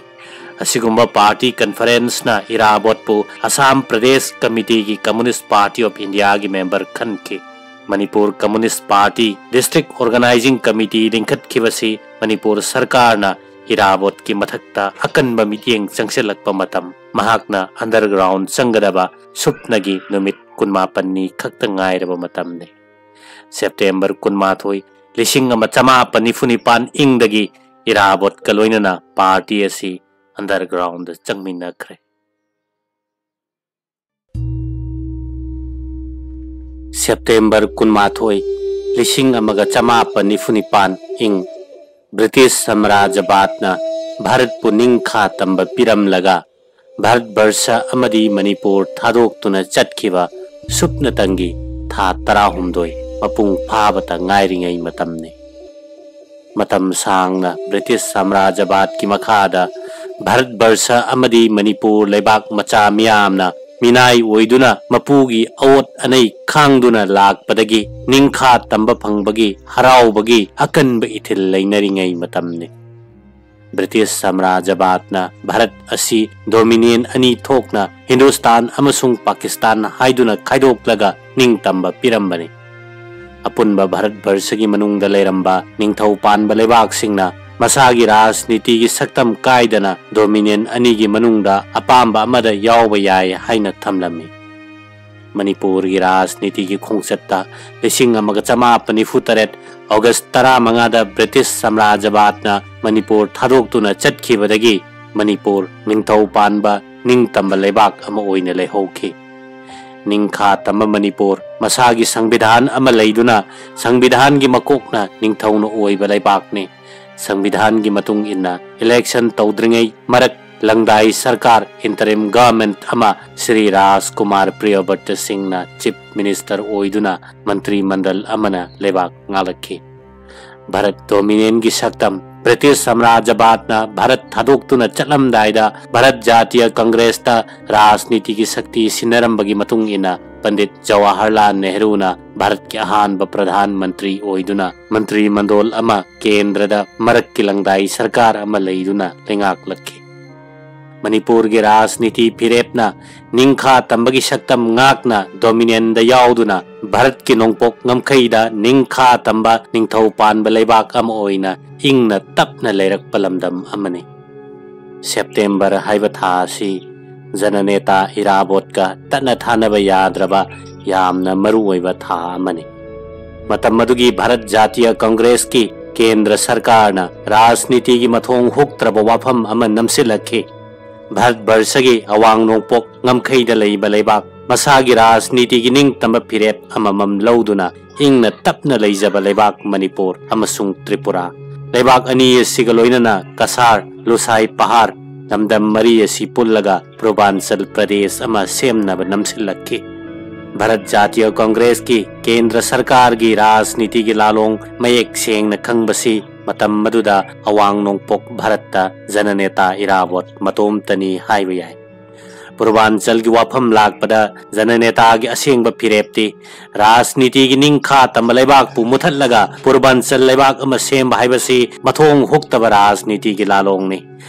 ꯑꯁꯤꯒꯨꯝꯕ ꯄꯥꯔꯇꯤ ꯀꯟꯐꯔꯦꯟꯁꯅ ꯏꯔꯥꯕꯣꯠꯄꯨ ꯑꯁꯥꯝ ꯄ꯭ꯔꯗꯦꯁ ꯀꯃꯤꯇꯤꯒꯤ ꯀꯝꯃꯨꯅꯤꯁ꯭ꯠ ꯄꯥꯔꯇꯤ ꯑꯣꯐ ꯏꯟꯗꯤꯌꯥꯒꯤ ꯃꯦꯝꯕꯔ ꯈꯟꯈꯤ꯫ Manipur communist party district organizing committee ꯂꯤꯡꯈꯠꯈꯤꯕꯁꯤ ꯃꯅꯤꯄꯨꯔ ꯁꯔꯀꯥꯔꯅ ꯏꯔꯥꯕꯣꯠꯀꯤ ꯃꯊꯛꯇ ꯑꯀꯟꯕ ꯃꯤꯠꯌꯦꯡ ꯆꯪꯁꯤꯜꯂꯛꯄ ꯃꯇꯝ, ꯃꯍꯥꯛꯅ ꯑꯟꯗꯔꯒ꯭ꯔꯥꯎꯟꯗ ꯆꯪꯒꯗꯕ ꯁꯨꯞꯅꯒꯤ ꯅꯨꯃꯤꯠ ꯀꯨꯟꯃꯥꯄꯟꯅꯤ ꯈꯛꯇ ꯉꯥꯏꯔꯕ ꯃꯇꯝꯅꯤ꯫ ꯁꯦꯞꯇꯦꯝꯕꯔ ꯀꯨꯟꯃꯥꯊꯣꯏ, ꯂꯤꯁꯤꯡ ꯑꯃ ꯆꯃꯥꯄꯟ ꯅꯤꯐꯨ ꯅꯤꯄꯥꯟ ꯏꯪꯗꯒꯤ ꯏꯔꯥꯕꯣꯠꯀ ꯂꯣꯏꯅꯅ ꯄꯥꯔꯇꯤ ꯑꯁꯤ ꯑꯟꯗꯔꯒ꯭ꯔꯥꯎꯟꯗ ꯆꯪꯃꯤꯟꯅꯈ꯭ꯔꯦ꯫ ꯁꯦꯞꯇꯦꯝꯕꯔ ꯀꯨꯟꯃꯥꯊꯣꯏ, ꯂꯤꯁꯤꯡ ꯑꯃꯒ ꯆꯃꯥꯄꯟ ꯅꯤꯐꯨ ꯅꯤꯄꯥꯟ ꯏꯪ, ꯕ꯭ꯔꯤꯇꯤꯁ ꯁꯥꯝꯔꯥꯖ꯭ꯌꯕꯥꯗꯅ ꯚꯥꯔꯠꯄꯨ ꯅꯤꯡꯈꯥ ꯇꯝꯕ ꯄꯤꯔꯝꯂꯒ ꯚꯥꯔꯠ ꯕꯔꯁ ꯑꯃꯗꯤ ꯃꯅꯤꯄꯨꯔ ꯊꯥꯗꯣꯛꯇꯨꯅ ꯆꯠꯈꯤꯕ ꯁꯨꯞꯅꯇꯪꯒꯤ ꯊꯥ ꯇꯔꯥꯍꯨꯝꯗꯣꯏ ꯃꯄꯨꯡ ꯐꯥꯕꯇ ꯉꯥꯏꯔꯤꯉꯩ ꯃꯇꯝꯅꯤ꯫ ꯃꯇꯝ ꯁꯥꯡꯅ ꯕ꯭ꯔꯤꯇꯤꯁ ꯁꯥꯝꯔꯥꯖ꯭ꯌꯕꯥꯗꯀꯤ ꯃꯈꯥꯗ ꯚꯥꯔꯠ ꯕꯔꯁ ꯑꯃꯗꯤ ꯃꯅꯤꯄꯨꯔ ꯂꯩꯕꯥꯛ ꯃꯆꯥ ꯃꯤꯌꯥꯝꯅ ꯃꯤꯅꯥꯏ ꯑꯣꯏꯗꯨꯅ ꯃꯄꯨꯒꯤ ꯑꯑꯣꯠ ꯑꯅꯩ ꯈꯥꯡꯗꯨꯅ ꯂꯥꯛꯄꯗꯒꯤ ꯅꯤꯡꯈꯥ ꯇꯝꯕ ꯐꯪꯕꯒꯤ ꯍꯔꯥꯎꯕꯒꯤ ꯑꯀꯟꯕ ꯏꯊꯤꯜ ꯂꯩꯅꯔꯤꯉꯩ ꯃꯇꯝꯅꯤ꯫ ꯕ꯭ꯔꯤꯇꯤꯁ ꯁꯥꯝꯔꯥꯖ꯭ꯌꯕꯥꯗꯅ ꯚꯥꯔꯠ ꯑꯁꯤ ꯗꯣꯃꯤꯅꯤꯌꯟ ꯑꯅꯤ ꯊꯣꯛꯅ ꯍꯤꯟꯗꯨꯁꯇꯥꯟ ꯑꯃꯁꯨꯡ ꯄꯥꯀꯤꯁꯇꯥꯟ ꯍꯥꯏꯗꯨꯅ ꯈꯥꯏꯗꯣꯛꯂꯒ ꯅꯤꯡꯇꯝꯕ ꯄꯤꯔꯝꯕꯅꯤ꯫ ꯑꯄꯨꯟꯕ ꯚꯥꯔꯠ ꯚꯔꯁꯒꯤ ꯃꯅꯨꯡꯗ ꯂꯩꯔꯝꯕ ꯅꯤꯡꯊꯧ ꯄꯥꯟꯕ ꯂꯩꯕꯥꯛꯁꯤꯡꯅ ꯃꯁꯥꯒꯤ ꯔꯥꯖꯅꯤꯇꯤꯒꯤ ꯁꯛꯇꯝ ꯀꯥꯏꯗꯅ ꯗꯣꯃꯤꯅꯤꯌꯟ ꯑꯅꯤꯒꯤ ꯃꯅꯨꯡꯗ ꯑꯄꯥꯝꯕ ꯑꯃꯗ ꯌꯥꯎꯕ ꯌꯥꯏ ꯍꯥꯏꯅ ꯊꯝꯂꯝꯃꯤ꯫ ꯃꯅꯤꯄꯨꯔꯒꯤ ꯔꯥꯖꯅꯤꯇꯤꯒꯤ ꯈꯣꯡꯆꯠꯇ ꯂꯤꯁꯤꯡ ꯑꯃꯒ ꯆꯃꯥꯄꯟ ꯅꯤꯐꯨ ꯇꯔꯦꯠ ꯑꯣꯒꯁ ꯇꯔꯥꯃꯉꯥꯗ ꯕ꯭ꯔꯤꯇꯤꯁ ꯁꯥꯝꯔꯥꯖ꯭ꯌꯕꯥꯗꯅ ꯃꯅꯤꯄꯨꯔ ꯊꯥꯗꯣꯛꯇꯨꯅ ꯆꯠꯈꯤꯕꯗꯒꯤ ꯃꯅꯤꯄꯨꯔ ꯅꯤꯡꯊꯧ ꯄꯥꯟꯕ ꯅꯤꯡꯇꯝꯕ ꯂꯩꯕꯥꯛ ꯑꯃ ꯑꯣꯏꯅ ꯂꯩꯍꯧꯈꯤ꯫ ꯅꯤꯡꯈꯥ ꯇꯝꯕ ꯃꯅꯤꯄꯨꯔ ꯃꯁꯥꯒꯤ ꯁꯪꯕꯤꯙꯥꯟ ꯑꯃ ꯂꯩꯗꯨꯅ ꯁꯪꯕꯤꯙꯥꯟꯒꯤ ꯃꯀꯣꯛꯅ ꯅꯤꯡꯊꯧꯅ ꯑꯣꯏꯕ ꯂꯩꯕꯥꯛꯅꯤ꯫ ꯁꯪꯕꯤꯙꯥꯟꯒꯤ ꯃꯇꯨꯡ ꯏꯟꯅ ꯏꯂꯦꯛꯁꯟ ꯇꯧꯗ꯭ꯔꯤꯉꯩ ꯃꯔꯛ ꯂꯪꯗꯥꯏ ꯁꯔꯀꯥꯔ, interim government, ꯑꯃ ꯁ꯭ꯔꯤ ꯔꯥꯖꯀꯨꯃꯥꯔ ꯄ꯭ꯔꯤꯌꯕ꯭ꯔꯇ ꯁꯤꯡꯅ ꯆꯤꯐ ꯃꯤꯅꯤꯁꯇꯔ ꯑꯣꯏꯗꯨꯅ ꯃꯟꯇ꯭ꯔꯤ ꯃꯟꯗꯜ ꯑꯃꯅ ꯂꯩꯕꯥꯛ ꯉꯥꯛꯂꯛꯈꯤ꯫ ꯚꯥꯔꯠ ꯗꯣꯃꯤꯅꯤꯌꯟꯒꯤ ꯁꯛꯇꯝ ꯕ꯭ꯔꯤꯇꯤꯁ ꯁꯥꯝꯔꯥꯖ꯭ꯌꯕꯥꯗꯅ ꯚꯥꯔꯠ ꯊꯥꯗꯣꯛꯇꯨꯅ ꯆꯠꯂꯝꯗꯥꯏꯗ ꯚꯥꯔꯠ ꯖꯥꯇꯤꯌ ꯀꯪꯒ꯭ꯔꯦꯁꯇ ꯔꯥꯖꯅꯤꯇꯤꯒꯤ ꯁꯛꯇꯤ ꯁꯤꯟꯅꯔꯝꯕꯒꯤ ꯃꯇꯨꯡ ꯏꯟꯅ ꯄꯟꯗꯤꯠ ꯖꯋꯥꯍꯔꯂꯥꯜ ꯅꯦꯍꯔꯨꯅ ꯚꯥꯔꯠꯀꯤ ꯑꯍꯥꯟꯕ ꯄ꯭ꯔꯙꯥꯟ ꯃꯟꯇ꯭ꯔꯤ ꯑꯣꯏꯗꯨꯅ ꯃꯟꯇ꯭ꯔꯤ ꯃꯟꯗꯣꯜ ꯑꯃ ꯀꯦꯟꯗ꯭ꯔꯗ ꯃꯔꯛꯀꯤ ꯂꯪꯗꯥꯏ ꯁꯔꯀꯥꯔ ꯑꯃ ꯂꯩꯗꯨꯅ ꯂꯩꯉꯥꯛꯂꯛꯈꯤ꯫ ꯃꯅꯤꯄꯨꯔꯒꯤ ꯔꯥꯖꯅꯤꯇꯤ ꯐꯤꯔꯦꯞꯅ ꯅꯤꯡꯈꯥ ꯇꯝꯕꯒꯤ ꯁꯛꯇꯝ ꯉꯥꯛꯅ ꯗꯣꯃꯤꯅꯤꯌꯟꯗ ꯌꯥꯎꯗꯨꯅ ꯚꯥꯔꯠꯀꯤ ꯅꯣꯡꯄꯣꯛ ꯉꯝꯈꯩꯗ ꯅꯤꯡꯈꯥ ꯇꯝꯕ ꯅꯤꯡꯊꯧ ꯄꯥꯟꯕ ꯂꯩꯕꯥꯛ ꯑꯃ ꯑꯣꯏꯅ ꯏꯪꯅ ꯇꯞꯅ ꯂꯩꯔꯛꯄ ꯂꯝꯗꯝ ꯑꯃꯅꯤ꯫ ꯁꯦꯞꯇꯦꯝꯕꯔ ꯍꯥꯏꯕ ꯊꯥ ꯑꯁꯤ ꯖꯅꯅꯦꯇꯥ ꯏꯔꯥꯕꯣꯠꯀ ꯇꯠꯅ ꯊꯥꯅꯕ ꯌꯥꯗ꯭ꯔꯕ ꯌꯥꯝꯅ ꯃꯔꯨꯑꯣꯏꯕ ꯊꯥ ꯑꯃꯅꯤ꯫ ꯃꯇꯝ ꯑꯗꯨꯒꯤ ꯚꯥꯔꯠ ꯖꯥꯇꯤꯌ ꯀꯪꯒ꯭ꯔꯦꯁꯀꯤ ꯀꯦꯟꯗ꯭ꯔ ꯁꯔꯀꯥꯔꯅ ꯔꯥꯖꯅꯤꯇꯤꯒꯤ ꯃꯊꯣꯡ ꯍꯨꯛꯇ꯭ꯔꯕ ꯋꯥꯐꯝ ꯑꯃ ꯅꯝꯁꯤꯜꯂꯛꯈꯤ꯫ ꯚꯥꯔꯠ ꯚꯔꯁꯒꯤ ꯑꯋꯥꯡ ꯅꯣꯡꯄꯣꯛ ꯉꯝꯈꯩꯗ ꯂꯩꯕ ꯂꯩꯕꯥꯛ ꯃꯁꯥꯒꯤ ꯔꯥꯖꯅꯤꯇꯤꯒꯤ ꯅꯤꯡꯇꯝꯕ ꯐꯤꯔꯦꯞ ꯑꯃꯃꯝ ꯂꯧꯗꯨꯅ ꯏꯪꯅ ꯇꯞꯅ ꯂꯩꯖꯕ ꯂꯩꯕꯥꯛ ꯃꯅꯤꯄꯨꯔ ꯑꯃꯁꯨꯡ ꯇ꯭ꯔꯤꯄꯨꯔꯥ, ꯂꯩꯕꯥꯛ ꯑꯅꯤ ꯑꯁꯤꯒ ꯂꯣꯏꯅꯅ ꯀꯁꯥꯔ, ꯂꯨꯁꯥꯏ ꯄꯍꯥꯔ, ꯂꯝꯗꯝ ꯃꯔꯤ ꯑꯁꯤ ꯄꯨꯜꯂꯒ ꯄꯨꯔꯕꯥꯟꯆꯜ ꯄ꯭ꯔꯗꯦꯁ ꯑꯃ ꯁꯦꯝꯅꯕ ꯅꯝꯁꯤꯜꯂꯛꯈꯤ꯫ ꯚꯥꯔꯠ ꯖꯥꯇꯤꯌ ꯀꯪꯒ꯭ꯔꯦꯁꯀꯤ ꯀꯦꯟꯗ꯭ꯔ ꯁꯔꯀꯥꯔꯒꯤ ꯔꯥꯖꯅꯤꯇꯤꯒꯤ ꯂꯥꯂꯣꯡ ꯃꯌꯦꯛ ꯁꯦꯡꯅ ꯈꯪꯕꯁꯤ ꯃꯇꯝ ꯑꯗꯨꯗ ꯑꯋꯥꯡ ꯅꯣꯡꯄꯣꯛ ꯚꯥꯔꯠꯇ ꯖꯅꯅꯦꯇꯥ ꯏꯔꯥꯕꯣꯠ ꯃꯇꯣꯝꯇꯅꯤ ꯍꯥꯏꯕ ꯌꯥꯏ꯫ ꯄꯨꯔꯕꯥꯟꯆꯜꯒꯤ ꯋꯥꯐꯝ ꯂꯥꯛꯄꯗ ꯖꯅꯅꯦꯇꯥꯒꯤ ꯑꯁꯦꯡꯕ ꯐꯤꯔꯦꯞꯇꯤ ꯔꯥꯖꯅꯤꯇꯤꯒꯤ ꯅꯤꯡꯈꯥ ꯇꯝꯕ ꯂꯩꯕꯥꯛꯄꯨ ꯃꯨꯊꯠꯂꯒ ꯄꯨꯔꯕꯥꯟꯆꯜ ꯂꯩꯕꯥꯛ ꯑꯃ ꯁꯦꯝꯕ ꯍꯥꯏꯕꯁꯤ ꯃꯊꯣꯡ ꯍꯨꯛꯇꯕ ꯔꯥꯖꯅꯤꯇꯤꯒꯤ ꯂꯥꯂꯣꯡꯅꯤ꯫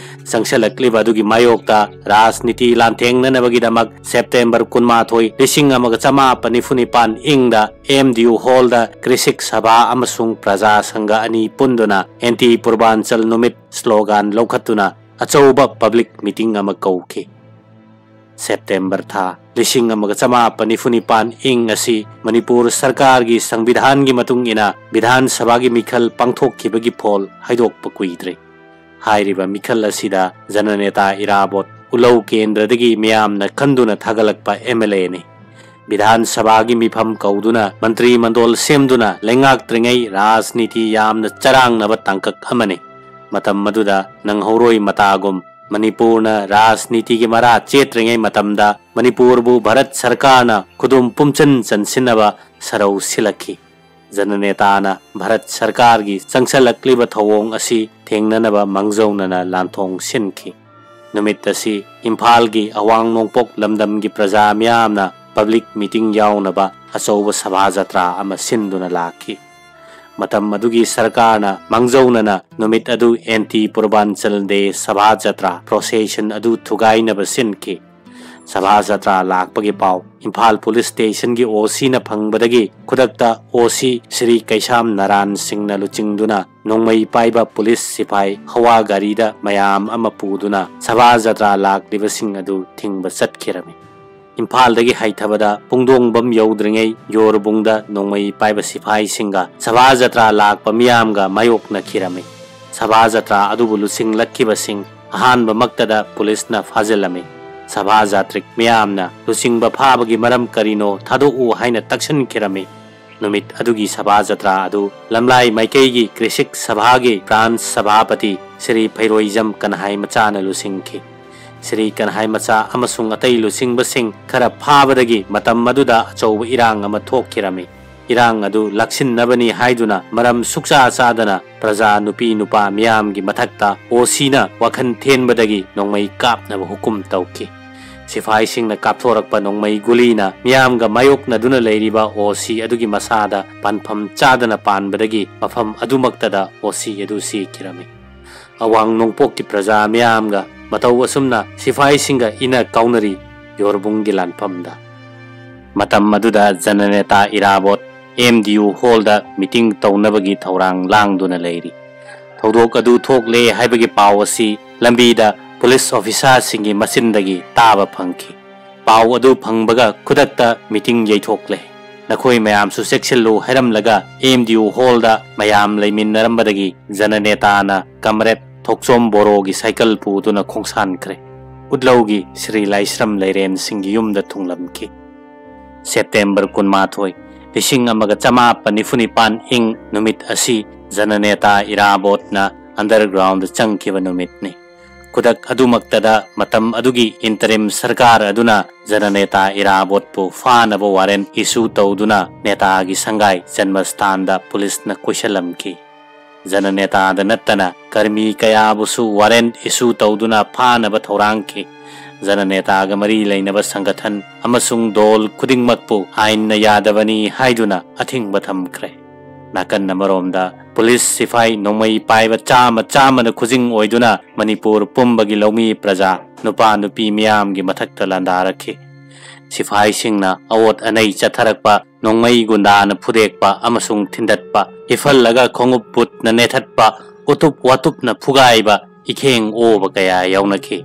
ꯆꯪꯁꯤꯜꯂꯛꯂꯤꯕ ꯑꯗꯨꯒꯤ ꯃꯥꯌꯣꯛꯇ ꯔꯥꯖꯅꯤꯇꯤ ꯂꯥꯟꯊꯦꯡꯅꯅꯕꯒꯤꯗꯃꯛ ꯁꯦꯞꯇꯦꯝꯕꯔ ꯀꯨꯟꯃꯥꯊꯣꯏ, ꯂꯤꯁꯤꯡ ꯑꯃꯒ ꯆꯃꯥꯄꯟ ꯅꯤꯐꯨ ꯅꯤꯄꯥꯟ ꯏꯪꯗ ꯑꯦꯝ ꯗꯤ ꯌꯨ ꯍꯣꯜꯗ ꯀ꯭ꯔꯤꯁꯤꯛ ꯁꯚꯥ ꯑꯃꯁꯨꯡ ꯄ꯭ꯔꯖꯥ ꯁꯪꯘ ꯑꯅꯤ ꯄꯨꯟꯗꯨꯅ ꯑꯦꯟꯇꯤ ꯄꯨꯔꯕꯥꯟꯆꯜ ꯅꯨꯃꯤꯠ ꯁ꯭ꯂꯣꯒꯥꯟ ꯂꯧꯈꯠꯇꯨꯅ ꯑꯆꯧꯕ ꯄꯕ꯭ꯂꯤꯛ ꯃꯤꯇꯤꯡ ꯑꯃ ꯀꯧꯈꯤ꯫ ꯁꯦꯞꯇꯦꯝꯕꯔ ꯊꯥ, ꯂꯤꯁꯤꯡ ꯑꯃꯒ ꯆꯃꯥꯄꯟ ꯅꯤꯐꯨ ꯅꯤꯄꯥꯟ ꯏꯪ ꯑꯁꯤ ꯃꯅꯤꯄꯨꯔ ꯁꯔꯀꯥꯔꯒꯤ ꯁꯪꯕꯤꯙꯥꯟꯒꯤ ꯃꯇꯨꯡ ꯏꯟꯅ ꯕꯤꯙꯥꯟ ꯁꯚꯥꯒꯤ ꯃꯤꯈꯜ ꯄꯥꯡꯊꯣꯛꯈꯤꯕꯒꯤ ꯐꯣꯜ ꯍꯥꯏꯗꯣꯛꯄ ꯀꯨꯏꯗ꯭ꯔꯤ꯫ ꯍꯥꯏꯔꯤꯕ ꯃꯤꯈꯜ ꯑꯁꯤꯗ ꯖꯅꯅꯦꯇꯥ ꯏꯔꯥꯕꯣꯠ ꯎꯂꯧ ꯀꯦꯟꯗ꯭ꯔꯗꯒꯤ ꯃꯤꯌꯥꯝꯅ ꯈꯟꯗꯨꯅ ꯊꯥꯒꯠꯂꯛꯄ ꯑꯦꯝ ꯑꯦꯜ ꯑꯦꯅꯤ꯫ ꯕꯤꯙꯥꯟ ꯁꯚꯥꯒꯤ ꯃꯤꯐꯝ ꯀꯧꯗꯨꯅ ꯃꯟꯇ꯭ꯔꯤ ꯃꯟꯗꯣꯜ ꯁꯦꯝꯗꯨꯅ ꯂꯩꯉꯥꯛꯇ꯭ꯔꯤꯉꯩ ꯔꯥꯖꯅꯤꯇꯤ ꯌꯥꯝꯅ ꯆꯔꯥꯡꯅꯕ ꯇꯥꯡꯀꯛ ꯑꯃꯅꯤ꯫ ꯃꯇꯝ ꯑꯗꯨꯗ ꯅꯪꯍꯧꯔꯣꯏ ꯃꯇꯥꯒꯨꯝ ꯃꯅꯤꯄꯨꯔꯅ ꯔꯥꯖꯅꯤꯇꯤꯒꯤ ꯃꯔꯥ ꯆꯦꯠꯇ꯭ꯔꯤꯉꯩ ꯃꯇꯝꯗ ꯃꯅꯤꯄꯨꯔꯕꯨ ꯚꯥꯔꯠ ꯁꯔꯀꯥꯔꯅ ꯈꯨꯗꯨꯝ ꯄꯨꯝꯆꯟ ꯆꯟꯁꯤꯟꯅꯕ ꯁꯔꯧ ꯁꯤꯜꯂꯛꯈꯤ꯫ ꯖꯅꯅꯦꯇꯥꯅ ꯚꯥꯔꯠ ꯁꯔꯀꯥꯔꯒꯤ ꯆꯪꯁꯜꯂꯛꯂꯤꯕ ꯊꯧꯑꯣꯡ ꯑꯁꯤ ꯊꯦꯡꯅꯅꯕ ꯃꯥꯡꯖꯧꯅꯅ ꯂꯥꯟꯊꯣꯡ ꯁꯤꯟꯈꯤ꯫ ꯅꯨꯃꯤꯠ ꯑꯁꯤ ꯏꯝꯐꯥꯜꯒꯤ ꯑꯋꯥꯡ ꯅꯣꯡꯄꯣꯛ ꯂꯝꯗꯝꯒꯤ ꯄ꯭ꯔꯖꯥ ꯃꯤꯌꯥꯝꯅ ꯄꯕ꯭ꯂꯤꯛ ꯃꯤꯇꯤꯡ ꯌꯥꯎꯅꯕ ꯑꯆꯧꯕ ꯁꯚꯥ ꯖꯇ꯭ꯔꯥ ꯑꯃ ꯁꯤꯟꯗꯨꯅ ꯂꯥꯛꯈꯤ꯫ ꯃꯇꯝ ꯑꯗꯨꯒꯤ ꯁꯔꯀꯥꯔꯅ ꯃꯥꯡꯖꯧꯅꯅ ꯅꯨꯃꯤꯠ ꯑꯗꯨ ꯑꯦꯟꯇꯤ ꯄꯨꯔꯕꯥꯟꯆꯜ ꯗꯦ ꯁꯚꯥ ꯖꯇ꯭ꯔꯥ ꯄ꯭ꯔꯣꯁꯦꯁꯟ ꯑꯗꯨ ꯊꯨꯒꯥꯏꯅꯕ ꯁꯤꯟꯈꯤ꯫ ꯁꯚꯥ ꯖꯇ꯭ꯔꯥ ꯂꯥꯛꯄꯒꯤ ꯄꯥꯎ ꯏꯝꯐꯥꯜ ꯄꯨꯂꯤꯁ ꯁ꯭ꯇꯦꯁꯟꯒꯤ ꯑꯣ ꯁꯤꯅ ꯐꯪꯕꯗꯒꯤ ꯈꯨꯗꯛꯇ ꯑꯣ ꯁꯤ ꯁ꯭ꯔꯤ ꯀꯩꯁꯥꯝ ꯅꯥꯔꯥꯟ ꯁꯤꯡꯅ ꯂꯨꯆꯤꯡꯗꯨꯅ ꯅꯣꯡꯃꯩ ꯄꯥꯏꯕ ꯄꯨꯂꯤꯁ ꯁꯤꯐꯥꯏ ꯍꯋꯥ ꯒꯥꯔꯤꯗ ꯃꯌꯥꯝ ꯑꯃ ꯄꯨꯗꯨꯅ ꯁꯚꯥ ꯖꯇ꯭ꯔꯥ ꯂꯥꯛꯂꯤꯕꯁꯤꯡ ꯑꯗꯨ ꯊꯤꯡꯕ ꯆꯠꯈꯤꯔꯝꯃꯤ꯫ ꯏꯝꯐꯥꯜꯗꯒꯤ ꯍꯥꯏꯊꯕꯗ ꯄꯨꯡꯗꯣꯡꯕꯝ ꯌꯧꯗ꯭ꯔꯤꯉꯩ ꯌꯣꯔꯕꯨꯡꯗ ꯅꯣꯡꯃꯩ ꯄꯥꯏꯕ ꯁꯤꯐꯥꯏꯁꯤꯡꯒ ꯁꯚꯥ ꯖꯇ꯭ꯔꯥ ꯂꯥꯛꯄ ꯃꯤꯌꯥꯝꯒ ꯃꯥꯌꯣꯛꯅꯈꯤꯔꯝꯃꯤ꯫ ꯁꯚꯥ ꯖꯇ꯭ꯔꯥ ꯑꯗꯨꯕꯨ ꯂꯨꯆꯤꯡꯂꯛꯈꯤꯕꯁꯤꯡ ꯑꯍꯥꯟꯕꯃꯛꯇꯗ ꯄꯨꯂꯤꯁꯅ ꯐꯥꯖꯤꯜꯂꯝꯃꯤ꯫ ꯁꯚꯥ ꯖꯥꯇ꯭ꯔꯤꯛ ꯃꯤꯌꯥꯝꯅ ꯂꯨꯆꯤꯡꯕ ꯐꯥꯕꯒꯤ ꯃꯔꯝ ꯀꯔꯤꯅꯣ ꯊꯥꯗꯣꯛꯎ ꯍꯥꯏꯅ ꯇꯛꯁꯤꯟꯈꯤꯔꯝꯃꯤ꯫ ꯅꯨꯃꯤꯠ ꯑꯗꯨꯒꯤ ꯁꯚꯥ ꯖꯇ꯭ꯔꯥ ꯑꯗꯨ ꯂꯝꯂꯥꯏ ꯃꯥꯏꯀꯩꯒꯤ ꯀ꯭ꯔꯤꯁꯤꯛ ꯁꯚꯥꯒꯤ ꯕ꯭ꯔꯥꯟꯁ ꯁꯚꯥꯄꯇꯤ ꯁ꯭ꯔꯤ ꯐꯩꯔꯣꯏꯖꯝ ꯀꯟꯍꯥꯏ ꯃꯆꯥꯅ ꯂꯨꯆꯤꯡꯈꯤ꯫ ꯁ꯭ꯔꯤ ꯀꯟꯍꯥꯏ ꯃꯆꯥ ꯑꯃꯁꯨꯡ ꯑꯇꯩ ꯂꯨꯆꯤꯡꯕꯁꯤꯡ ꯈꯔ ꯐꯥꯕꯗꯒꯤ ꯃꯇꯝ ꯑꯗꯨꯗ ꯑꯆꯧꯕ ꯏꯔꯥꯡ ꯑꯃ ꯊꯣꯛꯈꯤꯔꯝꯃꯤ꯫ ꯏꯔꯥꯡ ꯑꯗꯨ ꯂꯥꯛꯁꯤꯟꯅꯕꯅꯤ ꯍꯥꯏꯗꯨꯅ ꯃꯔꯝ ꯁꯨꯛꯆꯥ ꯆꯥꯗꯅ ꯄ꯭ꯔꯖꯥ ꯅꯨꯄꯤ ꯅꯨꯄꯥ ꯃꯤꯌꯥꯝꯒꯤ ꯃꯊꯛꯇ ꯑꯣ ꯁꯤꯅ ꯋꯥꯈꯜ ꯊꯦꯟꯕꯗꯒꯤ ꯅꯣꯡꯃꯩ ꯀꯥꯞꯅꯕ ꯍꯨꯀꯨꯝ ꯇꯧꯈꯤ꯫ ꯁꯤꯐꯥꯏꯁꯤꯡꯅ ꯀꯥꯞꯊꯣꯔꯛꯄ ꯅꯣꯡꯃꯩ ꯒꯨꯂꯤꯅ ꯃꯤꯌꯥꯝꯒ ꯃꯥꯌꯣꯛꯅꯗꯨꯅ ꯂꯩꯔꯤꯕ ꯑꯣ ꯁꯤ ꯑꯗꯨꯒꯤ ꯃꯁꯥꯗ ꯄꯥꯟꯐꯝ ꯆꯥꯗꯅ ꯄꯥꯟꯕꯗꯒꯤ ꯃꯐꯝ ꯑꯗꯨꯃꯛꯇꯗ ꯑꯣ ꯁꯤ ꯑꯗꯨ ꯁꯤꯈꯤꯔꯝꯃꯤ꯫ ꯑꯋꯥꯡ ꯅꯣꯡꯄꯣꯛꯀꯤ ꯄ꯭ꯔꯖꯥ ꯃꯤꯌꯥꯝꯒ ꯃꯇꯧ ꯑꯁꯨꯝꯅ ꯁꯤꯐꯥꯏꯁꯤꯡꯒ ꯏꯅ ꯀꯥꯎꯅꯔꯤ ꯌꯣꯔꯕꯨꯡꯒꯤ ꯂꯥꯟꯐꯝꯗ꯫ ꯃꯇꯝ ꯑꯗꯨꯗ ꯖꯅꯅꯦꯇꯥ ꯏꯔꯥꯕꯣꯠ ꯑꯦꯝ ꯗꯤ ꯌꯨ ꯍꯣꯜꯗ ꯃꯤꯇꯤꯡ ꯇꯧꯅꯕꯒꯤ ꯊꯧꯔꯥꯡ ꯂꯥꯡꯗꯨꯅ ꯂꯩꯔꯤ꯫ ꯊꯧꯗꯣꯛ ꯑꯗꯨ ꯊꯣꯛꯂꯦ ꯍꯥꯏꯕꯒꯤ ꯄꯥꯎ ꯑꯁꯤ ꯂꯝꯕꯤꯗ ꯄꯨꯂꯤꯁ ꯑꯣꯐꯤꯁꯥꯔꯁꯤꯡꯒꯤ ꯃꯆꯤꯟꯗꯒꯤ ꯇꯥꯕ ꯐꯪꯈꯤ꯫ ꯄꯥꯎ ꯑꯗꯨ ꯐꯪꯕꯒ ꯈꯨꯗꯛꯇ ꯃꯤꯇꯤꯡ ꯌꯩꯊꯣꯛꯂꯦ꯫ "ꯅꯈꯣꯏ ꯃꯌꯥꯝꯁꯨ ꯆꯦꯛꯁꯤꯜꯂꯨ" ꯍꯥꯏꯔꯝꯂꯒ ꯑꯦꯝ ꯗꯤ ꯌꯨ ꯍꯣꯜꯗ ꯃꯌꯥꯝ ꯂꯩꯃꯤꯟꯅꯔꯝꯕꯗꯒꯤ ꯖꯅꯅꯦꯇꯥꯅ ꯀꯝꯔꯦꯗ ꯊꯣꯛꯆꯣꯝ ꯕꯣꯔꯣꯒꯤ ꯁꯥꯏꯀꯜ ꯄꯨꯗꯨꯅ ꯈꯣꯡꯁꯥꯟꯈ꯭ꯔꯦ꯫ ꯎꯠꯂꯧꯒꯤ ꯁ꯭ꯔꯤ ꯂꯥꯏꯁ꯭ꯔꯝ ꯂꯩꯔꯦꯟꯁꯤꯡꯒꯤ ꯌꯨꯝꯗ ꯊꯨꯡꯂꯝꯈꯤ꯫ ꯁꯦꯞꯇꯦꯝꯕꯔ ꯀꯨꯟꯃꯥꯊꯣꯏ, ꯂꯤꯁꯤꯡ ꯑꯃꯒ ꯆꯃꯥꯄꯟ ꯅꯤꯐꯨ ꯅꯤꯄꯥꯟ ꯏꯪ ꯅꯨꯃꯤꯠ ꯑꯁꯤ ꯖꯅꯅꯦꯇꯥ ꯏꯔꯥꯕꯣꯠꯅ ꯑꯟꯗꯔꯒ꯭ꯔꯥꯎꯟꯗ ꯆꯪꯈꯤꯕ ꯅꯨꯃꯤꯠꯅꯤ꯫ ꯈꯨꯗꯛ ꯑꯗꯨꯃꯛꯇꯗ ꯃꯇꯝ ꯑꯗꯨꯒꯤ ꯏꯟꯇꯔꯤꯝ ꯁꯔꯀꯥꯔ ꯑꯗꯨꯅ ꯖꯅꯅꯦꯇꯥ ꯏꯔꯥꯕꯣꯠꯄꯨ ꯐꯥꯅꯕ ꯋꯥꯔꯦꯟ ꯏꯁꯨ ꯇꯧꯗꯨꯅ ꯅꯦꯇꯥꯒꯤ ꯁꯪꯒꯥꯏ ꯖꯟꯃꯁꯊꯥꯟꯗ ꯄꯨꯂꯤꯁꯅ ꯀꯣꯏꯁꯤꯜꯂꯝꯈꯤ꯫ ꯖꯅꯅꯦꯇꯥꯗ ꯅꯠꯇꯅ ꯀꯔꯃꯤ ꯀꯌꯥꯕꯨꯁꯨ ꯋꯥꯔꯦꯟ ꯏꯁꯨ ꯇꯧꯗꯨꯅ ꯐꯥꯅꯕ ꯊꯧꯔꯥꯡꯈꯤ꯫ ꯖꯅꯅꯦꯇꯥꯒ ꯃꯔꯤ ꯂꯩꯅꯕ ꯁꯪꯒꯊꯟ ꯑꯃꯁꯨꯡ ꯗꯣꯜ ꯈꯨꯗꯤꯡꯃꯛꯄꯨ ꯑꯥꯏꯟꯅ ꯌꯥꯗꯕꯅꯤ ꯍꯥꯏꯗꯨꯅ ꯑꯊꯤꯡꯕ ꯊꯝꯈ꯭ꯔꯦ꯫ ꯅꯥꯀꯟ ꯑꯃꯔꯣꯝꯗ ꯄꯨꯂꯤꯁ ꯁꯤꯐꯥꯏ ꯅꯣꯡꯃꯩ ꯄꯥꯏꯕ ꯆꯥꯃ ꯆꯥꯃꯅ ꯈꯨꯖꯤꯡ ꯑꯣꯏꯗꯨꯅ ꯃꯅꯤꯄꯨꯔ ꯄꯨꯝꯕꯒꯤ ꯂꯧꯃꯤ ꯄ꯭ꯔꯖꯥ, ꯅꯨꯄꯥ ꯅꯨꯄꯤ ꯃꯤꯌꯥꯝꯒꯤ ꯃꯊꯛꯇ ꯂꯥꯟꯗꯥꯔꯛꯈꯤ꯫ ꯁꯤꯐꯥꯏꯁꯤꯡꯅ ꯑꯑꯣꯠ ꯑꯅꯩ ꯆꯠꯊꯔꯛꯄ, ꯅꯣꯡꯃꯩ ꯒꯨꯟꯗꯥꯅ ꯐꯨꯗꯦꯛꯄ ꯑꯃꯁꯨꯡ ꯊꯤꯟꯗꯠꯄ, ꯍꯤꯐꯜꯂꯒ ꯈꯣꯡꯎꯞ ꯕꯨꯠꯅ ꯅꯦꯠꯊꯠꯄ, ꯎꯇꯨꯞ ꯋꯥꯇꯨꯞꯅ ꯐꯨꯒꯥꯏꯕ, ꯏꯈꯦꯡ ꯑꯣꯕ ꯀꯌꯥ ꯌꯥꯎꯅꯈꯤ꯫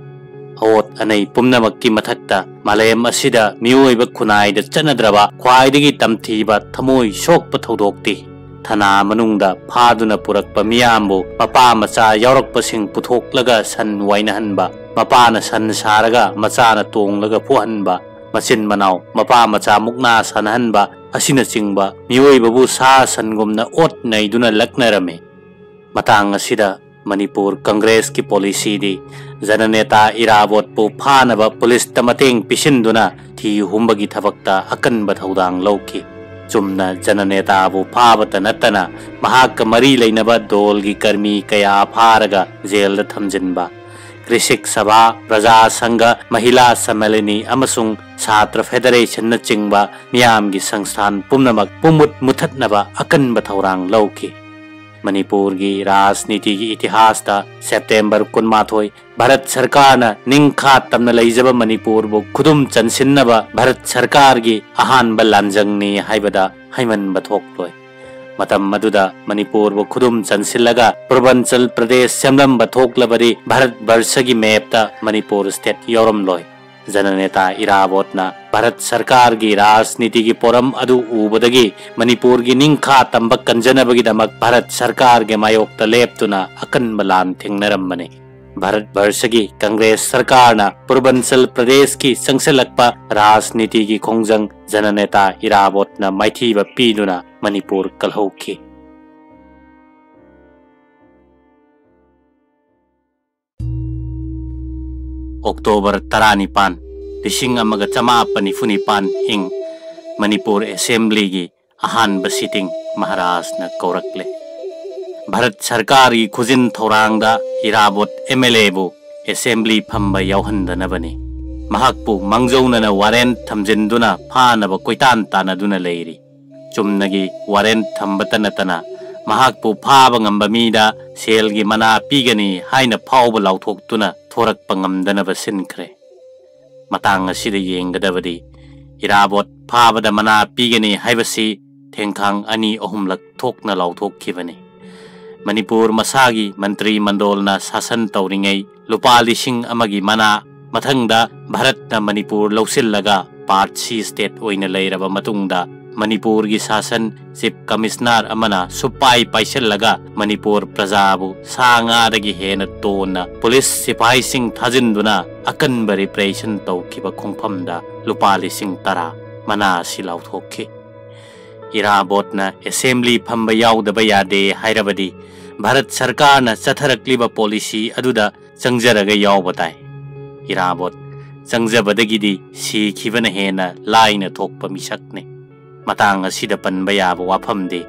ꯑꯑꯣꯠ ꯑꯅꯩ ꯄꯨꯝꯅꯃꯛꯀꯤ ꯃꯊꯛꯇ ꯃꯥꯂꯦꯝ ꯑꯁꯤꯗ ꯃꯤꯑꯣꯏꯕ ꯈꯨꯟꯅꯥꯏꯗ ꯆꯠꯅꯗ꯭ꯔꯕ ꯈ꯭ꯋꯥꯏꯗꯒꯤ ꯇꯝꯊꯤꯕ ꯊꯃꯣꯏ ꯁꯣꯛꯄ ꯊꯧꯗꯣꯛꯇꯤ ꯊꯅꯥ ꯃꯅꯨꯡꯗ ꯐꯥꯗꯨꯅ ꯄꯨꯔꯛꯄ ꯃꯤꯌꯥꯝꯕꯨ ꯃꯄꯥ ꯃꯆꯥ ꯌꯥꯎꯔꯛꯄꯁꯤꯡ ꯄꯨꯊꯣꯛꯂꯒ ꯁꯟ ꯋꯥꯏꯅꯍꯟꯕ, ꯃꯄꯥꯅ ꯁꯟ ꯁꯥꯔꯒ ꯃꯆꯥꯅ ꯇꯣꯡꯂꯒ ꯐꯨꯍꯟꯕ, ꯃꯆꯤꯟ ꯃꯅꯥꯎ ꯃꯄꯥ ꯃꯆꯥ ꯃꯨꯛꯅꯥ ꯁꯥꯟꯅꯍꯟꯕ, ꯑꯁꯤꯅꯆꯤꯡꯕ ꯃꯤꯑꯣꯏꯕꯕꯨ ꯁꯥ ꯁꯟꯒꯨꯝꯅ ꯑꯣꯠ ꯅꯩꯗꯨꯅ ꯂꯛꯅꯔꯝꯃꯤ꯫ ꯃꯇꯥꯡ ꯑꯁꯤꯗ ꯃꯅꯤꯄꯨꯔ ꯀꯪꯒ꯭ꯔꯦꯁꯀꯤ ꯄꯣꯂꯤꯁꯤꯗꯤ ꯖꯅꯅꯦꯇꯥ ꯏꯔꯥꯕꯣꯠꯄꯨ ꯐꯥꯅꯕ ꯄꯨꯂꯤꯁꯇ ꯃꯇꯦꯡ ꯄꯤꯁꯤꯟꯗꯨꯅ ꯊꯤ ꯍꯨꯝꯕꯒꯤ ꯊꯕꯛꯇ ꯑꯀꯟꯕ ꯊꯧꯗꯥꯡ ꯂꯧꯈꯤ꯫ ꯆꯨꯝꯅ ꯖꯅꯅꯦꯇꯥꯕꯨ ꯐꯥꯕꯇ ꯅꯠꯇꯅ ꯃꯍꯥꯛꯀ ꯃꯔꯤ ꯂꯩꯅꯕ ꯗꯣꯜꯒꯤ ꯀꯔꯃꯤ ꯀꯌꯥ ꯐꯥꯔꯒ ꯖꯦꯜꯗ ꯊꯝꯖꯤꯟꯕ, ꯀ꯭ꯔꯤꯁꯤꯛ ꯁꯚꯥ, ꯄ꯭ꯔꯖꯥ ꯁꯪꯘ, ꯃꯍꯤꯂꯥ ꯁꯝꯃꯦꯂꯅꯤ ꯑꯃꯁꯨꯡ ꯁꯥꯇ꯭ꯔ ꯐꯦꯗꯔꯦꯁꯟꯅꯆꯤꯡꯕ ꯃꯤꯌꯥꯝꯒꯤ ꯁꯪꯁꯊꯥꯟ ꯄꯨꯝꯅꯃꯛ ꯄꯨꯝꯃꯨꯠ ꯃꯨꯊꯠꯅꯕ ꯑꯀꯟꯕ ꯊꯧꯔꯥꯡ ꯂꯧꯈꯤ꯫ ꯃꯅꯤꯄꯨꯔꯒꯤ ꯔꯥꯖꯅꯤꯇꯤꯒꯤ ꯏꯇꯤꯍꯥꯁꯇ ꯁꯦꯞꯇꯦꯝꯕꯔ ꯀꯨꯟꯃꯥꯊꯣꯏ ꯚꯥꯔꯠ ꯁꯔꯀꯥꯔꯅ ꯅꯤꯡꯈꯥ ꯇꯝꯅ ꯂꯩꯖꯕ ꯃꯅꯤꯄꯨꯔꯕꯨ ꯈꯨꯗꯨꯝ ꯆꯟꯁꯤꯟꯅꯕ ꯚꯥꯔꯠ ꯁꯔꯀꯥꯔꯒꯤ ꯑꯍꯥꯟꯕ ꯂꯥꯟꯖꯪꯅꯤ ꯍꯥꯏꯕꯗ ꯍꯥꯏꯃꯟꯕ ꯊꯣꯛꯂꯣꯏ꯫ ꯃꯇꯝ ꯑꯗꯨꯗ ꯃꯅꯤꯄꯨꯔꯕꯨ ꯈꯨꯗꯨꯝ ꯆꯟꯁꯤꯜꯂꯒ ꯄꯨꯔꯕꯟꯆꯜ ꯄ꯭ꯔꯗꯦꯁ ꯁꯦꯝꯂꯝꯕ ꯊꯣꯛꯂꯕꯗꯤ ꯚꯥꯔꯠ ꯕꯔꯁꯒꯤ ꯃꯦꯞꯇ ꯃꯅꯤꯄꯨꯔ ꯁ꯭ꯇꯦꯠ ꯌꯥꯎꯔꯝꯂꯣꯏ꯫ ꯖꯅꯅꯦꯇꯥ ꯏꯔꯥꯕꯣꯠꯅ ꯚꯥꯔꯠ ꯁꯔꯀꯥꯔꯒꯤ ꯔꯥꯖꯅꯤꯇꯤꯒꯤ ꯄꯣꯔꯝ ꯑꯗꯨ ꯎꯕꯗꯒꯤ ꯃꯅꯤꯄꯨꯔꯒꯤ ꯅꯤꯡꯈꯥ ꯇꯝꯕ ꯀꯟꯖꯅꯕꯒꯤꯗꯃꯛ ꯚꯥꯔꯠ ꯁꯔꯀꯥꯔꯒꯤ ꯃꯥꯌꯣꯛꯇ ꯂꯦꯞꯇꯨꯅ ꯑꯀꯟꯕ ꯂꯥꯟ ꯊꯦꯡꯅꯔꯝꯕꯅꯤ꯫ ꯚꯥꯔꯠ ꯕꯔꯁꯒꯤ ꯀꯪꯒ꯭ꯔꯦꯁ ꯁꯔꯀꯥꯔꯅ ꯄꯨꯔꯕꯟꯆꯜ ꯄ꯭ꯔꯗꯦꯁꯀꯤ ꯆꯪꯁꯤꯜꯂꯛꯄ ꯔꯥꯖꯅꯤꯇꯤꯒꯤ ꯈꯣꯡꯖꯪ ꯖꯅꯅꯦꯇꯥ ꯏꯔꯥꯕꯣꯠꯅ ꯃꯥꯏꯊꯤꯕ ꯄꯤꯗꯨꯅ ꯃꯅꯤꯄꯨꯔ ꯀꯜꯍꯧꯈꯤ꯫ ꯑꯣꯛꯇꯣꯕꯔ ꯇꯔꯥꯅꯤꯄꯥꯟ, ꯂꯤꯁꯤꯡ ꯑꯃꯒ ꯆꯃꯥꯄꯟ ꯅꯤꯐꯨ ꯅꯤꯄꯥꯟ, ꯏꯪ, ꯃꯅꯤꯄꯨꯔ ꯑꯦꯁꯦꯝꯕ꯭ꯂꯤꯒꯤ ꯑꯍꯥꯟꯕ ꯁꯤꯇꯤꯡ ꯃꯍꯥꯔꯥꯖꯅ ꯀꯧꯔꯛꯂꯦ꯫ ꯚꯥꯔꯠ ꯁꯔꯀꯥꯔꯒꯤ ꯈꯨꯖꯤꯟ ꯊꯧꯔꯥꯡꯗ ꯏꯔꯥꯕꯣꯠ ꯑꯦꯝ ꯑꯦꯜ ꯑꯦꯕꯨ ꯑꯦꯁꯦꯝꯕ꯭ꯂꯤ ꯐꯝꯕ ꯌꯥꯎꯍꯟꯗꯅꯕꯅꯤ꯫ ꯃꯍꯥꯛꯄꯨ ꯃꯥꯡꯖꯧꯅꯅ ꯋꯥꯔꯦꯟꯠ ꯊꯝꯖꯤꯟꯗꯨꯅ ꯐꯥꯅꯕ ꯀꯣꯏꯇꯥꯟ ꯇꯥꯟꯅꯗꯨꯅ ꯂꯩꯔꯤ꯫ ꯆꯨꯝꯅꯒꯤ ꯋꯥꯔꯦꯟꯠ ꯊꯝꯕꯇ ꯅꯠꯇꯅ ꯃꯍꯥꯛꯄꯨ ꯐꯥꯕ ꯉꯝꯕ ꯃꯤꯗ ꯁꯦꯜꯒꯤ ꯃꯅꯥ ꯄꯤꯒꯅꯤ ꯍꯥꯏꯅ ꯐꯥꯎꯕ ꯂꯥꯎꯊꯣꯛꯇꯨꯅ ꯊꯣꯔꯛꯄ ꯉꯝꯗꯅꯕ ꯁꯤꯟꯈ꯭ꯔꯦ꯫ ꯃꯇꯥꯡ ꯑꯁꯤꯗ ꯌꯦꯡꯒꯗꯕꯗꯤ ꯏꯔꯥꯕꯣꯠ ꯐꯥꯕꯗ ꯃꯅꯥ ꯄꯤꯒꯅꯤ ꯍꯥꯏꯕꯁꯤ ꯊꯦꯡꯈꯥꯡ ꯑꯅꯤ ꯑꯍꯨꯝꯂꯛ ꯊꯣꯛꯅ ꯂꯥꯎꯊꯣꯛꯈꯤꯕꯅꯤ꯫ ꯃꯅꯤꯄꯨꯔ ꯃꯁꯥꯒꯤ ꯃꯟꯇ꯭ꯔꯤ ꯃꯟꯗꯣꯜꯅ ꯁꯥꯁꯟ ꯇꯧꯔꯤꯉꯩ ꯂꯨꯄꯥ ꯂꯤꯁꯤꯡ ꯑꯃꯒꯤ ꯃꯅꯥ, ꯃꯊꯪꯗ ꯚꯥꯔꯠꯅ ꯃꯅꯤꯄꯨꯔ ꯂꯧꯁꯤꯜꯂꯒ ꯄꯥꯔꯠ ꯁꯤ ꯁ꯭ꯇꯦꯠ ꯑꯣꯏꯅ ꯂꯩꯔꯕ ꯃꯇꯨꯡꯗ ꯃꯅꯤꯄꯨꯔꯒꯤ ꯁꯥꯁꯟ ꯆꯤꯐ ꯀꯃꯤꯁꯅꯔ ꯑꯃꯅ ꯁꯨꯞꯄꯥꯏ ꯄꯥꯏꯁꯤꯜꯂꯒ ꯃꯅꯤꯄꯨꯔ ꯄ꯭ꯔꯖꯥꯕꯨ ꯁꯥ ꯉꯥꯗꯒꯤ ꯍꯦꯟꯅ ꯇꯣꯟꯅ ꯄꯨꯂꯤꯁ ꯁꯤꯐꯥꯏꯁꯤꯡ ꯊꯥꯖꯤꯟꯗꯨꯅ ꯑꯀꯟꯕ ꯔꯤꯄ꯭ꯔꯦꯁꯟ ꯇꯧꯈꯤꯕ ꯈꯣꯡꯐꯝꯗ ꯂꯨꯄꯥ ꯂꯤꯁꯤꯡ ꯇꯔꯥ ꯃꯅꯥ ꯑꯁꯤ ꯂꯥꯎꯊꯣꯛꯈꯤ꯫ ꯏꯔꯥꯕꯣꯠꯅ ꯑꯦꯁꯦꯝꯕ꯭ꯂꯤ ꯐꯝꯕ ꯌꯥꯎꯗꯕ ꯌꯥꯗꯦ ꯍꯥꯏꯔꯕꯗꯤ ꯚꯥꯔꯠ ꯁꯔꯀꯥꯔꯅ ꯆꯠꯊꯔꯛꯂꯤꯕ ꯄꯣꯂꯤꯁꯤ ꯑꯗꯨꯗ ꯆꯪꯖꯔꯒ ꯌꯥꯎꯕ ꯇꯥꯏ꯫ ꯏꯔꯥꯕꯣꯠ ꯆꯪꯖꯕꯗꯒꯤꯗꯤ ꯁꯤꯈꯤꯕꯅ ꯍꯦꯟꯅ ꯂꯥꯏꯅ ꯊꯣꯛꯄ ꯃꯤꯁꯛꯅꯤ꯫ ꯃꯇꯥꯡ ꯑꯁꯤꯗ ꯄꯟꯕ ꯌꯥꯕ ꯋꯥꯐꯝꯗꯤ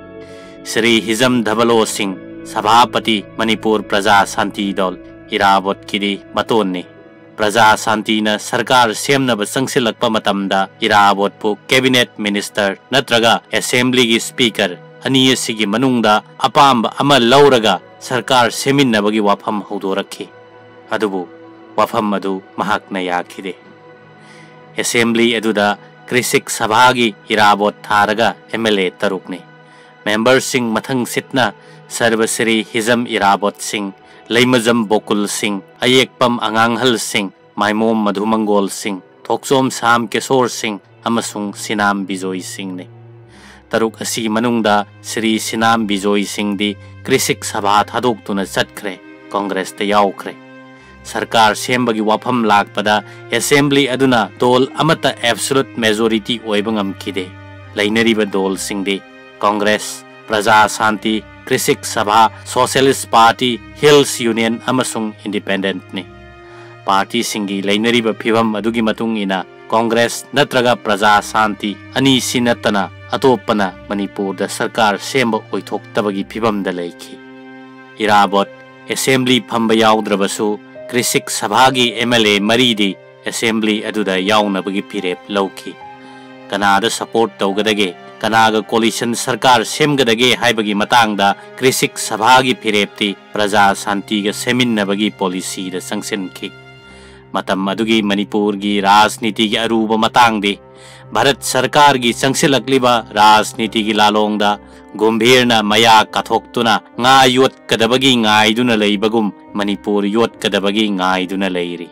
ꯁ꯭ꯔꯤ ꯍꯤꯖꯝ ꯙꯕꯂꯣ ꯁꯤꯡ, ꯁꯚꯥꯄꯇꯤ, ꯃꯅꯤꯄꯨꯔ ꯄ꯭ꯔꯖꯥ ꯁꯥꯟꯇꯤ ꯗꯜ, ꯏꯔꯥꯕꯣꯠꯀꯤꯗꯤ ꯃꯇꯣꯟꯅꯤ꯫ ꯄ꯭ꯔꯖꯥ ꯁꯥꯟꯇꯤꯅ ꯁꯔꯀꯥꯔ ꯁꯦꯝꯅꯕ ꯆꯪꯁꯤꯜꯂꯛꯄ ꯃꯇꯝꯗ ꯏꯔꯥꯕꯣꯠꯄꯨ ꯀꯦꯕꯤꯅꯦꯠ ꯃꯤꯅꯤꯁꯇꯔ ꯅꯠꯇ꯭ꯔꯒ ꯑꯦꯁꯦꯝꯕ꯭ꯂꯤꯒꯤ ꯁ꯭ꯄꯤꯀꯔ ꯑꯅꯤ ꯑꯁꯤꯒꯤ ꯃꯅꯨꯡꯗ ꯑꯄꯥꯝꯕ ꯑꯃ ꯂꯧꯔꯒ ꯁꯔꯀꯥꯔ ꯁꯦꯝꯃꯤꯟꯅꯕꯒꯤ ꯋꯥꯐꯝ ꯍꯧꯗꯣꯔꯛꯈꯤ꯫ ꯑꯗꯨꯕꯨ ꯋꯥꯐꯝ ꯑꯗꯨ ꯃꯍꯥꯛꯅ ꯌꯥꯈꯤꯗꯦ꯫ ꯑꯦꯁꯦꯝꯕ꯭ꯂꯤ ꯑꯗꯨꯗ ꯀ꯭ꯔꯤꯁꯤꯛ ꯁꯚꯥꯒꯤ ꯏꯔꯥꯕꯣꯠ ꯊꯥꯔꯒ M L A ꯇꯔꯨꯛꯅꯤ꯫ ꯃꯦꯝꯕꯔꯁꯤꯡ ꯃꯊꯪꯁꯤꯠꯅ ꯁꯔꯕꯁ꯭ꯔꯤ Hijam Irabot ꯁꯤꯡ, ꯂꯩꯃꯖꯝ ꯕꯣꯀꯨꯜ ꯁꯤꯡ, ꯑꯌꯦꯛꯄꯝ ꯑꯉꯥꯡꯍꯜ ꯁꯤꯡ, ꯃꯥꯏꯃꯣꯝ ꯃꯙꯨꯃꯪꯒꯣꯜ ꯁꯤꯡ, ꯊꯣꯛꯆꯣꯝ ꯁꯥꯝ ꯀꯦꯁꯣꯔ ꯁꯤꯡ ꯑꯃꯁꯨꯡ ꯁꯤꯅꯥꯝ ꯕꯤꯖꯣꯏ ꯁꯤꯡꯅꯤ꯫ ꯇꯔꯨꯛ ꯑꯁꯤꯒꯤ ꯃꯅꯨꯡꯗ ꯁ꯭ꯔꯤ ꯁꯤꯅꯥꯝ ꯕꯤꯖꯣꯏ ꯁꯤꯡꯗꯤ ꯀ꯭ꯔꯤꯁꯤꯛ ꯁꯚꯥ ꯊꯥꯗꯣꯛꯇꯨꯅ ꯆꯠꯈ꯭ꯔꯦ, ꯀꯣꯡꯒ꯭ꯔꯦꯁꯇ ꯌꯥꯎꯈ꯭ꯔꯦ꯫ ꯁꯔꯀꯥꯔ ꯁꯦꯝꯕꯒꯤ ꯋꯥꯐꯝ ꯂꯥꯛꯄꯗ ꯑꯦꯁꯦꯝꯕ꯭ꯂꯤ ꯑꯗꯨꯅ ꯗꯣꯜ ꯑꯃꯠꯇ ꯑꯦꯕꯁꯣꯂꯨꯠ ꯃꯦꯖꯣꯔꯤꯇꯤ ꯑꯣꯏꯕ ꯉꯝꯈꯤꯗꯦ꯫ ꯂꯩꯅꯔꯤꯕ ꯗꯣꯜꯁꯤꯡꯗꯤ ꯀꯣꯡꯒ꯭ꯔꯦꯁ, ꯄ꯭ꯔꯖꯥ ꯁꯥꯟꯇꯤ, ꯀ꯭ꯔꯤꯁꯤꯛ ꯁꯚꯥ, ꯁꯣꯁꯤꯌꯦꯂꯤꯁ ꯄꯥꯔꯇꯤ, ꯍꯤꯜꯁ ꯌꯨꯅꯤꯌꯟ ꯑꯃꯁꯨꯡ ꯏꯟꯗꯤꯄꯦꯟꯗꯦꯟꯠꯅꯤ꯫ ꯄꯥꯔꯇꯤꯁꯤꯡꯒꯤ ꯂꯩꯅꯔꯤꯕ ꯐꯤꯚꯝ ꯑꯗꯨꯒꯤ ꯃꯇꯨꯡ ꯏꯟꯅ ꯀꯣꯡꯒ꯭ꯔꯦꯁ ꯅꯠꯇ꯭ꯔꯒ ꯄ꯭ꯔꯖꯥ ꯁꯥꯟꯇꯤ ꯑꯅꯤꯁꯤ ꯅꯠꯇꯅ ꯑꯇꯣꯞꯄꯅ ꯃꯅꯤꯄꯨꯔꯗ ꯁꯔꯀꯥꯔ ꯁꯦꯝꯕ ꯑꯣꯏꯊꯣꯛꯇꯕꯒꯤ ꯐꯤꯚꯝꯗ ꯂꯩꯈꯤ꯫ ꯏꯔꯥꯕꯣꯠ ꯑꯦꯁꯦꯝꯕ꯭ꯂꯤ ꯐꯝꯕ ꯌꯥꯎꯗ꯭ꯔꯕꯁꯨ ꯀ꯭ꯔꯤꯁꯤꯛ ꯁꯚꯥꯒꯤ ꯑꯦꯝ ꯑꯦꯜ ꯑꯦ ꯃꯔꯤꯗꯤ ꯑꯦꯁꯦꯝꯕ꯭ꯂꯤ ꯑꯗꯨꯗ ꯌꯥꯎꯅꯕꯒꯤ ꯐꯤꯔꯦꯞ ꯂꯧꯈꯤ꯫ ꯀꯅꯥꯗ ꯁꯄꯣꯔꯠ ꯇꯧꯒꯗꯒꯦ, ꯀꯅꯥꯒ ꯀꯣꯂꯤꯁꯟ ꯁꯔꯀꯥꯔ ꯁꯦꯝꯒꯗꯒꯦ ꯍꯥꯏꯕꯒꯤ ꯃꯇꯥꯡꯗ ꯀ꯭ꯔꯤꯁꯤꯛ ꯁꯚꯥꯒꯤ ꯐꯤꯔꯦꯞꯇꯤ ꯄ꯭ꯔꯖꯥ ꯁꯥꯟꯇꯤꯒ ꯁꯦꯝꯃꯤꯟꯅꯕꯒꯤ ꯄꯣꯂꯤꯁꯤꯗ ꯆꯪꯁꯤꯟꯈꯤ꯫ ꯃꯇꯝ ꯑꯗꯨꯒꯤ ꯃꯅꯤꯄꯨꯔꯒꯤ ꯔꯥꯖꯅꯤꯇꯤꯒꯤ ꯑꯔꯨꯕ ꯃꯇꯥꯡꯗꯤ ꯚꯥꯔꯠ ꯁꯔꯀꯥꯔꯒꯤ ꯆꯪꯁꯤꯜꯂꯛꯂꯤꯕ ꯔꯥꯖꯅꯤꯇꯤꯒꯤ ꯂꯥꯂꯣꯡꯗ ꯒꯣꯝꯚꯤꯔꯅ ꯃꯌꯥ ꯀꯥꯊꯣꯛꯇꯨꯅ ꯉꯥ ꯌꯣꯠꯀꯗꯕꯒꯤ ꯉꯥꯏꯗꯨꯅ ꯂꯩꯕꯒꯨꯝ ꯃꯅꯤꯄꯨꯔ ꯌꯣꯠꯀꯗꯕꯒꯤ ꯉꯥꯏꯗꯨꯅ ꯂꯩꯔꯤ꯫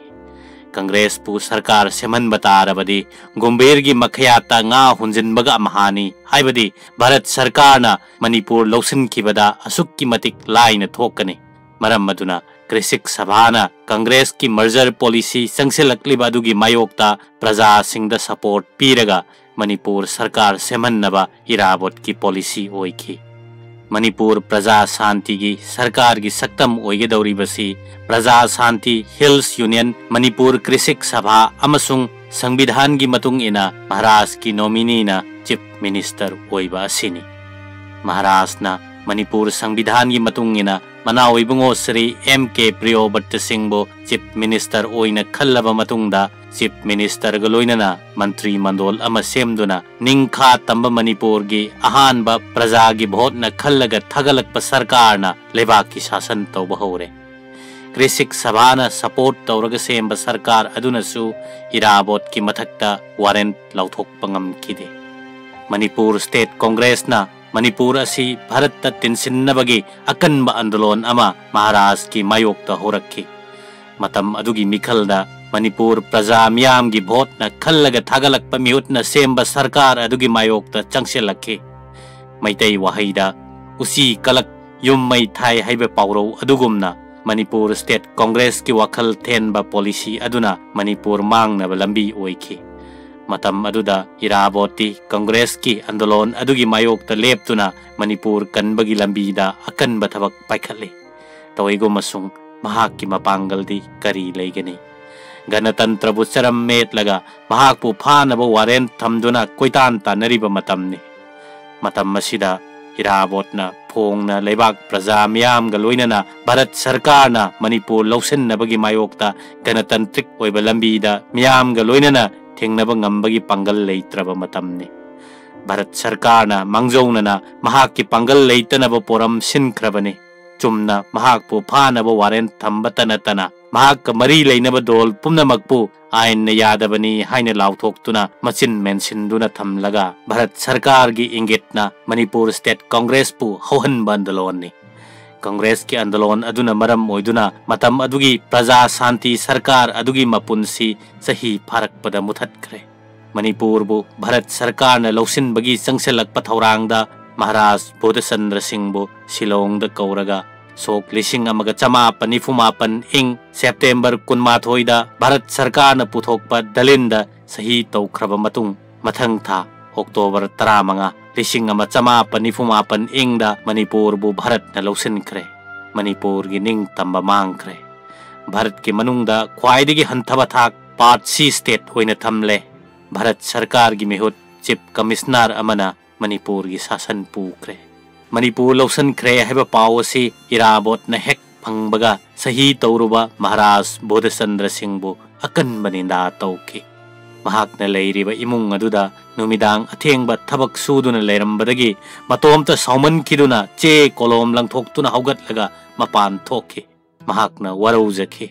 ꯀꯪꯒ꯭ꯔꯦꯁꯄꯨ ꯁꯔꯀꯥꯔ ꯁꯦꯝꯍꯟꯕ ꯇꯥꯔꯕꯗꯤ ꯒꯣꯝꯚꯤꯔꯒꯤ ꯃꯈꯌꯥꯠꯇ ꯉꯥ ꯍꯨꯟꯖꯤꯟꯕꯒ ꯑꯝꯍꯥꯅꯤ ꯍꯥꯏꯕꯗꯤ ꯚꯥꯔꯠ ꯁꯔꯀꯥꯔꯅ ꯃꯅꯤꯄꯨꯔ ꯂꯧꯁꯤꯟꯈꯤꯕꯗ ꯑꯁꯨꯛꯀꯤ ꯃꯇꯤꯛ ꯂꯥꯏꯅ ꯊꯣꯛꯀꯅꯤ꯫ ꯃꯔꯝ ꯑꯗꯨꯅ ꯀ꯭ꯔꯤꯁꯤꯛ ꯁꯚꯥꯅ ꯀꯪꯒ꯭ꯔꯦꯁꯀꯤ ꯃꯔꯖꯔ ꯄꯣꯂꯤꯁꯤ ꯆꯪꯁꯤꯜꯂꯛꯂꯤꯕ ꯑꯗꯨꯒꯤ ꯃꯥꯌꯣꯛꯇ ꯄ꯭ꯔꯖꯥꯁꯤꯡꯗ ꯁꯄꯣꯔꯠ ꯄꯤꯔꯒ ꯃꯅꯤꯄꯨꯔ ꯁꯔꯀꯥꯔ ꯁꯦꯝꯍꯟꯅꯕ ꯏꯔꯥꯕꯣꯠꯀꯤ ꯄꯣꯂꯤꯁꯤ ꯑꯣꯏꯈꯤ꯫ ꯃꯅꯤꯄꯨꯔ ꯄ꯭ꯔꯖꯥ ꯁꯥꯟꯇꯤꯒꯤ ꯁꯔꯀꯥꯔꯒꯤ ꯁꯛꯇꯝ ꯑꯣꯏꯒꯗꯧꯔꯤꯕꯁꯤ ꯄ꯭ꯔꯖꯥ ꯁꯥꯟꯇꯤ ꯍꯤꯜꯁ ꯌꯨꯅꯤꯌꯟ, ꯃꯅꯤꯄꯨꯔ ꯀ꯭ꯔꯤꯁꯤꯛ ꯁꯚꯥ ꯑꯃꯁꯨꯡ ꯁꯪꯕꯤꯙꯥꯟꯒꯤ ꯃꯇꯨꯡ ꯏꯟꯅ ꯃꯍꯥꯔꯥꯖꯀꯤ ꯅꯣꯃꯤꯅꯤꯅ ꯆꯤꯐ ꯃꯤꯅꯤꯁꯇꯔ ꯑꯣꯏꯕ ꯑꯁꯤꯅꯤ꯫ ꯃꯍꯥꯔꯥꯖꯅ ꯃꯅꯤꯄꯨꯔ ꯁꯪꯕꯤꯙꯥꯟꯒꯤ ꯃꯇꯨꯡ ꯏꯟꯅ ꯃꯅꯥꯎ ꯏꯕꯨꯡꯉꯣ ꯁ꯭ꯔꯤ ꯑꯦꯝ ꯀꯦ ꯄ꯭ꯔꯤꯌꯣꯕ꯭ꯔꯠꯇ ꯁꯤꯡꯕꯨ ꯆꯤꯐ ꯃꯤꯅꯤꯁꯇꯔ ꯑꯣꯏꯅ ꯈꯜꯂꯕ ꯃꯇꯨꯡꯗ, ꯆꯤꯐ ꯃꯤꯅꯤꯁꯇꯔꯒ ꯂꯣꯏꯅꯅ ꯃꯟꯇ꯭ꯔꯤ ꯃꯟꯗꯣꯜ ꯑꯃ ꯁꯦꯝꯗꯨꯅ ꯅꯤꯡꯈꯥ ꯇꯝꯕ ꯃꯅꯤꯄꯨꯔꯒꯤ ꯑꯍꯥꯟꯕ ꯄ꯭ꯔꯖꯥꯒꯤ ꯚꯣꯠꯅ ꯈꯜꯂꯒ ꯊꯥꯒꯠꯂꯛꯄ ꯁꯔꯀꯥꯔꯅ ꯂꯩꯕꯥꯛꯀꯤ ꯁꯥꯁꯟ ꯇꯧꯕ ꯍꯧꯔꯦ꯫ ꯀ꯭ꯔꯤꯁꯤꯛ ꯁꯚꯥꯅ ꯁꯄꯣꯔꯠ ꯇꯧꯔꯒ ꯁꯦꯝꯕ ꯁꯔꯀꯥꯔ ꯑꯗꯨꯅꯁꯨ ꯏꯔꯥꯕꯣꯠꯀꯤ ꯃꯊꯛꯇ ꯋꯥꯔꯦꯟꯠ ꯂꯥꯎꯊꯣꯛꯄ ꯉꯝꯈꯤꯗꯦ꯫ ꯃꯅꯤꯄꯨꯔ ꯁ꯭ꯇꯦꯠ ꯀꯣꯡꯒ꯭ꯔꯦꯁꯅ ꯃꯅꯤꯄꯨꯔ ꯑꯁꯤ ꯚꯥꯔꯠꯇ ꯇꯤꯟꯁꯤꯟꯅꯕꯒꯤ ꯑꯀꯟꯕ ꯑꯟꯗꯣꯂꯣꯟ ꯑꯃ ꯃꯍꯥꯔꯥꯖꯀꯤ ꯃꯥꯌꯣꯛꯇ ꯍꯧꯔꯛꯈꯤ꯫ ꯃꯇꯝ ꯑꯗꯨꯒꯤ ꯃꯤꯈꯜꯗ ꯃꯅꯤꯄꯨꯔ ꯄ꯭ꯔꯖꯥ ꯃꯤꯌꯥꯝꯒꯤ ꯚꯣꯠꯅ ꯈꯜꯂꯒ ꯊꯥꯒꯠꯂꯛꯄ ꯃꯤꯍꯨꯠꯅ ꯁꯦꯝꯕ ꯁꯔꯀꯥꯔ ꯑꯗꯨꯒꯤ ꯃꯥꯌꯣꯛꯇ ꯆꯪꯁꯤꯜꯂꯛꯈꯤ꯫ ꯃꯩꯇꯩ ꯋꯥꯍꯩꯗ "ꯎꯆꯤ ꯀꯂꯛ ꯌꯨꯝ ꯃꯩ ꯊꯥꯏ" ꯍꯥꯏꯕ ꯄꯥꯎꯔꯧ ꯑꯗꯨꯒꯨꯝꯅ, ꯃꯅꯤꯄꯨꯔ ꯁ꯭ꯇꯦꯠ ꯀꯣꯡꯒ꯭ꯔꯦꯁꯀꯤ ꯋꯥꯈꯜ ꯊꯦꯟꯕ ꯄꯣꯂꯤꯁꯤ ꯑꯗꯨꯅ ꯃꯅꯤꯄꯨꯔ ꯃꯥꯡꯅꯕ ꯂꯝꯕꯤ ꯑꯣꯏꯈꯤ꯫ ꯃꯇꯝ ꯑꯗꯨꯗ ꯏꯔꯥꯕꯣꯠꯇꯤ ꯀꯣꯡꯒ꯭ꯔꯦꯁꯀꯤ ꯑꯟꯗꯣꯂꯣꯟ ꯑꯗꯨꯒꯤ ꯃꯥꯌꯣꯛꯇ ꯂꯦꯞꯇꯨꯅ ꯃꯅꯤꯄꯨꯔ ꯀꯟꯕꯒꯤ ꯂꯝꯕꯤꯗ ꯑꯀꯟꯕ ꯊꯕꯛ ꯄꯥꯏꯈꯠꯂꯤ꯫ ꯇꯧꯏꯒꯨꯝꯕꯁꯨꯡ ꯃꯍꯥꯛꯀꯤ ꯃꯄꯥꯡꯒꯜꯗꯤ ꯀꯔꯤ ꯂꯩꯒꯅꯤ? ꯒꯅꯇꯟꯇ꯭ꯔꯕꯨ ꯆꯔꯝ ꯃꯦꯠꯂꯒ ꯃꯍꯥꯛꯄꯨ ꯐꯥꯅꯕ ꯋꯥꯔꯦꯟꯠ ꯊꯝꯗꯨꯅ ꯀꯣꯏꯇꯥꯟ ꯇꯥꯟꯅꯔꯤꯕ ꯃꯇꯝꯅꯤ꯫ ꯃꯇꯝ ꯑꯁꯤꯗ ꯏꯔꯥꯕꯣꯠꯅ ꯐꯣꯡꯅ ꯂꯩꯕꯥꯛ ꯄ꯭ꯔꯖꯥ ꯃꯤꯌꯥꯝꯒ ꯂꯣꯏꯅꯅ ꯚꯥꯔꯠ ꯁꯔꯀꯥꯔꯅ ꯃꯅꯤꯄꯨꯔ ꯂꯧꯁꯤꯟꯅꯕꯒꯤ ꯃꯥꯌꯣꯛꯇ ꯒꯅꯇꯟꯇ꯭ꯔꯤꯛ ꯑꯣꯏꯕ ꯂꯝꯕꯤꯗ ꯃꯤꯌꯥꯝꯒ ꯂꯣꯏꯅꯅ ꯊꯦꯡꯅꯕ ꯉꯝꯕꯒꯤ ꯄꯥꯡꯒꯜ ꯂꯩꯇ꯭ꯔꯕ ꯃꯇꯝꯅꯤ꯫ ꯚꯥꯔꯠ ꯁꯔꯀꯥꯔꯅ ꯃꯥꯡꯖꯧꯅꯅ ꯃꯍꯥꯛꯀꯤ ꯄꯥꯡꯒꯜ ꯂꯩꯇꯅꯕ ꯄꯣꯔꯝ ꯁꯤꯟꯈ꯭ꯔꯕꯅꯤ꯫ ꯆꯨꯝꯅ ꯃꯍꯥꯛꯄꯨ ꯐꯥꯅꯕ ꯋꯥꯔꯦꯟꯠ ꯊꯝꯕꯇ ꯅꯠꯇꯅ, ꯃꯍꯥꯛꯀ ꯃꯔꯤ ꯂꯩꯅꯕ ꯗꯣꯜ ꯄꯨꯝꯅꯃꯛꯄꯨ ꯑꯥꯏꯟꯅ ꯌꯥꯗꯕꯅꯤ ꯍꯥꯏꯅ ꯂꯥꯎꯊꯣꯛꯇꯨꯅ ꯃꯆꯤꯟ ꯃꯦꯟꯁꯤꯟꯗꯨꯅ ꯊꯝꯂꯒ, ꯚꯥꯔꯠ ꯁꯔꯀꯥꯔꯒꯤ ꯏꯪꯒꯤꯠꯅ ꯃꯅꯤꯄꯨꯔ ꯁ꯭ꯇꯦꯠ ꯀꯣꯡꯒ꯭ꯔꯦꯁꯄꯨ ꯍꯧꯍꯟꯕ ꯑꯟꯗꯣꯂꯣꯟꯅꯤ꯫ ꯀꯣꯡꯒ꯭ꯔꯦꯁꯀꯤ ꯑꯟꯗꯣꯂꯣꯟ ꯑꯗꯨꯅ ꯃꯔꯝ ꯑꯣꯏꯗꯨꯅ ꯃꯇꯝ ꯑꯗꯨꯒꯤ ꯄ꯭ꯔꯖꯥ ꯁꯥꯟꯇꯤ ꯁꯔꯀꯥꯔ ꯑꯗꯨꯒꯤ ꯃꯄꯨꯟꯁꯤ ꯆꯍꯤ ꯐꯥꯔꯛꯄꯗ ꯃꯨꯊꯠꯈ꯭ꯔꯦ꯫ ꯃꯅꯤꯄꯨꯔꯕꯨ ꯚꯥꯔꯠ ꯁꯔꯀꯥꯔꯅ ꯂꯧꯁꯤꯟꯕꯒꯤ ꯆꯪꯁꯤꯜꯂꯛꯄ ꯊꯧꯔꯥꯡꯗ ꯃꯍꯥꯔꯥꯖ ꯕꯣꯙꯆꯟꯗ꯭ꯔ ꯁꯤꯡꯕꯨ ꯁꯤꯂꯣꯡꯗ ꯀꯧꯔꯒ ꯁꯣꯛ ꯂꯤꯁꯤꯡ ꯑꯃꯒ ꯆꯃꯥꯄꯟ ꯅꯤꯐꯨ ꯃꯥꯄꯟ ꯏꯪ ꯁꯦꯞꯇꯦꯝꯕꯔ ꯀꯨꯟꯃꯥꯊꯣꯏꯗ ꯚꯥꯔꯠ ꯁꯔꯀꯥꯔꯅ ꯄꯨꯊꯣꯛꯄ ꯗꯂꯤꯟꯗ ꯁꯍꯤ ꯇꯧꯈ꯭ꯔꯕ ꯃꯇꯨꯡ, ꯃꯊꯪ ꯊꯥ ꯑꯣꯛꯇꯣꯕꯔ ꯇꯔꯥꯃꯉꯥ, ꯂꯤꯁꯤꯡ ꯑꯃ ꯆꯃꯥꯄꯟ ꯅꯤꯐꯨ ꯃꯥꯄꯟ ꯏꯪꯗ ꯃꯅꯤꯄꯨꯔꯕꯨ ꯚꯥꯔꯠꯅ ꯂꯧꯁꯤꯟꯈ꯭ꯔꯦ꯫ ꯃꯅꯤꯄꯨꯔꯒꯤ ꯅꯤꯡꯇꯝꯕ ꯃꯥꯡꯈ꯭ꯔꯦ꯫ ꯚꯥꯔꯠꯀꯤ ꯃꯅꯨꯡꯗ ꯈ꯭ꯋꯥꯏꯗꯒꯤ ꯍꯟꯊꯕ ꯊꯥꯛ Part C state ꯑꯣꯏꯅ ꯊꯝꯂꯦ꯫ ꯚꯥꯔꯠ ꯁꯔꯀꯥꯔꯒꯤ ꯃꯤꯍꯨꯠ Chief Commissioner ꯑꯃꯅ ꯃꯅꯤꯄꯨꯔꯒꯤ ꯁꯥꯁꯟ ꯄꯨꯈ꯭ꯔꯦ꯫ ꯃꯅꯤꯄꯨꯔ ꯂꯧꯁꯤꯟꯈ꯭ꯔꯦ ꯍꯥꯏꯕ ꯄꯥꯎ ꯑꯁꯤ ꯏꯔꯥꯕꯣꯠꯅ ꯍꯦꯛ ꯐꯪꯕꯒ ꯁꯍꯤ ꯇꯧꯔꯨꯕ ꯃꯍꯥꯔꯥꯖ ꯕꯣꯙꯆꯟꯗ꯭ꯔ ꯁꯤꯡꯕꯨ ꯑꯀꯟꯕ ꯅꯤꯟꯗꯥ ꯇꯧꯈꯤ꯫ ꯃꯍꯥꯛꯅ ꯂꯩꯔꯤꯕ ꯏꯃꯨꯡ ꯑꯗꯨꯗ ꯅꯨꯃꯤꯗꯥꯡ ꯑꯊꯦꯡꯕ ꯊꯕꯛ ꯁꯨꯗꯨꯅ ꯂꯩꯔꯝꯕꯗꯒꯤ ꯃꯇꯣꯝꯇ ꯁꯥꯎꯃꯟꯈꯤꯗꯨꯅ ꯆꯦ ꯀꯣꯂꯣꯝ ꯂꯪꯊꯣꯛꯇꯨꯅ ꯍꯧꯒꯠꯂꯒ ꯃꯄꯥꯟ ꯊꯣꯛꯈꯤ꯫ ꯃꯍꯥꯛꯅ ꯋꯥꯔꯧꯖꯈꯤ꯫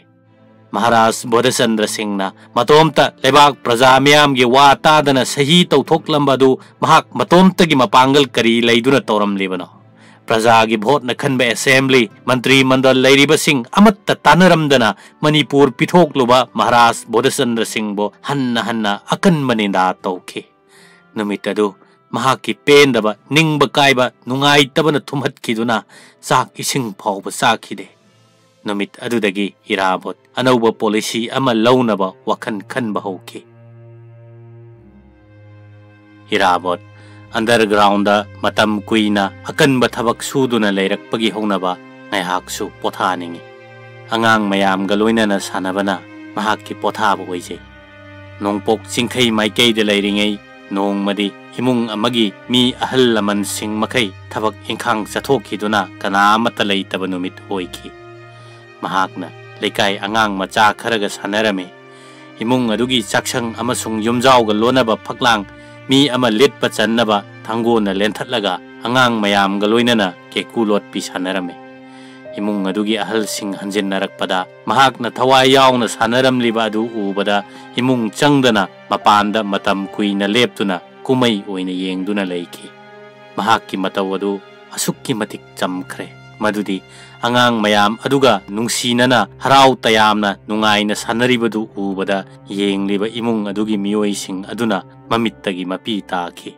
ꯃꯍꯥꯔꯥꯖ ꯕꯣꯙꯆꯟꯗ꯭ꯔ ꯁꯤꯡꯅ ꯃꯇꯣꯝꯇ ꯂꯩꯕꯥꯛ ꯄ꯭ꯔꯖꯥ ꯃꯤꯌꯥꯝꯒꯤ ꯋꯥ ꯇꯥꯗꯅ ꯁꯍꯤ ꯇꯧꯊꯣꯛꯂꯝꯕ ꯑꯗꯨ ꯃꯍꯥꯛ ꯃꯇꯣꯝꯇꯒꯤ ꯃꯄꯥꯡꯒꯜ ꯀꯔꯤ ꯂꯩꯗꯨꯅ ꯇꯧꯔꯝꯂꯤꯕꯅꯣ? ꯄ꯭ꯔꯖꯥꯒꯤ ꯚꯣꯠꯅ ꯈꯟꯕ ꯑꯦꯁꯦꯝꯕ꯭ꯂꯤ, ꯃꯟꯇ꯭ꯔꯤ ꯃꯟꯗꯜ ꯂꯩꯔꯤꯕꯁꯤꯡ ꯑꯃꯠꯇ ꯇꯥꯟꯅꯔꯝꯗꯅ ꯃꯅꯤꯄꯨꯔ ꯄꯤꯊꯣꯛꯂꯨꯕ ꯃꯍꯥꯔꯥꯖ ꯕꯣꯙꯆꯟꯗ꯭ꯔ ꯁꯤꯡꯕꯨ ꯍꯟꯅ ꯍꯟꯅ ꯑꯀꯟꯕ ꯅꯤꯟꯗꯥ ꯇꯧꯈꯤ꯫ ꯅꯨꯃꯤꯠ ꯑꯗꯨ ꯃꯍꯥꯛꯀꯤ ꯄꯦꯟꯗꯕ, ꯅꯤꯡꯕ ꯀꯥꯏꯕ, ꯅꯨꯡꯉꯥꯏꯇꯕꯅ ꯊꯨꯝꯍꯠꯈꯤꯗꯨꯅ ꯆꯥꯛ ꯏꯁꯤꯡ ꯐꯥꯎꯕ ꯆꯥꯈꯤꯗꯦ꯫ ꯅꯨꯃꯤꯠ ꯑꯗꯨꯗꯒꯤ ꯏꯔꯥꯕꯣꯠ ꯑꯅꯧꯕ ꯄꯣꯂꯤꯁꯤ ꯑꯃ ꯂꯧꯅꯕ ꯋꯥꯈꯜ ꯈꯟꯕ ꯍꯧꯈꯤ꯫ ꯏꯔꯥꯕꯣꯠ ꯑꯟꯗꯔꯒ꯭ꯔꯥꯎꯟꯗ ꯃꯇꯝ ꯀꯨꯏꯅ ꯑꯀꯟꯕ ꯊꯕꯛ ꯁꯨꯗꯨꯅ ꯂꯩꯔꯛꯄꯒꯤ ꯍꯧꯅꯕ ꯉꯥꯏꯍꯥꯛꯁꯨ ꯄꯣꯊꯥꯅꯤꯡꯏ꯫ ꯑꯉꯥꯡ ꯃꯌꯥꯝꯒ ꯂꯣꯏꯅꯅ ꯁꯥꯟꯅꯕꯅ ꯃꯍꯥꯛꯀꯤ ꯄꯣꯊꯥꯕ ꯑꯣꯏꯖꯩ꯫ ꯅꯣꯡꯄꯣꯛ ꯆꯤꯡꯈꯩ ꯃꯥꯏꯀꯩꯗ ꯂꯩꯔꯤꯉꯩ ꯅꯣꯡꯃꯗꯤ ꯏꯃꯨꯡ ꯑꯃꯒꯤ ꯃꯤ ꯑꯍꯜ ꯂꯃꯟꯁꯤꯡ ꯃꯈꯩ ꯊꯕꯛ ꯏꯪꯈꯥꯡ ꯆꯠꯊꯣꯛꯈꯤꯗꯨꯅ ꯀꯅꯥ ꯑꯃꯠꯇ ꯂꯩꯇꯕ ꯅꯨꯃꯤꯠ ꯑꯣꯏꯈꯤ꯫ ꯃꯍꯥꯛꯅ ꯂꯩꯀꯥꯏ ꯑꯉꯥꯡ ꯃꯆꯥ ꯈꯔꯒ ꯁꯥꯟꯅꯔꯝꯃꯤ꯫ ꯏꯃꯨꯡ ꯑꯗꯨꯒꯤ ꯆꯥꯛꯁꯪ ꯑꯃꯁꯨꯡ ꯌꯨꯝꯖꯥꯎꯒ ꯂꯣꯟꯅꯕ ꯐꯛꯂꯥꯡ ꯃꯤ ꯑꯃ ꯂꯤꯠꯄ ꯆꯟꯅꯕ ꯊꯥꯡꯒꯣꯜꯅ ꯂꯦꯟꯊꯠꯂꯒ ꯑꯉꯥꯡ ꯃꯌꯥꯝꯒ ꯂꯣꯏꯅꯅ ꯀꯦꯀꯨ ꯂꯣꯠꯄꯤ ꯁꯥꯟꯅꯔꯝꯃꯤ꯫ ꯏꯃꯨꯡ ꯑꯗꯨꯒꯤ ꯑꯍꯜꯁꯤꯡ ꯍꯟꯖꯤꯟꯅꯔꯛꯄꯗ ꯃꯍꯥꯛꯅ ꯊꯋꯥꯏ ꯌꯥꯎꯅ ꯁꯥꯟꯅꯔꯝꯂꯤꯕ ꯑꯗꯨ ꯎꯕꯗ ꯏꯃꯨꯡ ꯆꯪꯗꯅ ꯃꯄꯥꯟꯗ ꯃꯇꯝ ꯀꯨꯏꯅ ꯂꯦꯞꯇꯨꯅ ꯀꯨꯝꯃꯩ ꯑꯣꯏꯅ ꯌꯦꯡꯗꯨꯅ ꯂꯩꯈꯤ꯫ ꯃꯍꯥꯛꯀꯤ ꯃꯇꯧ ꯑꯗꯨ ꯑꯁꯨꯛꯀꯤ ꯃꯇꯤꯛ ꯆꯝꯈ꯭ꯔꯦ ꯃꯗꯨꯗꯤ ꯑꯉꯥꯡ ꯃꯌꯥꯝ ꯑꯗꯨꯒ ꯅꯨꯡꯁꯤꯅꯅ ꯍꯔꯥꯎ ꯇꯌꯥꯝꯅ ꯅꯨꯡꯉꯥꯏꯅ ꯁꯥꯟꯅꯔꯤꯕꯗꯨ ꯎꯕꯗ ꯌꯦꯡꯂꯤꯕ ꯏꯃꯨꯡ ꯑꯗꯨꯒꯤ ꯃꯤꯑꯣꯏꯁꯤꯡ ꯑꯗꯨꯅ ꯃꯃꯤꯠꯇꯒꯤ ꯃꯄꯤ ꯇꯥꯈꯤ꯫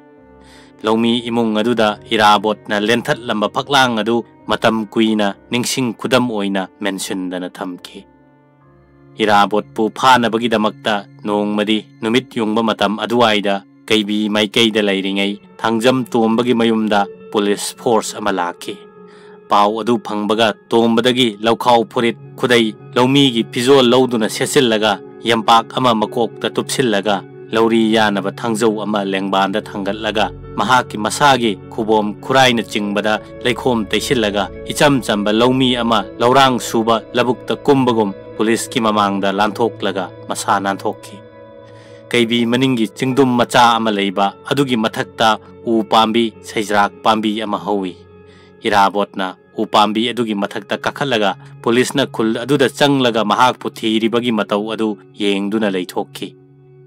ꯂꯧꯃꯤ ꯏꯃꯨꯡ ꯑꯗꯨꯗ ꯏꯔꯥꯕꯣꯠꯅ ꯂꯦꯟꯊꯠꯂꯝꯕ ꯐꯛꯂꯥꯡ ꯑꯗꯨ ꯃꯇꯝ ꯀꯨꯏꯅ ꯅꯤꯡꯁꯤꯡ ꯈꯨꯗꯝ ꯑꯣꯏꯅ ꯃꯦꯟꯁꯤꯟꯗꯅ ꯊꯝꯈꯤ꯫ ꯏꯔꯥꯕꯣꯠꯄꯨ ꯐꯥꯅꯕꯒꯤꯗꯃꯛꯇ ꯅꯣꯡꯃꯗꯤ ꯅꯨꯃꯤꯠ ꯌꯨꯡꯕ ꯃꯇꯝ ꯑꯗꯨꯋꯥꯏꯗ ꯀꯩꯕꯤ ꯃꯥꯏꯀꯩꯗ ꯂꯩꯔꯤꯉꯩ ꯊꯥꯡꯖꯝ ꯇꯣꯝꯕꯒꯤ ꯃꯌꯨꯝꯗ ꯄꯨꯂꯤꯁ ꯐꯣꯔꯁ ꯑꯃ ꯂꯥꯛꯈꯤ꯫ ꯄꯥꯎ ꯑꯗꯨ ꯐꯪꯕꯒ ꯇꯣꯝꯕꯗꯒꯤ ꯂꯧꯈꯥꯎ ꯐꯨꯔꯤꯠ, ꯈꯨꯗꯩ, ꯂꯧꯃꯤꯒꯤ ꯐꯤꯖꯣꯜ ꯂꯧꯗꯨꯅ ꯁꯦꯠꯆꯤꯜꯂꯒ, ꯌꯝꯄꯥꯛ ꯑꯃ ꯃꯀꯣꯛꯇ ꯇꯨꯞꯁꯤꯜꯂꯒ, ꯂꯧꯔꯤ ꯌꯥꯅꯕ ꯊꯥꯡꯖꯧ ꯑꯃ ꯂꯦꯡꯕꯥꯟꯗ ꯊꯥꯡꯒꯠꯂꯒ, ꯃꯍꯥꯛꯀꯤ ꯃꯁꯥꯒꯤ ꯈꯨꯕꯣꯝ ꯈꯨꯔꯥꯏꯅꯆꯤꯡꯕꯗ ꯂꯩꯈꯣꯝ ꯇꯩꯁꯤꯜꯂꯒ, ꯏꯆꯝ ꯆꯝꯕ ꯂꯧꯃꯤ ꯑꯃ ꯂꯧꯔꯥꯡ ꯁꯨꯕ ꯂꯧꯕꯨꯛꯇ ꯀꯨꯝꯕꯒꯨꯝ ꯄꯨꯂꯤꯁꯀꯤ ꯃꯃꯥꯡꯗ ꯂꯥꯟꯊꯣꯛꯂꯒ ꯃꯁꯥ ꯅꯥꯟꯊꯣꯛꯈꯤ꯫ ꯀꯩꯕꯤ ꯃꯅꯤꯡꯒꯤ ꯆꯤꯡꯗꯨꯝ ꯃꯆꯥ ꯑꯃ ꯂꯩꯕ ꯑꯗꯨꯒꯤ ꯃꯊꯛꯇ ꯎ ꯄꯥꯝꯕꯤ, ꯁꯩꯖ꯭ꯔꯥꯛ ꯄꯥꯝꯕꯤ ꯑꯃ ꯍꯧꯏ꯫ ꯏꯔꯥꯕꯣꯠꯅ ꯎ ꯄꯥꯝꯕꯤ ꯑꯗꯨꯒꯤ ꯃꯊꯛꯇ ꯀꯥꯈꯠꯂꯒ ꯄꯨꯂꯤꯁꯅ ꯈꯨꯜ ꯑꯗꯨꯗ ꯆꯪꯂꯒ ꯃꯍꯥꯛꯄꯨ ꯊꯤꯔꯤꯕꯒꯤ ꯃꯇꯧ ꯑꯗꯨ ꯌꯦꯡꯗꯨꯅ ꯂꯩꯊꯣꯛꯈꯤ꯫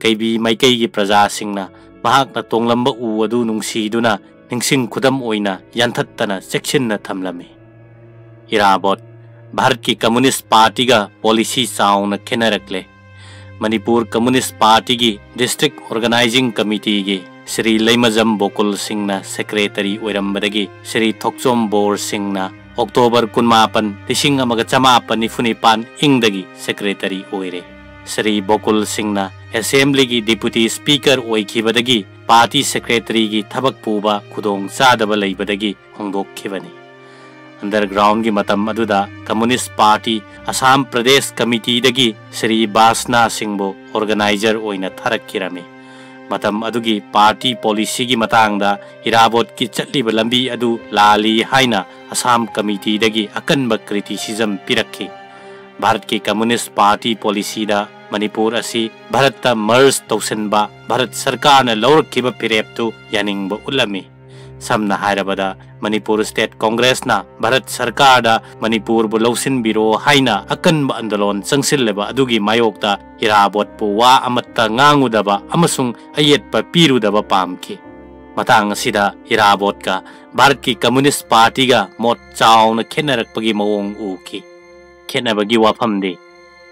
ꯀꯩꯕꯤ ꯃꯥꯏꯀꯩꯒꯤ ꯄ꯭ꯔꯖꯥꯁꯤꯡꯅ ꯃꯍꯥꯛꯅ ꯇꯣꯡꯂꯝꯕ ꯎ ꯑꯗꯨ ꯅꯨꯡꯁꯤꯗꯨꯅ ꯅꯤꯡꯁꯤꯡ ꯈꯨꯗꯝ ꯑꯣꯏꯅ ꯌꯥꯟꯊꯠꯇꯅ ꯆꯦꯛꯁꯤꯟꯅ ꯊꯝꯂꯝꯃꯤ꯫ ꯏꯔꯥꯕꯣꯠ ꯚꯥꯔꯠꯀꯤ ꯀꯝꯃꯨꯅꯤꯁ ꯄꯥꯔꯇꯤꯒ ꯄꯣꯂꯤꯁꯤ ꯆꯥꯎꯅ ꯈꯦꯠꯅꯔꯛꯂꯦ꯫ ꯃꯅꯤꯄꯨꯔ ꯀꯝꯃꯨꯅꯤꯁ ꯄꯥꯔꯇꯤꯒꯤ ꯗꯤꯁꯇ꯭ꯔꯤꯛ ꯑꯣꯔꯒꯅꯥꯏꯖꯤꯡ ꯀꯃꯤꯇꯤꯒꯤ ꯁ꯭ꯔꯤ ꯂꯩꯃꯖꯝ ꯕꯣꯀꯨꯜ ꯁꯤꯡꯅ ꯁꯦꯀ꯭ꯔꯦꯇꯔꯤ ꯑꯣꯏꯔꯝꯕꯗꯒꯤ ꯁ꯭ꯔꯤ ꯊꯣꯛꯆꯣꯝ ꯕꯣꯔ ꯁꯤꯡꯅ ꯑꯣꯛꯇꯣꯕꯔ ꯀꯨꯟꯃꯥꯄꯟ, ꯂꯤꯁꯤꯡ ꯑꯃꯒ ꯆꯃꯥꯄꯟ ꯅꯤꯐꯨ ꯅꯤꯄꯥꯟ ꯏꯪꯗꯒꯤ ꯁꯦꯀ꯭ꯔꯦꯇꯔꯤ ꯑꯣꯏꯔꯦ꯫ ꯁ꯭ꯔꯤ ꯕꯣꯀꯨꯜ ꯁꯤꯡꯅ ꯑꯦꯁꯦꯝꯕ꯭ꯂꯤꯒꯤ ꯗꯤꯄꯨꯇꯤ ꯁ꯭ꯄꯤꯀꯔ ꯑꯣꯏꯈꯤꯕꯗꯒꯤ ꯄꯥꯔꯇꯤ ꯁꯦꯀ꯭ꯔꯦꯇꯔꯤꯒꯤ ꯊꯕꯛ ꯄꯨꯕ ꯈꯨꯗꯣꯡ ꯆꯥꯗꯕ ꯂꯩꯕꯗꯒꯤ ꯍꯣꯡꯗꯣꯛꯈꯤꯕꯅꯤ꯫ ꯑꯟꯗꯔꯒ꯭ꯔꯥꯎꯟꯒꯤ ꯃꯇꯝ ꯑꯗꯨꯗ communist party Assam Pradesh ꯀꯃꯤꯇꯤꯗꯒꯤ Shri ꯕꯥꯁꯅꯥ ꯁꯤꯡꯕꯨ organiser ꯑꯣꯏꯅ ꯊꯥꯔꯛꯈꯤꯔꯝꯃꯤ꯫ ꯃꯇꯝ ꯑꯗꯨꯒꯤ ꯄꯥꯔꯇꯤ ꯄꯣꯂꯤꯁꯤꯒꯤ ꯃꯇꯥꯡꯗ ꯏꯔꯥꯕꯣꯠꯀꯤ ꯆꯠꯂꯤꯕ ꯂꯝꯕꯤ ꯑꯗꯨ ꯂꯥꯜꯂꯤ ꯍꯥꯏꯅ ꯑꯁꯥꯝ ꯀꯃꯤꯇꯤꯗꯒꯤ ꯑꯀꯟꯕ ꯀ꯭ꯔꯤꯇꯤꯁꯤꯖꯝ ꯄꯤꯔꯛꯈꯤ꯫ ꯚꯥꯔꯠꯀꯤ ꯀꯝꯃꯨꯅꯤꯁ ꯄꯥꯔꯇꯤ ꯄꯣꯂꯤꯁꯤꯗ ꯃꯅꯤꯄꯨꯔ ꯑꯁꯤ ꯚꯥꯔꯠꯇ ꯃꯔꯖ ꯇꯧꯁꯤꯟꯕ ꯚꯥꯔꯠ ꯁꯔꯀꯥꯔꯅ ꯂꯧꯔꯛꯈꯤꯕ ꯐꯤꯔꯦꯞꯇꯨ ꯌꯥꯅꯤꯡꯕ ꯎꯠꯂꯝꯃꯤ꯫ ꯁꯝꯅ ꯍꯥꯏꯔꯕꯗ, ꯃꯅꯤꯄꯨꯔ ꯁ꯭ꯇꯦꯠ ꯀꯣꯡꯒ꯭ꯔꯦꯁꯅ ꯚꯥꯔꯠ ꯁꯔꯀꯥꯔꯗ ꯃꯅꯤꯄꯨꯔꯕꯨ ꯂꯧꯁꯤꯟꯕꯤꯔꯣ ꯍꯥꯏꯅ ꯑꯀꯟꯕ ꯑꯟꯗꯣꯂꯣꯟ ꯆꯪꯁꯤꯜꯂꯕ ꯑꯗꯨꯒꯤ ꯃꯥꯌꯣꯛꯇ ꯏꯔꯥꯕꯣꯠꯄꯨ ꯋꯥ ꯑꯃꯠꯇ ꯉꯥꯡꯉꯨꯗꯕ ꯑꯃꯁꯨꯡ ꯑꯌꯦꯠꯄ ꯄꯤꯔꯨꯗꯕ ꯄꯥꯝꯈꯤ꯫ ꯃꯇꯥꯡ ꯑꯁꯤꯗ ꯏꯔꯥꯕꯣꯠꯀ ꯚꯥꯔꯠꯀꯤ ꯀꯝꯃꯨꯅꯤꯁ ꯄꯥꯔꯇꯤꯒ ꯃꯣꯠ ꯆꯥꯎꯅ ꯈꯦꯠꯅꯔꯛꯄꯒꯤ ꯃꯑꯣꯡ ꯎꯈꯤ꯫ ꯈꯦꯠꯅꯕꯒꯤ ꯋꯥꯐꯝꯗꯤ,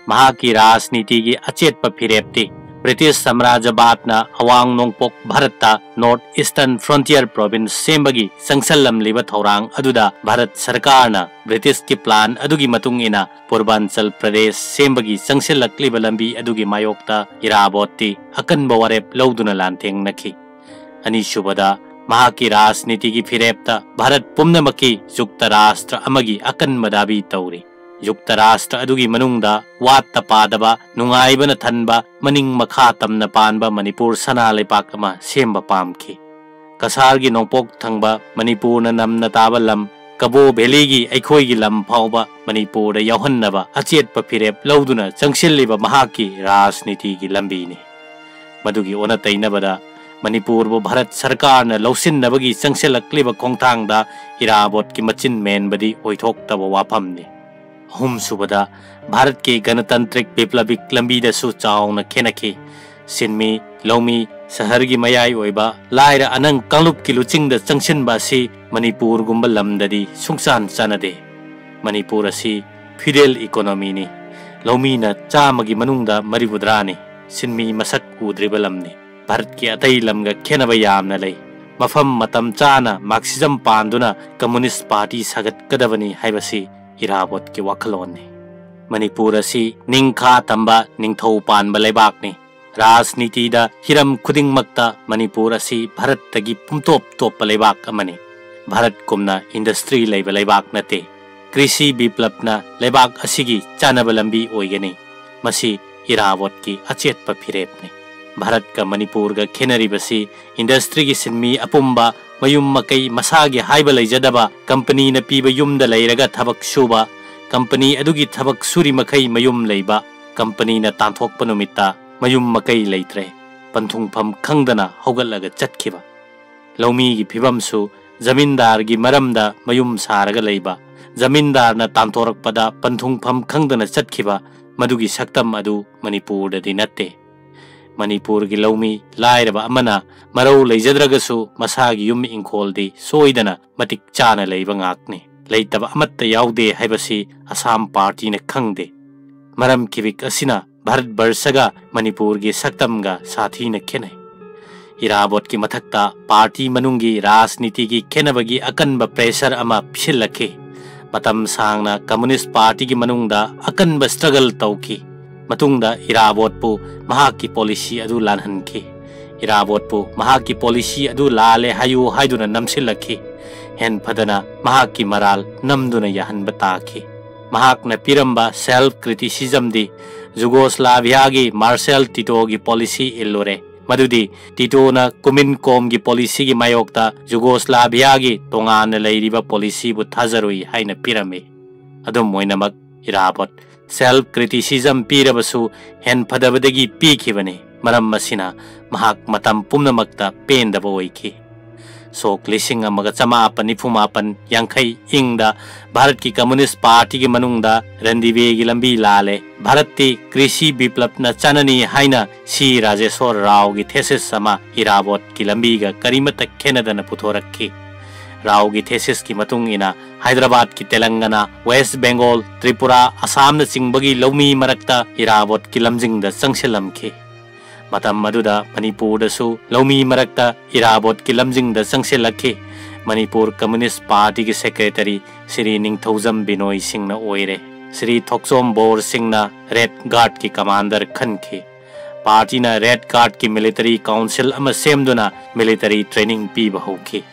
ꯃꯍꯥꯛꯀꯤ ꯔꯥꯖꯅꯤꯇꯤꯒꯤ ꯑꯆꯦꯠꯄ ꯐꯤꯔꯦꯞꯇꯤ ꯕ꯭ꯔꯤꯇꯤꯁ ꯁꯥꯝꯔꯥꯖ꯭ꯌꯕꯥꯗꯅ ꯑꯋꯥꯡ ꯅꯣꯡꯄꯣꯛ ꯚꯥꯔꯠꯇ North Eastern Frontier Province ꯁꯦꯝꯕꯒꯤ ꯆꯪꯁꯜꯂꯝꯂꯤꯕ ꯊꯧꯔꯥꯡ ꯑꯗꯨꯗ ꯚꯥꯔꯠ ꯁꯔꯀꯥꯔꯅ ꯕ꯭ꯔꯤꯇꯤꯁꯀꯤ plan ꯑꯗꯨꯒꯤ ꯃꯇꯨꯡ ꯏꯟꯅ ꯄꯨꯔꯕꯥꯟꯆꯜ ꯄ꯭ꯔꯗꯦꯁ ꯁꯦꯝꯕꯒꯤ ꯆꯪꯁꯤꯜꯂꯛꯂꯤꯕ ꯂꯝꯕꯤ ꯑꯗꯨꯒꯤ ꯃꯥꯌꯣꯛꯇ ꯏꯔꯥꯕꯣꯠꯇꯤ ꯑꯀꯟꯕ ꯋꯥꯔꯦꯞ ꯂꯧꯗꯨꯅ ꯂꯥꯟꯊꯦꯡꯅꯈꯤ꯫ ꯑꯅꯤꯁꯨꯕꯗ, ꯃꯍꯥꯛꯀꯤ ꯔꯥꯖꯅꯤꯇꯤꯒꯤ ꯐꯤꯔꯦꯞꯇ ꯚꯥꯔꯠ ꯄꯨꯝꯅꯃꯛꯀꯤ ꯌꯨꯛꯇ ꯔꯥꯁꯇ꯭ꯔ ꯑꯃꯒꯤ ꯑꯀꯟꯕ ꯗꯥꯕꯤ ꯇꯧꯔꯤ꯫ ꯌꯨꯛꯇ ꯔꯥꯁꯇ꯭ꯔ ꯑꯗꯨꯒꯤ ꯃꯅꯨꯡꯗ ꯋꯥꯠꯇ ꯄꯥꯗꯕ, ꯅꯨꯡꯉꯥꯏꯕꯅ ꯊꯟꯕ, ꯃꯅꯤꯡ ꯃꯈꯥ ꯇꯝꯅ ꯄꯥꯟꯕ ꯃꯅꯤꯄꯨꯔ ꯁꯅꯥ ꯂꯩꯕꯥꯛ ꯑꯃ ꯁꯦꯝꯕ ꯄꯥꯝꯈꯤ꯫ ꯀꯁꯥꯔꯒꯤ ꯅꯣꯡꯄꯣꯛ ꯊꯪꯕ ꯃꯅꯤꯄꯨꯔꯅ ꯅꯝꯅ ꯇꯥꯕ ꯂꯝ, ꯀꯕꯣ ꯚꯦꯂꯤꯒꯤ ꯑꯩꯈꯣꯏꯒꯤ ꯂꯝ ꯐꯥꯎꯕ ꯃꯅꯤꯄꯨꯔꯗ ꯌꯥꯎꯍꯟꯅꯕ ꯑꯆꯦꯠꯄ ꯐꯤꯔꯦꯞ ꯂꯧꯗꯨꯅ ꯆꯪꯁꯤꯜꯂꯤꯕ ꯃꯍꯥꯛꯀꯤ ꯔꯥꯖꯅꯤꯇꯤꯒꯤ ꯂꯝꯕꯤꯅꯤ꯫ ꯃꯗꯨꯒꯤ ꯑꯣꯟꯅ ꯇꯩꯅꯕꯗ, ꯃꯅꯤꯄꯨꯔꯕꯨ ꯚꯥꯔꯠ ꯁꯔꯀꯥꯔꯅ ꯂꯧꯁꯤꯟꯅꯕꯒꯤ ꯆꯪꯁꯤꯜꯂꯛꯂꯤꯕ ꯈꯣꯡꯊꯥꯡꯗ ꯏꯔꯥꯕꯣꯠꯀꯤ ꯃꯆꯤꯟ ꯃꯦꯟꯕꯗꯤ ꯑꯣꯏꯊꯣꯛꯇꯕ ꯋꯥꯐꯝꯅꯤ꯫ ꯑꯍꯨꯝꯁꯨꯕꯗ, ꯚꯥꯔꯠꯀꯤ ꯒꯅꯇꯟꯇ꯭ꯔꯤꯛ ꯕꯤꯄ꯭ꯂꯕꯤꯛ ꯂꯝꯕꯤꯗꯁꯨ ꯆꯥꯎꯅ ꯈꯦꯅꯈꯤ꯫ ꯁꯤꯟꯃꯤ, ꯂꯧꯃꯤ, ꯁꯍꯔꯒꯤ ꯃꯌꯥꯏ ꯑꯣꯏꯕ, ꯂꯥꯏꯔ ꯑꯅꯪ ꯀꯥꯡꯂꯨꯞꯀꯤ ꯂꯨꯆꯤꯡꯗ ꯆꯪꯁꯤꯟꯕ ꯑꯁꯤ ꯃꯅꯤꯄꯨꯔꯒꯨꯝꯕ ꯂꯝꯗꯗꯤ ꯁꯨꯡꯆꯥꯟ ꯆꯥꯟꯅꯗꯦ꯫ ꯃꯅꯤꯄꯨꯔ ꯑꯁꯤ feudal economyꯅꯤ꯫ ꯂꯧꯃꯤꯅ ꯆꯥꯝꯃꯒꯤ ꯃꯅꯨꯡꯗ ꯃꯔꯤꯐꯨꯇꯔꯥꯅꯤ꯫ ꯁꯤꯟꯃꯤ ꯃꯁꯛ ꯎꯗ꯭ꯔꯤꯕ ꯂꯝꯅꯤ꯫ ꯚꯥꯔꯠꯀꯤ ꯑꯇꯩ ꯂꯝꯒ ꯈꯦꯠꯅꯕ ꯌꯥꯝꯅ ꯂꯩ꯫ ꯃꯐꯝ ꯃꯇꯝ ꯆꯥꯅ Marxism ꯄꯥꯟꯗꯨꯅ Communist Party ꯁꯥꯒꯠꯀꯗꯕꯅꯤ ꯍꯥꯏꯕꯁꯤ ꯏꯔꯥꯕꯣꯠꯀꯤ ꯋꯥꯈꯜꯂꯣꯟꯅꯤ꯫ ꯃꯅꯤꯄꯨꯔ ꯑꯁꯤ ꯅꯤꯡꯈꯥ ꯇꯝꯕ ꯅꯤꯡꯊꯧ ꯄꯥꯟꯕ ꯂꯩꯕꯥꯛꯅꯤ꯫ ꯔꯥꯖꯅꯤꯇꯤꯗ ꯍꯤꯔꯝ ꯈꯨꯗꯤꯡꯃꯛꯇ ꯃꯅꯤꯄꯨꯔ ꯑꯁꯤ ꯚꯥꯔꯠꯇꯒꯤ ꯄꯨꯝꯇꯣꯞ ꯇꯣꯞꯄ ꯂꯩꯕꯥꯛ ꯑꯃꯅꯤ꯫ ꯚꯥꯔꯠꯀꯨꯝꯅ industry ꯂꯩꯕ ꯂꯩꯕꯥꯛ ꯅꯠꯇꯦ꯫ ꯀ꯭ꯔꯤꯁꯤ ꯕꯤꯄ꯭ꯂꯕꯅ ꯂꯩꯕꯥꯛ ꯑꯁꯤꯒꯤ ꯆꯥꯅꯕ ꯂꯝꯕꯤ ꯑꯣꯏꯒꯅꯤ꯫ ꯃꯁꯤ ꯏꯔꯥꯕꯣꯠꯀꯤ ꯑꯆꯦꯠꯄ ꯐꯤꯔꯦꯞꯅꯤ꯫ ꯚꯥꯔꯠꯀ ꯃꯅꯤꯄꯨꯔꯒ ꯈꯦꯠꯅꯔꯤꯕꯁꯤ industryꯒꯤ ꯁꯤꯟꯃꯤ ꯑꯄꯨꯝꯕ ꯃꯌꯨꯝ ꯃꯀꯩ ꯃꯁꯥꯒꯤ ꯍꯥꯏꯕ ꯂꯩꯖꯗꯕ, companyꯅ ꯄꯤꯕ ꯌꯨꯝꯗ ꯂꯩꯔꯒ ꯊꯕꯛ ꯁꯨꯕ, company ꯑꯗꯨꯒꯤ ꯊꯕꯛ ꯁꯨꯔꯤ ꯃꯈꯩ ꯃꯌꯨꯝ ꯂꯩꯕ, companyꯅ ꯇꯥꯟꯊꯣꯛꯄ ꯅꯨꯃꯤꯠꯇ ꯃꯌꯨꯝ ꯃꯀꯩ ꯂꯩꯇ꯭ꯔꯦ, ꯄꯟꯊꯨꯡꯐꯝ ꯈꯪꯗꯅ ꯍꯧꯒꯠꯂꯒ ꯆꯠꯈꯤꯕ꯫ ꯂꯧꯃꯤꯒꯤ ꯐꯤꯕꯝꯁꯨ ꯖꯃꯤꯟꯗꯥꯔꯒꯤ ꯃꯔꯝꯗ ꯃꯌꯨꯝ ꯁꯥꯔꯒ ꯂꯩꯕ, ꯖꯃꯤꯟꯗꯥꯔꯅ ꯇꯥꯟꯊꯣꯔꯛꯄꯗ ꯄꯟꯊꯨꯡꯐꯝ ꯈꯪꯗꯅ ꯆꯠꯈꯤꯕ, ꯃꯗꯨꯒꯤ ꯁꯛꯇꯝ ꯑꯗꯨ ꯃꯅꯤꯄꯨꯔꯗꯗꯤ ꯅꯠꯇꯦ꯫ ꯃꯅꯤꯄꯨꯔꯒꯤ ꯂꯧꯃꯤ ꯂꯥꯏꯔꯕ ꯑꯃꯅ ꯃꯔꯧ ꯂꯩꯖꯗ꯭ꯔꯒꯁꯨ ꯃꯁꯥꯒꯤ ꯌꯨꯝ ꯏꯪꯈꯣꯜꯗꯤ ꯁꯣꯏꯗꯅ ꯃꯇꯤꯛ ꯆꯥꯅ ꯂꯩꯕ ꯉꯥꯛꯅꯤ꯫ ꯂꯩꯇꯕ ꯑꯃꯠꯇ ꯌꯥꯎꯗꯦ ꯍꯥꯏꯕꯁꯤ ꯑꯁꯥꯝ ꯄꯥꯔꯇꯤꯅ ꯈꯪꯗꯦ꯫ ꯃꯔꯝ ꯈꯤꯕꯤꯛ ꯑꯁꯤꯅ ꯚꯥꯔꯠ ꯕꯔꯁꯒ ꯃꯅꯤꯄꯨꯔꯒꯤ ꯁꯛꯇꯝꯒ ꯁꯥꯊꯤꯅ ꯈꯦꯠꯅꯩ꯫ ꯏꯔꯥꯕꯣꯠꯀꯤ ꯃꯊꯛꯇ ꯄꯥꯔꯇꯤ ꯃꯅꯨꯡꯒꯤ ꯔꯥꯖꯅꯤꯇꯤꯒꯤ ꯈꯦꯠꯅꯕꯒꯤ ꯑꯀꯟꯕ ꯄ꯭ꯔꯦꯁꯔ ꯑꯃ ꯄꯤꯁꯤꯜꯂꯛꯈꯤ꯫ ꯃꯇꯝ ꯁꯥꯡꯅ ꯀꯝꯃꯨꯅꯤꯁ ꯄꯥꯔꯇꯤꯒꯤ ꯃꯅꯨꯡꯗ ꯑꯀꯟꯕ ꯁ꯭ꯇ꯭ꯔꯒꯜ ꯇꯧꯈꯤ꯫ ꯃꯇꯨꯡꯗ ꯏꯔꯥꯕꯣꯠꯄꯨ ꯃꯍꯥꯛꯀꯤ ꯄꯣꯂꯤꯁꯤ ꯑꯗꯨ ꯂꯥꯟꯍꯟꯈꯤ꯫ ꯏꯔꯥꯕꯣꯠꯄꯨ ꯃꯍꯥꯛꯀꯤ ꯄꯣꯂꯤꯁꯤ ꯑꯗꯨ ꯂꯥꯜꯂꯦ ꯍꯥꯏꯌꯨ ꯍꯥꯏꯗꯨꯅ ꯅꯝꯁꯤꯜꯂꯛꯈꯤ꯫ ꯍꯦꯟꯐꯗꯅ ꯃꯍꯥꯛꯀꯤ ꯃꯔꯥꯜ ꯅꯝꯗꯨꯅ ꯌꯥꯍꯟꯕ ꯇꯥꯈꯤ꯫ ꯃꯍꯥꯛꯅ ꯄꯤꯔꯝꯕ ꯁꯦꯜꯐ ꯀ꯭ꯔꯤꯇꯤꯁꯤꯖꯝꯗꯤ ꯖꯨꯒꯣꯁꯂꯥꯚꯤꯌꯥꯒꯤ ꯃꯥꯔꯁꯦꯜ ꯇꯤꯇꯣꯒꯤ ꯄꯣꯂꯤꯁꯤ ꯏꯜꯂꯨꯔꯦ, ꯃꯗꯨꯗꯤ ꯇꯤꯇꯣꯅ ꯀꯨꯃꯤꯟ ꯀꯣꯝꯒꯤ ꯄꯣꯂꯤꯁꯤꯒꯤ ꯃꯥꯌꯣꯛꯇ ꯖꯨꯒꯣꯁꯂꯥꯚꯤꯌꯥꯒꯤ ꯇꯣꯉꯥꯟꯅ ꯂꯩꯔꯤꯕ ꯄꯣꯂꯤꯁꯤꯕꯨ ꯊꯥꯖꯔꯨꯏ ꯍꯥꯏꯅ ꯄꯤꯔꯝꯃꯤ꯫ ꯑꯗꯨꯝ ꯑꯣꯏꯅꯃꯛ, ꯏꯔꯥꯕꯣꯠ ꯁꯦꯜꯐ ꯀ꯭ꯔꯤꯇꯤꯁꯤꯖꯝ ꯄꯤꯔꯕꯁꯨ ꯍꯦꯟꯐꯗꯕꯗꯒꯤ ꯄꯤꯈꯤꯕꯅꯤ꯫ ꯃꯔꯝ ꯑꯁꯤꯅ ꯃꯍꯥꯛ ꯃꯇꯝ ꯄꯨꯝꯅꯃꯛꯇ ꯄꯦꯟꯗꯕ ꯑꯣꯏꯈꯤ꯫ ꯁꯣꯛ ꯂꯤꯁꯤꯡ ꯑꯃꯒ ꯆꯃꯥꯄꯟ ꯅꯤꯐꯨ ꯃꯥꯄꯟ ꯌꯥꯡꯈꯩ ꯏꯪꯗ ꯚꯥꯔꯠꯀꯤ ꯀꯝꯃꯨꯅꯤꯁ ꯄꯥꯔꯇꯤꯒꯤ ꯃꯅꯨꯡꯗ ꯔꯟꯗꯤꯕꯦꯒꯤ ꯂꯝꯕꯤ ꯂꯥꯜꯂꯦ, ꯚꯥꯔꯠꯇꯤ ꯀ꯭ꯔꯤꯁꯤ ꯕꯤꯄ꯭ꯂꯕꯅ ꯆꯠꯅꯅꯤ ꯍꯥꯏꯅ ꯁꯤ ꯔꯥꯖꯦꯁꯣꯔ ꯔꯥꯎꯒꯤ ꯊꯦꯁꯤꯁ ꯑꯃ ꯏꯔꯥꯕꯣꯠꯀꯤ ꯂꯝꯕꯤꯒ ꯀꯔꯤꯃꯠꯇ ꯈꯦꯠꯅꯗꯅ ꯄꯨꯊꯣꯔꯛꯈꯤ꯫ ꯔꯥꯎꯒꯤ ꯊꯦꯁꯤꯁꯀꯤ ꯃꯇꯨꯡ ꯏꯟꯅ ꯍꯥꯏꯗ꯭ꯔꯕꯥꯗꯀꯤ ꯇꯦꯂꯪꯒꯅꯥ, ꯋꯦꯁ ꯕꯦꯡꯒꯣꯜ, ꯇ꯭ꯔꯤꯄꯨꯔꯥ, ꯑꯁꯥꯝꯅꯆꯤꯡꯕꯒꯤ ꯂꯧꯃꯤ ꯃꯔꯛꯇ ꯏꯔꯥꯕꯣꯠꯀꯤ ꯂꯝꯖꯤꯡꯗ ꯆꯪꯁꯤꯜꯂꯝꯈꯤ꯫ ꯃꯇꯝ ꯑꯗꯨꯗ ꯃꯅꯤꯄꯨꯔꯗꯁꯨ ꯂꯧꯃꯤ ꯃꯔꯛꯇ ꯏꯔꯥꯕꯣꯠꯀꯤ ꯂꯝꯖꯤꯡꯗ ꯆꯪꯁꯤꯜꯂꯛꯈꯤ꯫ ꯃꯅꯤꯄꯨꯔ ꯀꯝꯃꯨꯅꯤꯁ ꯄꯥꯔꯇꯤꯒꯤ ꯁꯦꯀ꯭ꯔꯦꯇꯔꯤ ꯁ꯭ꯔꯤ ꯅꯤꯡꯊꯧꯖꯝ ꯕꯤꯅꯣꯏ ꯁꯤꯡꯅ ꯑꯣꯏꯔꯦ꯫ ꯁ꯭ꯔꯤ ꯊꯣꯛꯆꯣꯝ ꯕꯣꯔ ꯁꯤꯡꯅ ꯔꯦꯗ ꯒꯥꯔꯗꯀꯤ ꯀꯃꯥꯟꯗꯔ ꯈꯟꯈꯤ꯫ ꯄꯥꯔꯇꯤꯅ ꯔꯦꯗ ꯒꯥꯔꯗꯀꯤ ꯃꯤꯂꯤꯇꯔꯤ ꯀꯥꯎꯟꯁꯤꯜ ꯑꯃ ꯁꯦꯝꯗꯨꯅ ꯃꯤꯂꯤꯇꯔꯤ ꯇ꯭ꯔꯦꯅꯤꯡ ꯄꯤꯕ ꯍꯧꯈꯤ꯫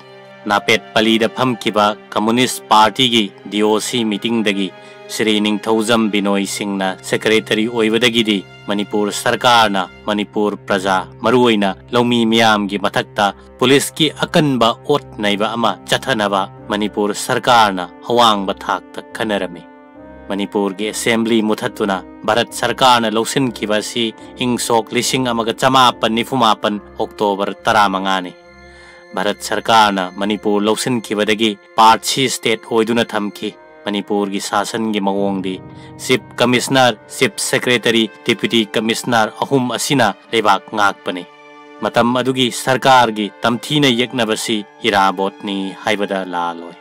ꯅꯥꯄꯦꯠ ꯄꯂꯤꯗ ꯐꯝꯈꯤꯕ ꯀꯝꯃꯨꯅꯤꯁ ꯄꯥꯔꯇꯤꯒꯤ ꯗꯤ ꯑꯣ ꯁꯤ ꯃꯤꯇꯤꯡꯗꯒꯤ ꯁ꯭ꯔꯤ ꯅꯤꯡꯊꯧꯖꯝ ꯕꯤꯅꯣꯏ ꯁꯤꯡꯅ ꯁꯦꯀ꯭ꯔꯦꯇꯔꯤ ꯑꯣꯏꯕꯗꯒꯤꯗꯤ ꯃꯅꯤꯄꯨꯔ ꯁꯔꯀꯥꯔꯅ ꯃꯅꯤꯄꯨꯔ ꯄ꯭ꯔꯖꯥ, ꯃꯔꯨꯑꯣꯏꯅ ꯂꯧꯃꯤ ꯃꯤꯌꯥꯝꯒꯤ ꯃꯊꯛꯇ ꯄꯨꯂꯤꯁꯀꯤ ꯑꯀꯟꯕ ꯑꯣꯠ ꯅꯩꯕ ꯑꯃ ꯆꯠꯊꯅꯕ ꯃꯅꯤꯄꯨꯔ ꯁꯔꯀꯥꯔꯅ ꯑꯋꯥꯡꯕ ꯊꯥꯛꯇ ꯈꯟꯅꯔꯝꯃꯤ꯫ ꯃꯅꯤꯄꯨꯔꯒꯤ ꯑꯦꯁꯦꯝꯕ꯭ꯂꯤ ꯃꯨꯊꯠꯇꯨꯅ ꯚꯥꯔꯠ ꯁꯔꯀꯥꯔꯅ ꯂꯧꯁꯤꯟꯈꯤꯕ ꯑꯁꯤ ꯏꯪ ꯁꯣꯛ ꯂꯤꯁꯤꯡ ꯑꯃꯒ ꯆꯃꯥꯄꯟ ꯅꯤꯐꯨ ꯃꯥꯄꯟ ꯑꯣꯛꯇꯣꯕꯔ ꯇꯔꯥꯃꯉꯥꯅꯤ꯫ ꯚꯥꯔꯠ ꯁꯔꯀꯥꯔꯅ ꯃꯅꯤꯄꯨꯔ ꯂꯧꯁꯤꯟꯈꯤꯕꯗꯒꯤ ꯄꯥꯔꯠ ꯁꯤ ꯁ꯭ꯇꯦꯠ ꯑꯣꯏꯗꯨꯅ ꯊꯝꯈꯤ꯫ ꯃꯅꯤꯄꯨꯔꯒꯤ ꯁꯥꯁꯟꯒꯤ ꯃꯑꯣꯡꯗꯤ chief commissioner, chief secretary, deputy commissioner ꯑꯍꯨꯝ ꯑꯁꯤꯅ ꯂꯩꯕꯥꯛ ꯉꯥꯛꯄꯅꯤ꯫ ꯃꯇꯝ ꯑꯗꯨꯒꯤ ꯁꯔꯀꯥꯔꯒꯤ ꯇꯝꯊꯤꯅ ꯌꯦꯛꯅꯕꯁꯤ ꯏꯔꯥꯕꯣꯠꯅꯤ ꯍꯥꯏꯕꯗ ꯂꯥꯜꯂꯣꯏ꯫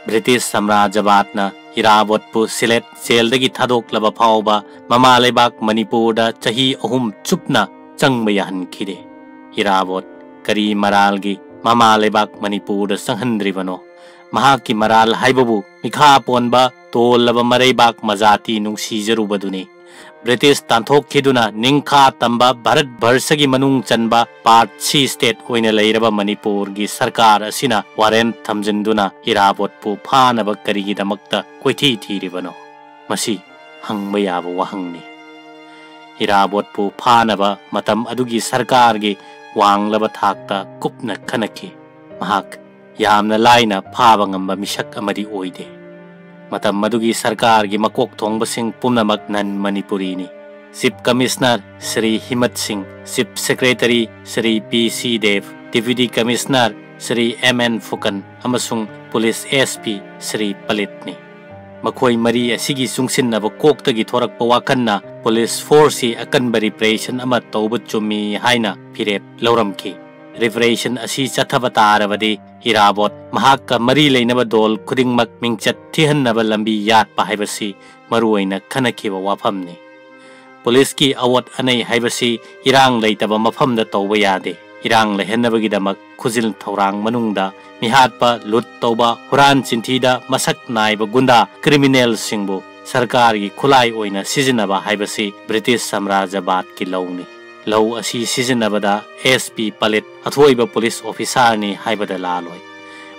ꯕ꯭ꯔꯤꯇꯤꯁ ꯁꯥꯝꯔꯥꯖ꯭ꯌꯕꯥꯗꯅ ꯏꯔꯥꯕꯣꯠꯄꯨ ꯁꯤꯂꯦꯠ ꯖꯦꯜꯗꯒꯤ ꯊꯥꯗꯣꯛꯂꯕ ꯐꯥꯎꯕ ꯃꯃꯥ ꯂꯩꯕꯥꯛ ꯃꯅꯤꯄꯨꯔꯗ ꯆꯍꯤ ꯑꯍꯨꯝ ꯆꯨꯞꯅ ꯆꯪꯕ ꯌꯥꯍꯟꯈꯤꯗꯦ꯫ ꯏꯔꯥꯕꯣꯠ ꯀꯔꯤ ꯃꯔꯥꯜꯒꯤ ꯃꯃꯥ ꯂꯩꯕꯥꯛ ꯃꯅꯤꯄꯨꯔꯗ ꯆꯪꯍꯟꯗ꯭ꯔꯤꯕꯅꯣ? ꯃꯍꯥꯛꯀꯤ ꯃꯔꯥꯜ ꯍꯥꯏꯕꯕꯨ ꯃꯤꯈꯥ ꯄꯣꯟꯕ ꯇꯣꯜꯂꯕ ꯃꯔꯩꯕꯥꯛ ꯃꯖꯥꯇꯤ ꯅꯨꯡꯁꯤꯖꯔꯨꯕꯗꯨꯅꯤ꯫ ꯕ꯭ꯔꯤꯇꯤꯁ ꯇꯥꯟꯊꯣꯛꯈꯤꯗꯨꯅ ꯅꯤꯡꯈꯥ ꯇꯝꯕ ꯚꯥꯔꯠ ꯚꯔꯁꯒꯤ ꯃꯅꯨꯡ ꯆꯟꯕ ꯄꯥꯔꯠ ꯁꯤ ꯁ꯭ꯇꯦꯠ ꯑꯣꯏꯅ ꯂꯩꯔꯕ ꯃꯅꯤꯄꯨꯔꯒꯤ ꯁꯔꯀꯥꯔ ꯑꯁꯤꯅ ꯋꯥꯔꯦꯟꯠ ꯊꯝꯖꯤꯟꯗꯨꯅ ꯏꯔꯥꯕꯣꯠꯄꯨ ꯐꯥꯅꯕ ꯀꯔꯤꯒꯤꯗꯃꯛꯇ ꯀꯣꯏꯊꯤ ꯊꯤꯔꯤꯕꯅꯣ? ꯃꯁꯤ ꯍꯪꯕ ꯌꯥꯕ ꯋꯥꯍꯪꯅꯤ꯫ ꯏꯔꯥꯕꯣꯠꯄꯨ ꯐꯥꯅꯕ ꯃꯇꯝ ꯑꯗꯨꯒꯤ ꯁꯔꯀꯥꯔꯒꯤ ꯋꯥꯡꯂꯕ ꯊꯥꯛꯇ ꯀꯨꯞꯅ ꯈꯟꯅꯈꯤ꯫ ꯃꯍꯥꯛ ꯌꯥꯝꯅ ꯂꯥꯏꯅ ꯐꯥꯕ ꯉꯝꯕ ꯃꯤꯁꯛ ꯑꯃꯗꯤ ꯑꯣꯏꯗꯦ꯫ ꯃꯇꯝ ꯑꯗꯨꯒꯤ ꯁꯔꯀꯥꯔꯒꯤ ꯃꯀꯣꯛ ꯊꯣꯡꯕꯁꯤꯡ ꯄꯨꯝꯅꯃꯛ ꯅꯟ ꯃꯅꯤꯄꯨꯔꯤꯅꯤ꯫ ꯆꯤꯐ ꯀꯃꯤꯁꯅꯔ ꯁ꯭ꯔꯤ ꯍꯤꯃꯠ ꯁꯤꯡ, ꯆꯤꯐ ꯁꯦꯀ꯭ꯔꯦꯇꯔꯤ ꯁ꯭ꯔꯤ ꯄꯤ ꯁꯤ ꯗꯦꯕ, ꯗꯦꯄ꯭ꯌꯨꯇꯤ ꯀꯃꯤꯁꯅꯔ ꯁ꯭ꯔꯤ ꯑꯦꯝ ꯑꯦꯟ ꯐꯨꯀꯟ ꯑꯃꯁꯨꯡ ꯄꯨꯂꯤꯁ ꯑꯦꯁ ꯄꯤ ꯁ꯭ꯔꯤ ꯄꯂꯤꯠꯅꯤ꯫ ꯃꯈꯣꯏ ꯃꯔꯤ ꯑꯁꯤꯒꯤ ꯆꯨꯡꯁꯤꯟꯅꯕ ꯀꯣꯛꯇꯒꯤ ꯊꯣꯔꯛꯄ ꯋꯥꯈꯜꯅ ꯄꯨꯂꯤꯁ ꯐꯣꯔꯁꯁꯤ ꯑꯀꯟꯕ ꯔꯤꯄ꯭ꯔꯦꯁꯟ ꯑꯃ ꯇꯧꯕ ꯆꯨꯝꯃꯤ ꯍꯥꯏꯅ ꯐꯤꯔꯦꯞ ꯂꯧꯔꯝꯈꯤ꯫ ꯔꯤꯄ꯭ꯔꯦꯁꯟ ꯑꯁꯤ ꯆꯠꯊꯕ ꯇꯥꯔꯕꯗꯤ ꯏꯔꯥꯕꯣꯠ ꯃꯍꯥꯛꯀ ꯃꯔꯤ ꯂꯩꯅꯕ ꯗꯣꯜ ꯈꯨꯗꯤꯡꯃꯛ ꯃꯤꯡꯆꯠ ꯊꯤꯍꯟꯅꯕ ꯂꯝꯕꯤ ꯌꯥꯠꯄ ꯍꯥꯏꯕꯁꯤ ꯃꯔꯨꯑꯣꯏꯅ ꯈꯟꯅꯈꯤꯕ ꯋꯥꯐꯝꯅꯤ꯫ ꯄꯨꯂꯤꯁꯀꯤ ꯑꯋꯣꯠ ꯑꯅꯩ ꯍꯥꯏꯕꯁꯤ ꯏꯔꯥꯡ ꯂꯩꯇꯕ ꯃꯐꯝꯗ ꯇꯧꯕ ꯌꯥꯗꯦ꯫ ꯏꯔꯥꯡ ꯂꯩꯍꯟꯅꯕꯒꯤꯗꯃꯛ ꯈꯨꯖꯤꯜ ꯊꯧꯔꯥꯡ ꯃꯅꯨꯡꯗ ꯃꯤꯍꯥꯠꯄ, ꯂꯨꯠ ꯇꯧꯕ, ꯍꯨꯔꯥꯟ ꯆꯤꯟꯊꯤꯗ ꯃꯁꯛ ꯅꯥꯏꯕ ꯒꯨꯟꯗꯥ ꯀ꯭ꯔꯤꯃꯤꯅꯦꯜꯁꯤꯡꯕꯨ ꯁꯔꯀꯥꯔꯒꯤ ꯈꯨꯠꯂꯥꯏ ꯑꯣꯏꯅ ꯁꯤꯖꯤꯟꯅꯕ ꯍꯥꯏꯕꯁꯤ ꯕ꯭ꯔꯤꯇꯤꯁ ꯁꯥꯝꯔꯥꯖ꯭ꯌꯕꯥꯗꯀꯤ ꯂꯧꯅꯤ꯫ ꯂꯧ ꯑꯁꯤ ꯁꯤꯖꯤꯟꯅꯕꯗ ꯑꯦꯁ ꯄꯤ ꯄꯂꯤꯠ ꯑꯊꯣꯏꯕ ꯄꯨꯂꯤꯁ ꯑꯣꯐꯤꯁꯥꯔꯅꯤ ꯍꯥꯏꯕꯗ ꯂꯥꯜꯂꯣꯏ꯫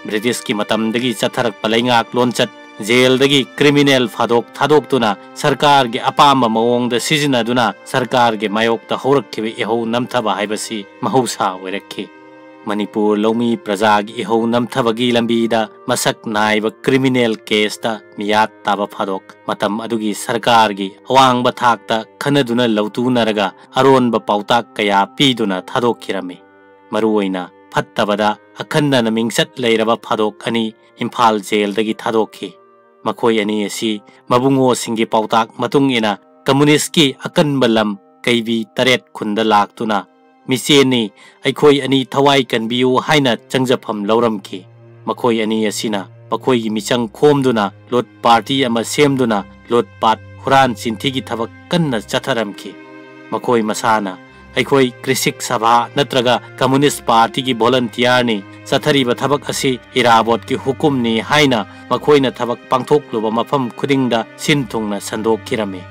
ꯕ꯭ꯔꯤꯇꯤꯁꯀꯤ ꯃꯇꯝꯗꯒꯤ ꯆꯠꯊꯔꯛꯄ ꯂꯩꯉꯥꯛ ꯂꯣꯟꯆꯠ, ꯖꯦꯜꯗꯒꯤ ꯀ꯭ꯔꯤꯃꯤꯅꯦꯜ ꯐꯥꯗꯣꯛ ꯊꯥꯗꯣꯛꯇꯨꯅ ꯁꯔꯀꯥꯔꯒꯤ ꯑꯄꯥꯝꯕ ꯃꯑꯣꯡꯗ ꯁꯤꯖꯤꯟꯅꯗꯨꯅ ꯁꯔꯀꯥꯔꯒꯤ ꯃꯥꯌꯣꯛꯇ ꯍꯧꯔꯛꯈꯤꯕ ꯏꯍꯧ ꯅꯝꯊꯕ ꯍꯥꯏꯕꯁꯤ ꯃꯍꯧꯁꯥ ꯑꯣꯏꯔꯛꯈꯤ꯫ ꯃꯅꯤꯄꯨꯔ ꯂꯧꯃꯤ ꯄ꯭ꯔꯖꯥꯒꯤ ꯏꯍꯧ ꯅꯝꯊꯕꯒꯤ ꯂꯝꯕꯤꯗ ꯃꯁꯛ ꯅꯥꯏꯕ ꯀ꯭ꯔꯤꯃꯤꯅꯦꯜ ꯀꯦꯁꯇ ꯃꯤꯌꯥꯠ ꯇꯥꯕ ꯐꯥꯗꯣꯛ ꯃꯇꯝ ꯑꯗꯨꯒꯤ ꯁꯔꯀꯥꯔꯒꯤ ꯑꯋꯥꯡꯕ ꯊꯥꯛꯇ ꯈꯟꯅꯗꯨꯅ ꯂꯧꯇꯨꯅꯔꯒ ꯑꯔꯣꯟꯕ ꯄꯥꯎꯇꯥꯛ ꯀꯌꯥ ꯄꯤꯗꯨꯅ ꯊꯥꯗꯣꯛꯈꯤꯔꯝꯃꯤ꯫ ꯃꯔꯨꯑꯣꯏꯅ ꯐꯠꯇꯕꯗ ꯑꯈꯟꯅꯅ ꯃꯤꯡꯆꯠ ꯂꯩꯔꯕ ꯐꯥꯗꯣꯛ ꯑꯅꯤ ꯏꯝꯐꯥꯜ ꯖꯦꯜꯗꯒꯤ ꯊꯥꯗꯣꯛꯈꯤ꯫ ꯃꯈꯣꯏ ꯑꯅꯤ ꯑꯁꯤ ꯃꯕꯨꯡꯉꯣꯁꯤꯡꯒꯤ ꯄꯥꯎꯇꯥꯛ ꯃꯇꯨꯡ ꯏꯟꯅ ꯀꯝꯃꯨꯅꯤꯁ꯭ꯠꯀꯤ ꯑꯀꯟꯕ ꯂꯝ ꯀꯩꯕꯤ ꯇꯔꯦꯠ ꯈꯨꯟꯗ ꯂꯥꯛꯇꯨꯅ ꯃꯤꯆꯦꯟꯅꯤ, ꯑꯩꯈꯣꯏ ꯑꯅꯤ ꯊꯋꯥꯏ ꯀꯟꯕꯤꯌꯨ ꯍꯥꯏꯅ ꯆꯪꯖꯐꯝ ꯂꯧꯔꯝꯈꯤ꯫ ꯃꯈꯣꯏ ꯑꯅꯤ ꯑꯁꯤꯅ ꯃꯈꯣꯏꯒꯤ ꯃꯤꯆꯪ ꯈꯣꯝꯗꯨꯅ ꯂꯨꯠ ꯄꯥꯔꯇꯤ ꯑꯃ ꯁꯦꯝꯗꯨꯅ ꯂꯨꯠ ꯄꯥꯠ, ꯍꯨꯔꯥꯟ ꯆꯤꯟꯊꯤꯒꯤ ꯊꯕꯛ ꯀꯟꯅ ꯆꯠꯊꯔꯝꯈꯤ꯫ ꯃꯈꯣꯏ ꯃꯁꯥꯅ "ꯑꯩꯈꯣꯏ ꯀ꯭ꯔꯤꯁꯤꯛ ꯁꯚꯥ ꯅꯠꯇ꯭ꯔꯒ ꯀꯝꯃꯨꯅꯤꯁ ꯄꯥꯔꯇꯤꯒꯤ ꯚꯣꯂꯟꯇꯤꯌꯥꯔꯅꯤ, ꯆꯠꯊꯔꯤꯕ ꯊꯕꯛ ꯑꯁꯤ ꯏꯔꯥꯕꯣꯠꯀꯤ ꯍꯨꯀꯨꯝꯅꯤ" ꯍꯥꯏꯅ ꯃꯈꯣꯏꯅ ꯊꯕꯛ ꯄꯥꯡꯊꯣꯛꯂꯨꯕ ꯃꯐꯝ ꯈꯨꯗꯤꯡꯗ ꯁꯤꯟ ꯊꯨꯡꯅ ꯁꯟꯗꯣꯛꯈꯤꯔꯝꯃꯤ꯫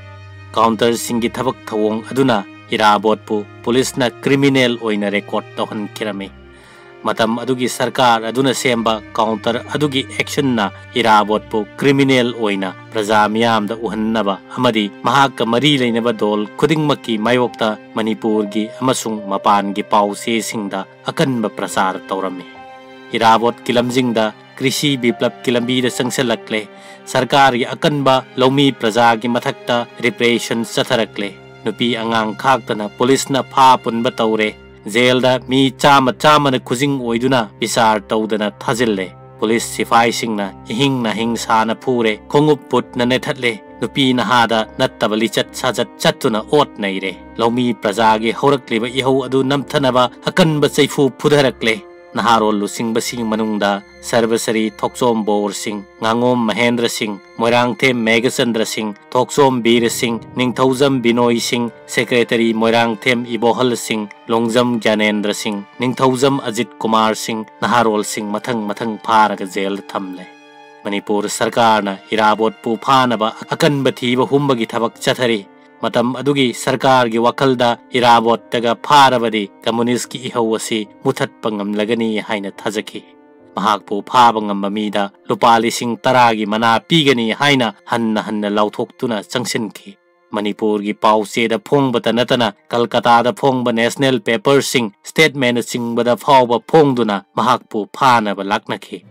ꯀꯥꯎꯟꯇꯔꯁꯤꯡꯒꯤ ꯊꯕꯛ ꯊꯧꯑꯣꯡ ꯑꯗꯨꯅ ꯏꯔꯥꯕꯣꯠꯄꯨ ꯄꯨꯂꯤꯁꯅ ꯀ꯭ꯔꯤꯃꯤꯅꯦꯜ ꯑꯣꯏꯅ ꯔꯦꯀꯣꯔꯗ ꯇꯧꯍꯟꯈꯤꯔꯝꯃꯤ꯫ ꯃꯇꯝ ꯑꯗꯨꯒꯤ ꯁꯔꯀꯥꯔ ꯑꯗꯨꯅ ꯁꯦꯝꯕ ꯀꯥꯎꯟꯇꯔ ꯑꯗꯨꯒꯤ ꯑꯦꯛꯁꯟꯅ ꯏꯔꯥꯕꯣꯠꯄꯨ ꯀ꯭ꯔꯤꯃꯤꯅꯦꯜ ꯑꯣꯏꯅ ꯄ꯭ꯔꯖꯥ ꯃꯤꯌꯥꯝꯗ ꯎꯍꯟꯅꯕ ꯑꯃꯗꯤ ꯃꯍꯥꯛꯀ ꯃꯔꯤ ꯂꯩꯅꯕ ꯗꯣꯜ ꯈꯨꯗꯤꯡꯃꯛꯀꯤ ꯃꯥꯌꯣꯛꯇ ꯃꯅꯤꯄꯨꯔꯒꯤ ꯑꯃꯁꯨꯡ ꯃꯄꯥꯟꯒꯤ ꯄꯥꯎ ꯆꯦꯁꯤꯡꯗ ꯑꯀꯟꯕ ꯄ꯭ꯔꯆꯥꯔ ꯇꯧꯔꯝꯃꯤ꯫ ꯏꯔꯥꯕꯣꯠꯀꯤ ꯂꯝꯖꯤꯡꯗ ꯀ꯭ꯔꯤꯁꯤ ꯕꯤꯄ꯭ꯂꯕꯀꯤ ꯂꯝꯕꯤꯗ ꯆꯪꯁꯤꯜꯂꯛꯂꯦ꯫ ꯁꯔꯀꯥꯔꯒꯤ ꯑꯀꯟꯕ ꯂꯧꯃꯤ ꯄ꯭ꯔꯖꯥꯒꯤ ꯃꯊꯛꯇ ꯔꯤꯄ꯭ꯔꯦꯁꯟ ꯆꯠꯊꯔꯛꯂꯦ꯫ ꯅꯨꯄꯤ ꯑꯉꯥꯡ ꯈꯥꯛꯇꯅ ꯄꯨꯂꯤꯁꯅ ꯐꯥ ꯄꯨꯟꯕ ꯇꯧꯔꯦ꯫ ꯖꯦꯜꯗ ꯃꯤ ꯆꯥꯝꯃ ꯆꯥꯝꯃꯅ ꯈꯨꯖꯤꯡ ꯑꯣꯏꯗꯨꯅ ꯕꯤꯆꯥꯔ ꯇꯧꯗꯅ ꯊꯥꯖꯤꯜꯂꯦ꯫ ꯄꯨꯂꯤꯁ ꯁꯤꯐꯥꯏꯁꯤꯡꯅ ꯏꯍꯤꯡ ꯅꯥꯍꯤꯡ ꯁꯥꯅ ꯐꯨꯔꯦ, ꯈꯣꯡꯎꯞ ꯕꯨꯠꯅ ꯅꯦꯠꯊꯠꯂꯦ, ꯅꯨꯄꯤ ꯅꯍꯥꯗ ꯅꯠꯇꯕ ꯂꯤꯆꯠ ꯁꯥꯖꯠ ꯆꯠꯇꯨꯅ ꯑꯣꯠ ꯅꯩꯔꯦ꯫ ꯂꯧꯃꯤ ꯄ꯭ꯔꯖꯥꯒꯤ ꯍꯧꯔꯛꯂꯤꯕ ꯏꯍꯧ ꯑꯗꯨ ꯅꯝꯊꯅꯕ ꯑꯀꯟꯕ ꯆꯩꯐꯨ ꯐꯨꯊꯔꯛꯂꯦ꯫ ꯅꯍꯥꯔꯣꯜ ꯂꯨꯆꯤꯡꯕꯁꯤꯡꯒꯤ ꯃꯅꯨꯡꯗ ꯁꯔꯕꯁꯔꯤ ꯊꯣꯛꯆꯣꯝ ꯕꯣꯔ ꯁꯤꯡ, ꯉꯥꯉꯣꯝ ꯃꯍꯦꯟꯗ꯭ꯔ ꯁꯤꯡ, ꯃꯣꯏꯔꯥꯡꯊꯦꯝ ꯃꯦꯘꯆꯟꯗ꯭ꯔ ꯁꯤꯡ, ꯊꯣꯛꯆꯣꯝ ꯕꯤꯔ ꯁꯤꯡ, ꯅꯤꯡꯊꯧꯖꯝ ꯕꯤꯅꯣꯏ ꯁꯤꯡ, ꯁꯦꯀ꯭ꯔꯦꯇꯔꯤ ꯃꯣꯏꯔꯥꯡꯊꯦꯝ ꯏꯕꯣꯍꯜ ꯁꯤꯡ, ꯂꯣꯡꯖꯝ ꯒ꯭ꯌꯥꯅꯦꯟꯗ꯭ꯔ ꯁꯤꯡ, ꯅꯤꯡꯊꯧꯖꯝ ꯑꯖꯤꯠ ꯀꯨꯃꯥꯔ ꯁꯤꯡ, ꯅꯍꯥꯔꯣꯜꯁꯤꯡ ꯃꯊꯪ ꯃꯊꯪ ꯐꯥꯔꯒ ꯖꯦꯜꯗ ꯊꯝꯂꯦ꯫ ꯃꯅꯤꯄꯨꯔ ꯁꯔꯀꯥꯔꯅ ꯏꯔꯥꯕꯣꯠꯄꯨ ꯐꯥꯅꯕ ꯑꯀꯟꯕ ꯊꯤꯕ ꯍꯨꯝꯕꯒꯤ ꯊꯕꯛ ꯆꯠꯊꯔꯤ꯫ ꯃꯇꯝ ꯑꯗꯨꯒꯤ ꯁꯔꯀꯥꯔꯒꯤ ꯋꯥꯈꯜꯗ ꯏꯔꯥꯕꯣꯠꯇꯒ ꯐꯥꯔꯕꯗꯤ ꯀꯝꯃꯨꯅꯤꯁ꯭ꯠꯀꯤ ꯏꯍꯧ ꯑꯁꯤ ꯃꯨꯊꯠꯄ ꯉꯝꯂꯒꯅꯤ ꯍꯥꯏꯅ ꯊꯥꯖꯈꯤ꯫ ꯃꯍꯥꯛꯄꯨ ꯐꯥꯕ ꯉꯝꯕ ꯃꯤꯗ ꯂꯨꯄꯥ ꯂꯤꯁꯤꯡ ꯇꯔꯥꯒꯤ ꯃꯅꯥ ꯄꯤꯒꯅꯤ ꯍꯥꯏꯅ ꯍꯟꯅ ꯍꯟꯅ ꯂꯥꯎꯊꯣꯛꯇꯨꯅ ꯆꯪꯁꯤꯟꯈꯤ꯫ ꯃꯅꯤꯄꯨꯔꯒꯤ ꯄꯥꯎꯆꯦꯗ ꯐꯣꯡꯕꯇ ꯅꯠꯇꯅ ꯀꯜꯀꯇꯥꯗ ꯐꯣꯡꯕ ꯅꯦꯁꯅꯦꯜ ꯄꯦꯄꯔꯁꯤꯡ, ꯁ꯭ꯇꯦꯠꯃꯦꯟꯅꯆꯤꯡꯕꯗ ꯐꯥꯎꯕ ꯐꯣꯡꯗꯨꯅ ꯃꯍꯥꯛꯄꯨ ꯐꯥꯅꯕ ꯂꯥꯛꯅꯈꯤ꯫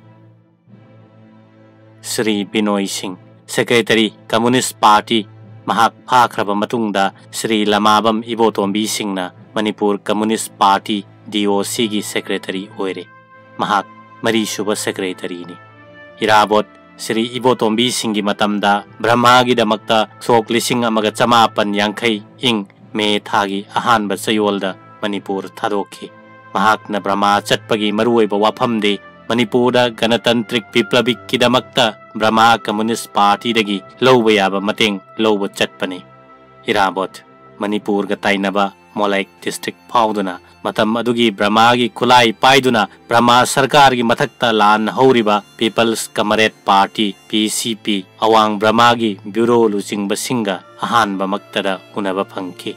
ꯁ꯭ꯔꯤ ꯕꯤꯅꯣꯏ ꯁꯤꯡ, ꯁꯦꯀ꯭ꯔꯦꯇꯔꯤ, ꯀꯝꯃꯨꯅꯤꯁ꯭ꯠ ꯄꯥꯔꯇꯤ꯫ ꯃꯍꯥꯛ ꯐꯥꯈ꯭ꯔꯕ ꯃꯇꯨꯡꯗ ꯁ꯭ꯔꯤ ꯂꯃꯥꯕꯝ ꯏꯕꯣꯇꯣꯝꯕꯤ ꯁꯤꯡꯅ ꯃꯅꯤꯄꯨꯔ ꯀꯝꯃꯨꯅꯤꯁ꯭ꯠ ꯄꯥꯔꯇꯤ, ꯗꯤ ꯑꯣ ꯁꯤꯒꯤ ꯁꯦꯀ꯭ꯔꯦꯇꯔꯤ ꯑꯣꯏꯔꯦ꯫ ꯃꯍꯥꯛ ꯃꯔꯤꯁꯨꯕ ꯁꯦꯀ꯭ꯔꯦꯇꯔꯤꯅꯤ꯫ ꯏꯔꯥꯕꯣꯠ ꯁ꯭ꯔꯤ ꯏꯕꯣꯇꯣꯝꯕꯤ ꯁꯤꯡꯒꯤ ꯃꯇꯝꯗ ꯕ꯭ꯔꯍꯃꯥꯒꯤꯗꯃꯛꯇ ꯁꯣꯛ ꯂꯤꯁꯤꯡ ꯑꯃꯒ ꯆꯃꯥꯄꯟ ꯌꯥꯡꯈꯩ, ꯏꯪ ꯃꯦ ꯊꯥꯒꯤ ꯑꯍꯥꯟꯕ ꯆꯌꯣꯜꯗ ꯃꯅꯤꯄꯨꯔ ꯊꯥꯗꯣꯛꯈꯤ꯫ ꯃꯍꯥꯛꯅ ꯕ꯭ꯔꯍꯃꯥ ꯆꯠꯄꯒꯤ ꯃꯔꯨꯑꯣꯏꯕ ꯋꯥꯐꯝꯗꯤ ꯃꯅꯤꯄꯨꯔꯗ ꯒꯅꯇꯟꯇ꯭ꯔꯤꯛ ꯕꯤꯄ꯭ꯂꯕꯤꯛꯀꯤꯗꯃꯛꯇ ꯕ꯭ꯔꯃꯥ ꯀꯝꯃꯨꯅꯤꯁ ꯄꯥꯔꯇꯤꯗꯒꯤ ꯂꯧꯕ ꯌꯥꯕ ꯃꯇꯦꯡ ꯂꯧꯕ ꯆꯠꯄꯅꯤ꯫ ꯏꯔꯥꯕꯣꯠ ꯃꯅꯤꯄꯨꯔꯒ ꯇꯥꯏꯅꯕ ꯃꯣꯂꯥꯏꯛ ꯗꯤꯁꯇ꯭ꯔꯤꯛ ꯐꯥꯎꯗꯨꯅ ꯃꯇꯝ ꯑꯗꯨꯒꯤ ꯕ꯭ꯔꯃꯥꯒꯤ ꯈꯨꯠꯂꯥꯏ ꯄꯥꯏꯗꯨꯅ ꯕ꯭ꯔꯃꯥ ꯁꯔꯀꯥꯔꯒꯤ ꯃꯊꯛꯇ ꯂꯥꯟ ꯍꯧꯔꯤꯕ ꯄꯤꯄꯜꯁ ꯀꯃꯔꯦꯠ ꯄꯥꯔꯇꯤ, ꯄꯤ ꯁꯤ ꯄꯤ, ꯑꯋꯥꯡ ꯕ꯭ꯔꯃꯥꯒꯤ ꯕ꯭ꯌꯨꯔꯣ ꯂꯨꯆꯤꯡꯕꯁꯤꯡꯒ ꯑꯍꯥꯟꯕꯃꯛꯇꯗ ꯎꯅꯕ ꯐꯪꯈꯤ꯫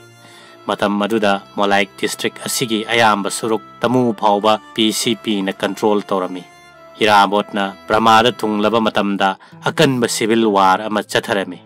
ꯃꯇꯝ ꯑꯗꯨꯗ ꯃꯣꯂꯥꯏꯛ ꯗꯤꯁꯇ꯭ꯔꯤꯛ ꯑꯁꯤꯒꯤ ꯑꯌꯥꯝꯕ ꯁꯔꯨꯛ ꯇꯃꯨ ꯐꯥꯎꯕ ꯄꯤ ꯁꯤ ꯄꯤꯅ ꯀꯟꯇ꯭ꯔꯣꯜ ꯇꯧꯔꯝꯃꯤ꯫ ꯏꯔꯥꯕꯣꯠꯅ ꯕ꯭ꯔꯃꯥꯗ ꯊꯨꯡꯂꯕ ꯃꯇꯝꯗ ꯑꯀꯟꯕ ꯁꯤꯚꯤꯜ ꯋꯥꯔ ꯑꯃ ꯆꯠꯊꯔꯝꯃꯤ꯫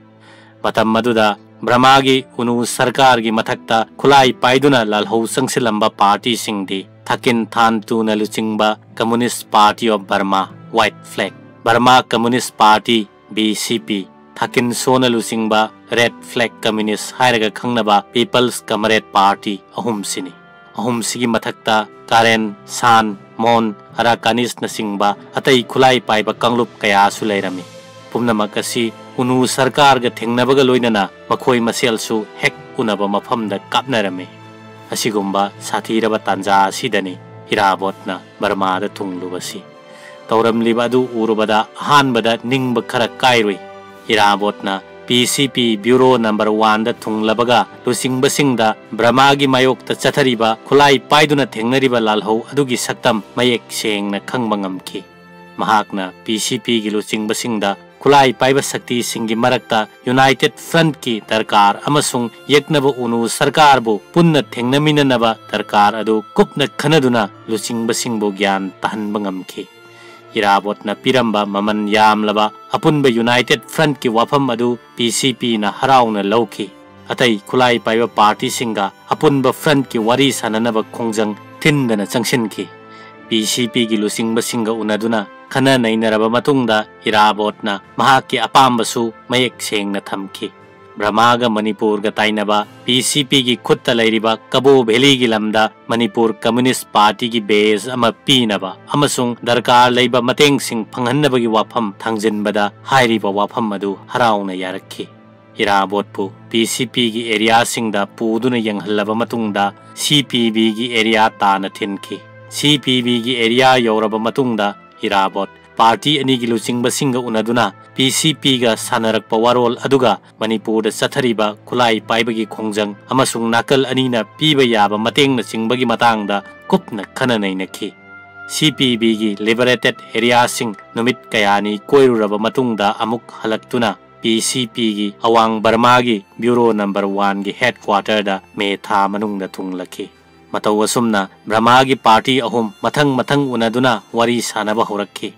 ꯃꯇꯝ ꯑꯗꯨꯗ ꯕ꯭ꯔꯃꯥꯒꯤ ꯎꯅꯨ ꯁꯔꯀꯥꯔꯒꯤ ꯃꯊꯛꯇ ꯈꯨꯠꯂꯥꯏ ꯄꯥꯏꯗꯨꯅ ꯂꯥꯜꯍꯧ ꯆꯪꯁꯤꯜꯂꯝꯕ ꯄꯥꯔꯇꯤꯁꯤꯡꯗꯤ ꯊꯥꯀꯤꯟ ꯊꯥꯟꯇꯨꯅ ꯂꯨꯆꯤꯡꯕ communist party of Burma, white flag, Burma communist party, B C P, ꯊꯥꯀꯤꯟ ꯁꯣꯅ ꯂꯨꯆꯤꯡꯕ ꯔꯦꯗ ꯐ꯭ꯂꯦꯛ ꯀꯝꯃꯨꯅꯤꯁ ꯍꯥꯏꯔꯒ ꯈꯪꯅꯕ ꯄꯤꯄꯜꯁ ꯀꯃꯔꯦꯠ ꯄꯥꯔꯇꯤ ꯑꯍꯨꯝꯁꯤꯅꯤ꯫ ꯑꯍꯨꯝꯁꯤꯒꯤ ꯃꯊꯛꯇ ꯀꯥꯔꯦꯟ, ꯁꯥꯟ, ꯃꯣꯟ, ꯑꯔꯥꯀꯥꯅꯤꯁꯅꯆꯤꯡꯕ ꯑꯇꯩ ꯈꯨꯠꯂꯥꯏ ꯄꯥꯏꯕ ꯀꯥꯡꯂꯨꯞ ꯀꯌꯥꯁꯨ ꯂꯩꯔꯝꯃꯤ꯫ ꯄꯨꯝꯅꯃꯛ ꯑꯁꯤ ꯎꯅꯨ ꯁꯔꯀꯥꯔꯒ ꯊꯦꯡꯅꯕꯒ ꯂꯣꯏꯅꯅ ꯃꯈꯣꯏ ꯃꯁꯦꯜꯁꯨ ꯍꯦꯛ ꯎꯅꯕ ꯃꯐꯝꯗ ꯀꯥꯞꯅꯔꯝꯃꯤ꯫ ꯑꯁꯤꯒꯨꯝꯕ ꯁꯥꯊꯤꯔꯕ ꯇꯥꯟꯖꯥ ꯑꯁꯤꯗꯅꯤ ꯏꯔꯥꯕꯣꯠꯅ ꯕꯔꯃꯥꯗ ꯊꯨꯡꯂꯨꯕꯁꯤ꯫ ꯇꯧꯔꯝꯂꯤꯕ ꯑꯗꯨ ꯎꯔꯨꯕꯗ ꯑꯍꯥꯟꯕꯗ ꯅꯤꯡꯕ ꯈꯔ ꯀꯥꯏꯔꯨꯏ꯫ ꯏꯔꯥꯕꯣꯠꯅ ꯄꯤ ꯁꯤ ꯄꯤ ꯕ꯭ꯌꯨꯔꯣ ꯅꯝꯕꯔ ꯋꯥꯟꯗ ꯊꯨꯡꯂꯕꯒ ꯂꯨꯆꯤꯡꯕꯁꯤꯡꯗ ꯕ꯭ꯔꯃꯥꯒꯤ ꯃꯥꯌꯣꯛꯇ ꯆꯠꯊꯔꯤꯕ ꯈꯨꯠꯂꯥꯏ ꯄꯥꯏꯗꯨꯅ ꯊꯦꯡꯅꯔꯤꯕ ꯂꯥꯜꯍꯧ ꯑꯗꯨꯒꯤ ꯁꯛꯇꯝ ꯃꯌꯦꯛ ꯁꯦꯡꯅ ꯈꯪꯕ ꯉꯝꯈꯤ꯫ ꯃꯍꯥꯛꯅ ꯄꯤ ꯁꯤ ꯄꯤꯒꯤ ꯂꯨꯆꯤꯡꯕꯁꯤꯡꯗ ꯈꯨꯠꯂꯥꯏ ꯄꯥꯏꯕ ꯁꯛꯇꯤꯁꯤꯡꯒꯤ ꯃꯔꯛꯇ ꯌꯨꯅꯥꯏꯇꯦꯗ ꯐ꯭ꯔꯟꯠꯀꯤ ꯗꯔꯀꯥꯔ ꯑꯃꯁꯨꯡ ꯌꯦꯛꯅꯕ ꯎꯅꯨ ꯁꯔꯀꯥꯔꯕꯨ ꯄꯨꯟꯅ ꯊꯦꯡꯅꯃꯤꯟꯅꯅꯕ ꯗꯔꯀꯥꯔ ꯑꯗꯨ ꯀꯨꯞꯅ ꯈꯟꯅꯗꯨꯅ ꯂꯨꯆꯤꯡꯕꯁꯤꯡꯕꯨ ꯒ꯭ꯌꯥꯟ ꯇꯥꯍꯟꯕ ꯉꯝꯈꯤ꯫ ꯏꯔꯥꯕꯣꯠꯅ ꯄꯤꯔꯝꯕ ꯃꯃꯜ ꯌꯥꯝꯂꯕ ꯑꯄꯨꯟꯕ ꯌꯨꯅꯥꯏꯇꯦꯗ ꯐ꯭ꯔꯟꯠꯀꯤ ꯋꯥꯐꯝ ꯑꯗꯨ ꯄꯤ ꯁꯤ ꯄꯤꯅ ꯍꯔꯥꯎꯅ ꯂꯧꯈꯤ꯫ ꯑꯇꯩ ꯈꯨꯠꯂꯥꯏ ꯄꯥꯏꯕ ꯄꯥꯔꯇꯤꯁꯤꯡꯒ ꯑꯄꯨꯟꯕ ꯐ꯭ꯔꯟꯠꯀꯤ ꯋꯥꯔꯤ ꯁꯥꯅꯅꯕ ꯈꯣꯡꯖꯪ ꯊꯤꯟꯗꯅ ꯆꯪꯁꯤꯟꯈꯤ꯫ ꯄꯤ ꯁꯤ ꯄꯤꯒꯤ ꯂꯨꯆꯤꯡꯕꯁꯤꯡꯒ ꯎꯅꯗꯨꯅ ꯈꯟꯅ ꯅꯩꯅꯔꯕ ꯃꯇꯨꯡꯗ ꯏꯔꯥꯕꯣꯠꯅ ꯃꯍꯥꯛꯀꯤ ꯑꯄꯥꯝꯕꯁꯨ ꯃꯌꯦꯛ ꯁꯦꯡꯅ ꯊꯝꯈꯤ꯫ ꯕ꯭ꯔꯃꯥꯒ ꯃꯅꯤꯄꯨꯔꯒ ꯇꯥꯏꯅꯕ ꯄꯤ ꯁꯤ ꯄꯤꯒꯤ ꯈꯨꯠꯇ ꯂꯩꯔꯤꯕ ꯀꯕꯣ ꯚꯦꯂꯤꯒꯤ ꯂꯝꯗ ꯃꯅꯤꯄꯨꯔ ꯀꯝꯃꯨꯅꯤꯁ ꯄꯥꯔꯇꯤꯒꯤ ꯕꯦꯖ ꯑꯃ ꯄꯤꯅꯕ ꯑꯃꯁꯨꯡ ꯗꯔꯀꯥꯔ ꯂꯩꯕ ꯃꯇꯦꯡꯁꯤꯡ ꯐꯪꯍꯟꯅꯕꯒꯤ ꯋꯥꯐꯝ ꯊꯥꯡꯖꯤꯟꯕꯗ ꯍꯥꯏꯔꯤꯕ ꯋꯥꯐꯝ ꯑꯗꯨ ꯍꯔꯥꯎꯅ ꯌꯥꯔꯛꯈꯤ꯫ ꯏꯔꯥꯕꯣꯠꯄꯨ ꯄꯤ ꯁꯤ ꯄꯤꯒꯤ ꯑꯦꯔꯤꯌꯥꯁꯤꯡꯗ ꯄꯨꯗꯨꯅ ꯌꯦꯡꯍꯜꯂꯕ ꯃꯇꯨꯡꯗ ꯁꯤ ꯄꯤ ꯕꯤꯒꯤ ꯑꯦꯔꯤꯌꯥ ꯇꯥꯅ ꯊꯤꯟꯈꯤ꯫ ꯁꯤ ꯄꯤ ꯕꯤꯒꯤ ꯑꯦꯔꯤꯌꯥ ꯌꯧꯔꯕ ꯃꯇꯨꯡꯗ ꯏꯔꯥꯕꯣꯠ ꯄꯥꯔꯇꯤ ꯑꯅꯤꯒꯤ ꯂꯨꯆꯤꯡꯕꯁꯤꯡꯒ ꯎꯅꯗꯨꯅ ꯄꯤ ꯁꯤ ꯄꯤꯒ ꯁꯥꯟꯅꯔꯛꯄ ꯋꯥꯔꯣꯜ ꯑꯗꯨꯒ ꯃꯅꯤꯄꯨꯔꯗ ꯆꯠꯊꯔꯤꯕ ꯈꯨꯠꯂꯥꯏ ꯄꯥꯏꯕꯒꯤ ꯈꯣꯡꯖꯪ ꯑꯃꯁꯨꯡ ꯅꯥꯀꯜ ꯑꯅꯤꯅ ꯄꯤꯕ ꯌꯥꯕ ꯃꯇꯦꯡꯅꯆꯤꯡꯕꯒꯤ ꯃꯇꯥꯡꯗ ꯀꯨꯞꯅ ꯈꯟꯅ ꯅꯩꯅꯈꯤ꯫ ꯁꯤ ꯄꯤ ꯕꯤꯒꯤ ꯂꯤꯕꯔꯦꯇꯦꯠ ꯑꯦꯔꯤꯌꯥꯁꯤꯡ ꯅꯨꯃꯤꯠ ꯀꯌꯥꯅꯤ ꯀꯣꯏꯔꯨꯔꯕ ꯃꯇꯨꯡꯗ ꯑꯃꯨꯛ ꯍꯜꯂꯛꯇꯨꯅ ꯄꯤ ꯁꯤ ꯄꯤꯒꯤ ꯑꯋꯥꯡ ꯕꯔꯃꯥꯒꯤ ꯕ꯭ꯌꯨꯔꯣ ꯅꯝꯕꯔ ꯋꯥꯟꯒꯤ ꯍꯦꯗꯀ꯭ꯋꯥꯇꯔꯗ ꯃꯦ ꯊꯥ ꯃꯅꯨꯡꯗ ꯊꯨꯡꯂꯛꯈꯤ꯫ ꯃꯇꯧ ꯑꯁꯨꯝꯅ ꯕ꯭ꯔꯃꯥꯒꯤ ꯄꯥꯔꯇꯤ ꯑꯍꯨꯝ ꯃꯊꯪ ꯃꯊꯪ ꯎꯅꯗꯨꯅ ꯋꯥꯔꯤ ꯁꯥꯅꯕ ꯍꯧꯔꯛꯈꯤ꯫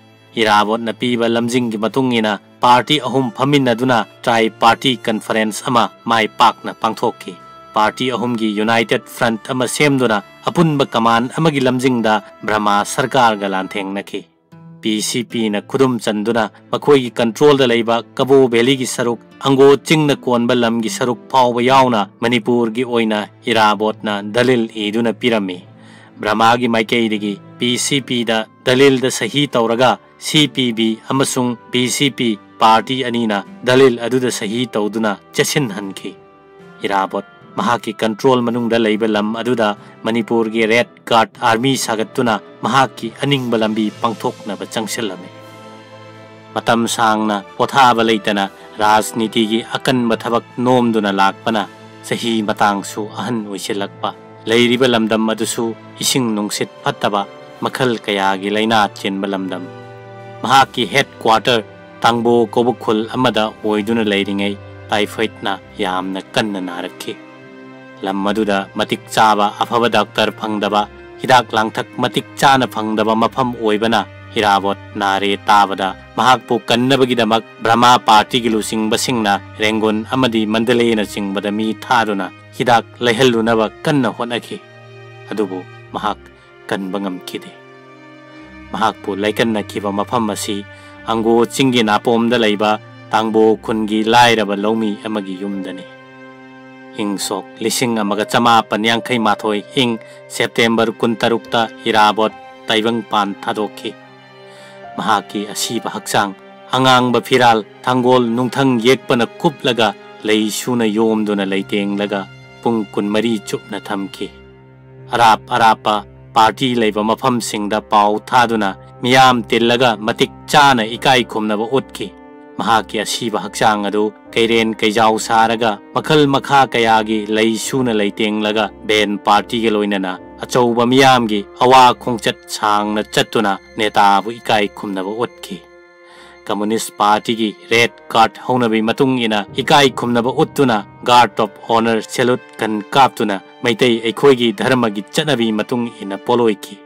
ꯏꯔꯥꯕꯣꯠꯅ ꯄꯤꯕ ꯂꯝꯖꯤꯡꯒꯤ ꯃꯇꯨꯡ ꯏꯟꯅ ꯄꯥꯔꯇꯤ ꯑꯍꯨꯝ ꯐꯝꯃꯤꯟꯅꯗꯨꯅ ꯇ꯭ꯔꯥꯏ ꯄꯥꯔꯇꯤ ꯀꯟꯐꯔꯦꯟꯁ ꯑꯃ ꯃꯥꯏ ꯄꯥꯛꯅ ꯄꯥꯡꯊꯣꯛꯈꯤ꯫ ꯄꯥꯔꯇꯤ ꯑꯍꯨꯝꯒꯤ ꯌꯨꯅꯥꯏꯇꯦꯗ ꯐ꯭ꯔꯟꯠ ꯑꯃ ꯁꯦꯝꯗꯨꯅ ꯑꯄꯨꯟꯕ ꯀꯃꯥꯟ ꯑꯃꯒꯤ ꯂꯝꯖꯤꯡꯗ ꯕ꯭ꯔꯃꯥ ꯁꯔꯀꯥꯔꯒ ꯂꯥꯟꯊꯦꯡꯅꯈꯤ꯫ ꯄꯤ ꯁꯤ ꯄꯤꯅ ꯈꯨꯗꯨꯝ ꯆꯟꯗꯨꯅ ꯃꯈꯣꯏꯒꯤ ꯀꯟꯇ꯭ꯔꯣꯜꯗ ꯂꯩꯕ ꯀꯕꯣ ꯚꯦꯂꯤꯒꯤ ꯁꯔꯨꯛ, ꯑꯪꯒꯣ ꯆꯤꯡꯅ ꯀꯣꯟꯕ ꯂꯝꯒꯤ ꯁꯔꯨꯛ ꯐꯥꯎꯕ ꯌꯥꯎꯅ ꯃꯅꯤꯄꯨꯔꯒꯤ ꯑꯣꯏꯅ ꯏꯔꯥꯕꯣꯠꯅ ꯗꯂꯤꯜ ꯏꯗꯨꯅ ꯄꯤꯔꯝꯃꯤ꯫ ꯕ꯭ꯔꯃꯥꯒꯤ ꯃꯥꯏꯀꯩꯗꯒꯤ ꯄꯤ ꯁꯤ ꯄꯤꯗ ꯗꯂꯤꯜꯗ ꯁꯍꯤ ꯇꯧꯔꯒ ꯁꯤ ꯄꯤ ꯕꯤ ꯑꯃꯁꯨꯡ ꯄꯤ ꯁꯤ ꯄꯤ ꯄꯥꯔꯇꯤ ꯑꯅꯤꯅ ꯗꯂꯤꯜ ꯑꯗꯨꯗ ꯁꯍꯤ ꯇꯧꯗꯨꯅ ꯆꯦꯠꯁꯤꯟꯍꯟꯈꯤ꯫ ꯏꯔꯥꯕꯣꯠ ꯃꯍꯥꯛꯀꯤ ꯀꯟꯇ꯭ꯔꯣꯜ ꯃꯅꯨꯡꯗ ꯂꯩꯕ ꯂꯝ ꯑꯗꯨꯗ ꯃꯅꯤꯄꯨꯔꯒꯤ ꯔꯦꯗ ꯒꯥꯔꯗ ꯑꯥꯔꯃꯤ ꯁꯥꯒꯠꯇꯨꯅ ꯃꯍꯥꯛꯀꯤ ꯑꯅꯤꯡꯕ ꯂꯝꯕꯤ ꯄꯥꯡꯊꯣꯛꯅꯕ ꯆꯪꯁꯤꯜꯂꯝꯃꯤ꯫ ꯃꯇꯝ ꯁꯥꯡꯅ ꯄꯣꯊꯥꯕ ꯂꯩꯇꯅ ꯔꯥꯖꯅꯤꯇꯤꯒꯤ ꯑꯀꯟꯕ ꯊꯕꯛ ꯅꯣꯝꯗꯨꯅ ꯂꯥꯛꯄꯅ ꯆꯍꯤ ꯃꯇꯥꯡꯁꯨ ꯑꯍꯟ ꯑꯣꯏꯁꯤꯜꯂꯛꯄ, ꯂꯩꯔꯤꯕ ꯂꯝꯗꯝ ꯑꯗꯨꯁꯨ ꯏꯁꯤꯡ ꯅꯨꯡꯁꯤꯠ ꯐꯠꯇꯕ, ꯃꯈꯜ ꯀꯌꯥꯒꯤ ꯂꯥꯏꯅꯥ ꯆꯦꯟꯕ ꯂꯝꯗꯝ꯫ ꯃꯍꯥꯛꯀꯤ ꯍꯦꯗ ꯀ꯭ꯋꯥꯇꯔ ꯇꯥꯡꯕꯣ ꯀꯧꯕ ꯈꯨꯜ ꯑꯃꯗ ꯑꯣꯏꯗꯨꯅ ꯂꯩꯔꯤꯉꯩ ꯇꯥꯏꯐꯣꯏꯗꯅ ꯌꯥꯝꯅ ꯀꯟꯅ ꯅꯥꯔꯛꯈꯤ꯫ ꯂꯝ ꯑꯗꯨꯗ ꯃꯇꯤꯛ ꯆꯥꯕ ꯑꯐꯕ ꯗꯥꯛꯇꯔ ꯐꯪꯗꯕ, ꯍꯤꯗꯥꯛ ꯂꯥꯡꯊꯛ ꯃꯇꯤꯛ ꯆꯥꯅ ꯐꯪꯗꯕ ꯃꯐꯝ ꯑꯣꯏꯕꯅ ꯏꯔꯥꯕꯣꯠ ꯅꯥꯔꯦ ꯇꯥꯕꯗ ꯃꯍꯥꯛꯄꯨ ꯀꯟꯅꯕꯒꯤꯗꯃꯛ ꯕ꯭ꯔꯃꯥ ꯄꯥꯔꯇꯤꯒꯤ ꯂꯨꯆꯤꯡꯕꯁꯤꯡꯅ ꯔꯦꯡꯒꯨꯟ ꯑꯃꯗꯤ ꯃꯟꯗꯂꯦꯅꯆꯤꯡꯕꯗ ꯃꯤ ꯊꯥꯗꯨꯅ ꯍꯤꯗꯥꯛ ꯂꯩꯍꯜꯂꯨꯅꯕ ꯀꯟꯅ ꯍꯣꯠꯅꯈꯤ꯫ ꯑꯗꯨꯕꯨ ꯃꯍꯥꯛ ꯀꯟꯕ ꯉꯝꯈꯤꯗꯦ꯫ ꯃꯍꯥꯛꯄꯨ ꯂꯥꯏꯀꯠꯅꯈꯤꯕ ꯃꯐꯝ ꯑꯁꯤ ꯑꯪꯒꯣ ꯆꯤꯡꯒꯤ ꯅꯥꯄꯣꯝꯗ ꯂꯩꯕ ꯇꯥꯡꯕꯣ ꯈꯨꯟꯒꯤ ꯂꯥꯏꯔꯕ ꯂꯧꯃꯤ ꯑꯃꯒꯤ ꯌꯨꯝꯗꯅꯤ꯫ ꯏꯪ ꯁꯣꯛ ꯂꯤꯁꯤꯡ ꯑꯃꯒ ꯆꯃꯥꯄꯟ ꯌꯥꯡꯈꯩ ꯃꯥꯊꯣꯏ ꯏꯪ ꯁꯦꯞꯇꯦꯝꯕꯔ ꯀꯨꯟꯇꯔꯨꯛꯇ ꯏꯔꯥꯕꯣꯠ ꯇꯥꯏꯕꯪꯄꯥꯟ ꯊꯥꯗꯣꯛꯈꯤ꯫ ꯃꯍꯥꯛꯀꯤ ꯑꯁꯤꯕ ꯍꯛꯆꯥꯡ ꯑꯉꯥꯡꯕ ꯐꯤꯔꯥꯜ ꯊꯥꯡꯒꯣꯜ ꯅꯨꯡꯊꯪ ꯌꯦꯛꯄꯅ ꯀꯨꯞꯂꯒ ꯂꯩ ꯁꯨꯅ ꯌꯣꯝꯗꯨꯅ ꯂꯩꯇꯦꯡꯂꯒ ꯄꯨꯡ ꯀꯨꯟꯃꯔꯤ ꯆꯨꯞꯅ ꯊꯝꯈꯤ꯫ ꯑꯔꯥꯞ ꯑꯔꯥꯞꯄ ꯄꯥꯔꯇꯤ ꯂꯩꯕ ꯃꯐꯝꯁꯤꯡꯗ ꯄꯥꯎ ꯊꯥꯗꯨꯅ ꯃꯤꯌꯥꯝ ꯇꯤꯜꯂꯒ ꯃꯇꯤꯛ ꯆꯥꯅ ꯏꯀꯥꯏ ꯈꯨꯝꯅꯕ ꯎꯠꯈꯤ꯫ ꯃꯍꯥꯛꯀꯤ ꯑꯁꯤꯕ ꯍꯛꯆꯥꯡ ꯑꯗꯨ ꯀꯩꯔꯦꯟ ꯀꯩꯖꯥꯎ ꯁꯥꯔꯒ ꯃꯈꯜ ꯃꯈꯥ ꯀꯌꯥꯒꯤ ꯂꯩ ꯁꯨꯅ ꯂꯩꯇꯦꯡꯂꯒ ꯕꯦꯟ ꯄꯥꯔꯇꯤꯒ ꯂꯣꯏꯅꯅ ꯑꯆꯧꯕ ꯃꯤꯌꯥꯝꯒꯤ ꯑꯋꯥ ꯈꯣꯡꯆꯠ ꯁꯥꯡꯅ ꯆꯠꯇꯨꯅ ꯅꯦꯇꯥꯕꯨ ꯏꯀꯥꯏ ꯈꯨꯝꯅꯕ ꯎꯠꯈꯤ꯫ ꯀꯝꯃꯨꯅꯤꯁ ꯄꯥꯔꯇꯤꯒꯤ ꯔꯦꯗ ꯀꯥꯔꯗ ꯍꯧꯅꯕꯤ ꯃꯇꯨꯡ ꯏꯟꯅ ꯏꯀꯥꯏ ꯈꯨꯝꯅꯕ ꯎꯠꯇꯨꯅ ꯒꯥꯔꯗ ꯑꯣꯐ ꯑꯣꯅꯔ ꯁꯦꯂꯨꯠ ꯒꯟ ꯀꯥꯞꯇꯨꯅ ꯃꯩꯇꯩ ꯑꯩꯈꯣꯏꯒꯤ ꯙꯔꯃꯒꯤ ꯆꯠꯅꯕꯤ ꯃꯇꯨꯡ ꯏꯟꯅ ꯄꯣꯂꯣꯏꯈꯤ꯫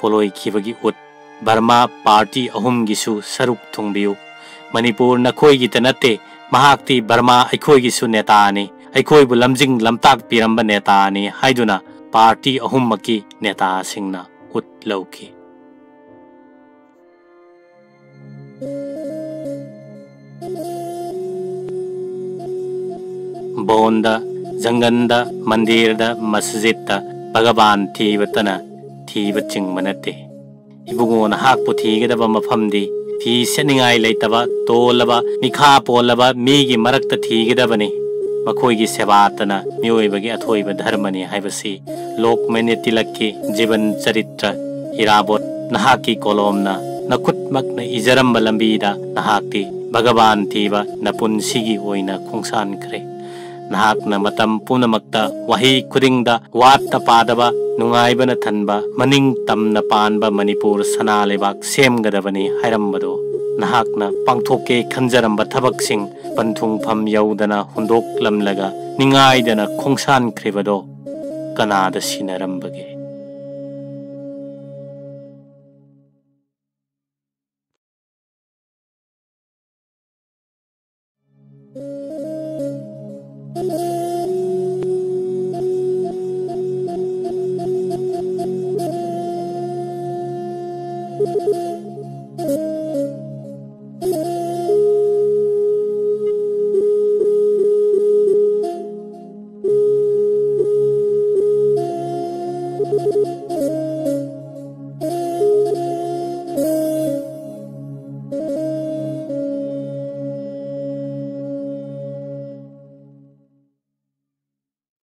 ꯄꯣꯂꯣꯏꯈꯤꯕꯒꯤ ꯎꯠ꯫ ꯕꯔꯃꯥ ꯄꯥꯔꯇꯤ ꯑꯍꯨꯝꯒꯤꯁꯨ ꯁꯔꯨꯛ ꯊꯨꯡꯕꯤꯌꯨ꯫ ꯃꯅꯤꯄꯨꯔ ꯅꯈꯣꯏꯒꯤꯇ ꯅꯠꯇꯦ, ꯃꯍꯥꯛꯇꯤ ꯕꯔꯃꯥ ꯑꯩꯈꯣꯏꯒꯤꯁꯨ ꯅꯦꯇꯥꯅꯤ, ꯑꯩꯈꯣꯏꯕꯨ ꯂꯝꯖꯤꯡ ꯂꯝꯇꯥꯛꯄꯤꯔꯝꯕ ꯅꯦꯇꯥꯅꯤ ꯍꯥꯏꯗꯨꯅ ꯄꯥꯔꯇꯤ ꯑꯍꯨꯝꯃꯛꯀꯤ ꯅꯦꯇꯥꯁꯤꯡꯅ ꯎꯠ ꯂꯧꯈꯤ꯫ ꯕꯣꯟꯗ, ꯖꯪꯒꯟꯗ, ꯃꯟꯗꯤꯔꯗ, ꯃꯁꯖꯤꯗꯇ ꯚꯒꯕꯥꯟ ꯊꯤꯕꯇꯅ ꯊꯤꯕ ꯆꯤꯡꯕ ꯅꯠꯇꯦ꯫ ꯏꯕꯨꯡꯉꯣ, ꯅꯍꯥꯛꯄꯨ ꯊꯤꯒꯗꯕ ꯃꯐꯝꯗꯤ ꯐꯤ ꯁꯦꯠꯅꯤꯡꯉꯥꯏ ꯂꯩꯇꯕ, ꯇꯣꯜꯂꯕ, ꯃꯤꯈꯥ ꯄꯣꯜꯂꯕ ꯃꯤꯒꯤ ꯃꯔꯛꯇ ꯊꯤꯒꯗꯕꯅꯤ꯫ ꯃꯈꯣꯏꯒꯤ ꯁꯦꯕꯥꯇꯅ ꯃꯤꯑꯣꯏꯕꯒꯤ ꯑꯊꯣꯏꯕ ꯙꯔꯃꯅꯤ ꯍꯥꯏꯕꯁꯤ ꯂꯣꯛꯃꯟꯌ ꯇꯤꯂꯛꯀꯤ ꯖꯤꯕꯟ ꯆꯔꯤꯇ꯭ꯔ ꯏꯔꯥꯕꯣꯠ, ꯅꯍꯥꯛꯀꯤ ꯀꯣꯂꯣꯝꯅ ꯅꯈꯨꯠꯃꯛꯅ ꯏꯖꯔꯝꯕ ꯂꯝꯕꯤꯗ ꯅꯍꯥꯛꯇꯤ ꯚꯒꯕꯥꯟ ꯊꯤꯕ ꯅꯄꯨꯟꯁꯤꯒꯤ ꯑꯣꯏꯅ ꯈꯣꯡꯁꯥꯟꯈ꯭ꯔꯦ꯫ ꯅꯍꯥꯛꯅ ꯃꯇꯝ ꯄꯨꯝꯅꯃꯛꯇ ꯋꯥꯍꯩ ꯈꯨꯗꯤꯡꯗ ꯋꯥꯠꯇ ꯄꯥꯗꯕ, ꯅꯨꯡꯉꯥꯏꯕꯅ ꯊꯟꯕ, ꯃꯅꯤꯡ ꯇꯝꯅ ꯄꯥꯟꯕ ꯃꯅꯤꯄꯨꯔ ꯁꯅꯥ ꯂꯩꯕꯥꯛ ꯁꯦꯝꯒꯗꯕꯅꯤ ꯍꯥꯏꯔꯝꯕꯗꯣ, ꯅꯍꯥꯛꯅ ꯄꯥꯡꯊꯣꯛꯀꯦ ꯈꯟꯖꯔꯝꯕ ꯊꯕꯛꯁꯤꯡ ꯄꯟꯊꯨꯡꯐꯝ ꯌꯧꯗꯅ ꯍꯨꯟꯗꯣꯛꯂꯝꯂꯒ ꯅꯤꯡꯉꯥꯏꯗꯅ ꯈꯣꯡꯁꯥꯟꯈ꯭ꯔꯤꯕꯗꯣ ꯀꯅꯥꯗ ꯁꯤꯟꯅꯔꯝꯕꯒꯦ?